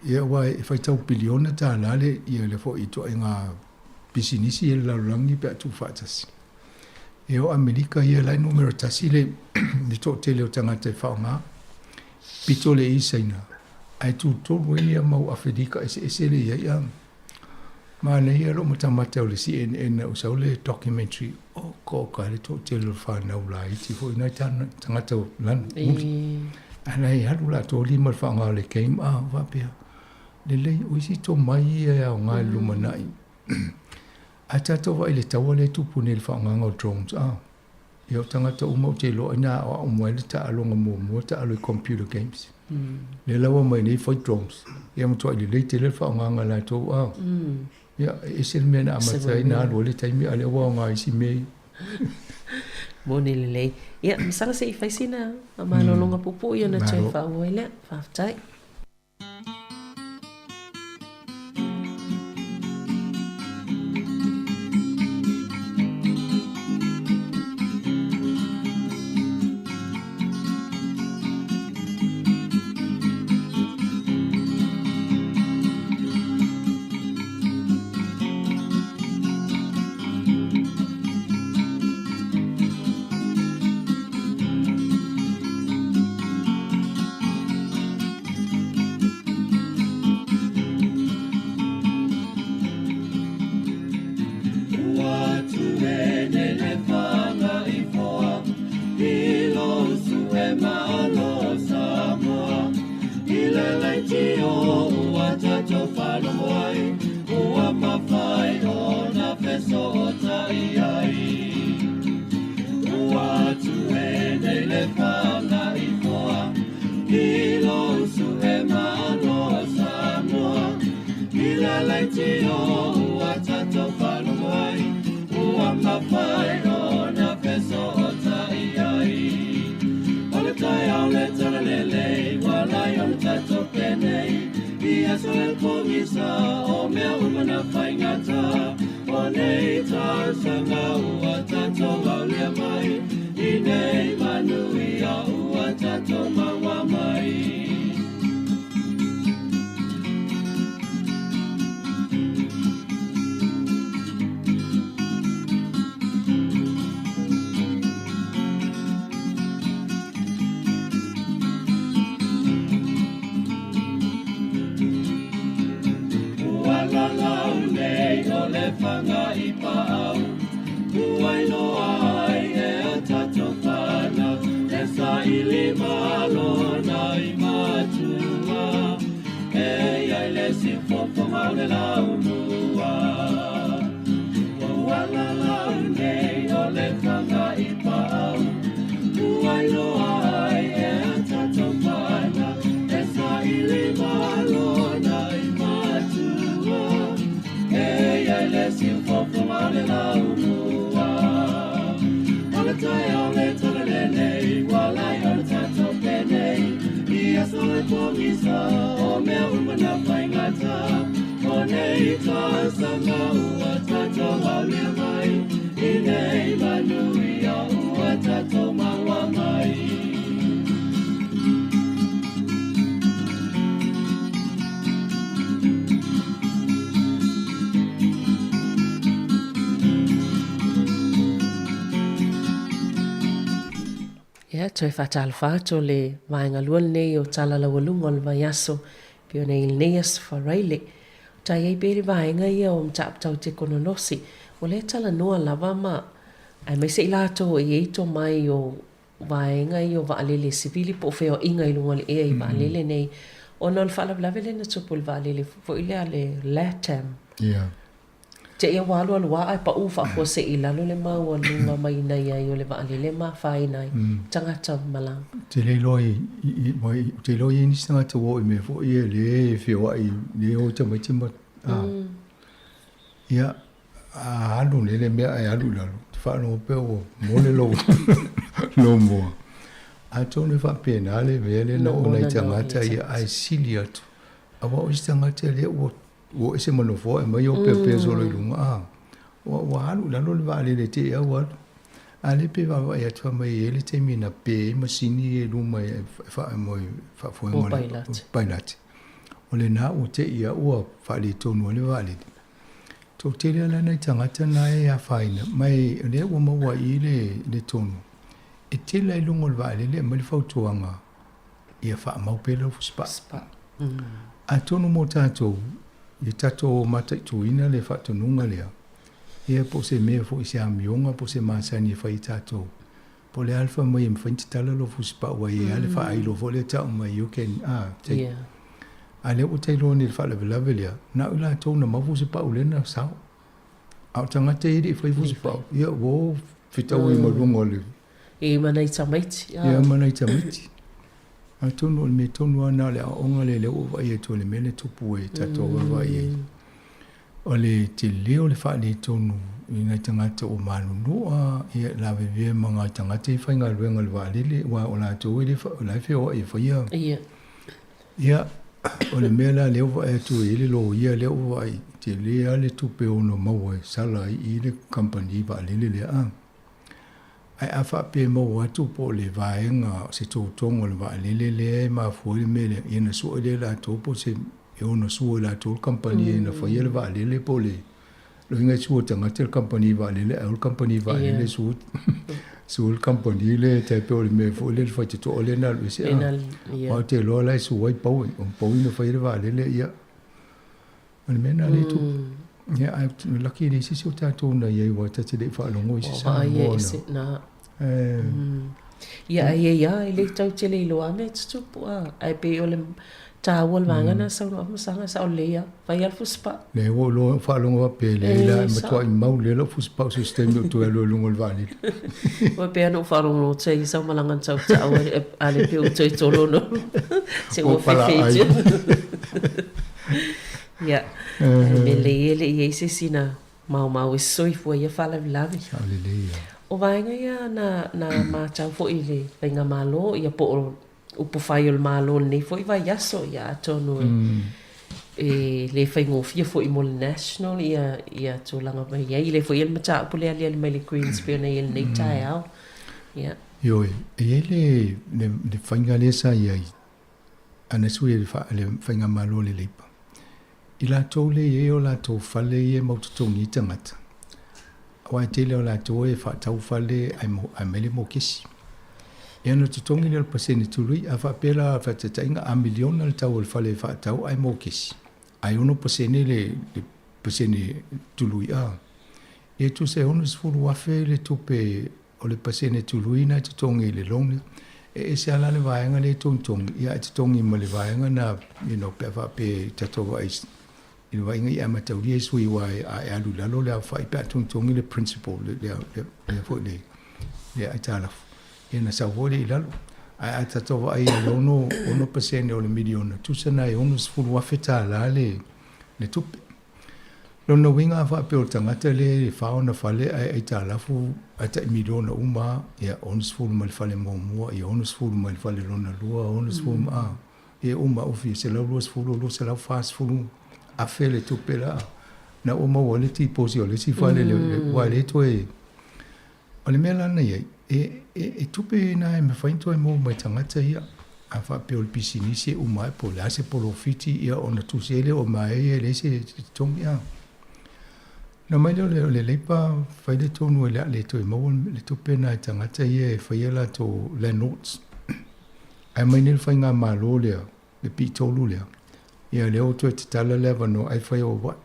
ia aua e faitau piliona tala le ia le foi ituaiga pisinisi ia i le lalolagi pe a tuufaatasi. E o Amerika ia la e numera tasi le le toatele o tagata e faaaoga. Pito le i Saina, ae tutolu ai ia mau Afelika eseese lea i ai a. Manaia lou matamata o le CNN o sau le documentary oka oka ai le toatele o le fanau laiti foi nai tagata lanu muli. Ae la e alu latou lima i le faaaoga o le game a faapea lelei o isi tomai ia e aoga i le lumanai. Ae tatou vaai i le taua lea e tupu nei i le faaaogaga o drones a. Ia o tagata uma ou te iloa ai na aoao uma ai le taaloga muamua taalo i computer games. Lea la ua aumai nei fai drones. Ia matuai lelei tele le faaaogaga a latou a. Ia e ese le mea na amata ai na alu ai le taimi a o lea ua aoga i isi mea ia. Moni lelei. Ia, masalo se i fai sina malologa puupuu ia ona toe faaauau ai lea. Faafetai. atu e nei le fanga i foa I lou su'e malo o Samoa I le leitio ua tatou faalogo ai Ua mafai ona fesootai ai O le taeao le talalelei Ua ala ai ona tatou penei I aso e pogisa o mea uma na faigata O nei tausaga ua tatou aulia mai I nei manuia ua tatou maua mai Ua lalau nei o le fanga i paau Ua iloa ai e a tatou fanau E saili malo nai matua E iai le siufofoga o le laumua Ua lalau nei o le fanga i paau Ua iloa ai e a tatou fanau E saili malo nai matua E iai le siufofoga o le laumua O le taeao le talalelei Ua ala ai ona tatou penei I aso e pogisa o mea uma na faigata O nei tausaga ua tatou aulia mai I nei manuia ua tatou maua mai Ia, toe faatalofa atu o le vaega lua lenei o Tala Laualuga o le Vaiaso, pei ona i lenei Aso Faraile. O ta i ai pea i le vaega ia o mataupu tau tekonolosi, o lea e talanoa lava ma, aemaise i latou e i ai tomai o vaega ia o vaalele sivili po o feoaiga i luga o le ea i vaalele nei, ona o le faalavelave lea na tupu i le vaalele foi lea a le LATAM. Yeah. Te i ua alualu lava ae paʻu faafuasei i lalo le maualuga mai nai ai o le vaalele ma afaina ai tagata malaga. Ou te le iloa i, i, i, ou te iloa i ai nisi tagata ua oo i mea foi ia lea e feoai, lea e o tamaiti ma, a, ia, a alu nei le mea ae alu i lalo, ou te faalogo pea ua mole lou, lou moa. Atonu e faapena le mea lea na oo nai tagata ia ae sili atu. Aua o isi tagata lea ua Ua ese ma nofoa e aumai o peapea solo i luga a. Ua, ua alu i lalo le vaalele te i au alu. A lea pe vaavaai atu fai mai e i ai le taimi na pe ai masini ia i luma e fa, mo e faafoega o le pailate. O lena ua te i a ua faaletonu ai le vaalele. Toatele lava la nai tagata na e afaina, ma e o lea ua maua ai i i le, le tonu. E tele lava i luga o le vaalele e aumai le fautuaga ia faamau pea lau fusipaa. Atonu mo tatou, ia tatou mataituina le faatonuga lea, ia po o se mea foi se amioga po o se masani e fai e tatou, po o le a le fai mai e mafai ona tatala lou fusipaa aua e i ai lava le faailo foi lea e tau mai you can take. A lea ua ta iloa nei i le faalavelave lea, na o i latou na mau fusipau lea na sao. A o tagata ia e le i fai fusipau, ia ua fetau ai ma luga o le E ma nai tamaiti. Ia ma nai tamaiti. Atonu o le mea tonu lava lena o le aoaoga lea lea ua ou vaai atu o le mea lea e tupu ai tatou vaavaai ai. O le tele o le faaletonu i nai tagata ua malunua, ia lavevea ma nai tagata ia faigaluega i le vaalele aua o latou e le o la e feoai e faia. Ia. Ia, o le mea la lea ua vaai atu e i ai le loia lea ua vaai, tele lava le tupe e ono maua e sala ai i le kamupani vaalele lea a. Ae a faapea e maua atu po o le vaega o se totogo o le vaalele lea e mafua ai le mea lea, ia ona sue lea e latou po o se e ono sue e latou le kamupani na faia le vaalele po o le loiga e sue tagata le kamupani vaalele ae o le kamupani vaalele e sue sue le kamupani lea e tai pei o le mea foi lea le faitotoa lea na alu ese a. Aua ou te iloa la e sue ai Boeing, o Boeing na faia le vaalele ia O le mea lena lea e tupu. Ia, ae laki e leai se isi o tatou na i ai aua ta te le i faalogo i se Samoa na. Ia, ai ai lava, e le tau tele iloa mea e tutupu, a, ae pei o le Taua le vaega lena saunoaga ma saga, sao lelei lava. Fai lava le fusipau. Leai, ua ou iloa, faalogo faapea, leai la, e matuai mau lelei lau fusipau i se isi taimi ou toe alu ai i luga o le vaalele. Ua pei lava ona ou faalogologo atu i sau malaga na tautau a le pei ua toe tolono se ua fefe. Ia, o le mea lelei e le i i ai se isi na maumau e soifua i ia faalavelave. Sao lelei lava. O vaega ia na, na matau foi i le Faigamalo, ia po o upufai o le Malo i lenei foi vaiaso, ia atonu e, e le faigofie foi mo le National ia, ia tulaga mai ai. E le foi le mataupu le aliali mai le Greens pei ona i ai lenei taeao. Ia. Ioe, e i ai le, le, le faiga lea sa i ai a na sui e le Faigamalo a le Labour. I latou lea e i ai o latou fale ia e mau totogi ai tagata, aua e tele o latou e faatau fale ae aumai le mokesi. Ia ona totogi lea o le pasene tului, a faapea la faataitaiga a miliona le tau o le fale e faatau ae mokesi, ae 6% le pasene tului a. Ia tusa e $60,000 le tupe o le pasene tului na e totogi i le loan lea. E ese lava la le vaega lea e togitogi, ia ae totogi ma le vaega na, you know, pe a faapea i tatou vaai i le vaaiga i amataulia i sui aua a e alu i lalo le aofai pe a togitogi le principal, le, le, le, le foi le, le aitalafu, ia na sau foi lea i lalo. Ae a tatou vaai i le 6% o le miliona, tusa na e $60,000 le, le tupe. Lona uiga a faapea o le tagata lea e fa ona fale ae aitalafu ae tai miliona uma a, ia 60 mai le fale muamua, ia 60 mai le fale lona lua, 60 ma a, ia uma ofi e 120, 240 afe le tupe la na ua maua ai le tiposi o le isi fale le aua e le toe. O le mea la na i ai, e, e, e tupe na e mafai ona toe maua mai tagata ia. A faapea o le pisinisi e uma ai po o le a se polofiti ia ona tusi ai lea o maea e leai se totogi a. Na mai lea o le, o le Leipa fai le tonu e le a le toe maua le tupe na e tagata ia e faia latou landlords. Ae mai nei le faigamalo lea, le pitolu lea, ia lea ua toe tatala le avanoa ai fai o what.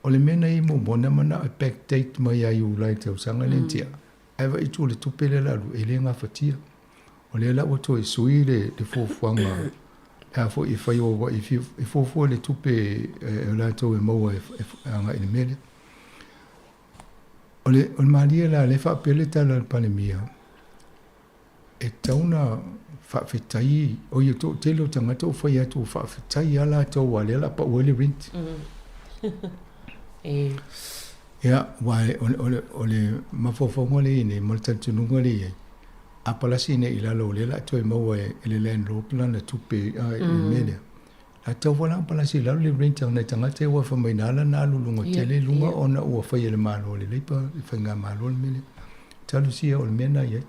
O le mea na i ai muamua, na manao e back date mai ia Iulai i le tausaga lea na tea, ae vaai atu o le tupe lea o le a alu, e le gafatia. O lea la ua toe sui le fuafuaga pe a foi e fai o e fuafua le tupe e latou e maua e agai i le mea lea. O le malie la, lea e faapea le tala a le Palemia, e tatau ona faafetai, oi e toatele o tagata ua fai atu ua faafetai lava latou aua o lea o le a pau ai le rent. Ia, aua o le mafaufauga lea e i ai nei ma le talitonuga lea e i ai, a palasi nei i lalo o lea o le a toe maua e le landlord lana tupe i le mea lea, a tatau foi la ona palasi i lalo le rent a nai tagata ia aua fai mai na ala ona alu i luga tele i luga ona ua fai e le Malo lelei pa le faigamalo le mea lea. Talosia o le mea na i ai.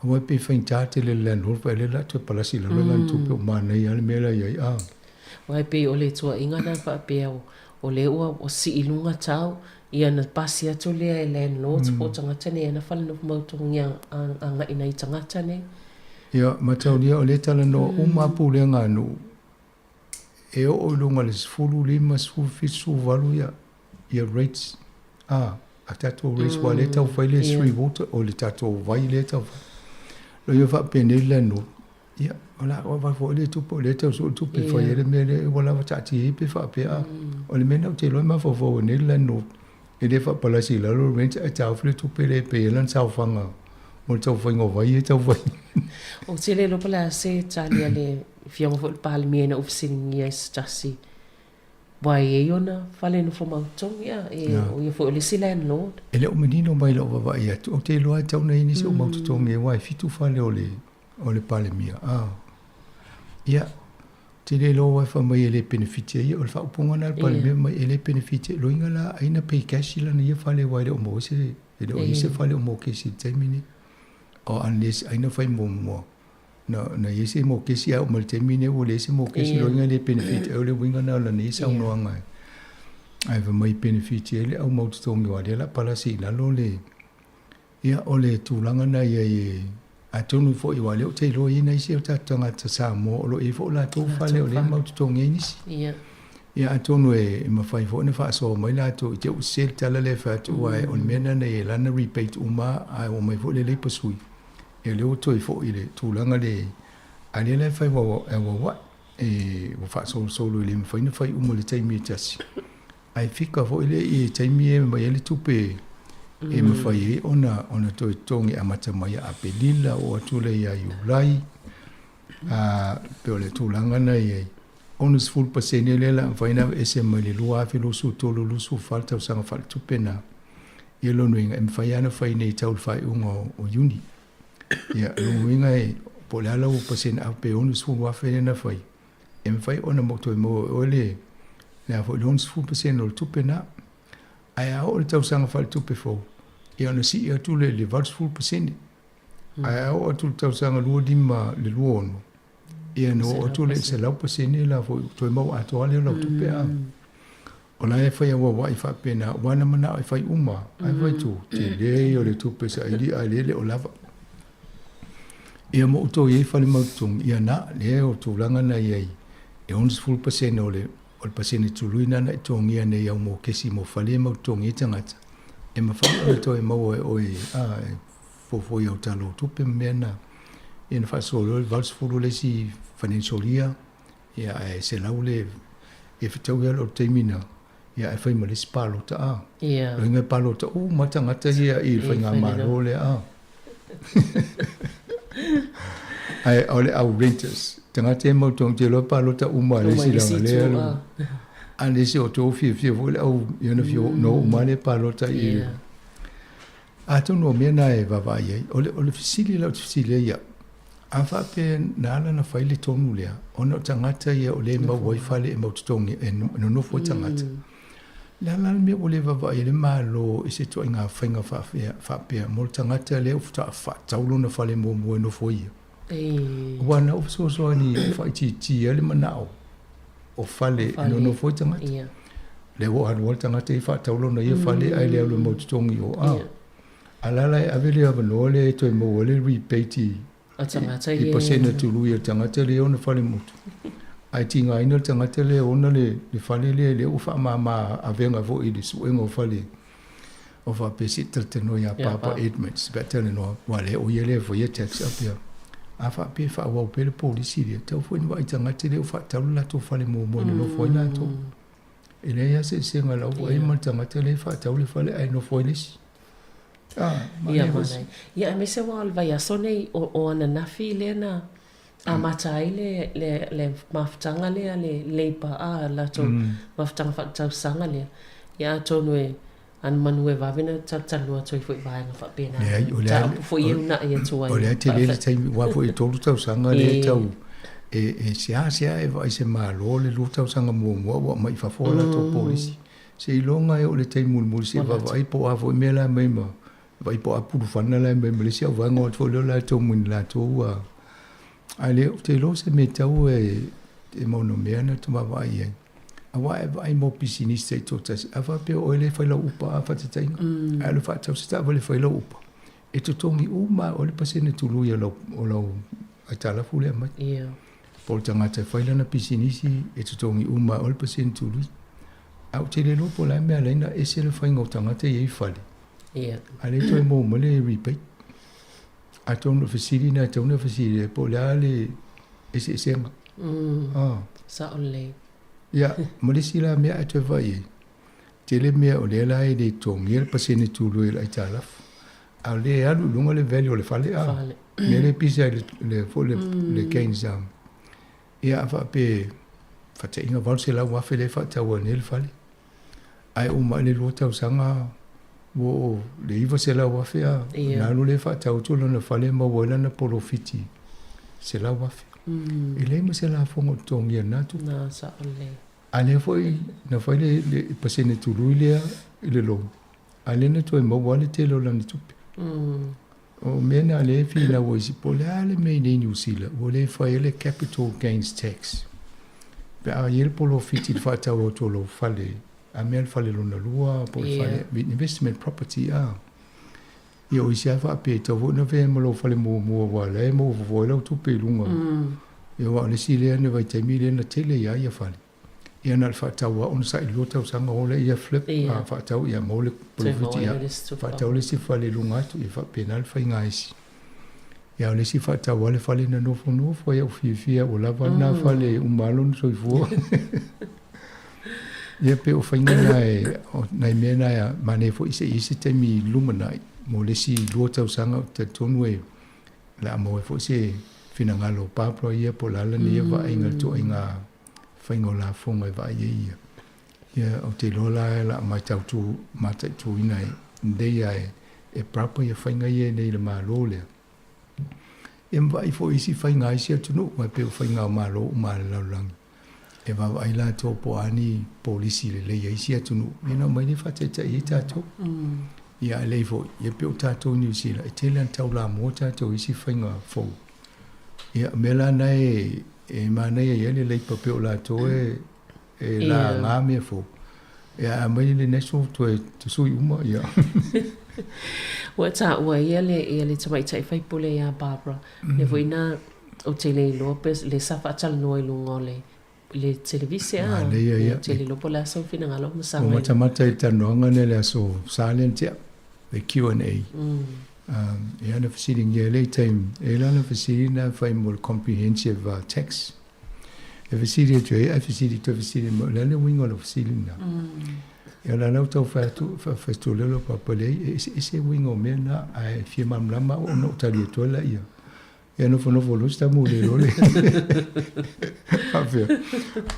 Aua e pei e faigata tele i le landlord vaai lea o le a toe palasi i lalo lana tupe ua manaia lava le mea la i ai. A. Aua e pei o le tuuaiga lena faapea o lea ua sii i luga tau, ia ona pasi atu lea e landlords po o tagata nei ana fale nofo mautogia agai nai tagata nei. Ia, mataulia o lea e talanoa uma lava pulega a nuu e oo i luga i le 15, 17, 18 ia, ia rates a, a tatou rates aua o lea e tau fai le three water, o le tatou vai lea e tau fai. Loia faapenei le landlord, ia, o le a vaai foi le tupe, o lea e tau sue le tupe e fai ai le mea lea, ua lava taatia ai pe faapea. O le mea lena ou te iloa e mafaufau ai nei le landlord, e le faapalasi i lalo le rent ae taofi le tupe lea e pay ai lana saofaga mo le taumafaiga o vai ia e tau fai. Ou te le iloa po o le a se tali a le Afioga foi i le Palemia ina ua fesiligia e se tasi aua e i ai ona fale nofo mautogi a, e, o ia foi o le isi landlord. E le o manino mai i lau vaavaai atu, ou te iloa e tatau ona i ai nisi o mau totogi aua e fitu fale o le, o le Palemia. A, ia, te le iloa aua e fai mai e le penefiti ai ia, o le faaupuga lena a le Palemia fai mai e le penefiti ai, loiga la ai na pay cash i lana ia fale aua e le o maua se, e le o i ai se fale o mokesi i le taimi lenei. Or unless ai na fai muamua na, na i ai se mokesi ae oo mai i le taimi lenei ua leai se mokesi, loiga e le penefiti ai, o le uiga lena o lana ia saunoaga ae fai mai e penefiti ai le au mau totogi aua o lea o le a palasi i lalo le, Ia, o le tulaga lena i ai e, atonu foi aua o lea ou te iloa e i ai nisi o tatou tagata Samoa o lo o i ai foi o latou fale o lea e mau totogi ai nisi. Ia. Ia atonu e mafai foi ona faasoa mai latou i te i ua sese le tala lea e fai atu aua o le mea lena na i ai lana rebate uma ae ua omai foi le Labour sui. Ia o lea ua toe foi i le tulaga lea i ai. A o lea la e fai e auauai. E ua faasolosolo e le mafai ona fai uma i le taimi e tasi, ae fika foi lea i taimi e aumai ai le tupe e mafai ai ona ona toe totogi amata mai ia Aperila oo atu lea ia Iulai, a pei o le tulaga lena e i ai. 60% lea o le a mafai ona aveese mai le 2023 24 tausaga faaletupe lena. Ia o lona uiga e mafai lava ona fai nei tau i le faaiuga o Iuni. Ia, o lona uiga e, po o le a lau pasene a pe $60,000 lea na fai, e mafai ona toe maua e oe le, le a foi, le 60% o le tupe lena. Ae a oo i le tausaga faaletupe fou, ia ona sii atu lea i le 80%. Ae a oo atu i le tausaga 25 i le 26, ia ona oo atu lea i le 100% la foi, toe maua atoa lea o lau tupe a. O la e fai auauai faapena, aua na manao e fai uma, ae fai atu, tele ia o le tupe saili ae lea e le o lava. Ia ma outou i ai fale mautotogi, ia na, lea o tulaga na i ai, e 60% o le, o le pasene tului na na e totogia nei au mokesi mo fale e mautotogi ai tagata, e mafai ona toe maua e oe, a, e fuafua i au tala o tupe ma mea na. Ia na faasolo le 80 le isi financial year, Ia ae 100 le e fetaui ala o le taimi na, ia ae fai ma le isi palota a. Ia. Loiga e palota uma tagata ia i le faigamalo lea a. Ae o le au renters, tagata e mau togi te iloa palota uma le isi laga lea alu. A le isi o tou fiafia foi le au ia na fia no uma le palota i le. Atonu o mea na e vaavaai ai, o le, o le fesili la ou te fesili ai au, A faapea na ala ona fai le tonu lea, ona o tagata ia o lea e maua ai fale e mau totogi, e nonofo ai tagata. O le a la le mea ua le vaavaai ai le Malo i se ituaiga faiga faapea mo le tagata lea ua faatoa faatau lona fale muamua e nofo ai ia? Aua na ou fesoasoani e faaitiitia le manao o fale e nonofo ai tagata. Lea ua alu lava le tagata ia faatau lona ia fale ae le alu e mau totogi i o. A la la e ave le avanoa lea e toe maua ai le rebate i, i pasene tului a le tagata lea e ona fale motu. Ae tigaina le tagata lea e ona le, le fale lea, lea ua faamama avega foi i le suega o fale o faapea se i talatalanoa ia Papa Edmonds pe a talanoa, aua lea o ia lea e faia tax up ia. A faapea e faaauau pea le polisi lea, tatau foi ona vaai tagata lea ua faatau le latou fale muamua e nonofo ai latou. E leai lava se eseesega i lau vaai ma le tagata lea e faatau le fale ae nofo ai le isi. Ah, Ia, manaia. Ia, aemaise aua o le vaiaso nei o ananafi lea na amata ai le, le, le mafutaga lea a le Labour, a, latou mafutaga faaletausaga lea. Ia, atonu e anomanu e vave ona talatalanoa atu ai foi i vaega faapena. Leai, o le a, Mataupu foi e uunai atu ai. O le a tele le taimi, aua foi e 3 tausaga lea e tau, e seasea e vaai se Malo le 2 tausaga muamua ua aumai i fafo a latou polisi. Seiloga e oo i le taimi mulimuli se i vaavaai po o a foi mea la e aumai ma, vaai po o a pulufana la e aumai ma le isi auvaega o atu foi lea o latou ma ni latou a. Ae le, ou te iloa o se mea tatau e maonomea ona vaavaai i ai. Aua e vaai mo pisinisi taitoatasi, a faapea o oe lea e fai lau upa a faataitaiga, ae alu e faatau se taavale e fai lau upa, e totogi uma lava e oe le pasene tului o lau, o lau aitalafu lea e aumai. Po o le tagata e fai lana pisinisi, e totogi uma lava e oe le pasene tului. Ae ou te le iloa po o le a le mea e ala ai ona ese le faiga o tagata ia i fale, a o lea e toe maua mai le rebate. Atonu o le fesili lena e tatau ona fesili ai po o le a le eseesega. Sao lelei. Ia, ma le isi la mea a e toe vaai i ai, tele mea o lea la e le totogia le pasene tului o le aitalafu, a o lea e alu i luga le value o le fale, a. Fale. Mea lea e pisa ai le, foi le, le gains a. Ia, a faapea e faataiga $800,000 lea e faatau ai nei le fale, ae uma ae le 2 tausaga ua oo i le $900,000 a, ona alu lea faatau atu lona fale maua ai lana polofiti $100,000. E leai ma se lafoga o totogia i lena tupe. Na, sao lelei. A lea foi na fai le, le pasene tului lea i le loan, a lea na toe maua lava le tele o lana tupe. O mea na lea e finau ai isi, po o le a le mea i nei Niu Sila ua le fai ai le capital gains tax. Pe a i ai le polofiti i le faatau atu o lou fale, a mea le fale lona lua, po o le fale, investment property a. Ia o isi lava faapea e tatau foi ona avea ma lou fale muamua aua o la e maua fofo ai lau tupe i luga. Ia aua o le isi lea na vaitaimi lea na tele ai lava ia fale. Ia na o le faatau lava onosai i le 2 tausaga o lea ia flip a faatau ia maua le polofiti ia faatau le isi fale i luga atu ia faapena le faiga a isi. Ia o le isi faatau lava le fale na nofonofo ai, a ua fiafia ua lava lena fale e uma lava lona soifua. Ia pei o faiga na e, o nai mea na e manaia foi se i ai se taimi lumanai mo le isi 2 tausaga ou te talitonu e o le a maua ai foi se finagalo o Barbara ia po o le a lana ia vaaiga i le ituaiga faiga o lafoga e vaai ai ia. Ia ou te iloa la o le a matautu, mataituina e lelei lava e, e Barbara ia faiga ia nei i le Malo lea. Ia ma vaai foi i isi faiga a isi atunuu, aua e pei o faiga o Malo uma a le lalolagi. E vaavaai latou po o a ni polisi lelei a isi atunuu, ia ona aumai lea faataitai ai tatou. Ia ae lelei foi, ia pei o tatou i Niu Sila, e tele lava ina taulamua tatou i isi faiga fou. Ia o mea la na e, e manaia ai le Labour pei o latou e, e laga mea fou. Ia ae aumai le National toe tusui uma, ia. Ua taua ia le, ia le tamaitai faipule ia Barbara, lea foi na Ou te le iloa pe le sa faatalanoa i luga o le le televise a. Manaia ia. Ou te le iloa po o le a sou finagalo ma saga. Ua matamata i le talanoaga lea i le aso Sa lea na tea, le Q&A. Ia na fesiligia ai le taimi, e i ai la na fesili na fai mo le comprehensive tax. E fesili atu ai, ae fesili toe fesili mai, o le a le uiga o lau fesili lena? Ia o la la ua tau fai atu, fai atu lea lau papa, leai, e eseese uiga o mea na, ae fia malamalama au ona ou tali atu ai laia. Ia nofonofo loa si tama ua le iloa le faapea.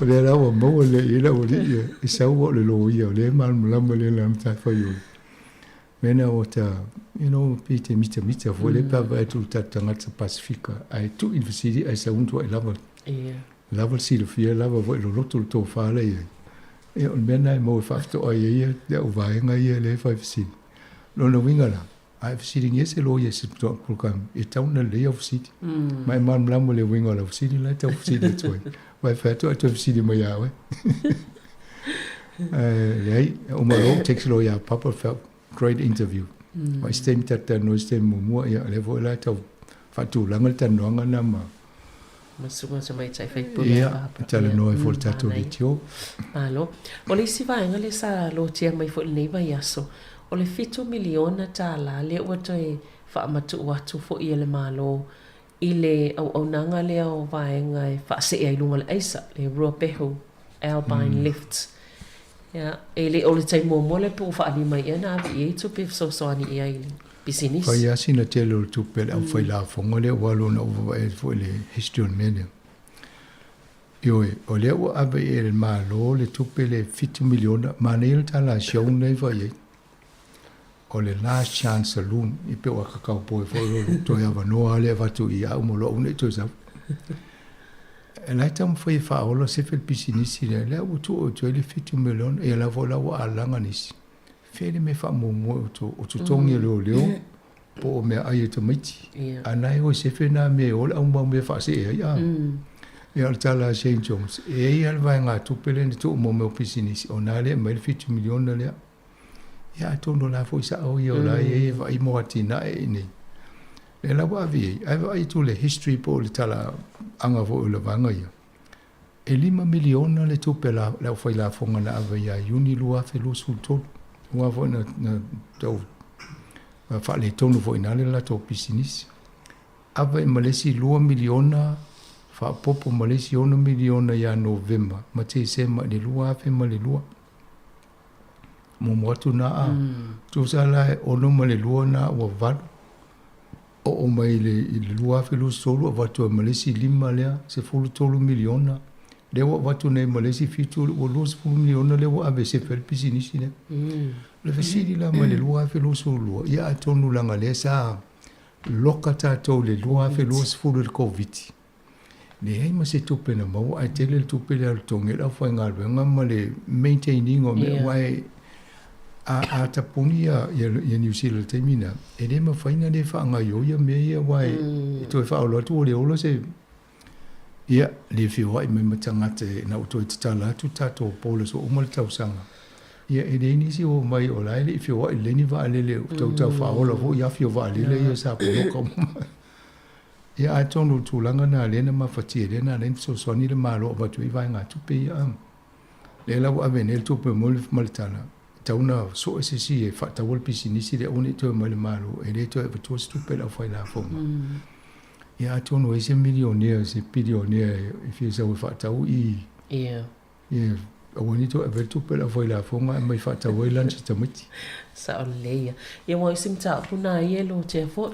O lea la ua maua lelei i ai le aualii ia, e sau ua o le loia o lea e malamalama lea i lana matafaioi. Mea na ua ta, you know, pei te mitamita foi lea pe a vaai atu i le tatou tagata Pasefika ae tuu i le fesili ae sau matuai lava, lava le silafia, lava foi loloto le tofa la e i ai. Ia o le mea lena e maua e faafetoai ai le au vaega ia lea e fai fesili. Lona uiga la, A e fesiligia se loia i se polokalame, e tatau ona lelei au fesili. Ma e malamalama i le uiga o lau fesili la e tau fesili atu ai. Aua e fai atu ae toe fesili mai ia oe. Ae leai, uma loa ou text loa ia Papa, felt great interview. Ma i se taimi tatou talanoa i se taimi muamua, ia o lea foi la e tau faatulaga le talanoaga lena ma Ma susuga tamaitai faipule a Papa. Ia, talanoa ai foi i le tatou leitio. Malo. O le isi vaega lea sa lotea mai foi i lenei vaiaso, o le $7 miliona lea ua toe faamatuu atu foi e le Malo i le auaunaga lea o vaega e faasee ai i luga o le aisa, le Ruapehu Alpine Lifts. Ia, e le o le taimi muamua lea pe ua faalima ai ea na ave i ai tupe e fesoasoani i ai i le pisinisi. Fai lava sina tele o le tupe a le aufailafoga lea ua alu ona ou vaavaai atu foi i le history o le mea lea. Ioe, o lea ua ave i le Malo le tupe le $7 miliona, manaia le tala a Sione lea e fai ai. O le last chance saloon, e pei o aka cowboy foi o le toe avanoa lea e avatu i au ma lo'u nei toe sau. E la e taumafai e faaola sefe le pisinisi lea, lea ua tuu atu ai le $7 miliona, ia la foi la ua alaga nisi. Fea le mea faamuamua e outou, o totogi o leoleo po o meaai a tamaiti. A na e o e sefe nā mea e o le aumau mea e faasee ai a. Ia o le tala a Shane Jones, e i ai lava le vaegatupe lea na tuu mo mea o pisinisi, o nā lea e aumai le $7 miliona lea. Ia atonu o la foi sao ia o la e i ai e vaai mo atinae i inei. Lea la ua ave i ai, ae vaai atu i le history po o le talaaga foi o le vaega ia, e $5 miliona le tupe a le aufailafoga na ave ia Iuni 2023, aua foi na, na tau faaletonu foi i ina le latou pisinisi. Ave ma le isi $2 miliona faaopoopo ma le isi $6 miliona ia Novema ma Tesema i le 2002. Muamua atu na a. Tusa la e 6 ma le 2 na ua 8. Oo mai i le, i le 2023 avatu ai ma le isi 5 lea, 13 miliona. Lea ua avatu nei ma le isi 7, ua 20 miliona lea ua ave e sefe ai le pisinisi lea. O le fesili la mai le 2022, ia atonu leaga lea sa loka tatou i le 2020 i le Koviti, Leai ma se tupe na maua ae tele le tupe lea alu totogi ai le aufaigaluega ma le maintain ina o mea aua e a tapuni ia Niu Sila i le taimi lena, e le mafai ona le faagaoioi ia mea ia aua e toe faaola atu ua le ola se ia le feoai mai ma tagata ina ua toe tatala atu tatou borders ua uma le tausaga. Ia e leai nisi o omai o la e le i feoai lelei ni vaalele o tautau faaola foi afi o vaalele ia sa poloka uma. Ia atonu o le tulaga lena lea na mafatia ai lea na ala ai ona fesoasoani le Malo avatu ai vaegatupe ia a. Lea la ua ave nei le tupe mo le ma le tala, e tatau ona sue se isi e faataua le pisinisi lea aua ne i toe omai le Malo e le toe avatua se tupe i le aufailafoga. Ia atonu ai se milionea, se pilionea e fia sau e faatau i Ia. Ia, aua nei toe ave le tupe a le aufailafoga ae aumai faatau ai lunch a tamaiti. Sao lelei ia. Ia aua o isi mataupu na ia e lotea foi,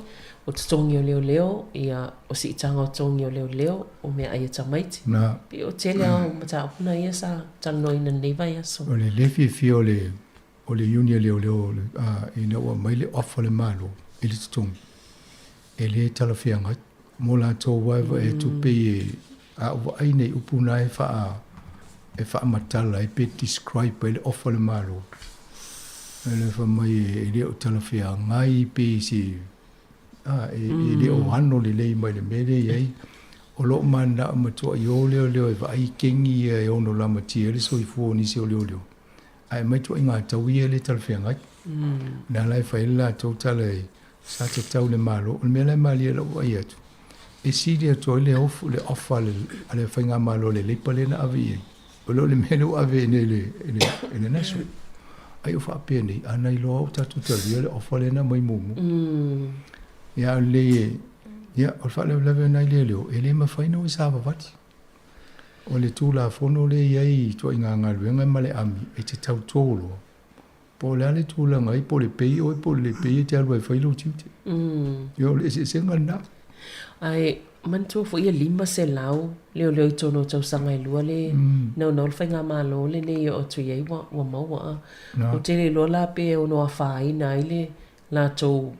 o totogi o leoleo, ia o siitaga o totogi o leoleo, o meaai a tamaiti. Na. Pei o tele lava o mataupu na ia sa talanoaina i lenei vaiaso. O le le fiafia o le o le iuni a leoleo ina ua aumai le offer a le Malo i le totogi, e le talafeagai mo latou aua e tupe e a ou vaai nei upu na e faa e faamatala ai pe describe ai le offer a le Malo. E fai mai e le o talafeagai pe se a e, e le o ano lelei mai le mea lea e i ai. O lo o mananao matuai o leoleo e vaai kegi ia e ono lamatia ai le soifua o nisi o leoleo. Ae aumai ituaiga tau ia e le talafeagai. O lea la e fai ai le latou tala e sa tatau i le Malo. O le mea la e malie i lau vaai atu, e sili atu ai le ofu, le offer a le Faigamalo a le Labour lea na ave i ai, o lo o le mea lea ua ave i nei i le National. Ai o faapea nei, a na iloa ua tatou talia le offer lea na aumai muamua. Ia a o lelei e, ia o le faalavelave lena i leoleo, e le mafai ona o e savavali. O le Tulafono lea e i ai i ituaiga galuega ma le ami, e te tauto loa, po o le a le tulaga ai, po o le pei oe po o le le pei, e te alu lava e fai lou tiute. Ia, o le eseesega lena. Ae manatua foi e 500 leoleo i totonu o tausaga e lua le naunau le faigamalo lenei e oo atu i ai ua maua a. Ou te le iloa la pe ono afaina ai le latou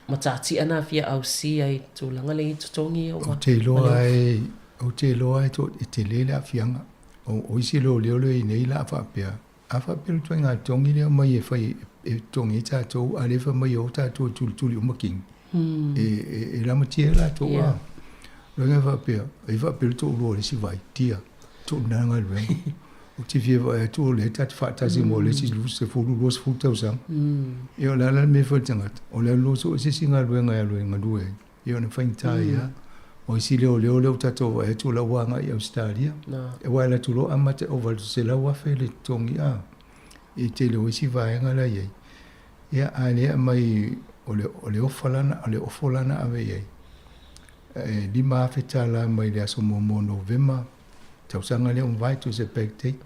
matatia na fia ausia i tulaga lea i totogi ua. Ou te iloa e, ou te iloa e, to, e tele le aafiaga. O, o isi leoleo lea i nei la a faapea, a faapea le ituaiga totogi lea aumai e fai e totogi ai tatou, a lea fai mai e o tatou e tulituli uma kini. E, e, e lamatia ai latou yeah. a. Loa faapea, e faapea le toalua o le isi vai, tia, toalua galuega. Ou te fia vaai atu o lea ta te faatasi mo le isi 10, 20 tausaga. Ia o le a la le mea e fai i le tagata? O le alu loa sue se isi galuega e alu e galue ai. Ia ona faigata ai lava. O isi leoleo lea ua tatou vaai atu o la ua agai i Ausetalia. Aua e alu atu loa amata e ova i le $100,000 le totogi a i tele o isi vaega la e i ai. Ia a lea e aumai o le o le ofa lana o le ofo lana ave i ai e $5,000 mai le aso muamua o Novema tausaga lea ua mavae to se back date.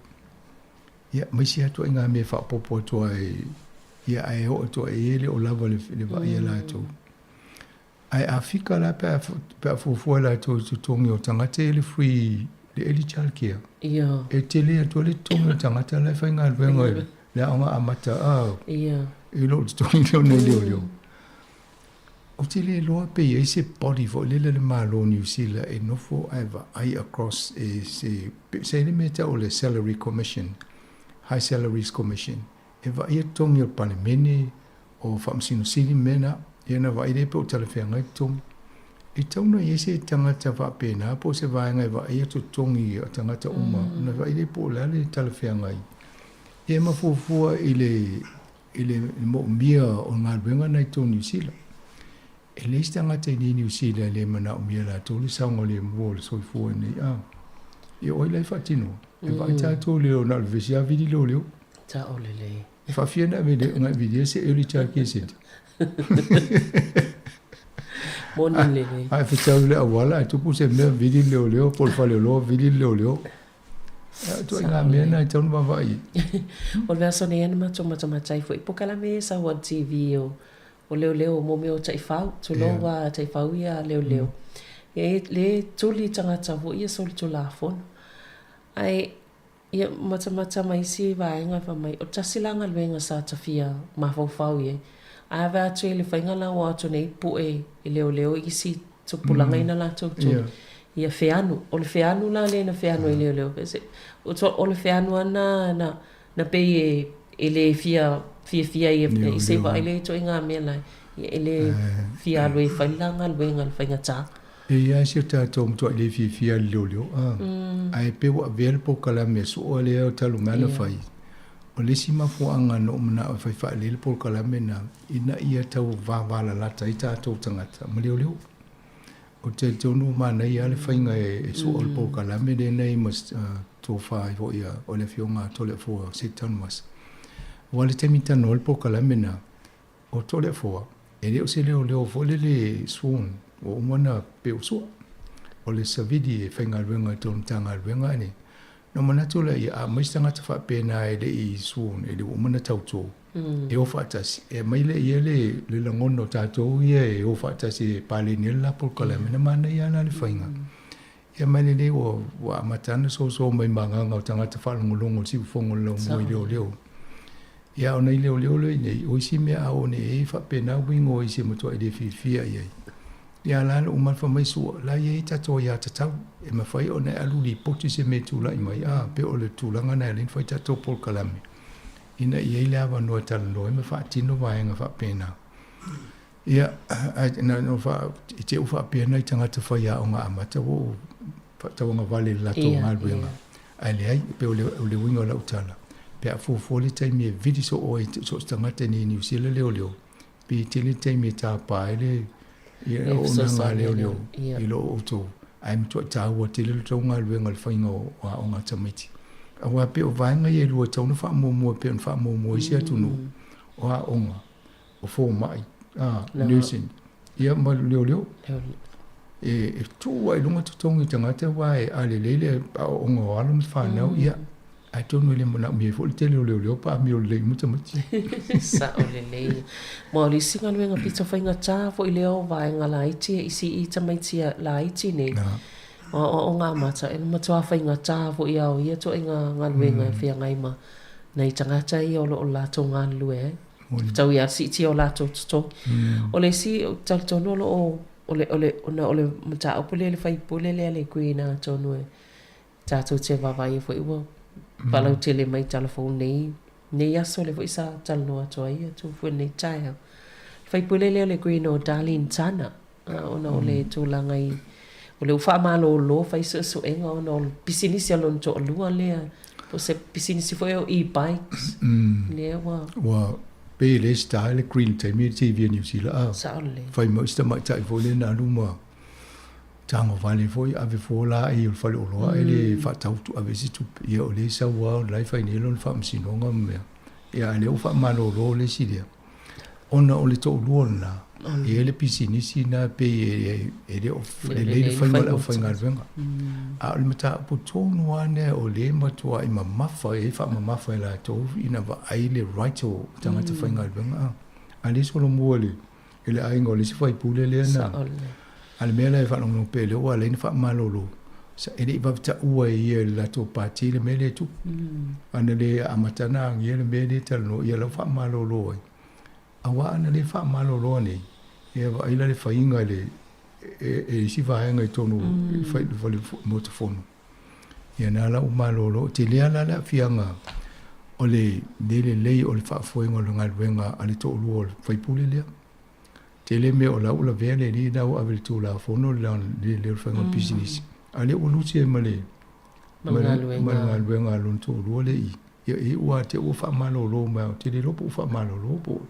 Ia, ma isi lava ituaiga mea e faaopoopo atu ai, ia ae oo atu ai e le o lava le, le vaai a latou. Ae a fika la pe a, pe a fuafua e latou i totogi o tagata ia le free, le early child care. Ia. E tele atu ai le totogi o tagata la e faigaluega i le aoga amata a, Ia. i lo totogi lea o nai leoleo. Ou te le iloa pe i ai se body foi lele a le Malo o Niu Sila e nofo ae vaai across e se, sa i ai le mea e tau o le Salary Commission, High Salaries Commission, e vaaia totogi o le Palemene, o Faamasino Sili ma mea na, ia ona vaai lea pe o talafeagai totogi. E tatau ona i ai se tagata faapena po o se vaega e vaaia totogi o tagata uma, ona vaai lea po o le a le talafeagai. Ia ma fuafua i le i le moomia o galuega na i totonu o Niu Sila. E leai se tagata i nei Niu Sila e le manaomia e latou le saogalemu o le soifua i nei a. Ia o ai la e faatinoa? E vaai tatou i le na o le vevesi lava vili leoleo. Sao lelei. E faafia ona ave vilia se early child care centre. Moni lelei. Ae fetau i le auala ae tupu se mea vili le leoleo po o le faleoloa vili le leoleo. Ituaiga mea na e tatau ona vaavaai i ai. O le vaiaso nei na matou matamata ai foi i polokalame ia e sau ai i le TV o o leoleo mo mea o taifau, tulou a taifau ia leoleo. E le tuli tagata foi ia solitulafono. Ae ia matamata ma isi vaega fai mai, o tasi la galuega sa ta fia mafaufau i ai. Ae ave atu i le faiga la ua o atu nei pue i leoleo i isi tupulaga ina latou tuli. Ia feanu. O le feanu la lea na feanu ai leoleo. O le feanu lava na, na, na pei e, e le fia, fiafia ia i se vaai lea i ituaiga mea la, ia e le fia alu e fai le la galuega i le faigata. E i ai si o tatou matuai le fiafia i le leoleo, a, ae pei ua avea le polokalame a sua lea talu mai ona fai. O le isi mafuaaga na ou manao e fai faalelei le polokalame lena, ina ia tau vavalalata ai tatou tagata ma leoleo. Ou te talitonu ua manaia lava le faiga e sua le polokalame lea na i ai ma tofa ai foi o le Afioga a Toleafoa Seth Tanuvasa. Aua o le taimi e talanoa ai le polokalame lena, o Toleafoa, e le o se leoleo foi lele sworn. Ua uma ona pe o sua. O le savili e faigaluega i totonu o Matagaluega a le. Na ou manatu lea, ia a aumai se tagata faapena e le i sworn, e le ua uma ona tauto, e o faatasi, e aumai lea i ai le, le lagona o tatou ia e o faatasi e paleni ai le la polokalame, na manaia lava la le faiga. Ia ma e lelei ua, ua amata lava ona soso mai ma agaga o tagata faalogologo i le siufofoga o le laumua i leoleo. Ia a o nai leoleo lea i inei, o isi mea a oo nei i ai e faapena uiga o isi e matuai le fiafia i ai. Ia a la na uma fai mai sua, la e i ai tatou aiatatau e mafai ona e alu lipoti se mea e tulai mai, a, pei o le tulaga lena e ala ai ona fai tatou polokalame ina ia i ai le avanoa e talanoa ai ma faatino vaega faapena. Ia, ae na ona faa, i te i ua faapea nai tagata faiaoga amata ua ou faatauagavale i le latou galuega, ae leai, e pei o le, o le uiga o lau tala, pe a fuafua le taimi e vili soo ai so o se tagata i nei Niu Sila leoleo, pei e tele le taimi e tapa ai le ia auaunaga a leoleo i lo outou, ae matuai taua tele le tou galuega i le faiga o aoga a tamaiti. Aua pei o vaega ia e lua e tatau ona faamuamua e pei ona faamuamua e isi atunuu, o aoga, o fomai, a, nursing, ia ma leoleo. E tuu lava i luga totogi o tagata aua a lelei le aoaoga o alo ma fanau, ia, atonu e le manaomia ai foi le tele o leoleo pe a amio lelei uma tamaiti. Sao lelei. Ma o le isi galuega pito faigata foi lea o vaega laiti e isi i tamaiti laiti nei, o aoaoga amata, e matua faigata foi lava o ia ituaiga galuega e feagai ma nai tagata ia o lo o latou galulue ai. Fetaui lava le siitia o latou totogi. O le isi, ou te talitonu o lo o, o le, o le, ona o le mataupu lea i le faipule lea le Green atonu e tatou te vaavaai ai foi ua faalautele mai i tala fou nei, nei aso lea foi sa talanoa atu ai Tufu i lenei taeao. Le faipule lea o le Green o Darlene Tana, ona o le tulaga i, o lea ua faamalolo fai suesuega ona o le pisinisi a lona toalua lea, po o se pisinisi foi o e-bikes, lea ua... Ua pei e le star le Green taimi i le TV a Niu Sila a. Sao lelei. Fai mai si tamaitai foi lea na alu ma tagovale foi ave fua laei o le faleoloa ae le faatau ave ai se tupe. Ia o lea e sau lava o la e fai nei lona faamasinoga ma mea. Ia a o lea ua faamalolo le isi lea. Ona o le toalua lena, e i ai le pisinisi lena e pei e le o lelei le faiga o le aufaigaluega. A o le mataupu tonu lava lea o lea e matuai mamafa e faamamafa e latou ina vaai le right o tagata faigaluega. A o lea e solomua i le aiga o le isi faipule lea na... A o le mea la e faalogologo pea lea ua ala ai ona faamalolo, e le i vave taua e ia i le latou pati le mea lea e tupu. Ana le amata ona agia le mea lea e talanoa, ia la ua faamalolo ai. Aua ana le faamalolo nei, ia vaai la le faiga e le e isi vaega i totonu i le Maota Fono. Ia na la ua malolo. E tele lava la le aafiaga o le le lelei o le faafoega o le galuega a le toalua o le faipule lea. Tele mea o la ua lavea le alii la ua ave i le Tulafono le le lelei o le faiga o le pisinisi, a o lea ua lusi ai ma le ma le galuega a lona toalua lea i i. Ia e iu lava te i ua faamalolo mai, ou te le iloa po ua faamalolo po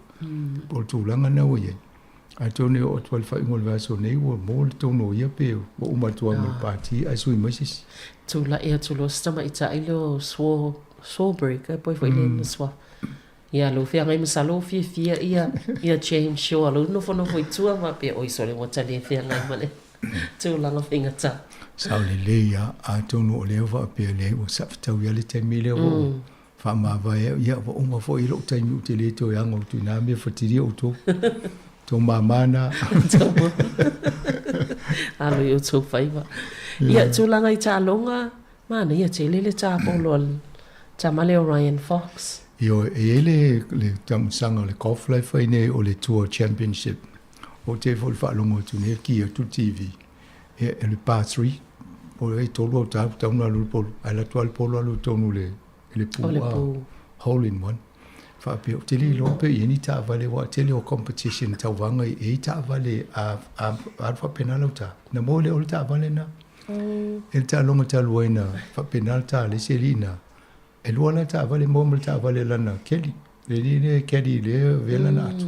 o le tulaga lena ua i ai. Atonu e oo atu lava i le faaiuga o le vaiaso nei ua maua le tonu o ia pe ua uma atu lava ma le pati ae sui mai se isi. Tulai atu loa si tamaitai lea o Swarbrick, po o ai foi lea na suafa. Ia lou feagai masalo ua fiafia ia ia James Shaw lou nofonofo i tua ma faapea oi sole ua ta le feagai ma le tulaga faigata. Sao lelei lava, atonu o lea faapea leai ua fetaui lava le taimi lea ua ou faamavae au, ia ua uma foi lou taimi ou te le toe ago atu i na mea fatilia outou. Tou mama na. Alo i outou faiva. Ia tulaga i taaloga, Manaia tele le tapolo a le tama lea o Ryan Fox. Ioe, e i ai le, le taamilosaga o le golf la e fai nei o le Tour Championship. Ou te foi i le faalogo atu nei, ki atu le TV. Ia, e le par 3, o e tolu au tau, tau na alu le polo. Ae alu atu lava le polo alu i totonu i le, i le pu, hole in one. Faapea, ou te le iloa pe i ai ni taavale, aua o le tele o competition tauvaga e i ai taavale a, a, alu faapena lau ta. Na maua e le o le taavale lena. E le taaloga talu ai na faapena le ta a le isi alii na. E lua la taavale maua ma le taavale a lana caddy. Le alii lea e caddy lea e avea lana ato.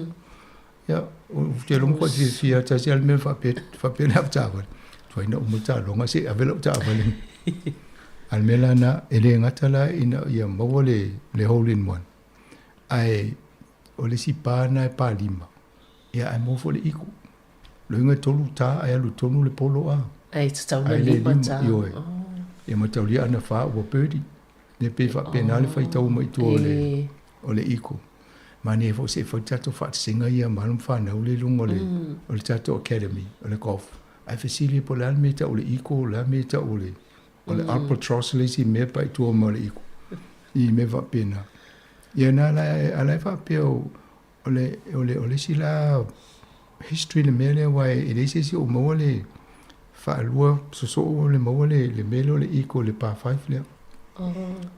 Ia, ou te iloa matua fiafia tasi lava le mea faapea, faapea le ave taavale. Tuai na uma le taaloga se i ave lau taavale. A o le mea la lena, e le gata la ina ia maua le, le hole in one, ae o le isi pa lena e pa lima, ia ae maua foi le iko. Loiga e tolu ta ae alu tonu le polo a. Ae tatau na lima ta. Ioe. Ia mataulia ana fa ua birdie. Ia pei faapena le faitau mai tua o le o le eagle. Manaia foi se i fai le tatou faatasiga ia ma alo ma fanau lea i luga o le o le tatou academy o le golf. Ae fesili po o le a le mea e tau o le eagle, o le a le mea e tau o le o le albatross le isi mea pa i tua ma le eagle. I mea faapena. Ia na la a la e faapea o O le, o le, o le isi la history le mea lea aua e leai se isi o maua le faalua sosoo le maua le, le mea lea o le eagle le par 5 lea. Oh.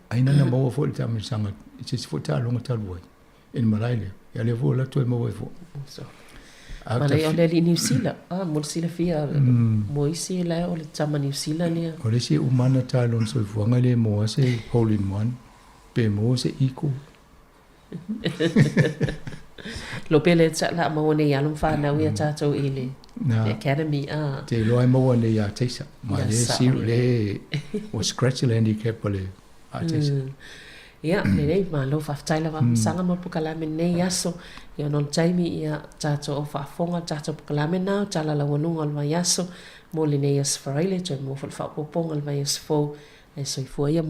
Ai na na maua foi le taamilosaga i se isi foi taaloga talu ai i le malae lea. Ia lea foi o la toe maua ai foi. So. Malai o le alii Niu Sila, ah, mo le silafia, mo isi la o le tama Niu Sila lea. O le isi e uma ana ta lona soifuaga e le maua se hole in one, pe maua se eagle. Lope le tsa la maua nei alo ma whanau ia tātou i le, le academy. Ah. Te iloa e maua nei ia Taisa. Ma le si le ua scratch le handicap o le a Taisa. Ia, lelei, malo faafetai lava sanga mo le polokalame lenei aso. Ia ona o le taimi ia tātou au faafofoga le tatou polokalame na o Tala Laualuga o le Vaiaso mo lenei aso Faraile, toe maua foi le faaopoopoga o le vaiaso fou. Ae soifua ia.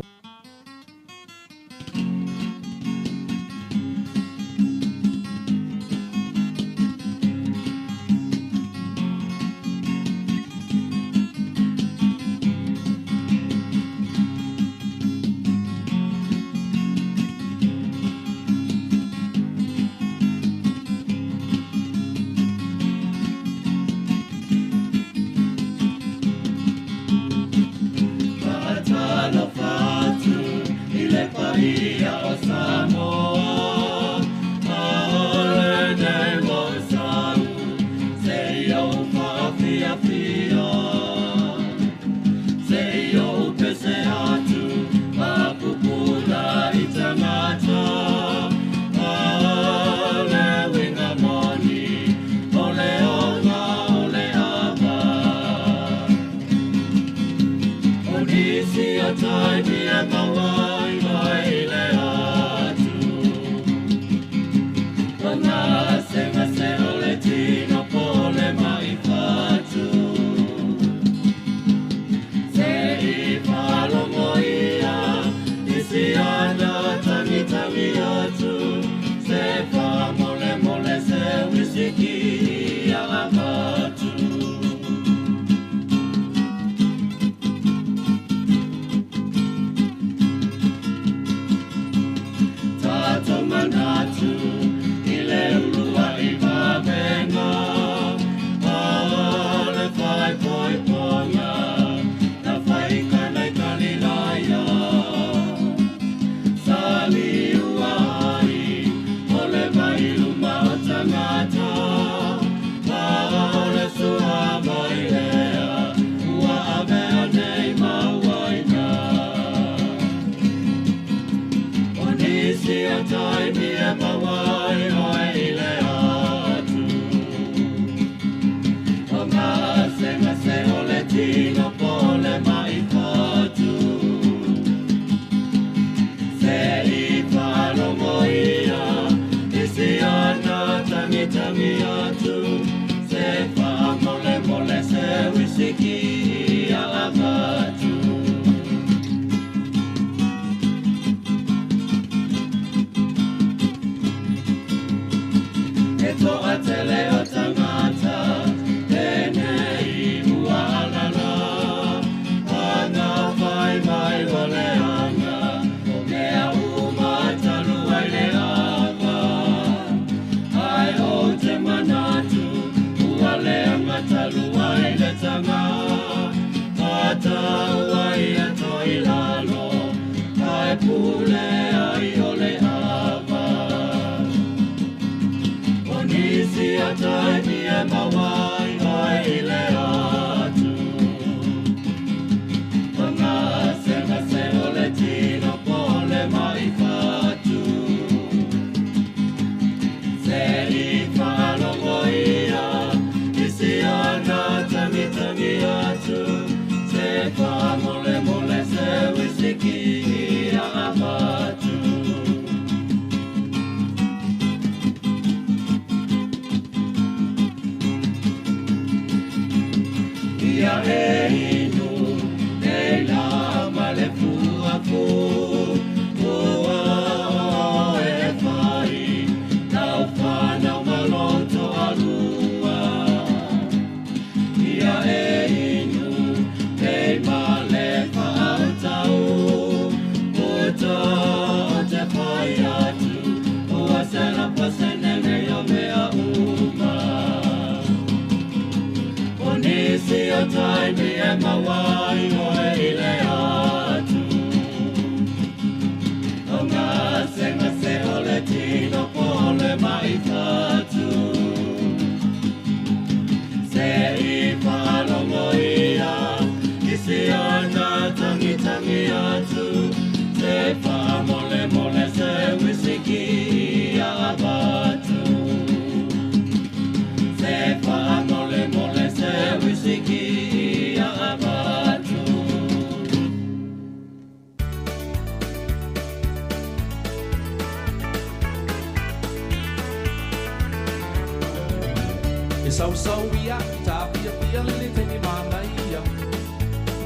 Ia e inu nei la ma le fuafu Ua o e fai tau whanau maloto alua Ia e inu nei ma le whaatau Uto o te whai atu Ua sela pasene nei o mea uma O nisi o taimi e mawai oe i le atu O ngase ngase o le tino po le maifatu Se i whaalongo ia I si ana tangi tangi atu Se whaamole mole se wisiki ia abatu Se whaamole mole se wisiki ia abatu E sausau ia i tā pia pia lele taimi manaia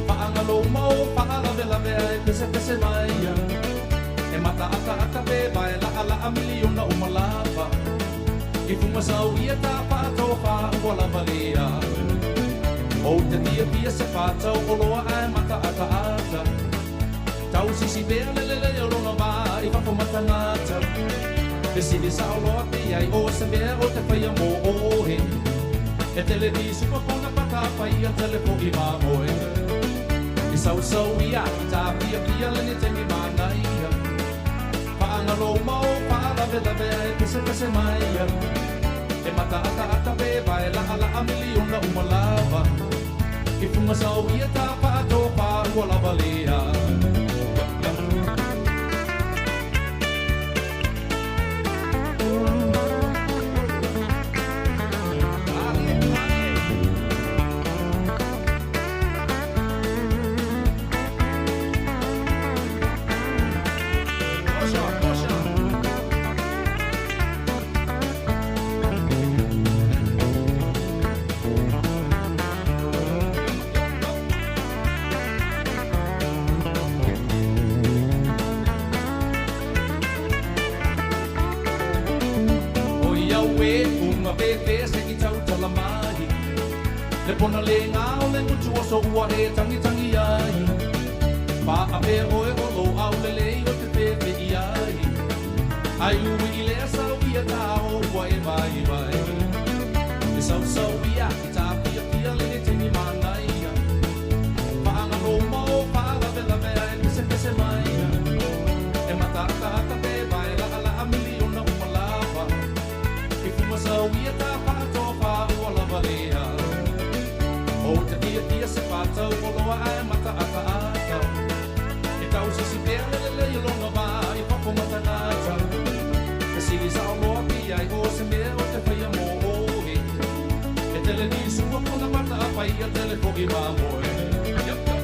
Paangalo mau paalavelave ai pese pese maia E mata ata ata pe vai la ala a miliona o malava I funga sau ia tā paatofa ua lava lea O te pia pia se whātau o loa ai mata ata ata Tau sisi pea lele le o lona vā i whafo matangata Te sili sa o loa te ai o se mea o te whaia mō ohe E tele di supa pona pata pai a telefo i māmoe I sausau ia i tā pia pia lene taimi manaia Paangalo mau paalavelave ai pese pese maia E mata ata ata pe vai la ala a miliona umalava I funga sau ia tā paatopa ua lava lea O ia ue unga pepe se ki tau tala mahi Le pona le ngā o le ngutu o so ua e tangi tangi ai Pa a pe oe o lo au le lei o te pepe i ai Ai ui i le sau ia tā o ua e vai vai E sau sau ia ki tā pia pia le taimi manaia Paangalo mau paalavelave ai pese pese maia E mata ata ata pe vai la ala a miliona umalava I funga sau ia tā paatofa ua lava lea O te pia pia se whātau o loa ai mata ata ata E tau sisi pea lele le i longa vā i papo matangata Te sili sa o loa pi ai o se mea o te whaia mō ohe E tele ni sua pona mata a pai a tele ko i māmoe Yep, yep.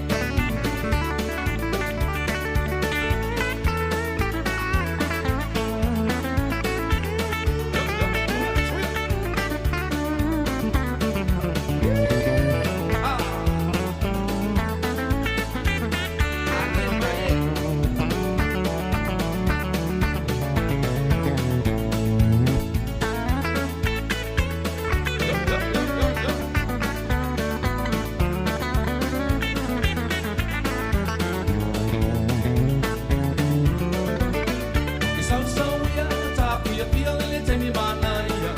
I sausau ia tā pia pia lele taimi manaia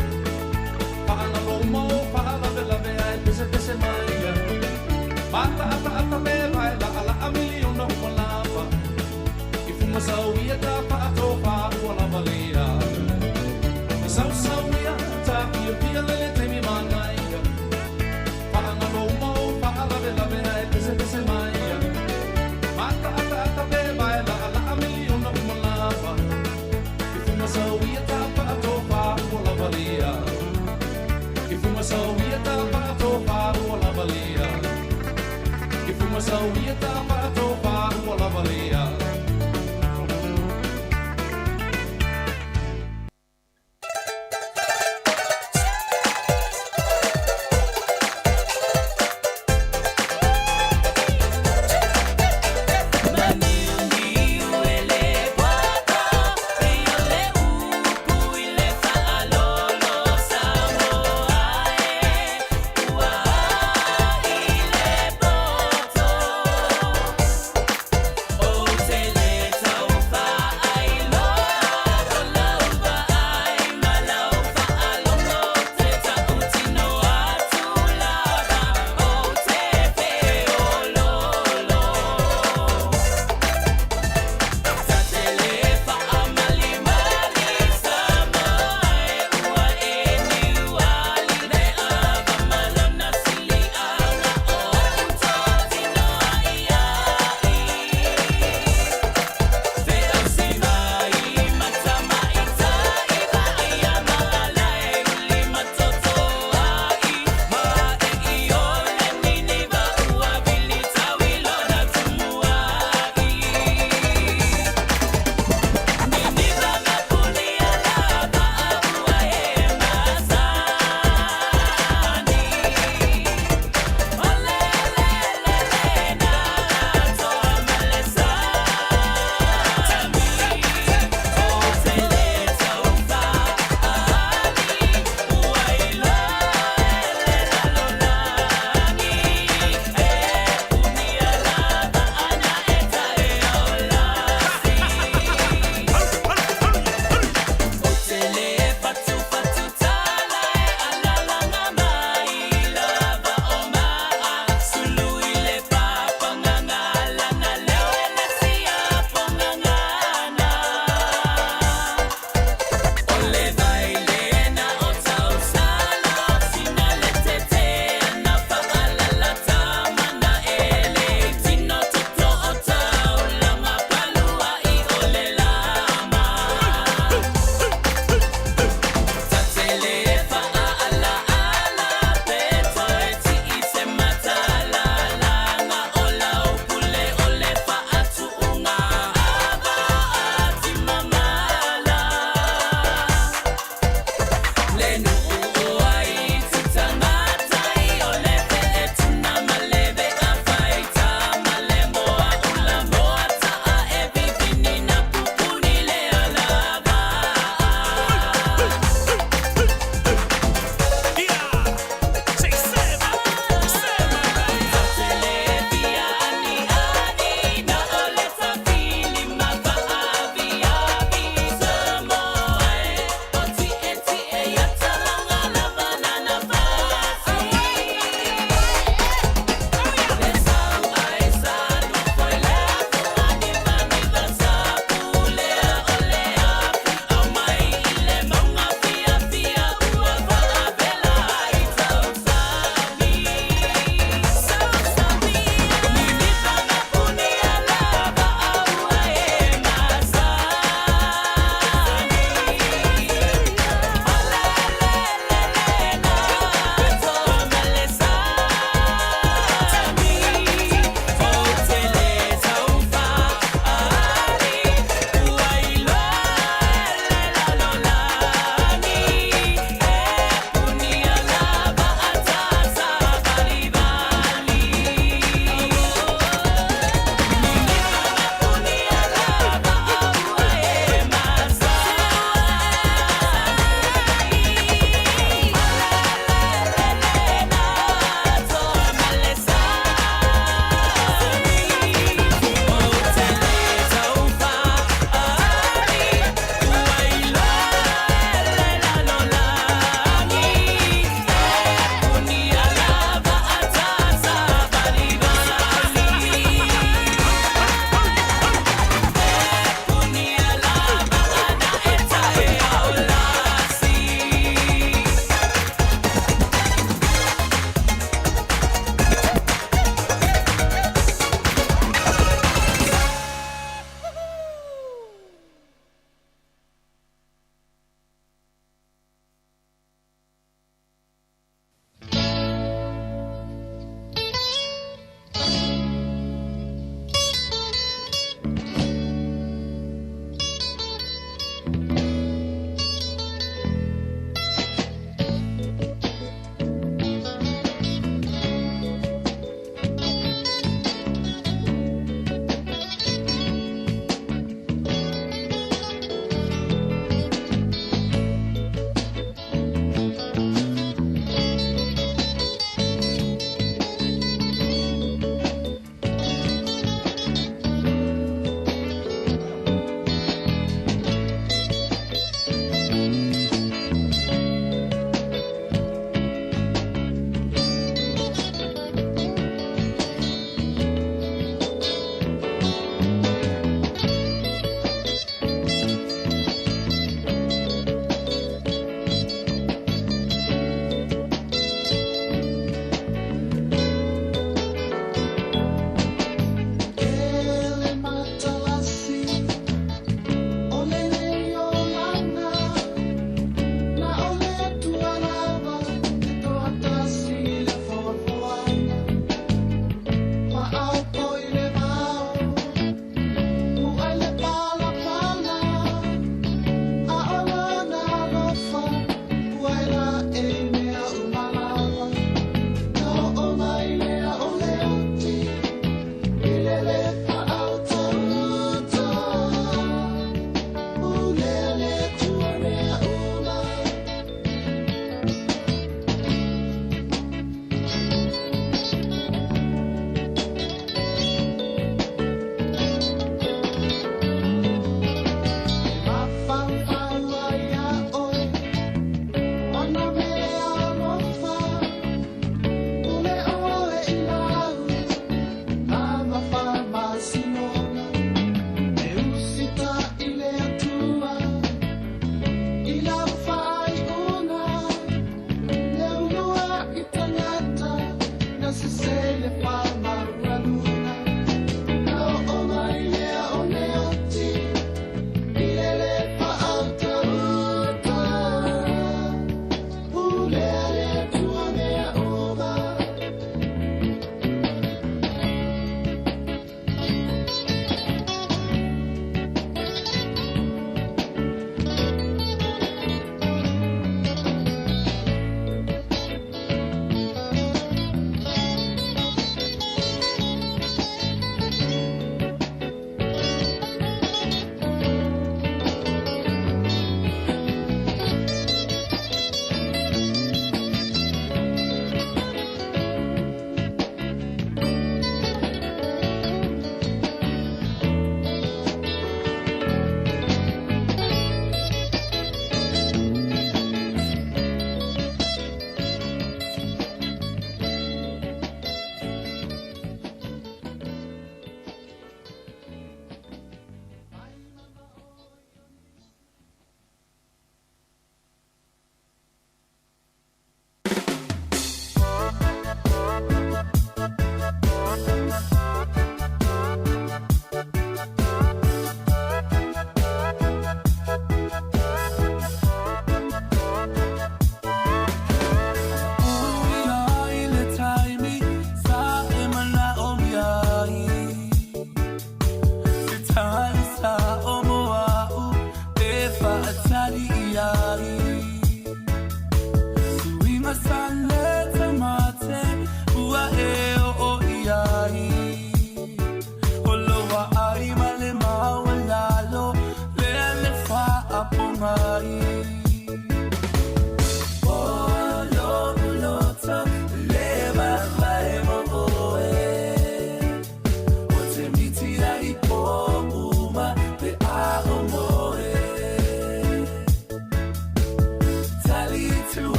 Paangalo mau paalavelave ai pese pese maia Mata ata ata pe vai la ala a miliona umalava I funga sau ia tā paatofa ua lava lea I sausau ia tā pia pia lele taimi manaia Paangalo mau paalavelave ai pese pese maia Mata ata ata pe vai la ala a miliona umalava I funga sau ia tā paatofa ua lava lea I funga sau ia tā paatofa ua lava lea I funga sau ia tā paatofa ua lava lea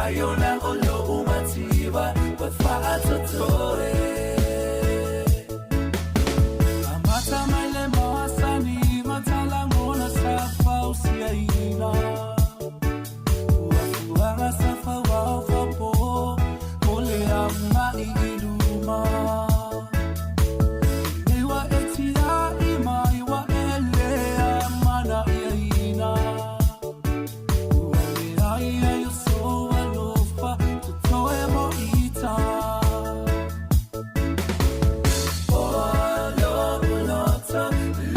Aiona o lou mativa ua faatotoe. Amata mai le masani matalagona sa fausiaina. Ua fuaga sa fauao faupō mo le agai i luma. Nei ua e tia'i mai ua e lea manaiaina. Ua leai ai o sou alofa totoe mo ita. O lo'u loto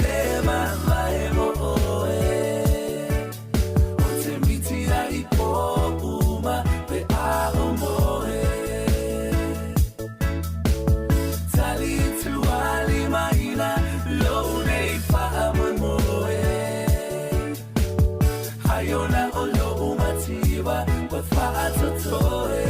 le mavae mo oe. O te miti ai pō uma pe a o moe. Tali tuali maina lou nei faamoemoe. Aiona o lou mativa ua faatotoe.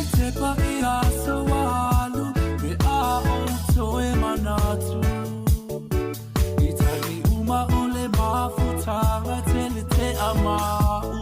I tepa i aso alu pe a ou toe manatu. I taimi uma o le mafutaga tele te a ma'u.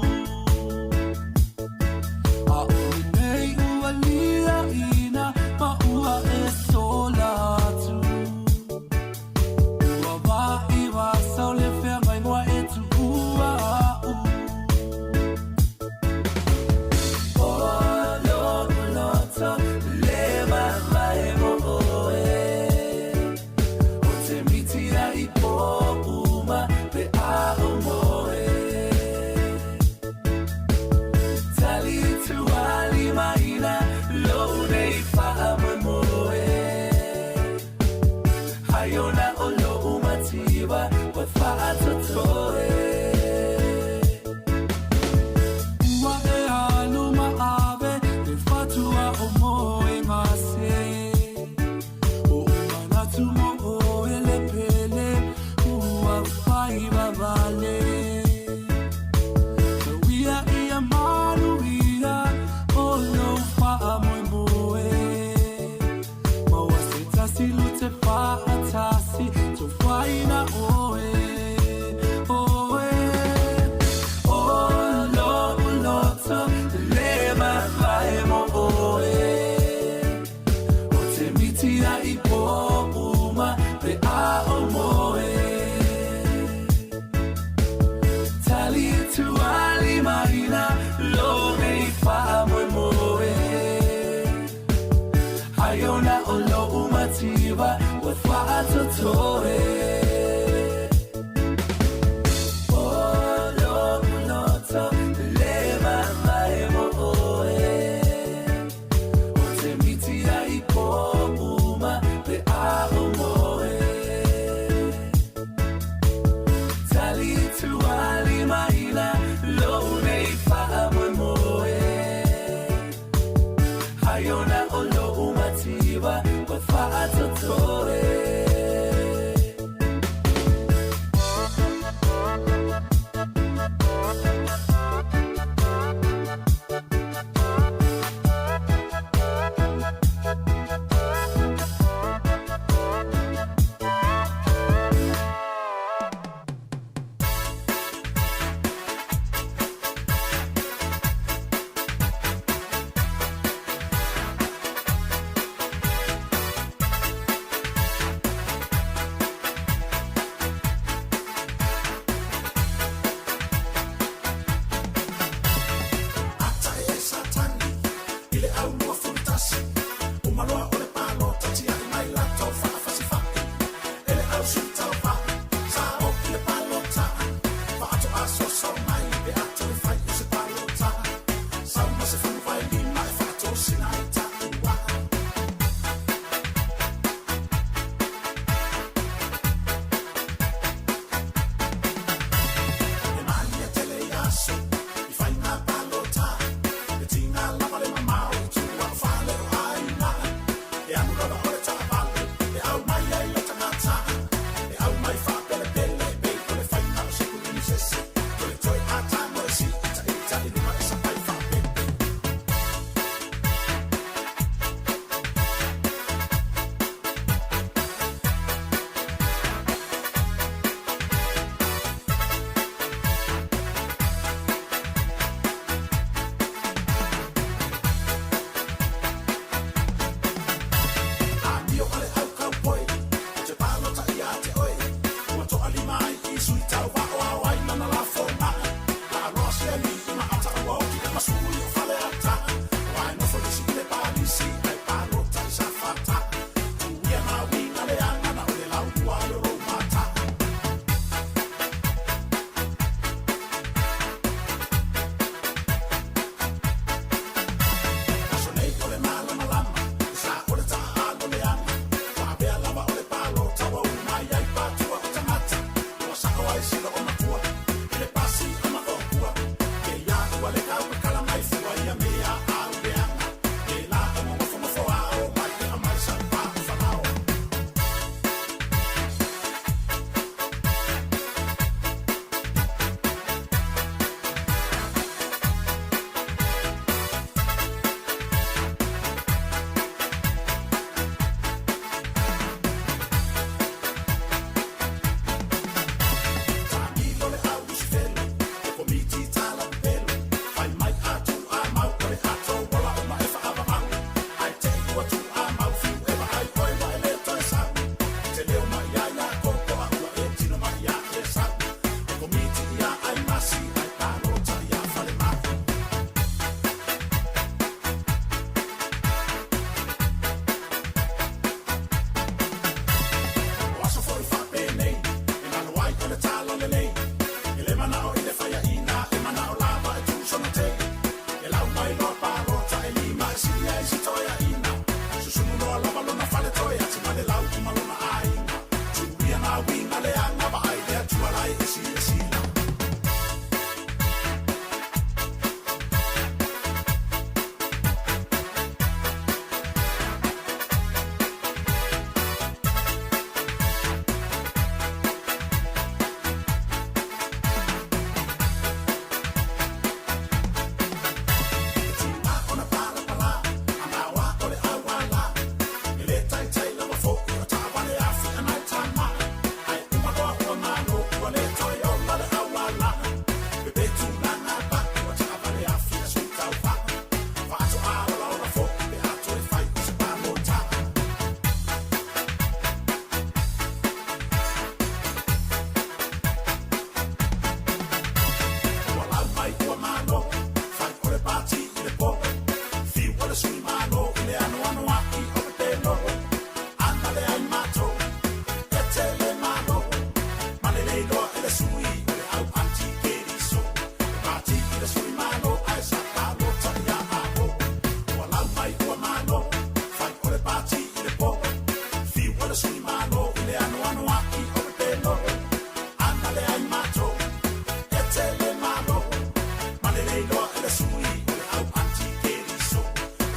iloa e le sui o le au anti-Keriso.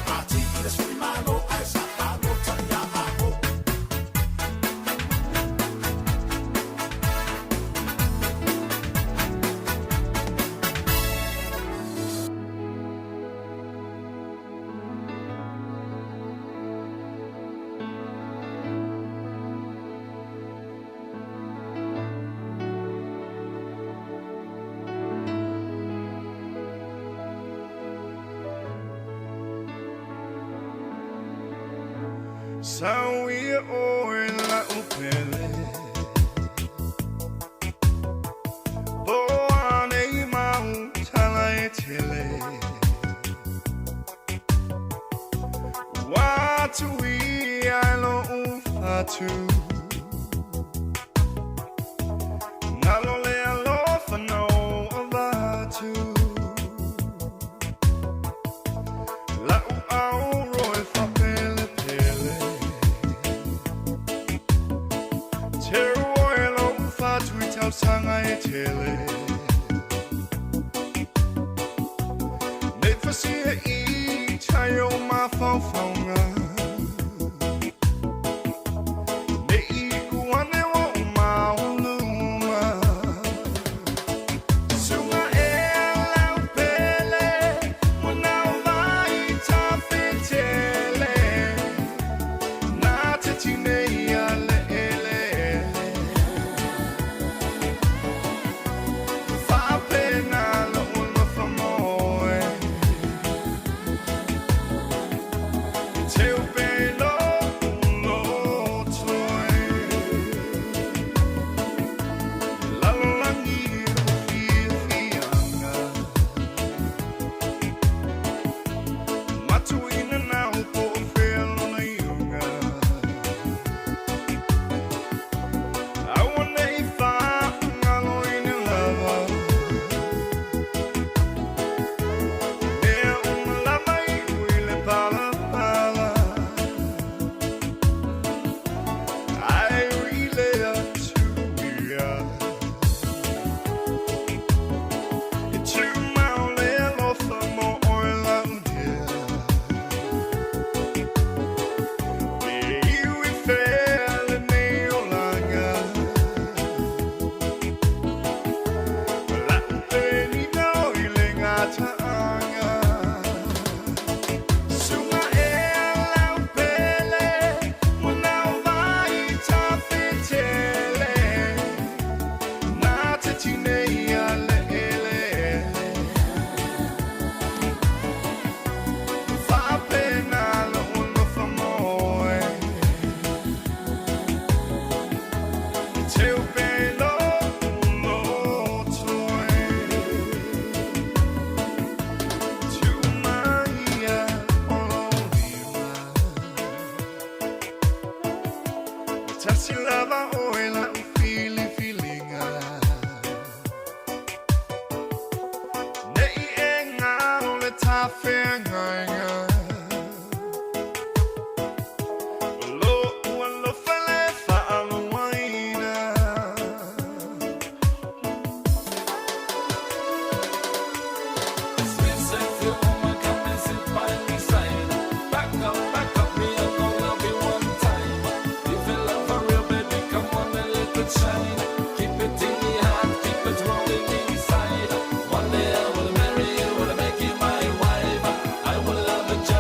Pati i le sui malo ae sa palota ia Aho. Sauia oe la upele Po ane i mau tala e tele Watu i ai lo ufatu Ngalo le alofa no avatu Lau au roe whapele pele Te oe lo whatu i tausanga e tele Nei whasia i tai o mawhauwhaunga Nei i uane o mauluma Sunga e lau pele Wanau vai tawhitele Nā te tinei a le ele Whapena lo alofa moe Te upe lo lo toi Lalolangi o fiafiaga Matuina nau po o whea lona iuga Aua nei whaangalo i ni lava Mea uma lava i uile pala pala Ai uile atu ia E tū maole alofa mo oe lau dea E iwi whea le nei olanga Lau penina o i le ngātaanga Sunga e lau pele Wanau vai tawhitele Nā te tinei a le ele Whapena lo alofa moe Te upe lo lo toi Tu maia o lo lima Tasi lava oe la ufili filinga Nei e ngaro le tawhengainga Lo ua lofa le whaaluaina Come and sit by me side. Back up, back up, me I gonna love you one time. If you love for real, baby, come on and let it shine. Keep it in the heart, keep it rolling inside. One day I will marry you, will make you my wife. I will love you.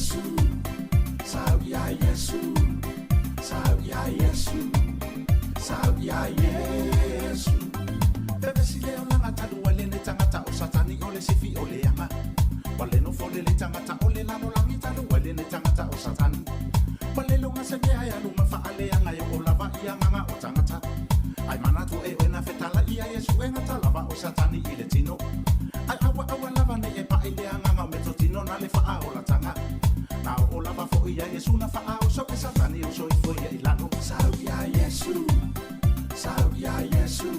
Iesu, sau ia Iesu, sau ia Iesu, sau ia Iesu. Vevesi le olaga talu ai lenei tagata o Satani o le sifi o le aga. Ua le nofo le le tagata o le lalolagi talu ai lenei tagata o Satani. Ua le loga se mea e alu ma faaleaga e oo lava i agaga o tagata. Ai manatu e oe na fetala ia Iesu e gata lava o Satani i le tino. Ai aua aua lava nei e paʻi le agaga o metotino na le faaolatanga. Na oo lava foʻi ia Iesu na faaoso e Satani o soifua ia i lalo. Sau ia Iesu, sau ia Iesu,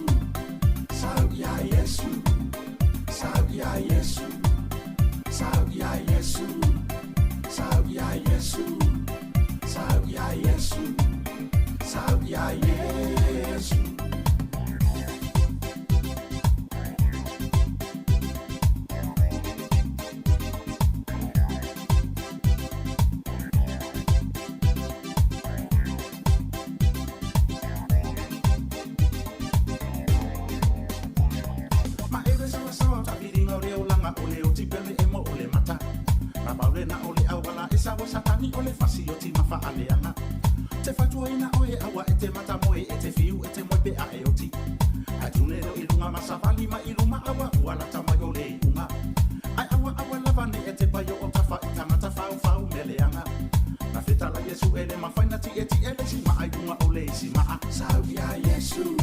sau ia Iesu, sau ia Iesu, sau ia Iesu, sau ia Iesu, sau ia Iesu, sau ia Iesu. Ma e le sawasawa o taʻiliga o le olaga o le oti pele e mo o le mata. Na pau lena o le auala e sau e Satani o le fasioti ma faaleaga. Te fautuaina oe aua e te matamoe e te fiu e te moe pe a e oti. Ae tune leo i luga ma savali mai i luma aua ua lata mai o le iuga. Ae aua aua lava nei e te paio o tafa i tagata faufau mea leaga. Na fetala Iesu e le mafai na tietie le isi maa i luga o le isi maa. Sau ia Iesu,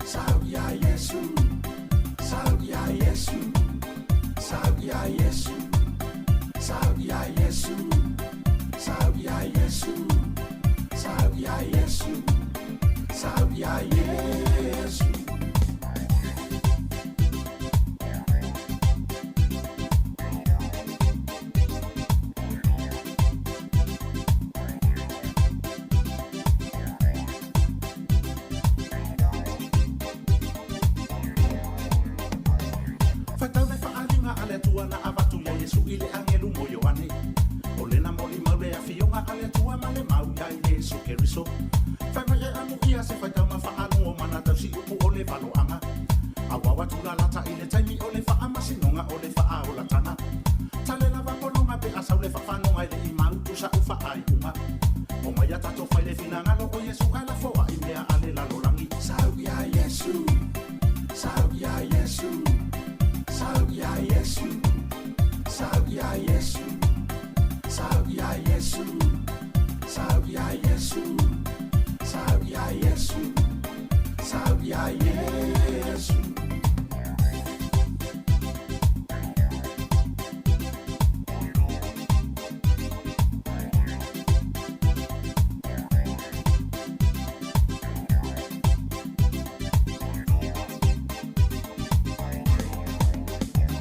sau ia Iesu, sau ia Iesu, sau ia Iesu, sau ia Iesu, sau ia Iesu, sau ia Iesu, sau ia Iesu. Faitau le faaaliga a le Atua na avatu iā Iesu i le agelu mo Ioane. O lena molimau le afioga a le Atua ma le mau iā Iesu Keriso. Fai mai e amuia se faitau ma faalogo ma na tausi upu o le valoaga. Auau atu lalata i le taimi o le faamasinoga o le faaolatana. Tale lava pologa pe a sau le faafanoga e le i mautu sa u faaiuga. Omai a tatou fai le finagalo o Iesu ae lafoai mea a le lalolagi. Sau ia Iesu, sau ia Iesu, sau ia Iesu, sau ia Iesu, sau ia Iesu, sau ia Iesu, sau ia Iesu, sau ia Iesu.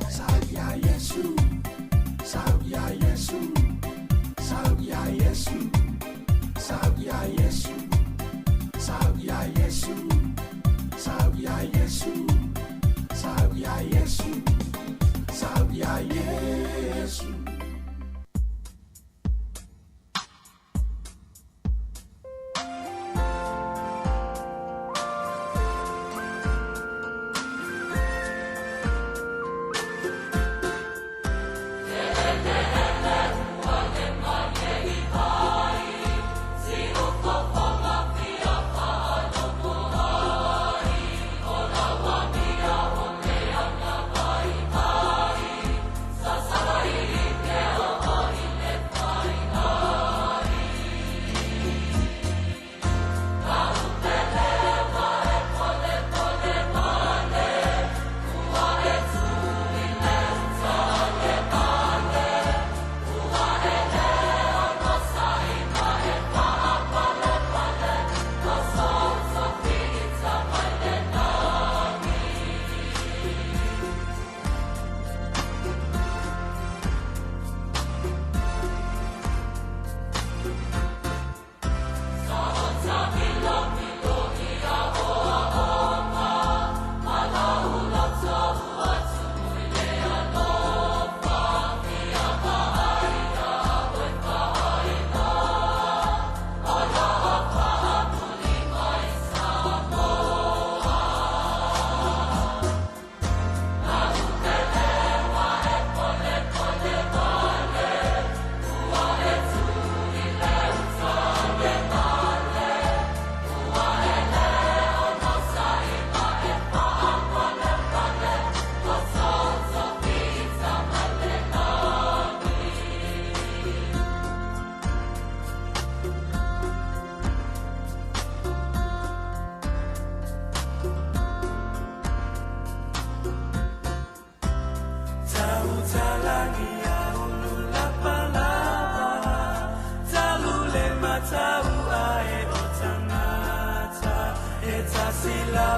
Sau ia Iesu, sau ia Iesu, sau ia Iesu, sau ia Iesu, sau ia Iesu, sau ia Iesu, sau ia Iesu, sau ia Iesu.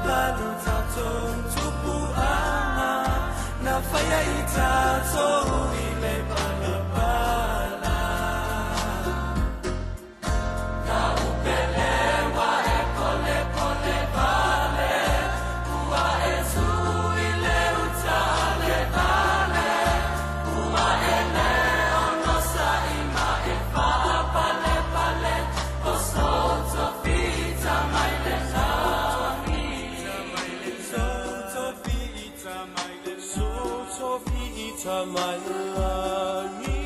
valu tatou tupuaga na faia i tatou i le palapala. Lau pele ua e polepole vale, ua e tui le uta le vale, ua e le onosai ma e faapalepale o sou tofita mai le lagi. Sou tofita mai le lagi.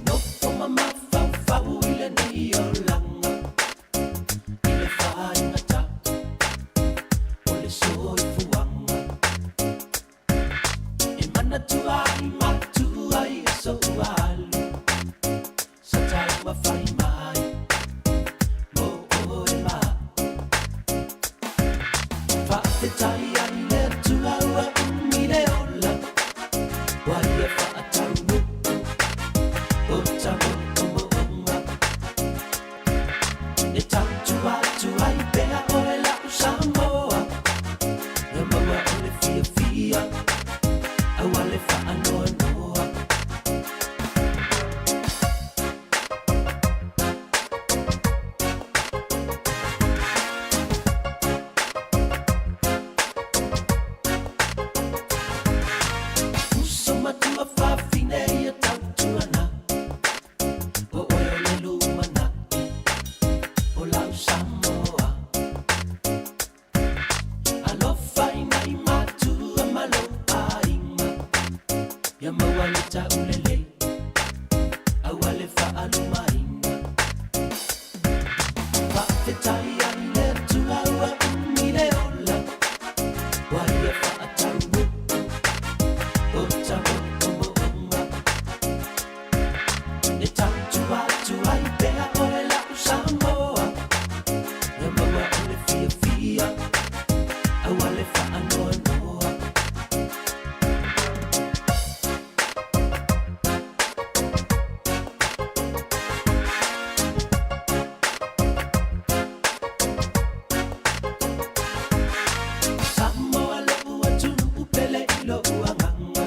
Nofo ma mafaufau i lenei olaga i le faigata o le soifuaga e manatua ai matua i aso ua alu sa taumafai mai mo oe ma a'u. Faafetai ai le Atua ua umi le ola ua ia faataunuu o ta moomooga e tautua atu ai pea oe la'u Samoa ia maua o le fiafia aua le faanoanoa. Uso matua fafine ia tautuana o oe o le lumana'i o lau Samoa. Alofa i matua ma lou aiga ia maua le taulelei aua le faalumaina. Faafetai ai le Atua ua umi le ola ua ia faataunuu o ta moomooga e tautua atu ai pea oe la'u Samoa ia maua o le fiafia aua le faanoanoa. Samoa lo'u atunuu pele i lo'u agaga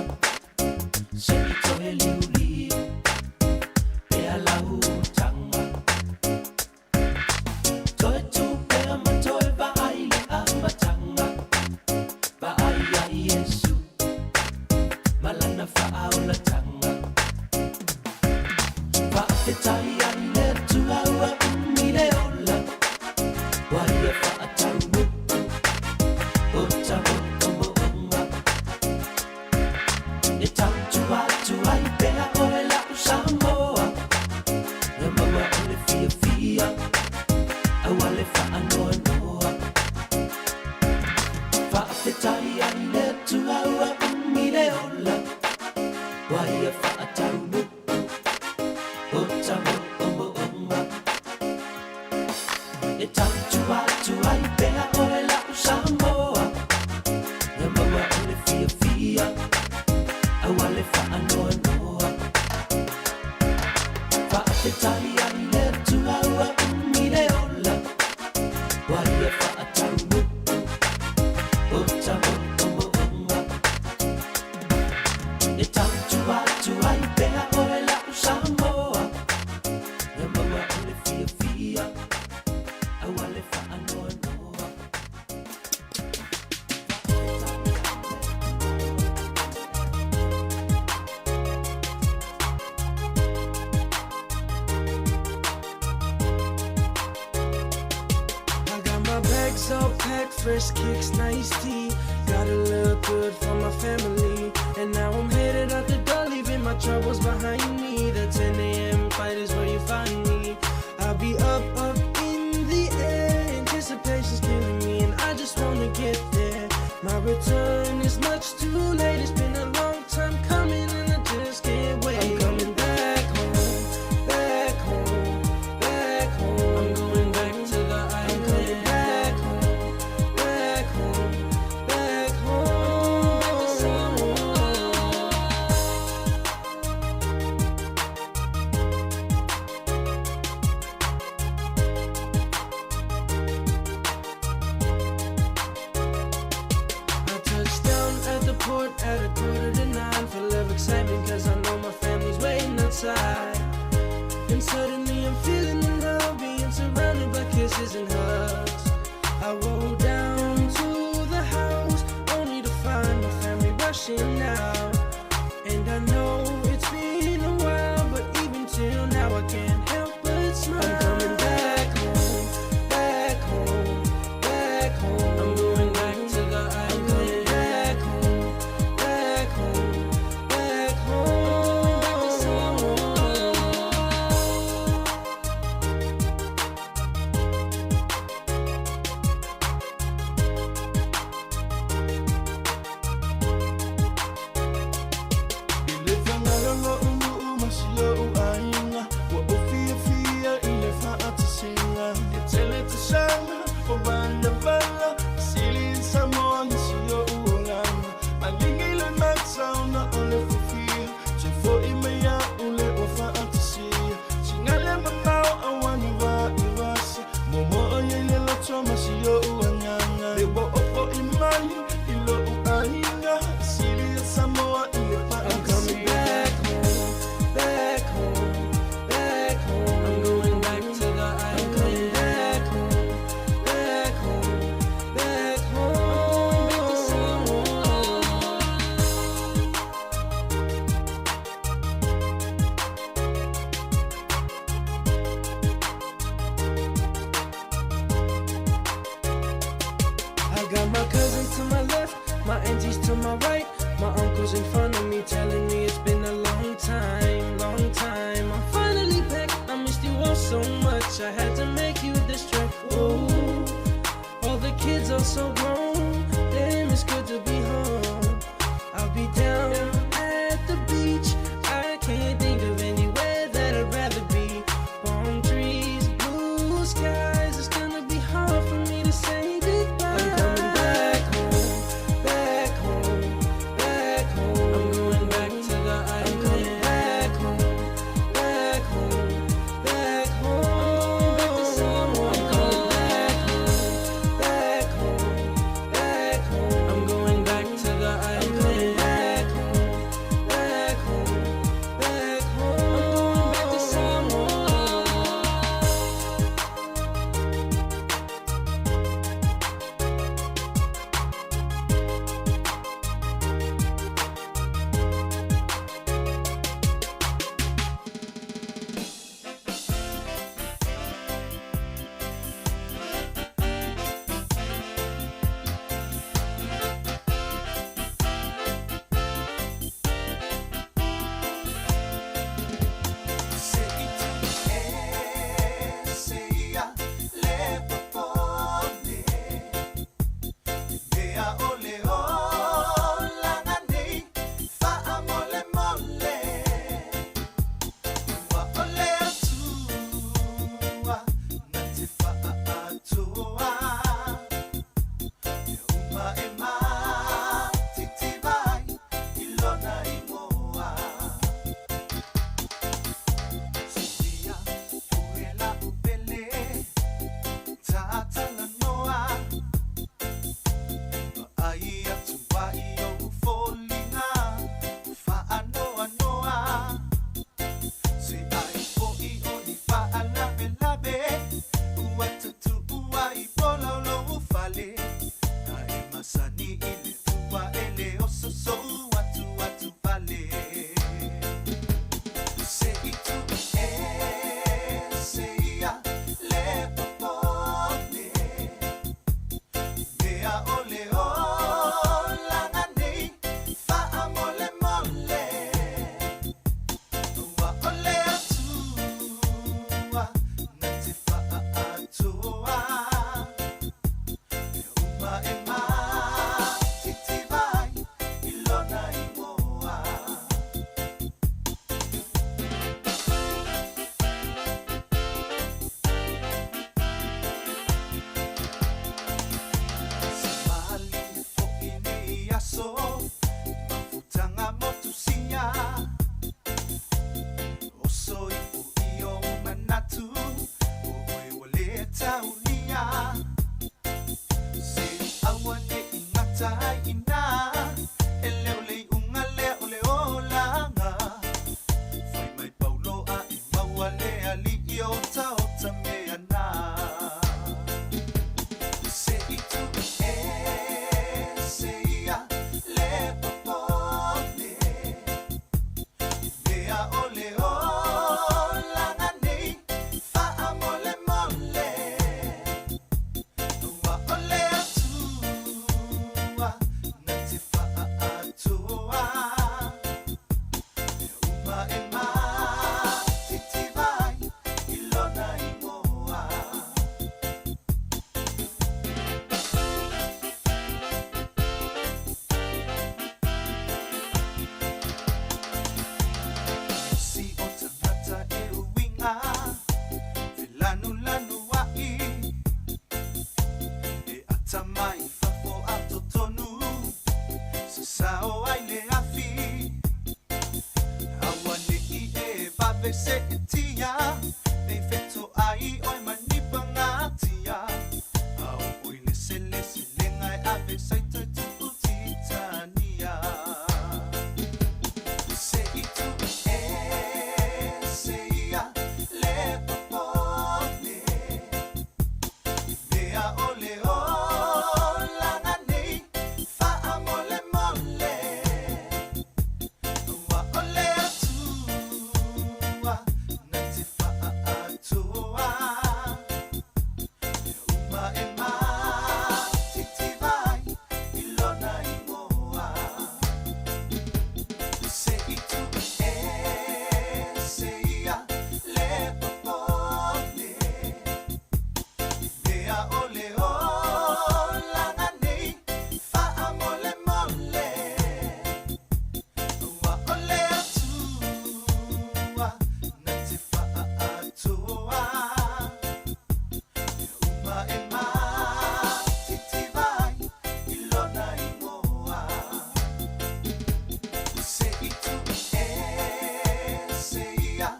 se'i toe liuliu pea lau utaga toe tu pea ma toe vaai le amataga vaai ai Iesu ma lana faaolataga. Faafetai ai le Atua ua umi le ola ua ia faataunuu o ta moomooga e tautua atu ai pea oe la'u Samoa ia maua o le fiafia aua le faanoanoa. Faafetai ai le Atua ua Faafetai ai le Atua ua umi le ola, ua ia faataunuu o ta moomooga. E tautua atu ai pea oe la'u Samoa, ia maua o le fiafia, aua le faanoanoa. I got my bags all packed, fresh kicks, nice tea. Gotta look good for my family. And now I'm headed out the door, leaving my troubles behind me. The 10 a.m. fight is where you find me. I'll be up, up in the air. Anticipation's killing me, and I just wanna get there. My return is much too late. It's been a long time coming, and I just can't wait. I'm coming back home, back home, back home. I'm going back to the island. I'm coming back home, back home, back home. Back to Samoa. I touched down at the port at 8:45, full of excitement, cause I know my family's waiting outside. And suddenly I'm feeling the love, being surrounded by kisses and hugs. I roll down to the house, only to find my family rushing out. And I know it's been a while, but even till now I can't help but smile. I'm coming back home, back home, back home. I'm going back to the island. I'm coming back home, back home, back home. Back to Samoa. I le fagalo lo'u ma si o'u aiga ua ou fiafia i le fa'atasiga e tele tausaga o valavala sili i Samoa i si o'u olaga maligi le mataona o le fiafia toe fo'i mai a'u le ua fa'atasia sigale mamao auana vaivasa momo'o iai le loto ma si o'u agaga le ua o'o'i mai i lo'u aiga sili ia Samoa i le I'm coming fa'atasia back home, back home, back home. I'm going back to the island. I'm coming back home, back home, back home. Back to Samoa. I got my cousins to my left, my aunties to my right, my uncles in front of me telling me it's been a long time, long time. I'm finally back. I missed you all so much. I had to make you this trip. Oh, all the kids are so grown. Damn, it's good to be home. I'll be down at the beach. I can't think of anywhere that I'd rather be. Palm trees, blue skies. It's gonna be hard for me to say goodbye. I'm coming back home, back home, back home. I'm going back to the island. I'm coming back home, back home, back home. Back to Samoa. I'm coming back home, back home, Aveseʻitia Nei fetoʻai ʻoe ma ni pagatia A o ʻoi le seleselega e ave saita tuʻutitania Seʻi tuʻu ese ia le popole I mea ʻole olaga nei faamolemole Ua ʻole Atua na te faaatoa E uma e matitiba ai i lona igoa Seʻi tuʻu ese ia le popole I mea ʻole olaga nei faamolemole Ua ʻole Atua na te faaatoa E uma e matitiba ai i lona igoa Seʻi tuʻu ese ia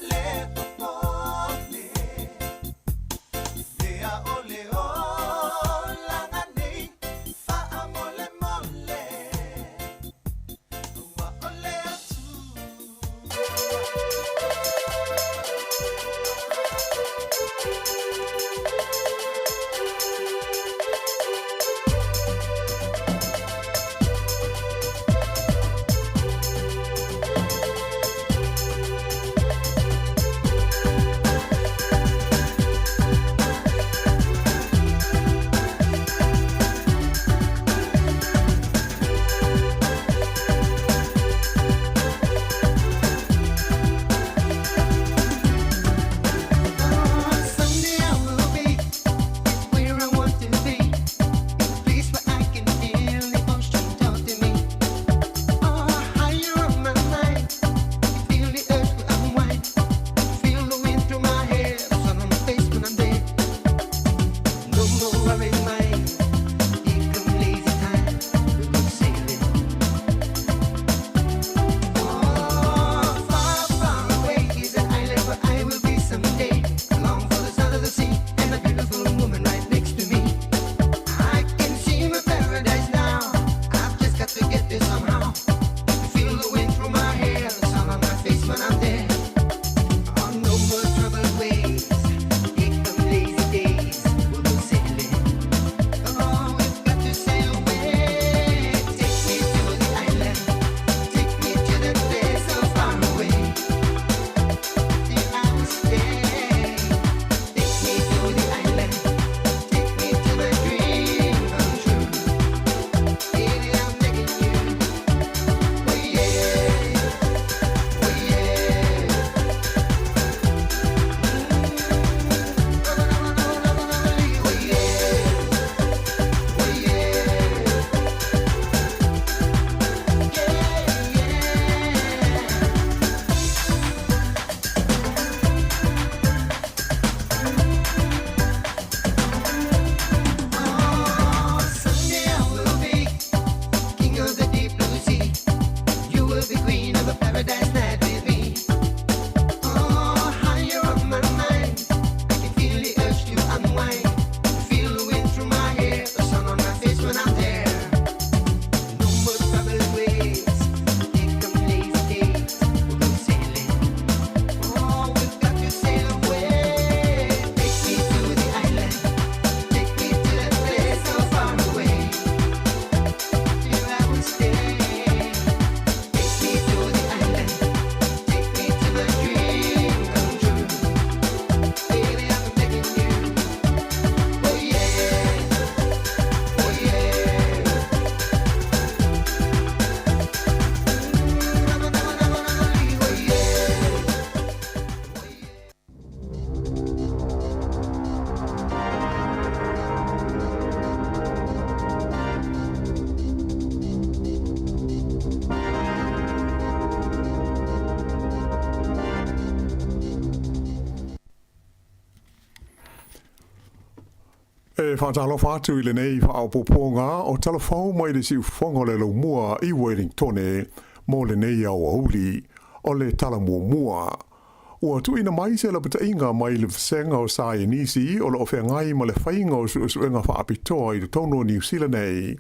le popole I mea ʻole olaga nei faamolemole Ua ʻole Atua Someday I will be where I want to be, in a place where I can feel the ocean talk to me. Oh, higher on my mind, feel the urge to unwind, feel the wind through my hair, the sun on my face when I'm there. No more worried mind, here come lazy time, we go sailing. Oh, far, far away is an island where I will be someday. I long for the sound of the sea and a beautiful woman right next to me. I can see my paradise now. I've just got to get there somehow. Feel the wind through my hair, the sun on my face when I'm there. Oh, no more troubled ways. Here come lazy days. We'll go sailing. Oh, we've got to sail away. Take me to the island. Take me to that place so far away. There I will stay. Take me to the island. Take me to my dream come true. Baby, I'm begging you. Oh yeah, oh yeah. Oh yeah, oh yeah. Someday I will be king of the deep blue sea. You will be queen of a paradise night with me. Oh, higher on my mind, I can feel the urge to unwind. Feel the wind through my hair, the sun on my face when I'm there. No more troubled waves, here come lazy days. We'll go sailing. Oh, we've got to sail away. Take me to the island. Take me to that place so far away. Here I will stay. Take me to the island. Take me to my dream come true. Baby, I'm begging you. Oh yeah, oh yeah. Oh yeah. E faatalofa atu i lenei faaopoopoga o talafou mai le siufofoga o le Laumua i Wellingtone mo lenei aoauli. O le tala muamua. Ua tuuina mai se lapataiga mai le Vasega o Saienisi o lo o feagai ma le faiga o suesuega faapitoa i totonu o Niu Sila nei,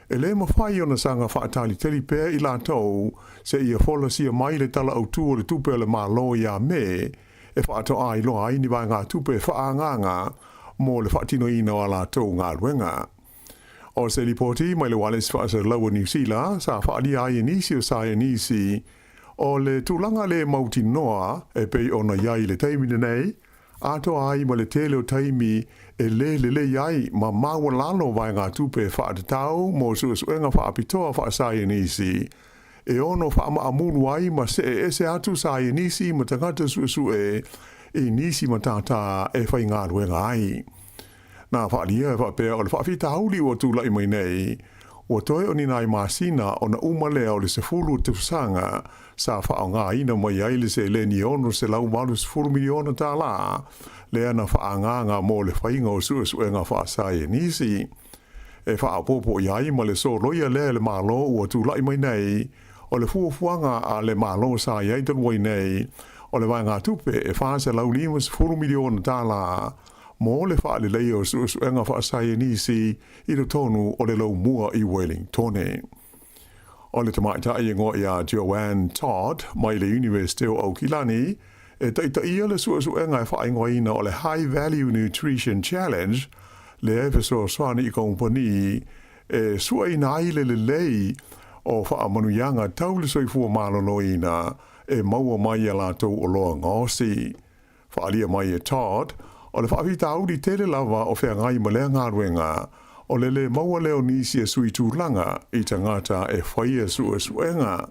e lē mafai ona saga faatalitali pea i latou seia folasia mai le Tala Autu o le Tupe a le Malo ia Me e faatoa iloa ai ni vaegatupe faaagaaga mo le faatinoina o a latou galuega. O se lipoti mai le Ualesi Faasalalau o Niu Sila sa faaalia ai e nisi o saienisi o le tulaga lē mautinoa e pei ona i ai i le taimi lenei, atoa ai ma le tele o taimi e lē lelei ai ma maualalo vaegatupe faatatau mo suesuega faapitoa faasaienisi e ono faamaamulu ai ma see ese atu saienisi ma tagata suesue i nisi matata e faigaluega ai. Na faaalia e faapea o le faafitauli ua tulai mai nei, ua toe o ni nai masina ona uma lea o le 10 tausaga sa faaaogaina mai ai le seleni e $680 miliona tālā lea na faaagaaga mo le faiga o suesuega faasaienisi. E faaopoopo i ai ma le soloia lea e le Malo ua tulai mai nei, o le fuafuaga a le Malo sa i ai talu ai nei, o le vaegatupe e $450 miliona tālā mo le faaleleia o suesuega faasaienisi i totonu o le laumua i Wellingtone. O le tamaitai e igoa ia Joanne Todd mai le Iunivesite o Aukilani e taitaia le suesuega e faaigoaina o le High Value Nutrition Challenge lea e fesoasoani i kamupani e sueina ai le lelei o faamanuiaga tau le soifua maloloina e maua mai i a latou oloa gaosi. Faaalia mai e Todd, o le faafitauli tele lava o feagai ma lea galuega, o le lē maua lea o nisi e sui tulaga i tagata e faia suesuega.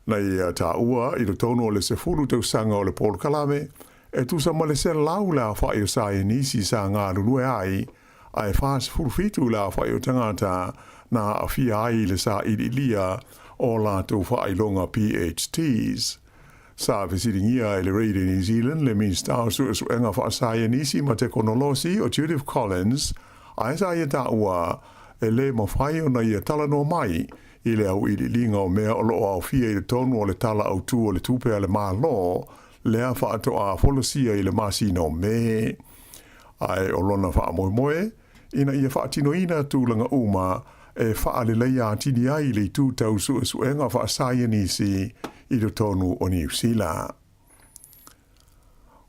Na ia taua i totonu o le 10 tausaga o le polokalame, e tusa ma le 100 le aofai o saienisi sa galulue ai, ae 47 le aofai o tagata na aafia ai i le sailiilia o latou faailoga PhDs. Sa fesiligia e le Radio New Zealand le Minista o Suesuega Faasaienisi ma Tekonolosi o Judith Collins, ae sa ia taua e lē mafai ona ia talanoa mai i le auiliiliga o mea o lo o aofia i totonu o le Tala Autu o le Tupe a le Malo lea faatoa folasia i le masina o Me. Ae o lona faamoemoe, ina ia faatinoina tulaga uma e faaleleia atili ai le itu tau suesuega faasaienisi i totonu o Niu Sila.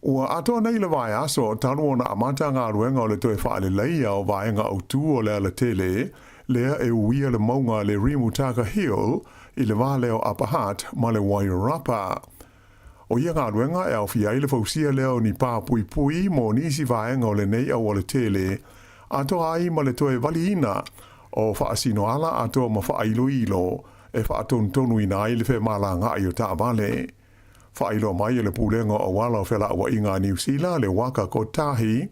Ua atoa nei le vaiaso talu ona amata galuega o le toe faaleleia o vaega autu o le alatele lea e uia le mauga le Rimutaka Hill i le va lea o Upper Hutt ma le Wairarapa. O ia galuega e aofia ai le fausia lea o ni pā puipui mo nisi vaega o lenei aualatele, atoa ai ma le toe valiina o faasinoala atoa ma faailoilo e faatonutonuina ai le femalagaai o taavale. Faailoa mai e le Pulega o Auala o Felauaiga a Niu Sila le Waka Kotahi,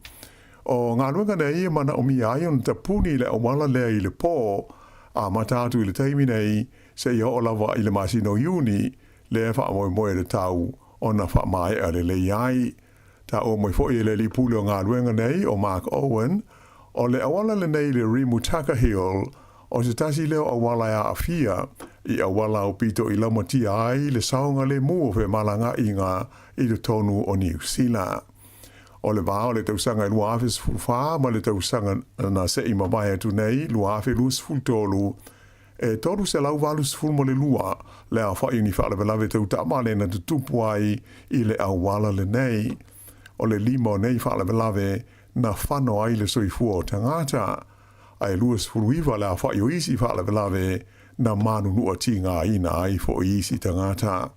o galuega nei e manaomia ai ona tapuni le auala lea i le pō, amata atu i le taimi nei seia oo lava i le masina o Iuni lea e faamoemoe le tau ona faamaea lelei ai. Taua mai foi e le alii pule o galuega nei o Mark Owen, o le auala lenei le Rimutaka Hill, o se tasi lea o auala e aafia i auala aupito i laumatia ai le saogalemu o femalagaaiga i totonu o Niu Sila. O le va o le tausaga e 2014 ma le tausaga na se'i mavae atu nei 2023, E 382 le aofai o ni faalavelave tau taavale na tutupu ai i le auala lenei. O le lima o nei faalavelave na fano ai le soifua o tagata, ae 29 le aofai o isi faalavelave na manunua tigaina ai foi isi tagata.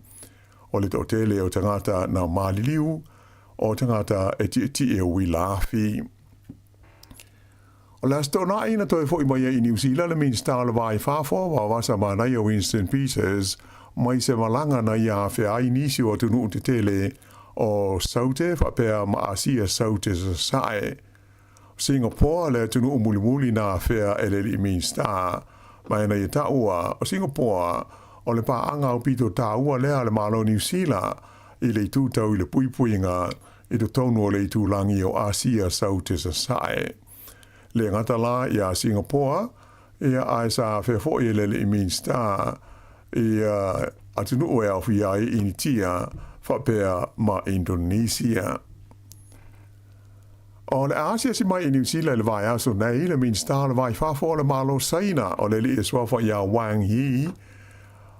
O le toatele o tagata na maliliu, o tagata e tietie uila afi. O le Aso Toonai na toe foi mai ai i Niu Sila le Minista o le Va i Fafo Vavasa Manaia Winston Peters mai se malaga na ia afea ai nisi o atunuu tetele o Saute faapea ma Asia Saute Sasae. O Singapore le atunuu mulimuli na afea e le alii Minista ma na ia taua o Singapore o le paaga aupito taua lea a le Malo o Niu Sila i le itu tau i le puipuiga i totonu o le itulagi o Asia Saute Sasae. Le gata la iā Singapore, ia ae sa afea foi e le alii Minista i atunuu e aofia ai Initia faapea ma Indonesia. O le a asiasi mai i Niu Sila i le vaiaso nei le Minisita o le Va i Fafo o le Malo Saina o le alii e suafa ia Wang Yi.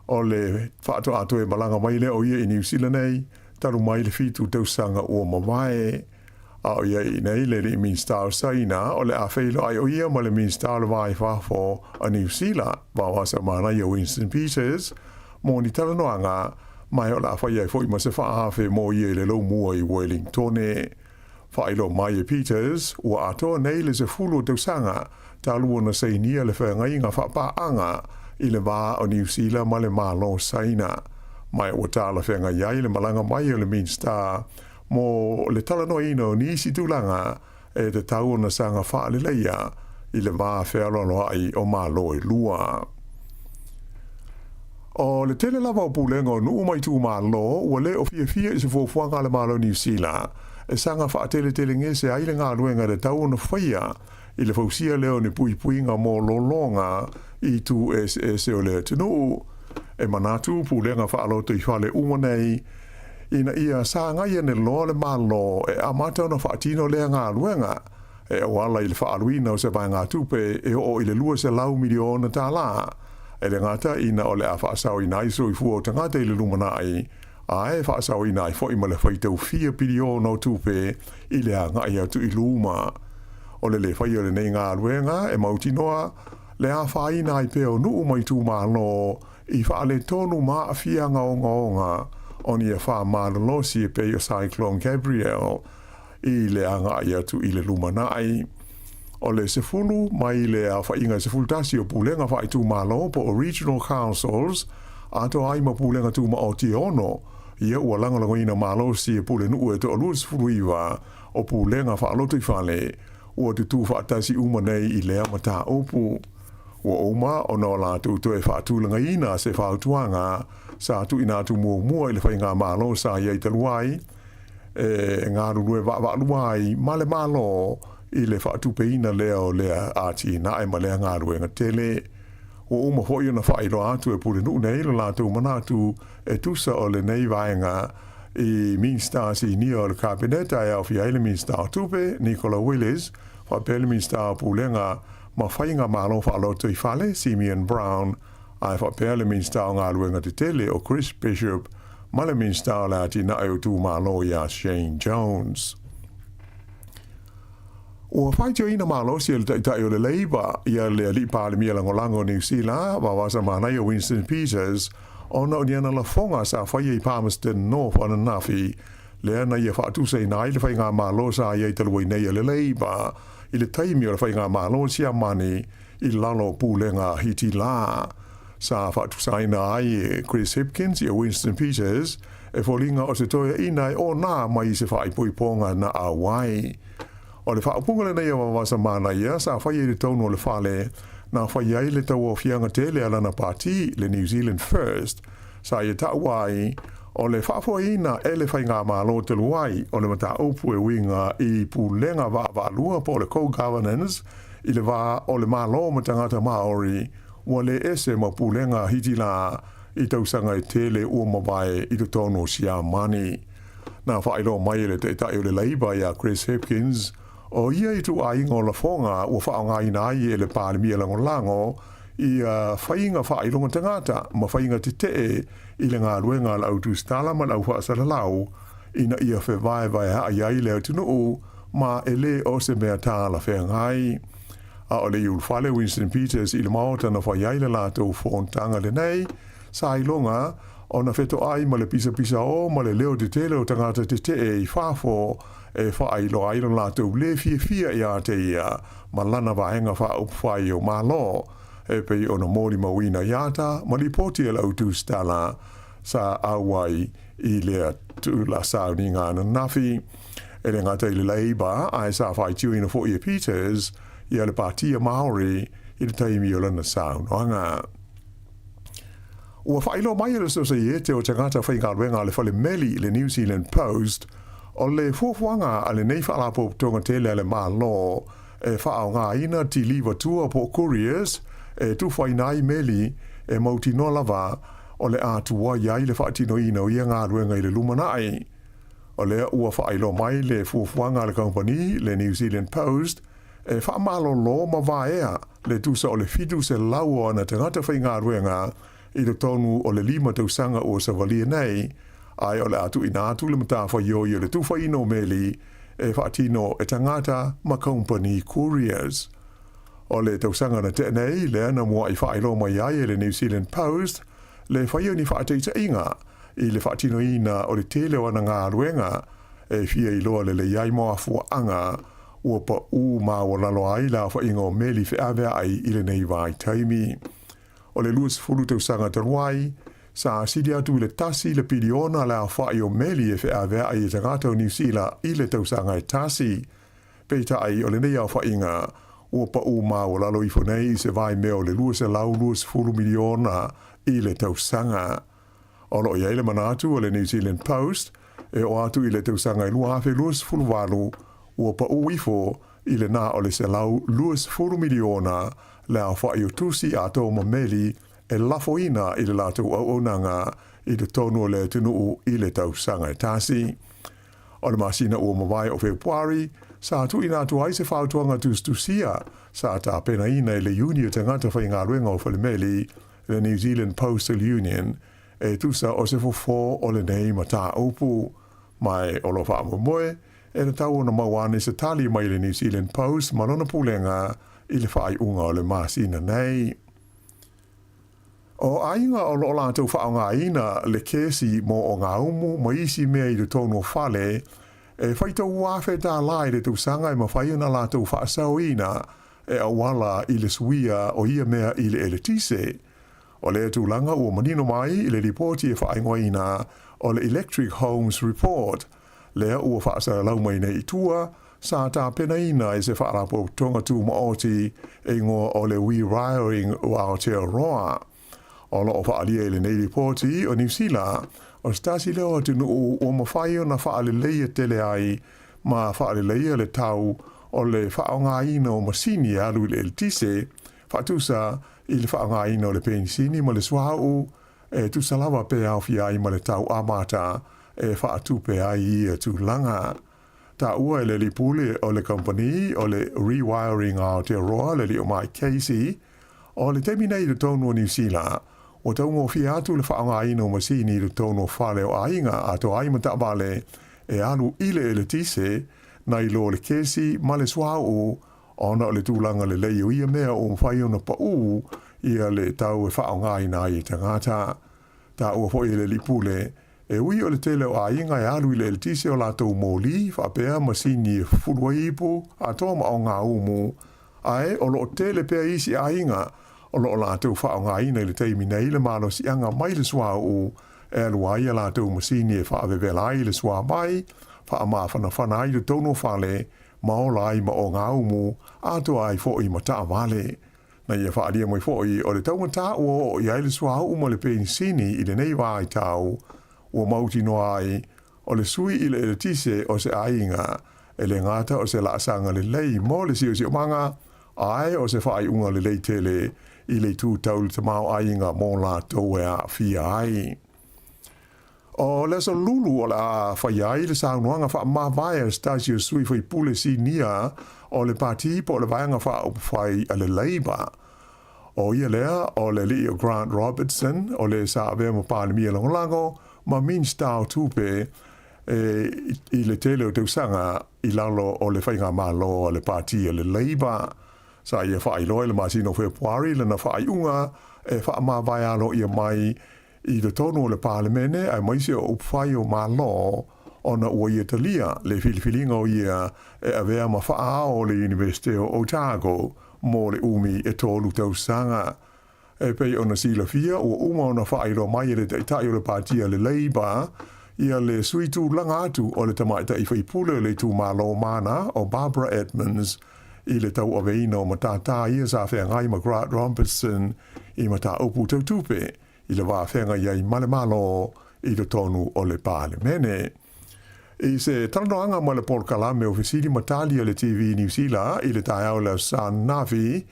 O le faatoa toe malaga mai lea o ia i Niu Sila nei, talu mai le 7 tausaga ua mavae. A o ia i nei le alii Minisita o Saina, o le a feiloai o ia ma le Minisita o le Va i Fafo a Niu Sila, Vaoasa Manaia Winston Peters, mo ni talanoaga, ma o le a fai ai foi ma se faaafe mo ia i le lomua i Wellingtone. Faailoa mai e Peters, ua atoa nei le 10 o tausaga talu ona sainia le feagaiga faapaaga i le va o Niu Sila ma le Malo Saina. Ma ua talafeagai ai le malaga mai o le Minisita mo le talanoaina o nisi tulaga e tatau ona saga faaleleia i le va fealoaloai o Malo e lua. O le tele lava o pulega o nuu ma itumalo ua le o fiafia i se fuafuaga a le Malo o Niu Sila e saga faateletelegese ai le galuega e tatau ona faia i le fausia lea o ni puipuiga mo lologa i itu eseese o le atunuu. E manatu pulega faalotoifale uma nei ina ia sagai ane loa le Malo e amata ona faatino lea galuega e auala i le faaaluina o se vaegatupe e oo i le $200 miliona tālā, e le gata ina o le a faasaoina ai soifua o tagata i le lumanai, ae faasaoina ai foi ma le faitau fia piliona o tupe i le agai atu i luma. O le lē faia o lenei galuega e mautinoa le afaina ai pea o nuu ma itumalo i faaletonu ma aafiaga ogaoga o ni afa malolosi e pei o Cyclone Gabrielle i le agai atu i le lumanai. O le 10 mai le aofaiga e 11 o pulega faaitumalo po o Regional Councils, atoa ai ma pulega tumaoti e 6, ia ua lagolagoina malosi e pulenuu e 29 o pulega faalotoifale ua tutū faatasi uma nei i lea mataupu. Ua uma ona o latou toe faatulagaina se fautuaga sa tuuina atu muamua i le faigamalo sa i ai talu ai, e galulue vaavaalua ai ma le Malo i le faatupeina lea o lea atinae ma lea galuega tele. Ua uma foi ona faailoa atu e Pulenuu nei lo latou manatu e tusa o lenei vaega i Minisita sinia o le Kapeneta e aofia ai le Minisita o Tupe, Nicola Willis, faapea le Minisita o Pulega ma Faiga Malo Faalotoifale, Simeon Brown, ae faapea le Minisita o Galuega Tetele o Chris Bishop ma le Minisita o le Atinae o Itumalo ia Shane Jones. Ua faitioina malosi e le Taitai o le Labour ia le Alii Palemia Lagolago o Niu Sila, Vavasa Manaia Winston Peters, ona o ni ana lafoga sa faia i Palmerston North ananafi, lea na ia faatusaina ai le faigamalo sa i ai talu ai nei a le Labour i le taimi o le faigamalo Siamani i lalo o pulega Hitila. Sa faatusaina ai e Chris Hipkins ia Winston Peters e foliga o se toeaina e onā mai i se faaipoipoga na auai. O le faaupuga lenei o Vavasa Manaia sa faia i le tonu o le fale na fai ai le tauaofiaga tele a lana pati, le New Zealand First, sa ia taua ai o le faafoeina e le faigamalo talu ai o le mataupu e uiga i pulega vaavaalua po o le co-governance i le va o le Malo ma tagata Māori ua le ese ma pulega Hitila i tausaga e tele ua mavae i totonu o Siamani. Na faailoa mai e le Taitai o le Labour ia Chris Hipkins, o ia ituaiga o lafoga ua faaaogaina ai e le Palemia Lagolago ia faiga faailoga tagata ma faiga tetee i le galuega a le au tusitala ma le au faasalalau ina ia fevaevaeaai ai le atunuu ma e lē o se mea talafeagai. A o le i ulufale Winston Peters i le maota na fai ai le latou fonotaga lenei, sa iloga ona fetoai ma le pisapisaō ma le leo tetele o tagata tetee i fafo e faailoa ai lo latou lē fiafia iā te ia ma lana vaega faaupufai o Malo, e pei ona molimauina i ata ma lipoti a le au tusitala sa auai i lea tula sauniga ananafi. E le gata i le Labour, ae sa faitioina foi e Peters ia le Patia Māori i le taimi o lana saunoaga. Ua faailoa mai e le Sosaiete o Tagata Faigaluega a le Fale Meli i le New Zealand Post, o le fuafuaga a lenei faalapotopotoga tele a le Malo e faaaogaina tiliva tua po o couriers e tufaina ai meli e mautinoa lava o le a tuai ai le faatinoina o ia galuega i le lumanai. O lea ua faailoa mai le fuafuaga a le kamupani, le New Zealand Post, e faamalolo ma vaea le tusa o le 700 o ana tagata faigaluega i totonu o le lima tausaga ua savalia nei, ae o le a tuuina atu le matafaioi o le tufaina o meli e faatino e tagata ma kamupani couriers. O le tausaga na tea nei lea na mua'i faailoa mai ai e le New Zealand Post le faia o ni faataitaiga i le faatinoina o le tele o ana galuega e fia iloa lelei ai mafuaaga ua paʻū maualalo ai le aofaiga o meli feaveai i lenei vaitaimi. O le 20 tausaga talu ai, sa sili atu i le tasi le piliona le aofai o meli e feaveai e tagata o Niu Sila i le tausaga e tasi. Peitai, o lenei aofaiga, ua paʻū maualalo ifo nei i se vaimea o le 220 miliona i le tausaga. O lo o i ai le manatu o le New Zealand Post e oo atu i le tausaga e 2028, ua paʻū ifo i le na o le 120 miliona le aofai o tusi atoa ma meli e lafoina i le latou auaunaga i totonu o le atunuu i le tausaga e tasi. O le masina ua mavae o Fepuari, sa tuuina atu ai se fautuaga tusitusia sa tapenaina e le Iuni o Tagata Faigaluega o Falemeli, le New Zealand Postal Union, e tusa o se fofo o lenei mataupu. Ma o lo o faamoemoe e tatau ona maua ane se tali mai le New Zealand Post ma lona pulega i le faaiuga o le masina nei. O aiga o lo o latou faaaogaina le kesi mo ogaumu ma isi mea i totonu o fale, e faitau $1,000 i le tausaga e mafai ona latou faasaoina e auala i le suia o ia mea i le eletise. O lea tulaga ua manino mai i le lipoti e faaigoaina o le Electric Homes Report, lea ua faasalalau mai nei i tua, sa tapenaina e se faalapotopotoga tumaoti e igoa o le Rewiring Aotearoa. O lo o faaalia i lenei lipoti o Niu Sila, o se tasi lea o atunuu ua mafai ona faaleleia tele ai ma faaleleia le tau o le faaaogaina o masini e alu i le eletise, faatusa i le faaaogaina o le penisini ma le suauu, e tusa lava pe aofia ai ma le tau amata e faatupe ai ia tulaga. Taua e le alii pule o le kamupani o le Rewiring Aotearoa le alii o Mike Casey, o le taimi nei i totonu o Niu Sila, ua taugofie atu le faaaogaina o masini i totonu o fale o aiga atoa ai ma taavale e alu i le eletise nai lo le kesi ma le suauu ona o le tulaga lelei o ia mea ua mafai ona paʻū ia le tau e faaaogaina ai e tagata. Taua foi e le alii pule, e ui o le tele o aiga e alu i le eletise o latou moli faapea masini e fufulu ai ipu atoa ma ogaumu, ae o lo o tele pea isi aiga o lo o latou faaaogaina i le taimi nei le malosiaga mai le suauu e alu ai a latou masini e faavevela ai le suavai, faamafanafana ai totonu o fale ma ola ai ma ogaumu atoa ai foi ma taavale. Na ia faaalia mai foi o le taugata ua oo i ai le suauu ma le penisini i lenei vaitau ua mautinoa ai o le sui i le eletise o se aiga e le gata o se laasaga lelei mo le siosiomaga ae o se faaiuga lelei tele i le itu tau le tamaoaiga mo latou e aafia ai. O le aso Lulu o le a faia ai le saunoaga faamavae a se tasi o sui faipule sinia o le Pati po o le Vaega Faaupufai a le Labour. ʻO ia lea o le alii o Grant Robertson, o le sa avea ma Palemia Lagolago ma Minista o Tupe e i le tele o tausaga i lalo o le faigamalo a le Pati a le Labour. Sa ia faailoa i le masina o Fepuari lana faaiuga e faamavae aloaia mai i totonu o le Palemene aemaise o upufai o Malo ona ua ia talia le filifiliga o ia e avea ma faaao o le Iunivesite o Otago mo le umi e tolu tausaga. E pei ona silafia ua uma ona faailoa mai e le Taitai o le Pati a le Labour ia le sui tulaga atu o le tamaitai faipule o le itumalo Mana o Barbara Edmonds i le tauaveina o matātā ia sa feagai ma Grant Robertson i mataupu tau tupe i le vā feagai ai ma le Malo i totonu o le Palemene. I se talanoaga ma le polokalame o Fesili ma Tali a le TV Niu Sila i le taeao o le Aso Sa ananafi,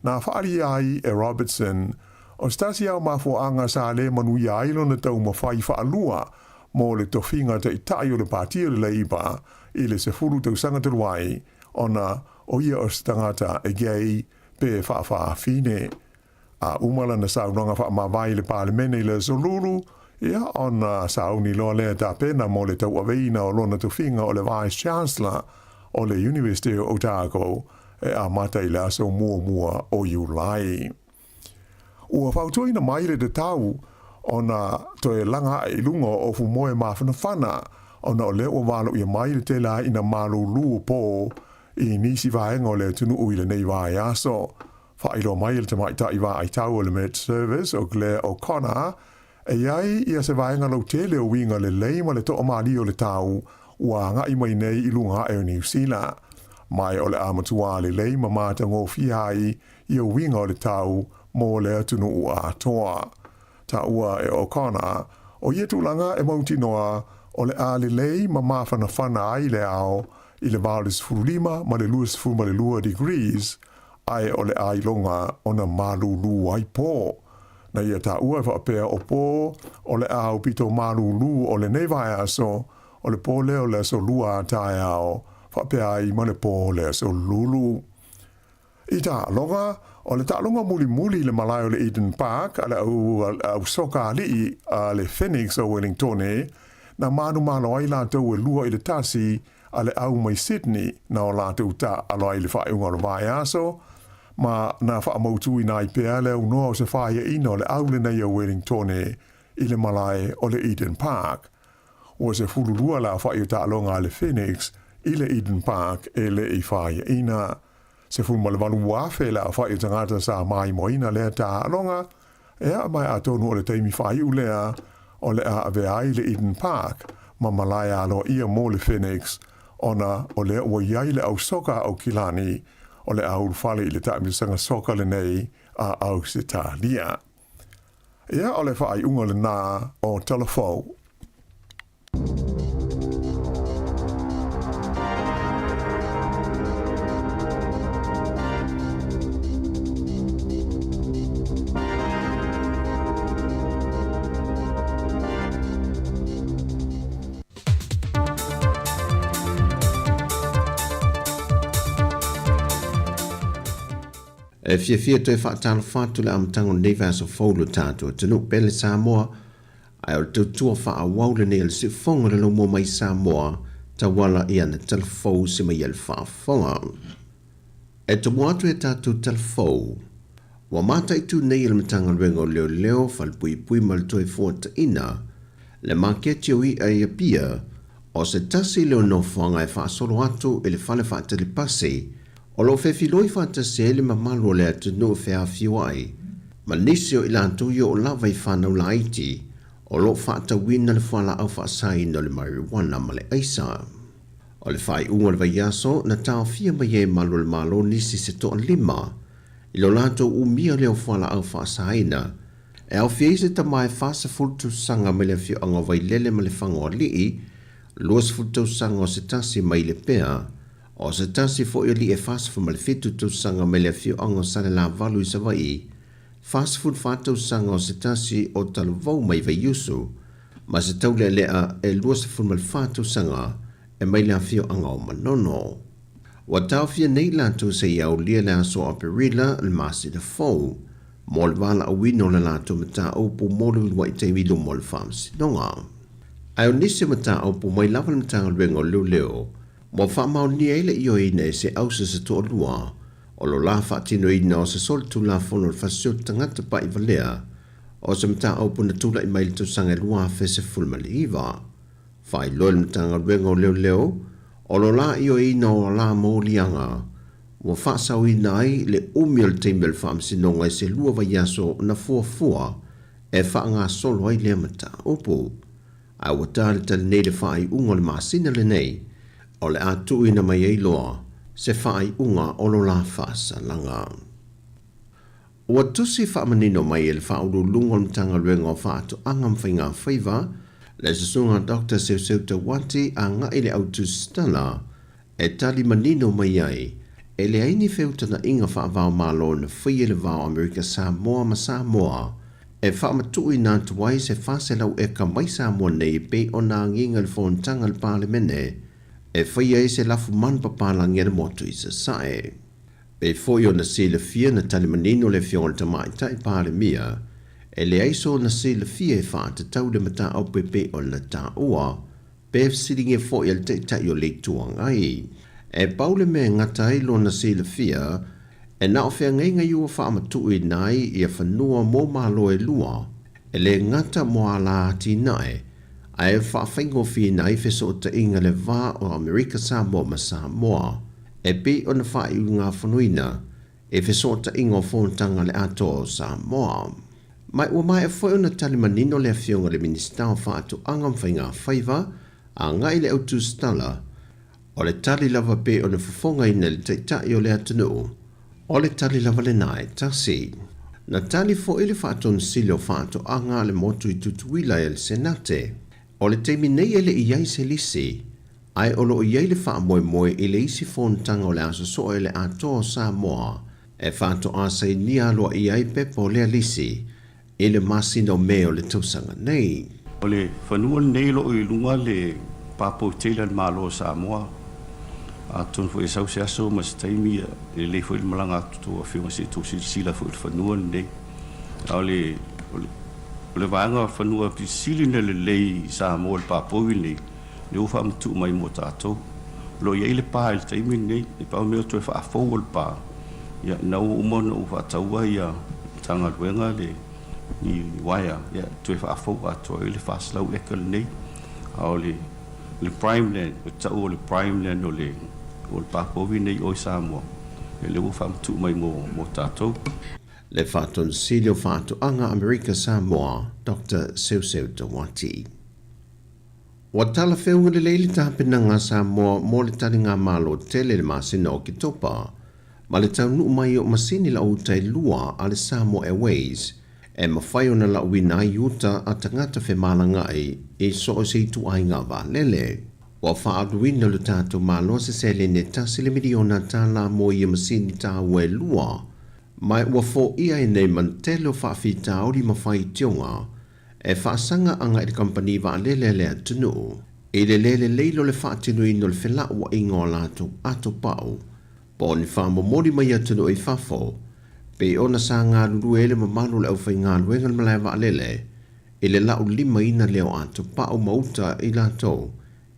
na faaalia ai e Robertson O se tasi lava o mafuaaga sa le manuia ai lona taumafai faalua mo le tofiga taʻitaʻi o le Pati o le Leipa i le 10 tausaga talu ai, ona o ia o se tagata e gay pe faafafine. A uma lana saunoaga faamavae i le Palemene i le Aso Lulu, ia, ona sauni loa lea tapena mo le tauaveina o lona tofiga o le Vice Chancellor o le Iunivesite o Otago e amata i le aso muamua o Iulai. Ua fautuaina mai le tatau ona toe laga aʻe i luga o ofu moe mafanafana ona o lea ua valoia mai le tele aʻina malūlū o pō i nisi vaega o le atunuu i lenei vaiaso. Faailoa mai e le tamaitai vaaitau o le Met Service o Claire O'Connor, e i ai ia se vaega lautele o uiga lelei ma le toamalie o le tau ua agai mai nei i luga ae o Niu Sila. Ma o le a matuā lelei ma matagofie ai ia uiga o le tau mo le atunuu atoa. Taua e O'Connor, o ia tulaga e mautinoa o le a lelei ma mafanafana ai le ao i le va o le 15 ma le 22 degrees, ae o le a iloga ona malūlū ai pō. Na ia taua e faapea o pō o le a aupito malūlū o lenei vaiaso, o le pō lea o le aso Lua a taeao, faapea ai ma le pō o le aso Lulu. I taaloga, o le taaloga mulimuli i le malae o le Eden Park a le au soka aliʻi a le Phoenix o Wellingtone, na manumalo ai latou e 2-1 a le au mai Sydney na o latou taaalo ai i le faaiuga o le vaiaso, ma na faamautuina ai pea le aunoa o se faiaʻina o le au lenei o Wellingtone i le malae o le Eden Park. Ua 12 le aofaʻi o taaloga a le Phoenix i le Eden Park e le i faiaʻina. 18,000 le aofaʻi o tagata sa maimoaina lea taaloga, ea ma atonu o le taimi faaiu lea o le a avea ai le Eden Park ma malae aloaia mo le Phoenix ona o lea ua i ai le au soka a Aukilani o le a ulufale i le taamilosaga soka lenei a Ausetalia. Ia, o le faaiuga lenā o Tala Fou. E fiafia toe faatalofa atu le amataga o lenei vaiaso fou i lo tatou atunuu pele Samoa, ae o le tautua faaauau lenei a le Siufofoga o le Laumua mai Samoa tauala i ana tala fou se mai a le faafofoga. E tomua atu e tatou tala fou, ua mataitu nei e le Matagaluega o Leoleo, Falepuipui ma le Toefuataina le maketi o i'a i Apia, o se tasi lea o nofoaga e faasolo atu i le fale faatali pasi o lo o fefiloi faatasi ai le mamalu o le atunuu e feafioai ma nisi o i latou i oo lava i fanau laiti o lo o faatauina le fualaau faasaina o le marijuana ma le aisa. O le faaiuga o le vaiaso na taofia mai ai e malu o le Malo nisi se toalima i lo latou umia lea o fualaau faasaina e aofia ai se tama e 40 tausaga mai le afioaga o Vailele ma Lefagoalii, 20 tausaga o se tasi mai Lepea, o se tasi foi o alii e 47 tausaga mai le afioaga o Salelavalu i Savaii, 44 tausaga o se tasi o Talavou mai Vaiusu, ma se taulealea e 24 tausaga e mai le afioaga o Manono. Ua taofia nei latou seia aulia le aso Aperila le masina fou mo le valaauina o le latou mataupu mo le uluai taimi i luma o le Faamasinoga. Ae o nisi o mataupu mai lava le Matagaluega o Leoleo ua faamaonia ai le ioeina e se ausa se toalua o lo la faatinoina o se solitulafono o le fasioti tagata paʻivalea o se mataupu na tulai mai i le tausaga e 2019. Faailoa e le Matagaluega o Leoleo o lo la ioeina o la moliaga ua faasaoina ai le umi o le taimi o le faamasinoga i se lua vaiaso na fuafua e faagasolo ai lea mataupu. Ae ua talitali nei le faaiuga o le masina lenei o le a tuuina mai ai loa se faaiuga o lo la faasalaga. Ua tusi faamanino mai e le Faauluuluga o le Matagaluega o Faatoaga ma Faigafaiva, le Susuga Doctor Seuseu Tauati agai le au tusitala e tali manino mai ai E leai ni feutagaiga faava-o-Malo na faia i le va o Amerika Samoa ma Samoa e faamatuuina atu ai se 400 eka mai Samoa nei e pei ona agiga i le fonotaga a le Palemene e faia ai se lafumanu papalagi a le motu i Sasae. Pei foi ona silafia na tali manino le Afioga i le Tamaitai Palemia e leai sona silafia e faatatau i le mataupu e pei ona taua pe fesiligia foi e le Taitai o le Itu Agai. E pau le mea e gata ai lona silafia, e na o feagaiga ia ua faamatuuina ai ia fanua mo Malo e lua, e le gata mo ala atinae, ae faafaigofieina ai fesootaiga le va o Amerika Samoa ma Samoa, e pei ona faaiugafonoina i fesootaiga o fonotaga a le Atoa o Samoa. Ma ua maea foi ona tali manino le Afioga i le Minisita o Faatoaga ma Faigafaiva agai i le autusitala, o le tali lava pei ona fofogaina e le Taitai o le atunuu, o le tali lava lena e tasi. Na tali foi le Faatonisili o Faatoaga a le motu i Tutuila e le Senate, o le taimi nei e le i i ai se lisi, ae o loo i ai le faamoemoe i le isi fonotaga o le a sosoo i le Atoa o Samoa e faatoa sainia aloaia ai pepa o lea lisi i le masina o Me o le tausaga nei. O le fanua lenei o loo i luga le papou tele a le Malo o Samoa. Atonu foi e sau se aso ma se taimi e lelei foi le malaga atu tou afioga se i tou silasila foi i le fanua lenei. A o le o le vaega fanua pito sili ona lelei i Samoa i le papou lenei, lea ua faamatuu mai mo tatou. O lo o i ai le pa i le taimi lenei, e pau mea o toe faafou o le pa, ia na ua uma ona ou faataua ia Matagaluega le ni uaea, ia toe faafou atoa ai le 400 eka lenei. A o le le prime land, o tau o le prime land o le o le papovi nei o i Samoa, ia lea ua faamatuu mai mo mo tatou. Le Faatonisili o Faatoaga Amerika Samoa, Doctor Seuseu Tawati. Ua talafeuga lelei le tapenaga a Samoa mo le taligamalo tele i le masina o Oketopa ma le taunuu mai o masini lau uta e lua a le Samoa Airways e mafai ona lauina ai uta a tagata femalagaai i so o se ituaiga vaalele. Ua faaaluina e le tatou Malo se seleni e $1 miliona mo ia masini taua e lua, ma ua foia ai nei ma le tele o faafitauli ma faitioga e faasaga agai i le kamupani vaalele a le atunuu i le le lelei o le faatinoina o le felauaiga o latou ato pau po o ni faamomoli mai atunuu i fafo pei ona sa galulue ai le mamalu o le aufaigaluega i le malae vaalele i le laulimaina lea o ato pau ma uta i latou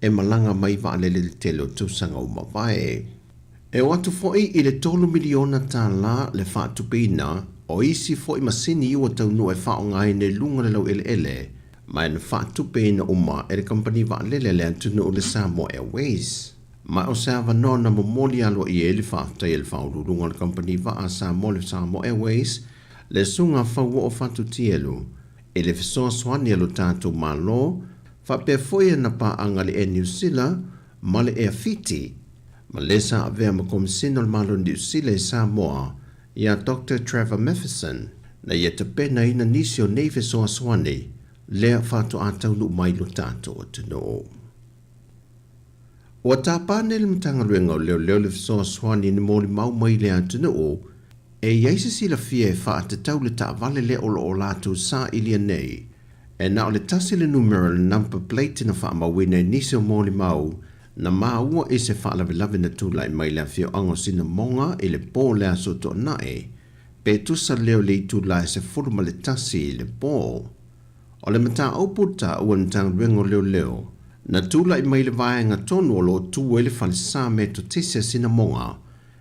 e malaga mai vaalele i le tele o tausaga ua mavae. E oo atu foi i le $3 miliona le faatupeina o isi foi masini ua taunuu e faaaogaina i luga o le laueleele, ma na faatupeina uma e le kamupani vaalele a le atunuu le Samoa Airways. Ma o se avanoa na momoli aloaia ai le faafetai a le faauluuluga o le kamupani vaa a Samoa le Samoa Airways, le Susuga Fauoo Fatutielu, i le fesoasoani a lo tatou Malo faapea foi ana paaga le Air New Zealand ma le Air Fiti, ma le sa avea ma Komisina o le Malo o Niu Sila i Samoa ia Doctor Trevor Matheson, na ia tapenaina nisi o nei fesoasoani lea faatoa taunuu mai i lo tatou atunuu. Ua tapa nei le Matagaluega o Leoleo le fesoasoani na molimau mai i le atunuu e i ai se silafia e faatatau le taavale lea o lo o latou sailia nei. E na o le tasi le numera o le number plate na faamauina i nisi o molimau na maua i se faalavelave na tulai mai i le afioaga o Sinamoga i le po o le Aso Toonai, pe tusa lea o le itula e 11 i le po. O le mataupu taua e le Matagaluega o Leoleo, na tulai mai i le vaega tonu o lo o tu ai le falesa Metotisi a Sinamoga,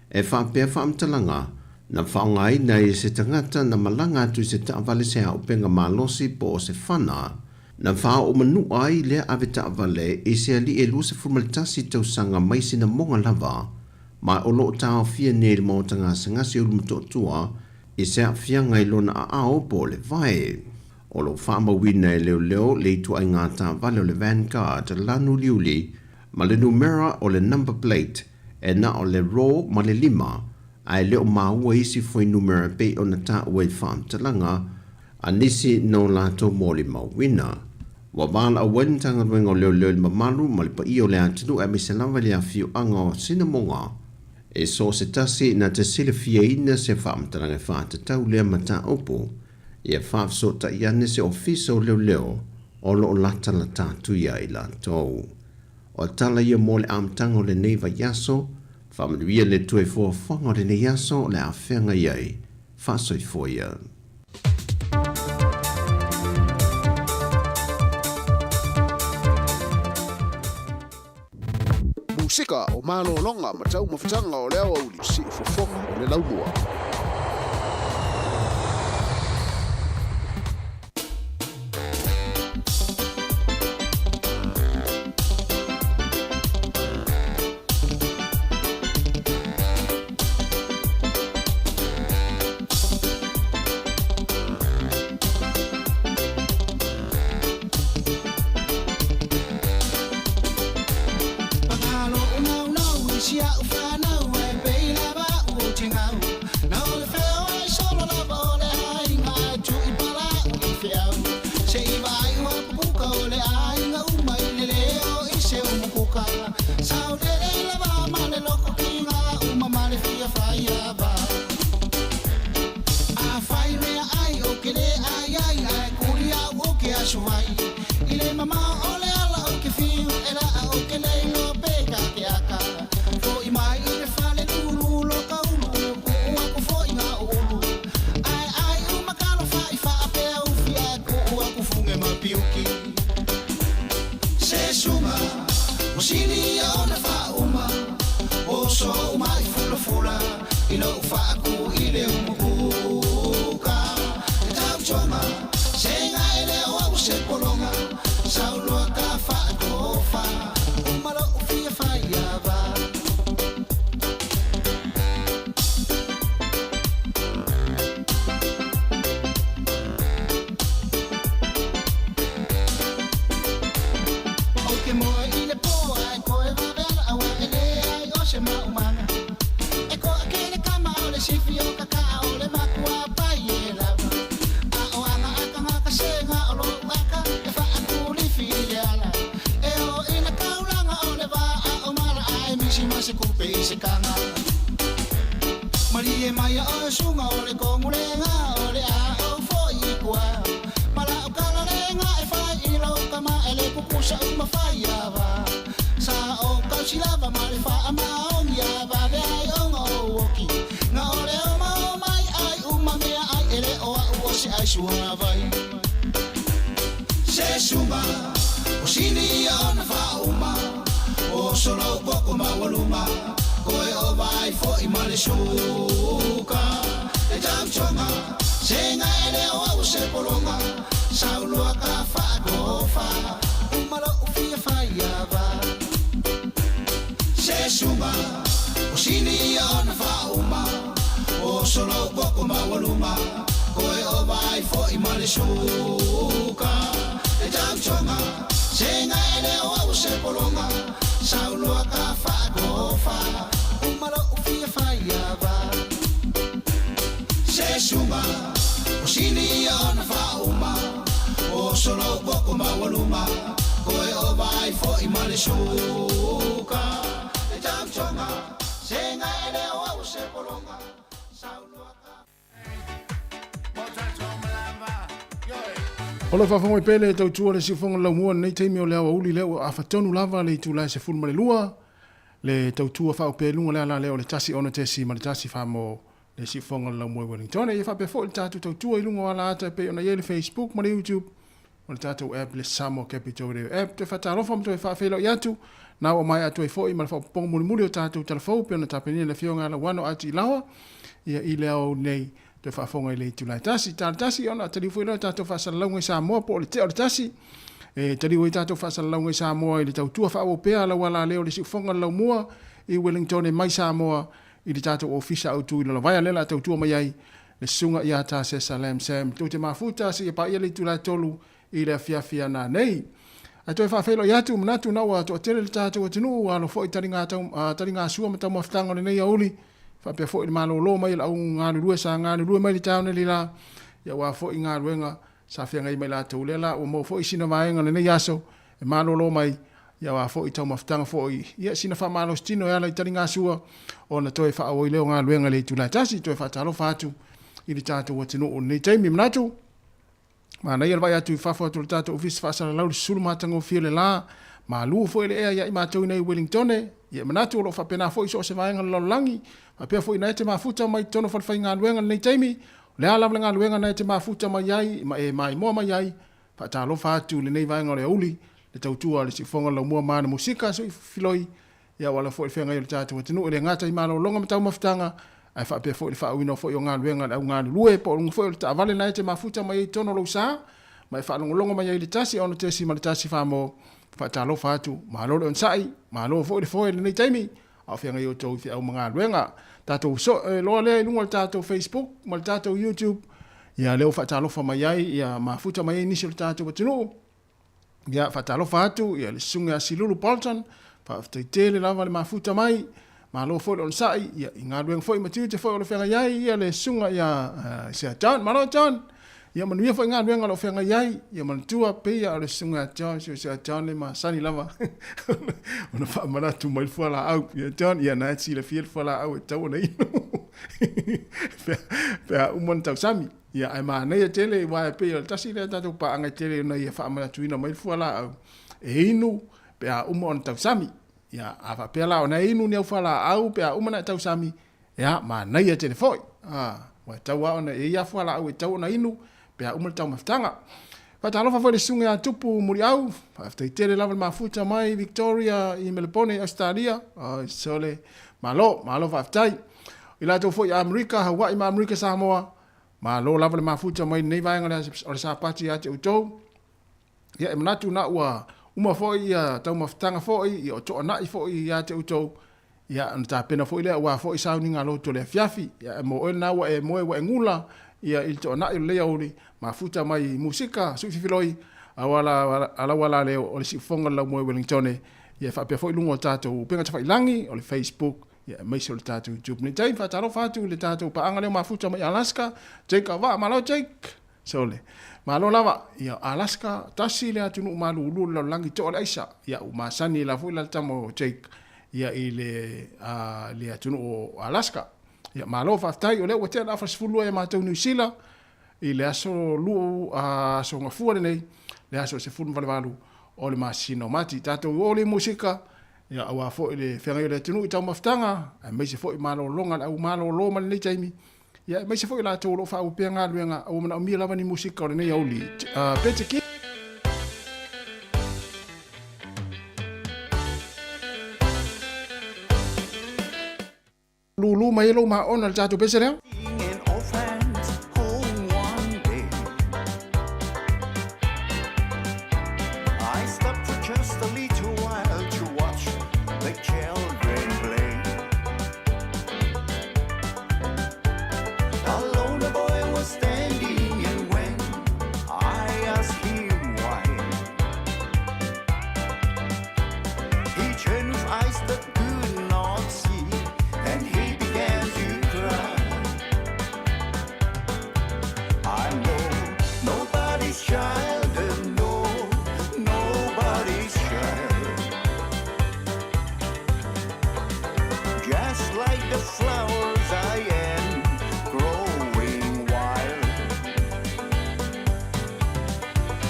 e faapea faamatalaga na faaaogaina ai e se tagata na malaga atu i se taavale se auupega malosi po o se fana, na faaoo manua ai lea avetaavale i se alii e 21 tausaga mai Sinamoga lava, ma o lo o taofia nei i le maota gasegase o Ulumotootua i se aafiaga i lona aao po o le vae. O lo o faamauina e leoleo le ituaiga taavale o le Vanguard lanu uliuli ma le numera o le number plate e na o le ro ma le lima, ae le o maua isi fuainumera e pei ona taua i faamatalaga a nisi no latou molimauina. Ua valaau ai le Matagaluega o Leoleo i le mamalu ma le paia o le atunuu aemaise lava i le afioaga o Sinamoga. E so o se tasi na te silafiaina se faamatalaga e faatatau lea mataupu, ia faafesootai ane se Ofisa o Leoleo o lo o latalata atu ia i latou. O tala ia mo le amataga o lenei vaiaso, faamanuia le Atua i fuafuaga o lenei aso o le a feagai ai. Faasoifua ia. Musika o malologa ma taumafataga o le aoauli, siufofoga o le laumua. O lo faafofoga mai pea le tautua le siufofoga o le laumua i lenei taimi o le aoauli lea ua afatonu lava le itula e 12 le tautua faaopea i luga o le ala lea o le 1 6.1 mo le siufofoga o le laumua i Wellington. E faapea foi le tatou tautua i luga o ala ata e pei ona i ai le Facebook ma le YouTube ma le tatou app le Samoa Capital Radio app. Toe faatalofa ma toe faafeiloai atu na ua maea atu ai foi ma le faaopoopoga mulimuli o tatou talafou pei ona tapenaina e le Afioga ia Lauano Ati Ilaoa ia i le aoauli nei. Toe faafofoga i le itula e tasi, tala tasi ona taliu foi lea o tatou faasalalauga i Samoa po o le tea o le tasi. E taliu ai tatou faasalalauga i Samoa i le tautua faaauau pea a lauala lea o le siufofoga o le laumua i Wellington mai Samoa i le tatou ofisa autu i Lalovaea lea o le a tautua mai ai le susuga ia Tasesa Lam Sam tou te mafuta seia paia le itula e 3 i le afiafi ana nei. Ae toe faafeiloai atu, manatu na ua toatele le tatou atunuu, alo foi taliga tau, taliga sua ma taumafataga o lenei aoauli, faapea foi le malolo mai o le au galulue sa galulue mai le taeao nei la, ia aua foi galuega sa feagai ma i latou. Lea la ua maua foi sina vaega o lenei aso e malolo mai. Ia o a foi taumafataga foi, ia sina faamalositino e ala i taligasua ona toe faaauau ai lea o galuega i le itula e tasi, toe faatalofa atu i le tatou atunuu i lenei taimi. Manatu, manaia le vaai atu i fafo atu o le tatou ofisa faasalalau le susulu matagofie o le la, malu foi le ea ia i matou i nei i Wellingtone, ia e manatu o lo o faapena foi i so o se vaega o le lalolagi, faapea foi na e te mafuta mai i totonu o falefaigaluega i lenei taimi, o le a lava le galuega na e te mafuta mai ai ma e maimoa mai ai, Faatalofa atu i lenei vaega o le aoauli, le tautua a le siufofoga o le laumua ma ana musika, sui filoi, ia ua ala foi le feagai o le tatou atunuu e le gata i malologa ma taumafataga, ae faapea foi le faauiina foi o galuega a le au galulue po o luga foi o le taavale na e te mafuta mai ai i totonu o lou sa ma e faalogologo mai ai i le 1 6.1 Samoa. Faatalofa atu, malo le onosai, malo foi le foe i lenei taimi, a o feagai outou i feau ma galuega. Tatou so, e loa lea i luga o le tatou Facebook ma le tatou YouTube, ia lea ua faatalofa mai ai, ia mafuta mai ai nisi o le tatou atunuu. Ia faatalofa atu ia le susuga ia Silulu Bolton, faafetai tele lava le mafuta mai, malo foi le onosai, ia i galuega foi ma tiute foi o lo o feagai ai ia le susuga ia uh, Sir John. Malo John! Ia manuia foi galuega o lo o feagai ai, ia manatua pei o le susuga ia John, si o Sir John le masani lava ona faamanatu mai le fualaau. Ia John, ia na e silafia le fualaau e tatau ona inu pe a uma ona tausami. Ia ae manaia tele aua e pei o le tasi lea tatou paaga e tele ona ia faamanatuina mai le fualaau e inu pe a uma ona tausami. Ia a faapea la ona e inu ni au fualaau pe a uma ona e tausami, Ia, manaia tele foi. A, ua tatau lava ona e i ai lava fualaau e tatau ona inu pe a uma le taumafataga. Faatalofa foi i le susuga ia Tupu Muliau, faafetai tele lava le mafuta mai Victoria i Melepone i Ausetalia. Oi, sole, malo, malo faafetai. I latou foi i Amerika, Hawaii ma Amerika Samoa, malo lava le mafuta mai lenei vaega o le Sapati ia te outou. Ia, e manatu na ua uma foi ia taumafataga foi, ia o toanai foi ia te outou, Ia, ona tapena foi lea aua foi sauniga loto i le afiafi. Ia, e mo oe lena ua e moe ua e gula, ia, i le toanai o lenei aoauli, mafuta mai i musika, sui fifiloi, auala, alauala leo o le siufofoga o le laumoe Wellingtone, ia, e faapea foi luga o tatou upega tafailangi, o le Facebook, ia, aemaise o le tatou YouTube. Nei taimi, faatalofa atu i le tatou paaga lea o mafuta mai Alaska, Jake Auvaa, malo Jake! Sole. Malo lava, ia, Alaska, tasi le atunuu malulu o le lalolagi, toa le aisa. Ia, ua masani la foi la le tama o Jake, ia, i le, a, le atunuu o Alaska. Ia, malo, faafetai, o lea ua tea le afa 12 ia matou i Niu Sila, i le aso lu, a, aso Gafua lenei, le aso 18 o le masina o Mati. Tatou o le musika, ia, aua foi le feagai o le atunuu i taumafataga, aemaise foi malologa a le au malolo ma lenei taimi, Ia, aemaise foi i latou o lo o faaauau pea galuega, a ua manaomia lava ni musika o lenei aoauli. Uh, Pete King. Lūlū mai ai lou maona i le tatou pese lea. I stopped for just a little while to watch the children play. Alone the boy was standing, and when I asked him why, he turned with eyes that could not see, and he began to cry. I know nobody's child, and no, nobody's child. Just like the flowers I am growing wild.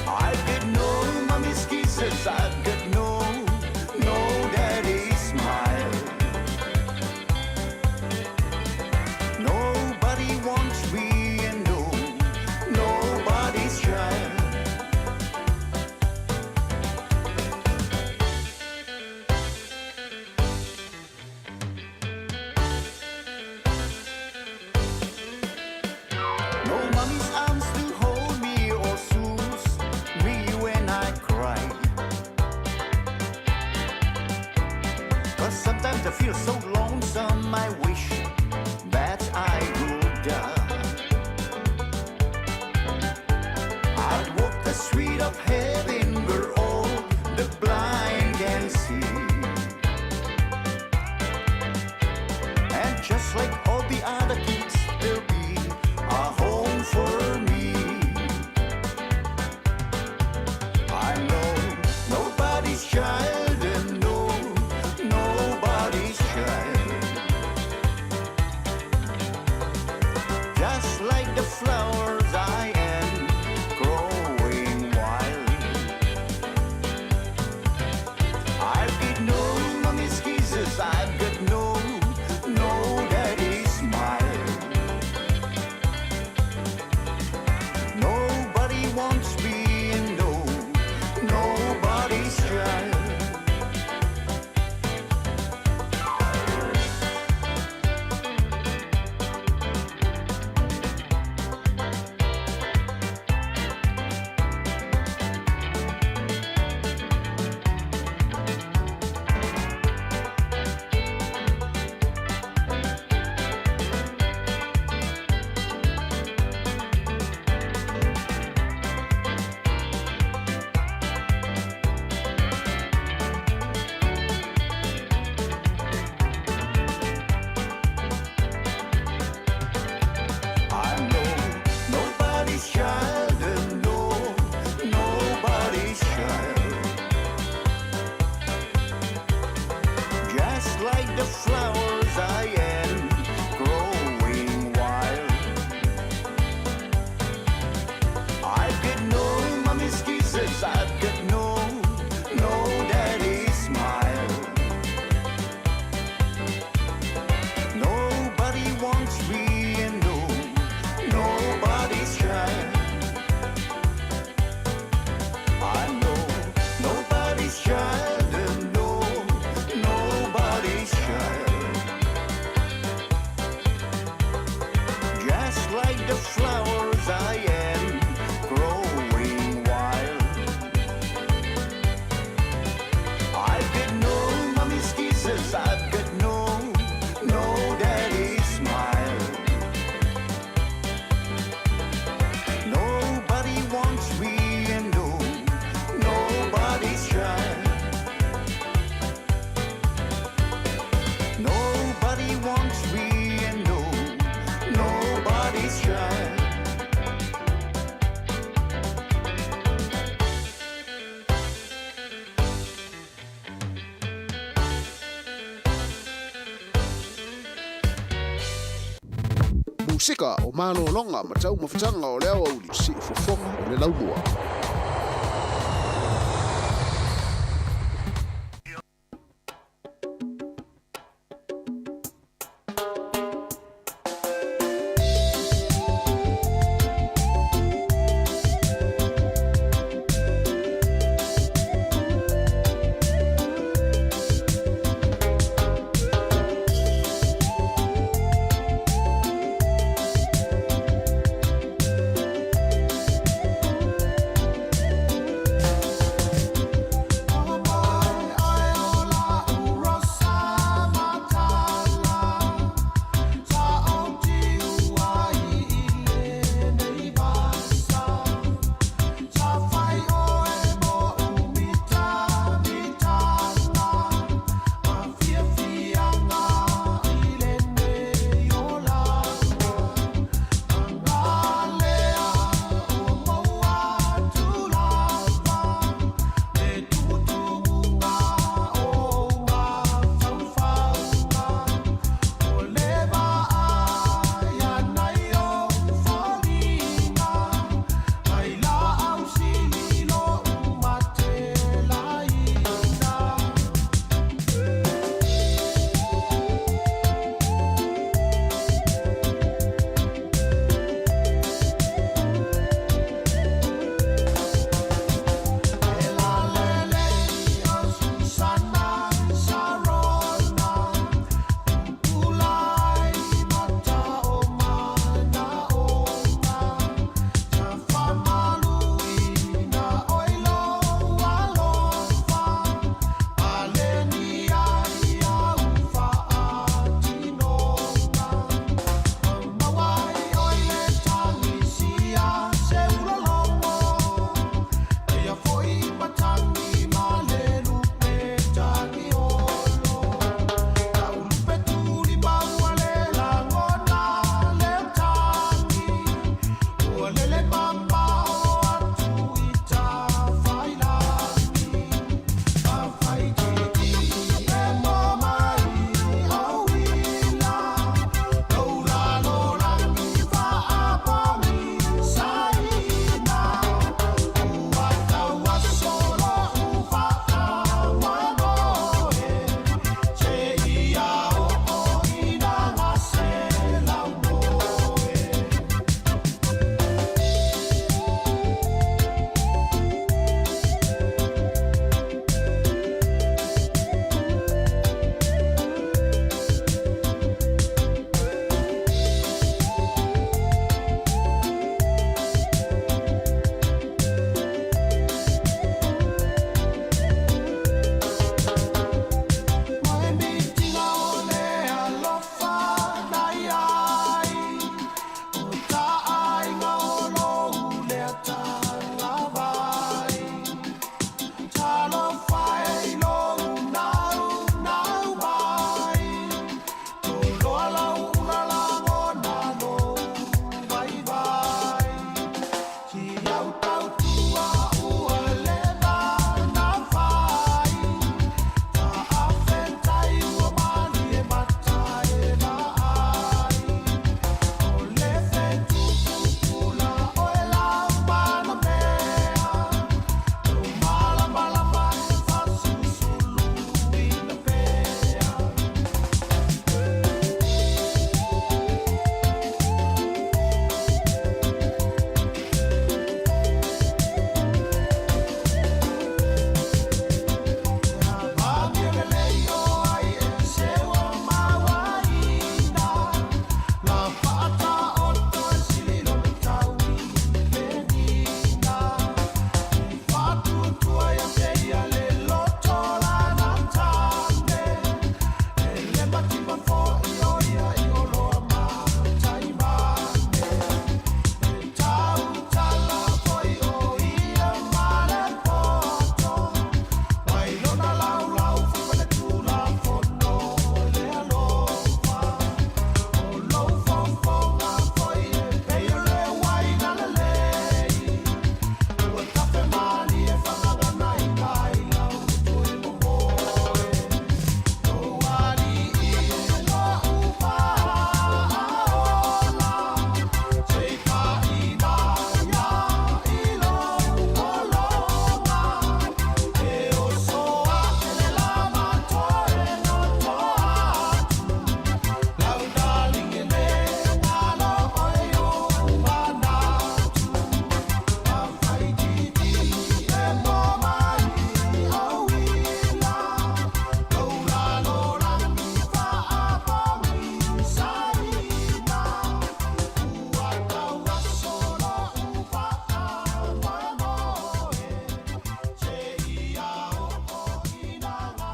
I've got no mommy's kisses, I've got no, no daddy's smile. Nobody wants me and no, nobody's child. No mommy's arms to hold me or soothe me when I cry. Cause sometimes I feel so lonesome, I wish that I would die. I'd walk the street of heaven where all the blind can see. And just like all the other kids, there'll be a home for me. I know nobody's child. like the flowers I am growing wild. I've got no mommy's kisses, I've got no daddy's smile. Nobody wants me and no, nobody's child. I know nobody's child and no, nobody's child. Just like the flowers I am growing wild. I've got no mommy's kisses, I've got no daddy's smile. Nobody wants me and no, nobody's child. Nobody wants me and no, nobody's child. Musika o malologa ma taumafataga o le aoauli siufofoga o le laumua.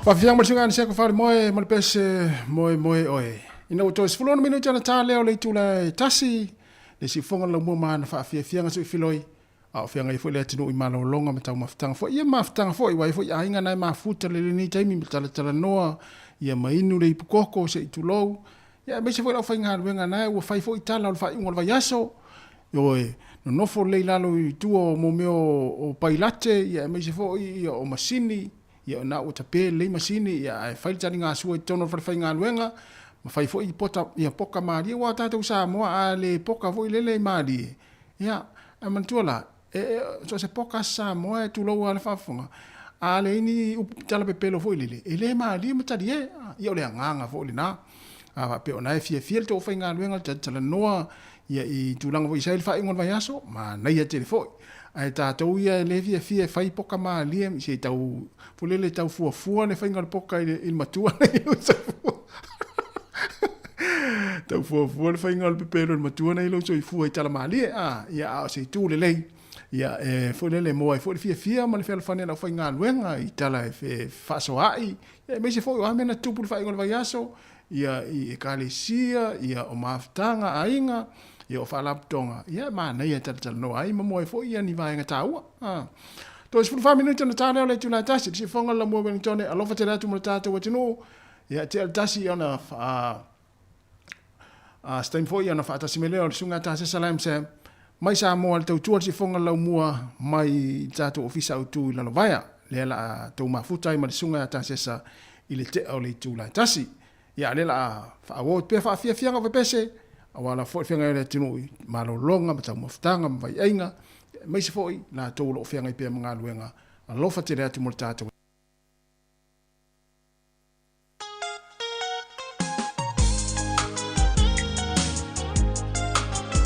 Faafiafiaga ma le suiga Aniseko faalemoe ma le pese moemoe oe. Ina ua toe 16 minute ona ta lea o le itula e tasi, le siufofoga o le laumua ma ana faafiafiaga suifiloi, a o feagai foi le atunuu i malologa ma taumafataga foi. Ia mafutaga foi, aua e foi aiga na e mafuta le lenei taimi ma talatalanoa, ia ma inu le ipu koko se i tulou, ia aemaise foi le aufaigaluega na ua fai foi tala o le faaiuga o le vaiaso, ioe, nonofo lelei i lalo i tua o mo mea o pailate, ia aemaise foi ia o masini, ia na ua tape lelei masini, ia ae fai le taligasua i totonu o le falefaigaluega, ma fai foi pota, ia poka malie, aua o tatou Samoa a le poka foi lele i malie, Ia, ae manatua la, e, e, so o se poka Samoa e tulou lava le faafofoga, a leai ni upu tala pepelo foi lele, e le malie ma talie. Ia o le agaga foi lena. A faapea o na e fiafia le tou faigaluega le talatalanoa ia i tulaga foi sa i le faaiuga o le vaiaso, manaia tele foi. Ae tatou ia e le fiafia e fai poka malie, se i tau foi lele tau fuafua le faiga o le poka i le, i le matua tau fuafua le faiga o le pepelo i le matua nei lou soifua i tala malie, a, ia, a o se itu lelei, ia, e foi lele maua ai foi le fiafia ma le fealofani a le aufaigaluega i tala e fefaasoaai, ia, aemaise foi o a mea na tutupu i le faaiuga o le vaiaso, ia, i ekalesia, ia, o mafutaga a aiga, ia, o faalapotopotoga, ia, e manaia e talatalanoa ai ma maua ai foi ia ni vaega taua. A. Toe 14 minute ona ta lea o le itula e tasi, le siufofoga o le Lamua Wellington, alofa tele atu mo le tatou atunuu, Ia, tea le tasi ona a, se taimi foi ona faatasi mai lea o le Susuga Tasesa Lamsam mai Samoa le tautua le sifoga laumua mai i le tatou ofisa autu i Lalovaea, lea la a tou mafuta ai ma le Susuga Tasesa i le tea o le itula e tasi. Ia, a lea la a faaauau atu pea faafiafiaga o pepese, aua lava foi le feagai o le atunuu i malologa ma taumafataga ma vaiaiga, aemaise foi latou o lo o feagai pea ma galuega. Alofa tele atu mo le tatou.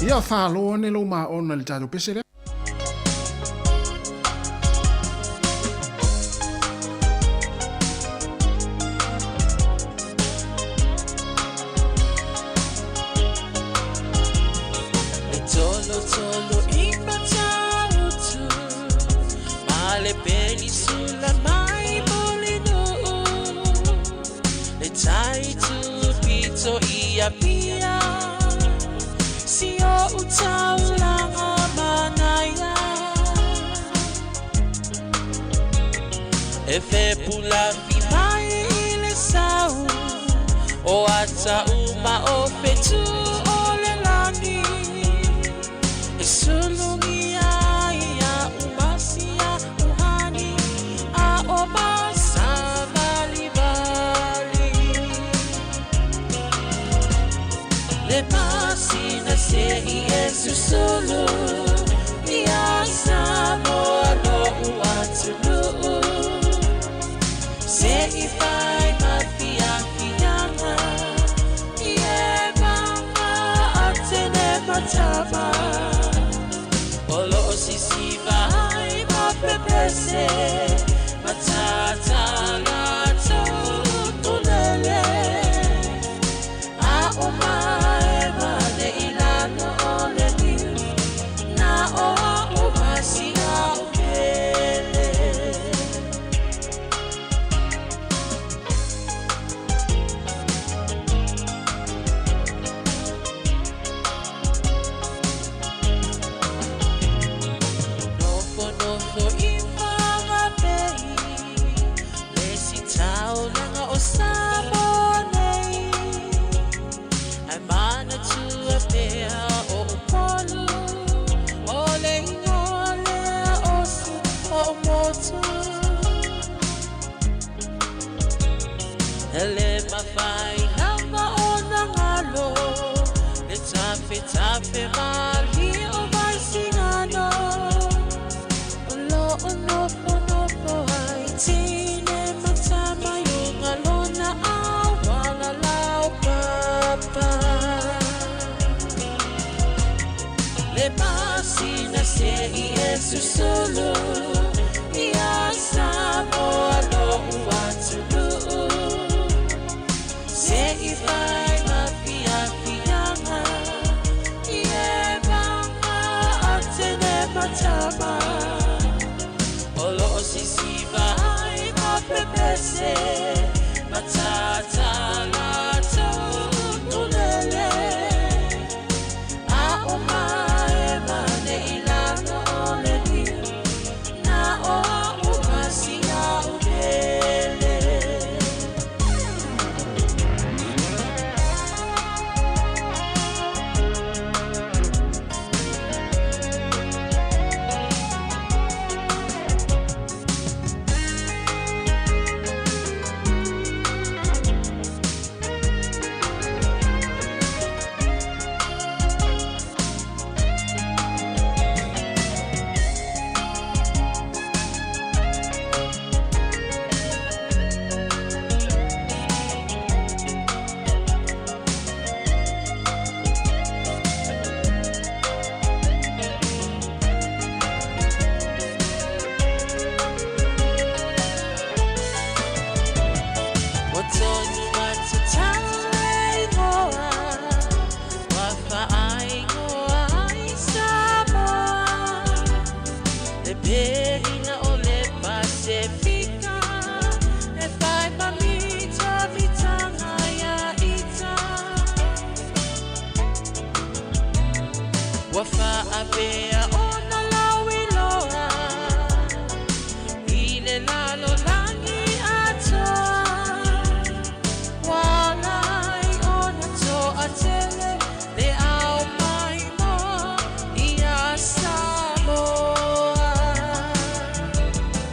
Ia falo ane lou maona i le tatou pese lea. E tolo tolo i Matautu Ma le penisula mai Mulinuu Le tai tupito i Apia Si o'u taulaga manaia E fepulafi mai i le sau O ata uma o fetu o le lagi E sulugia ai a'u masia uhani A o masavalivali Le masina se'i e susulu Ia Samoa lo'u atunuu Se'i fai ma fiafiaga I e maga Atene ma Tama O lo'o sisiva ai ma pepese Ma tata latou ukulele A o maewa le i lalo o le niu Na o a'u masia o pele. Nofonofo i Whanganui Le isi taulaga o Samoa nei Ae manatua pea o Upolu O le ingoa lea o si o'u motu E le mafai lava ona galo Le tafetafe malie o Vaisigano O lo o nofonofo ai Tine ma tama i luga lona auala laupapa Le masina se'i e susulu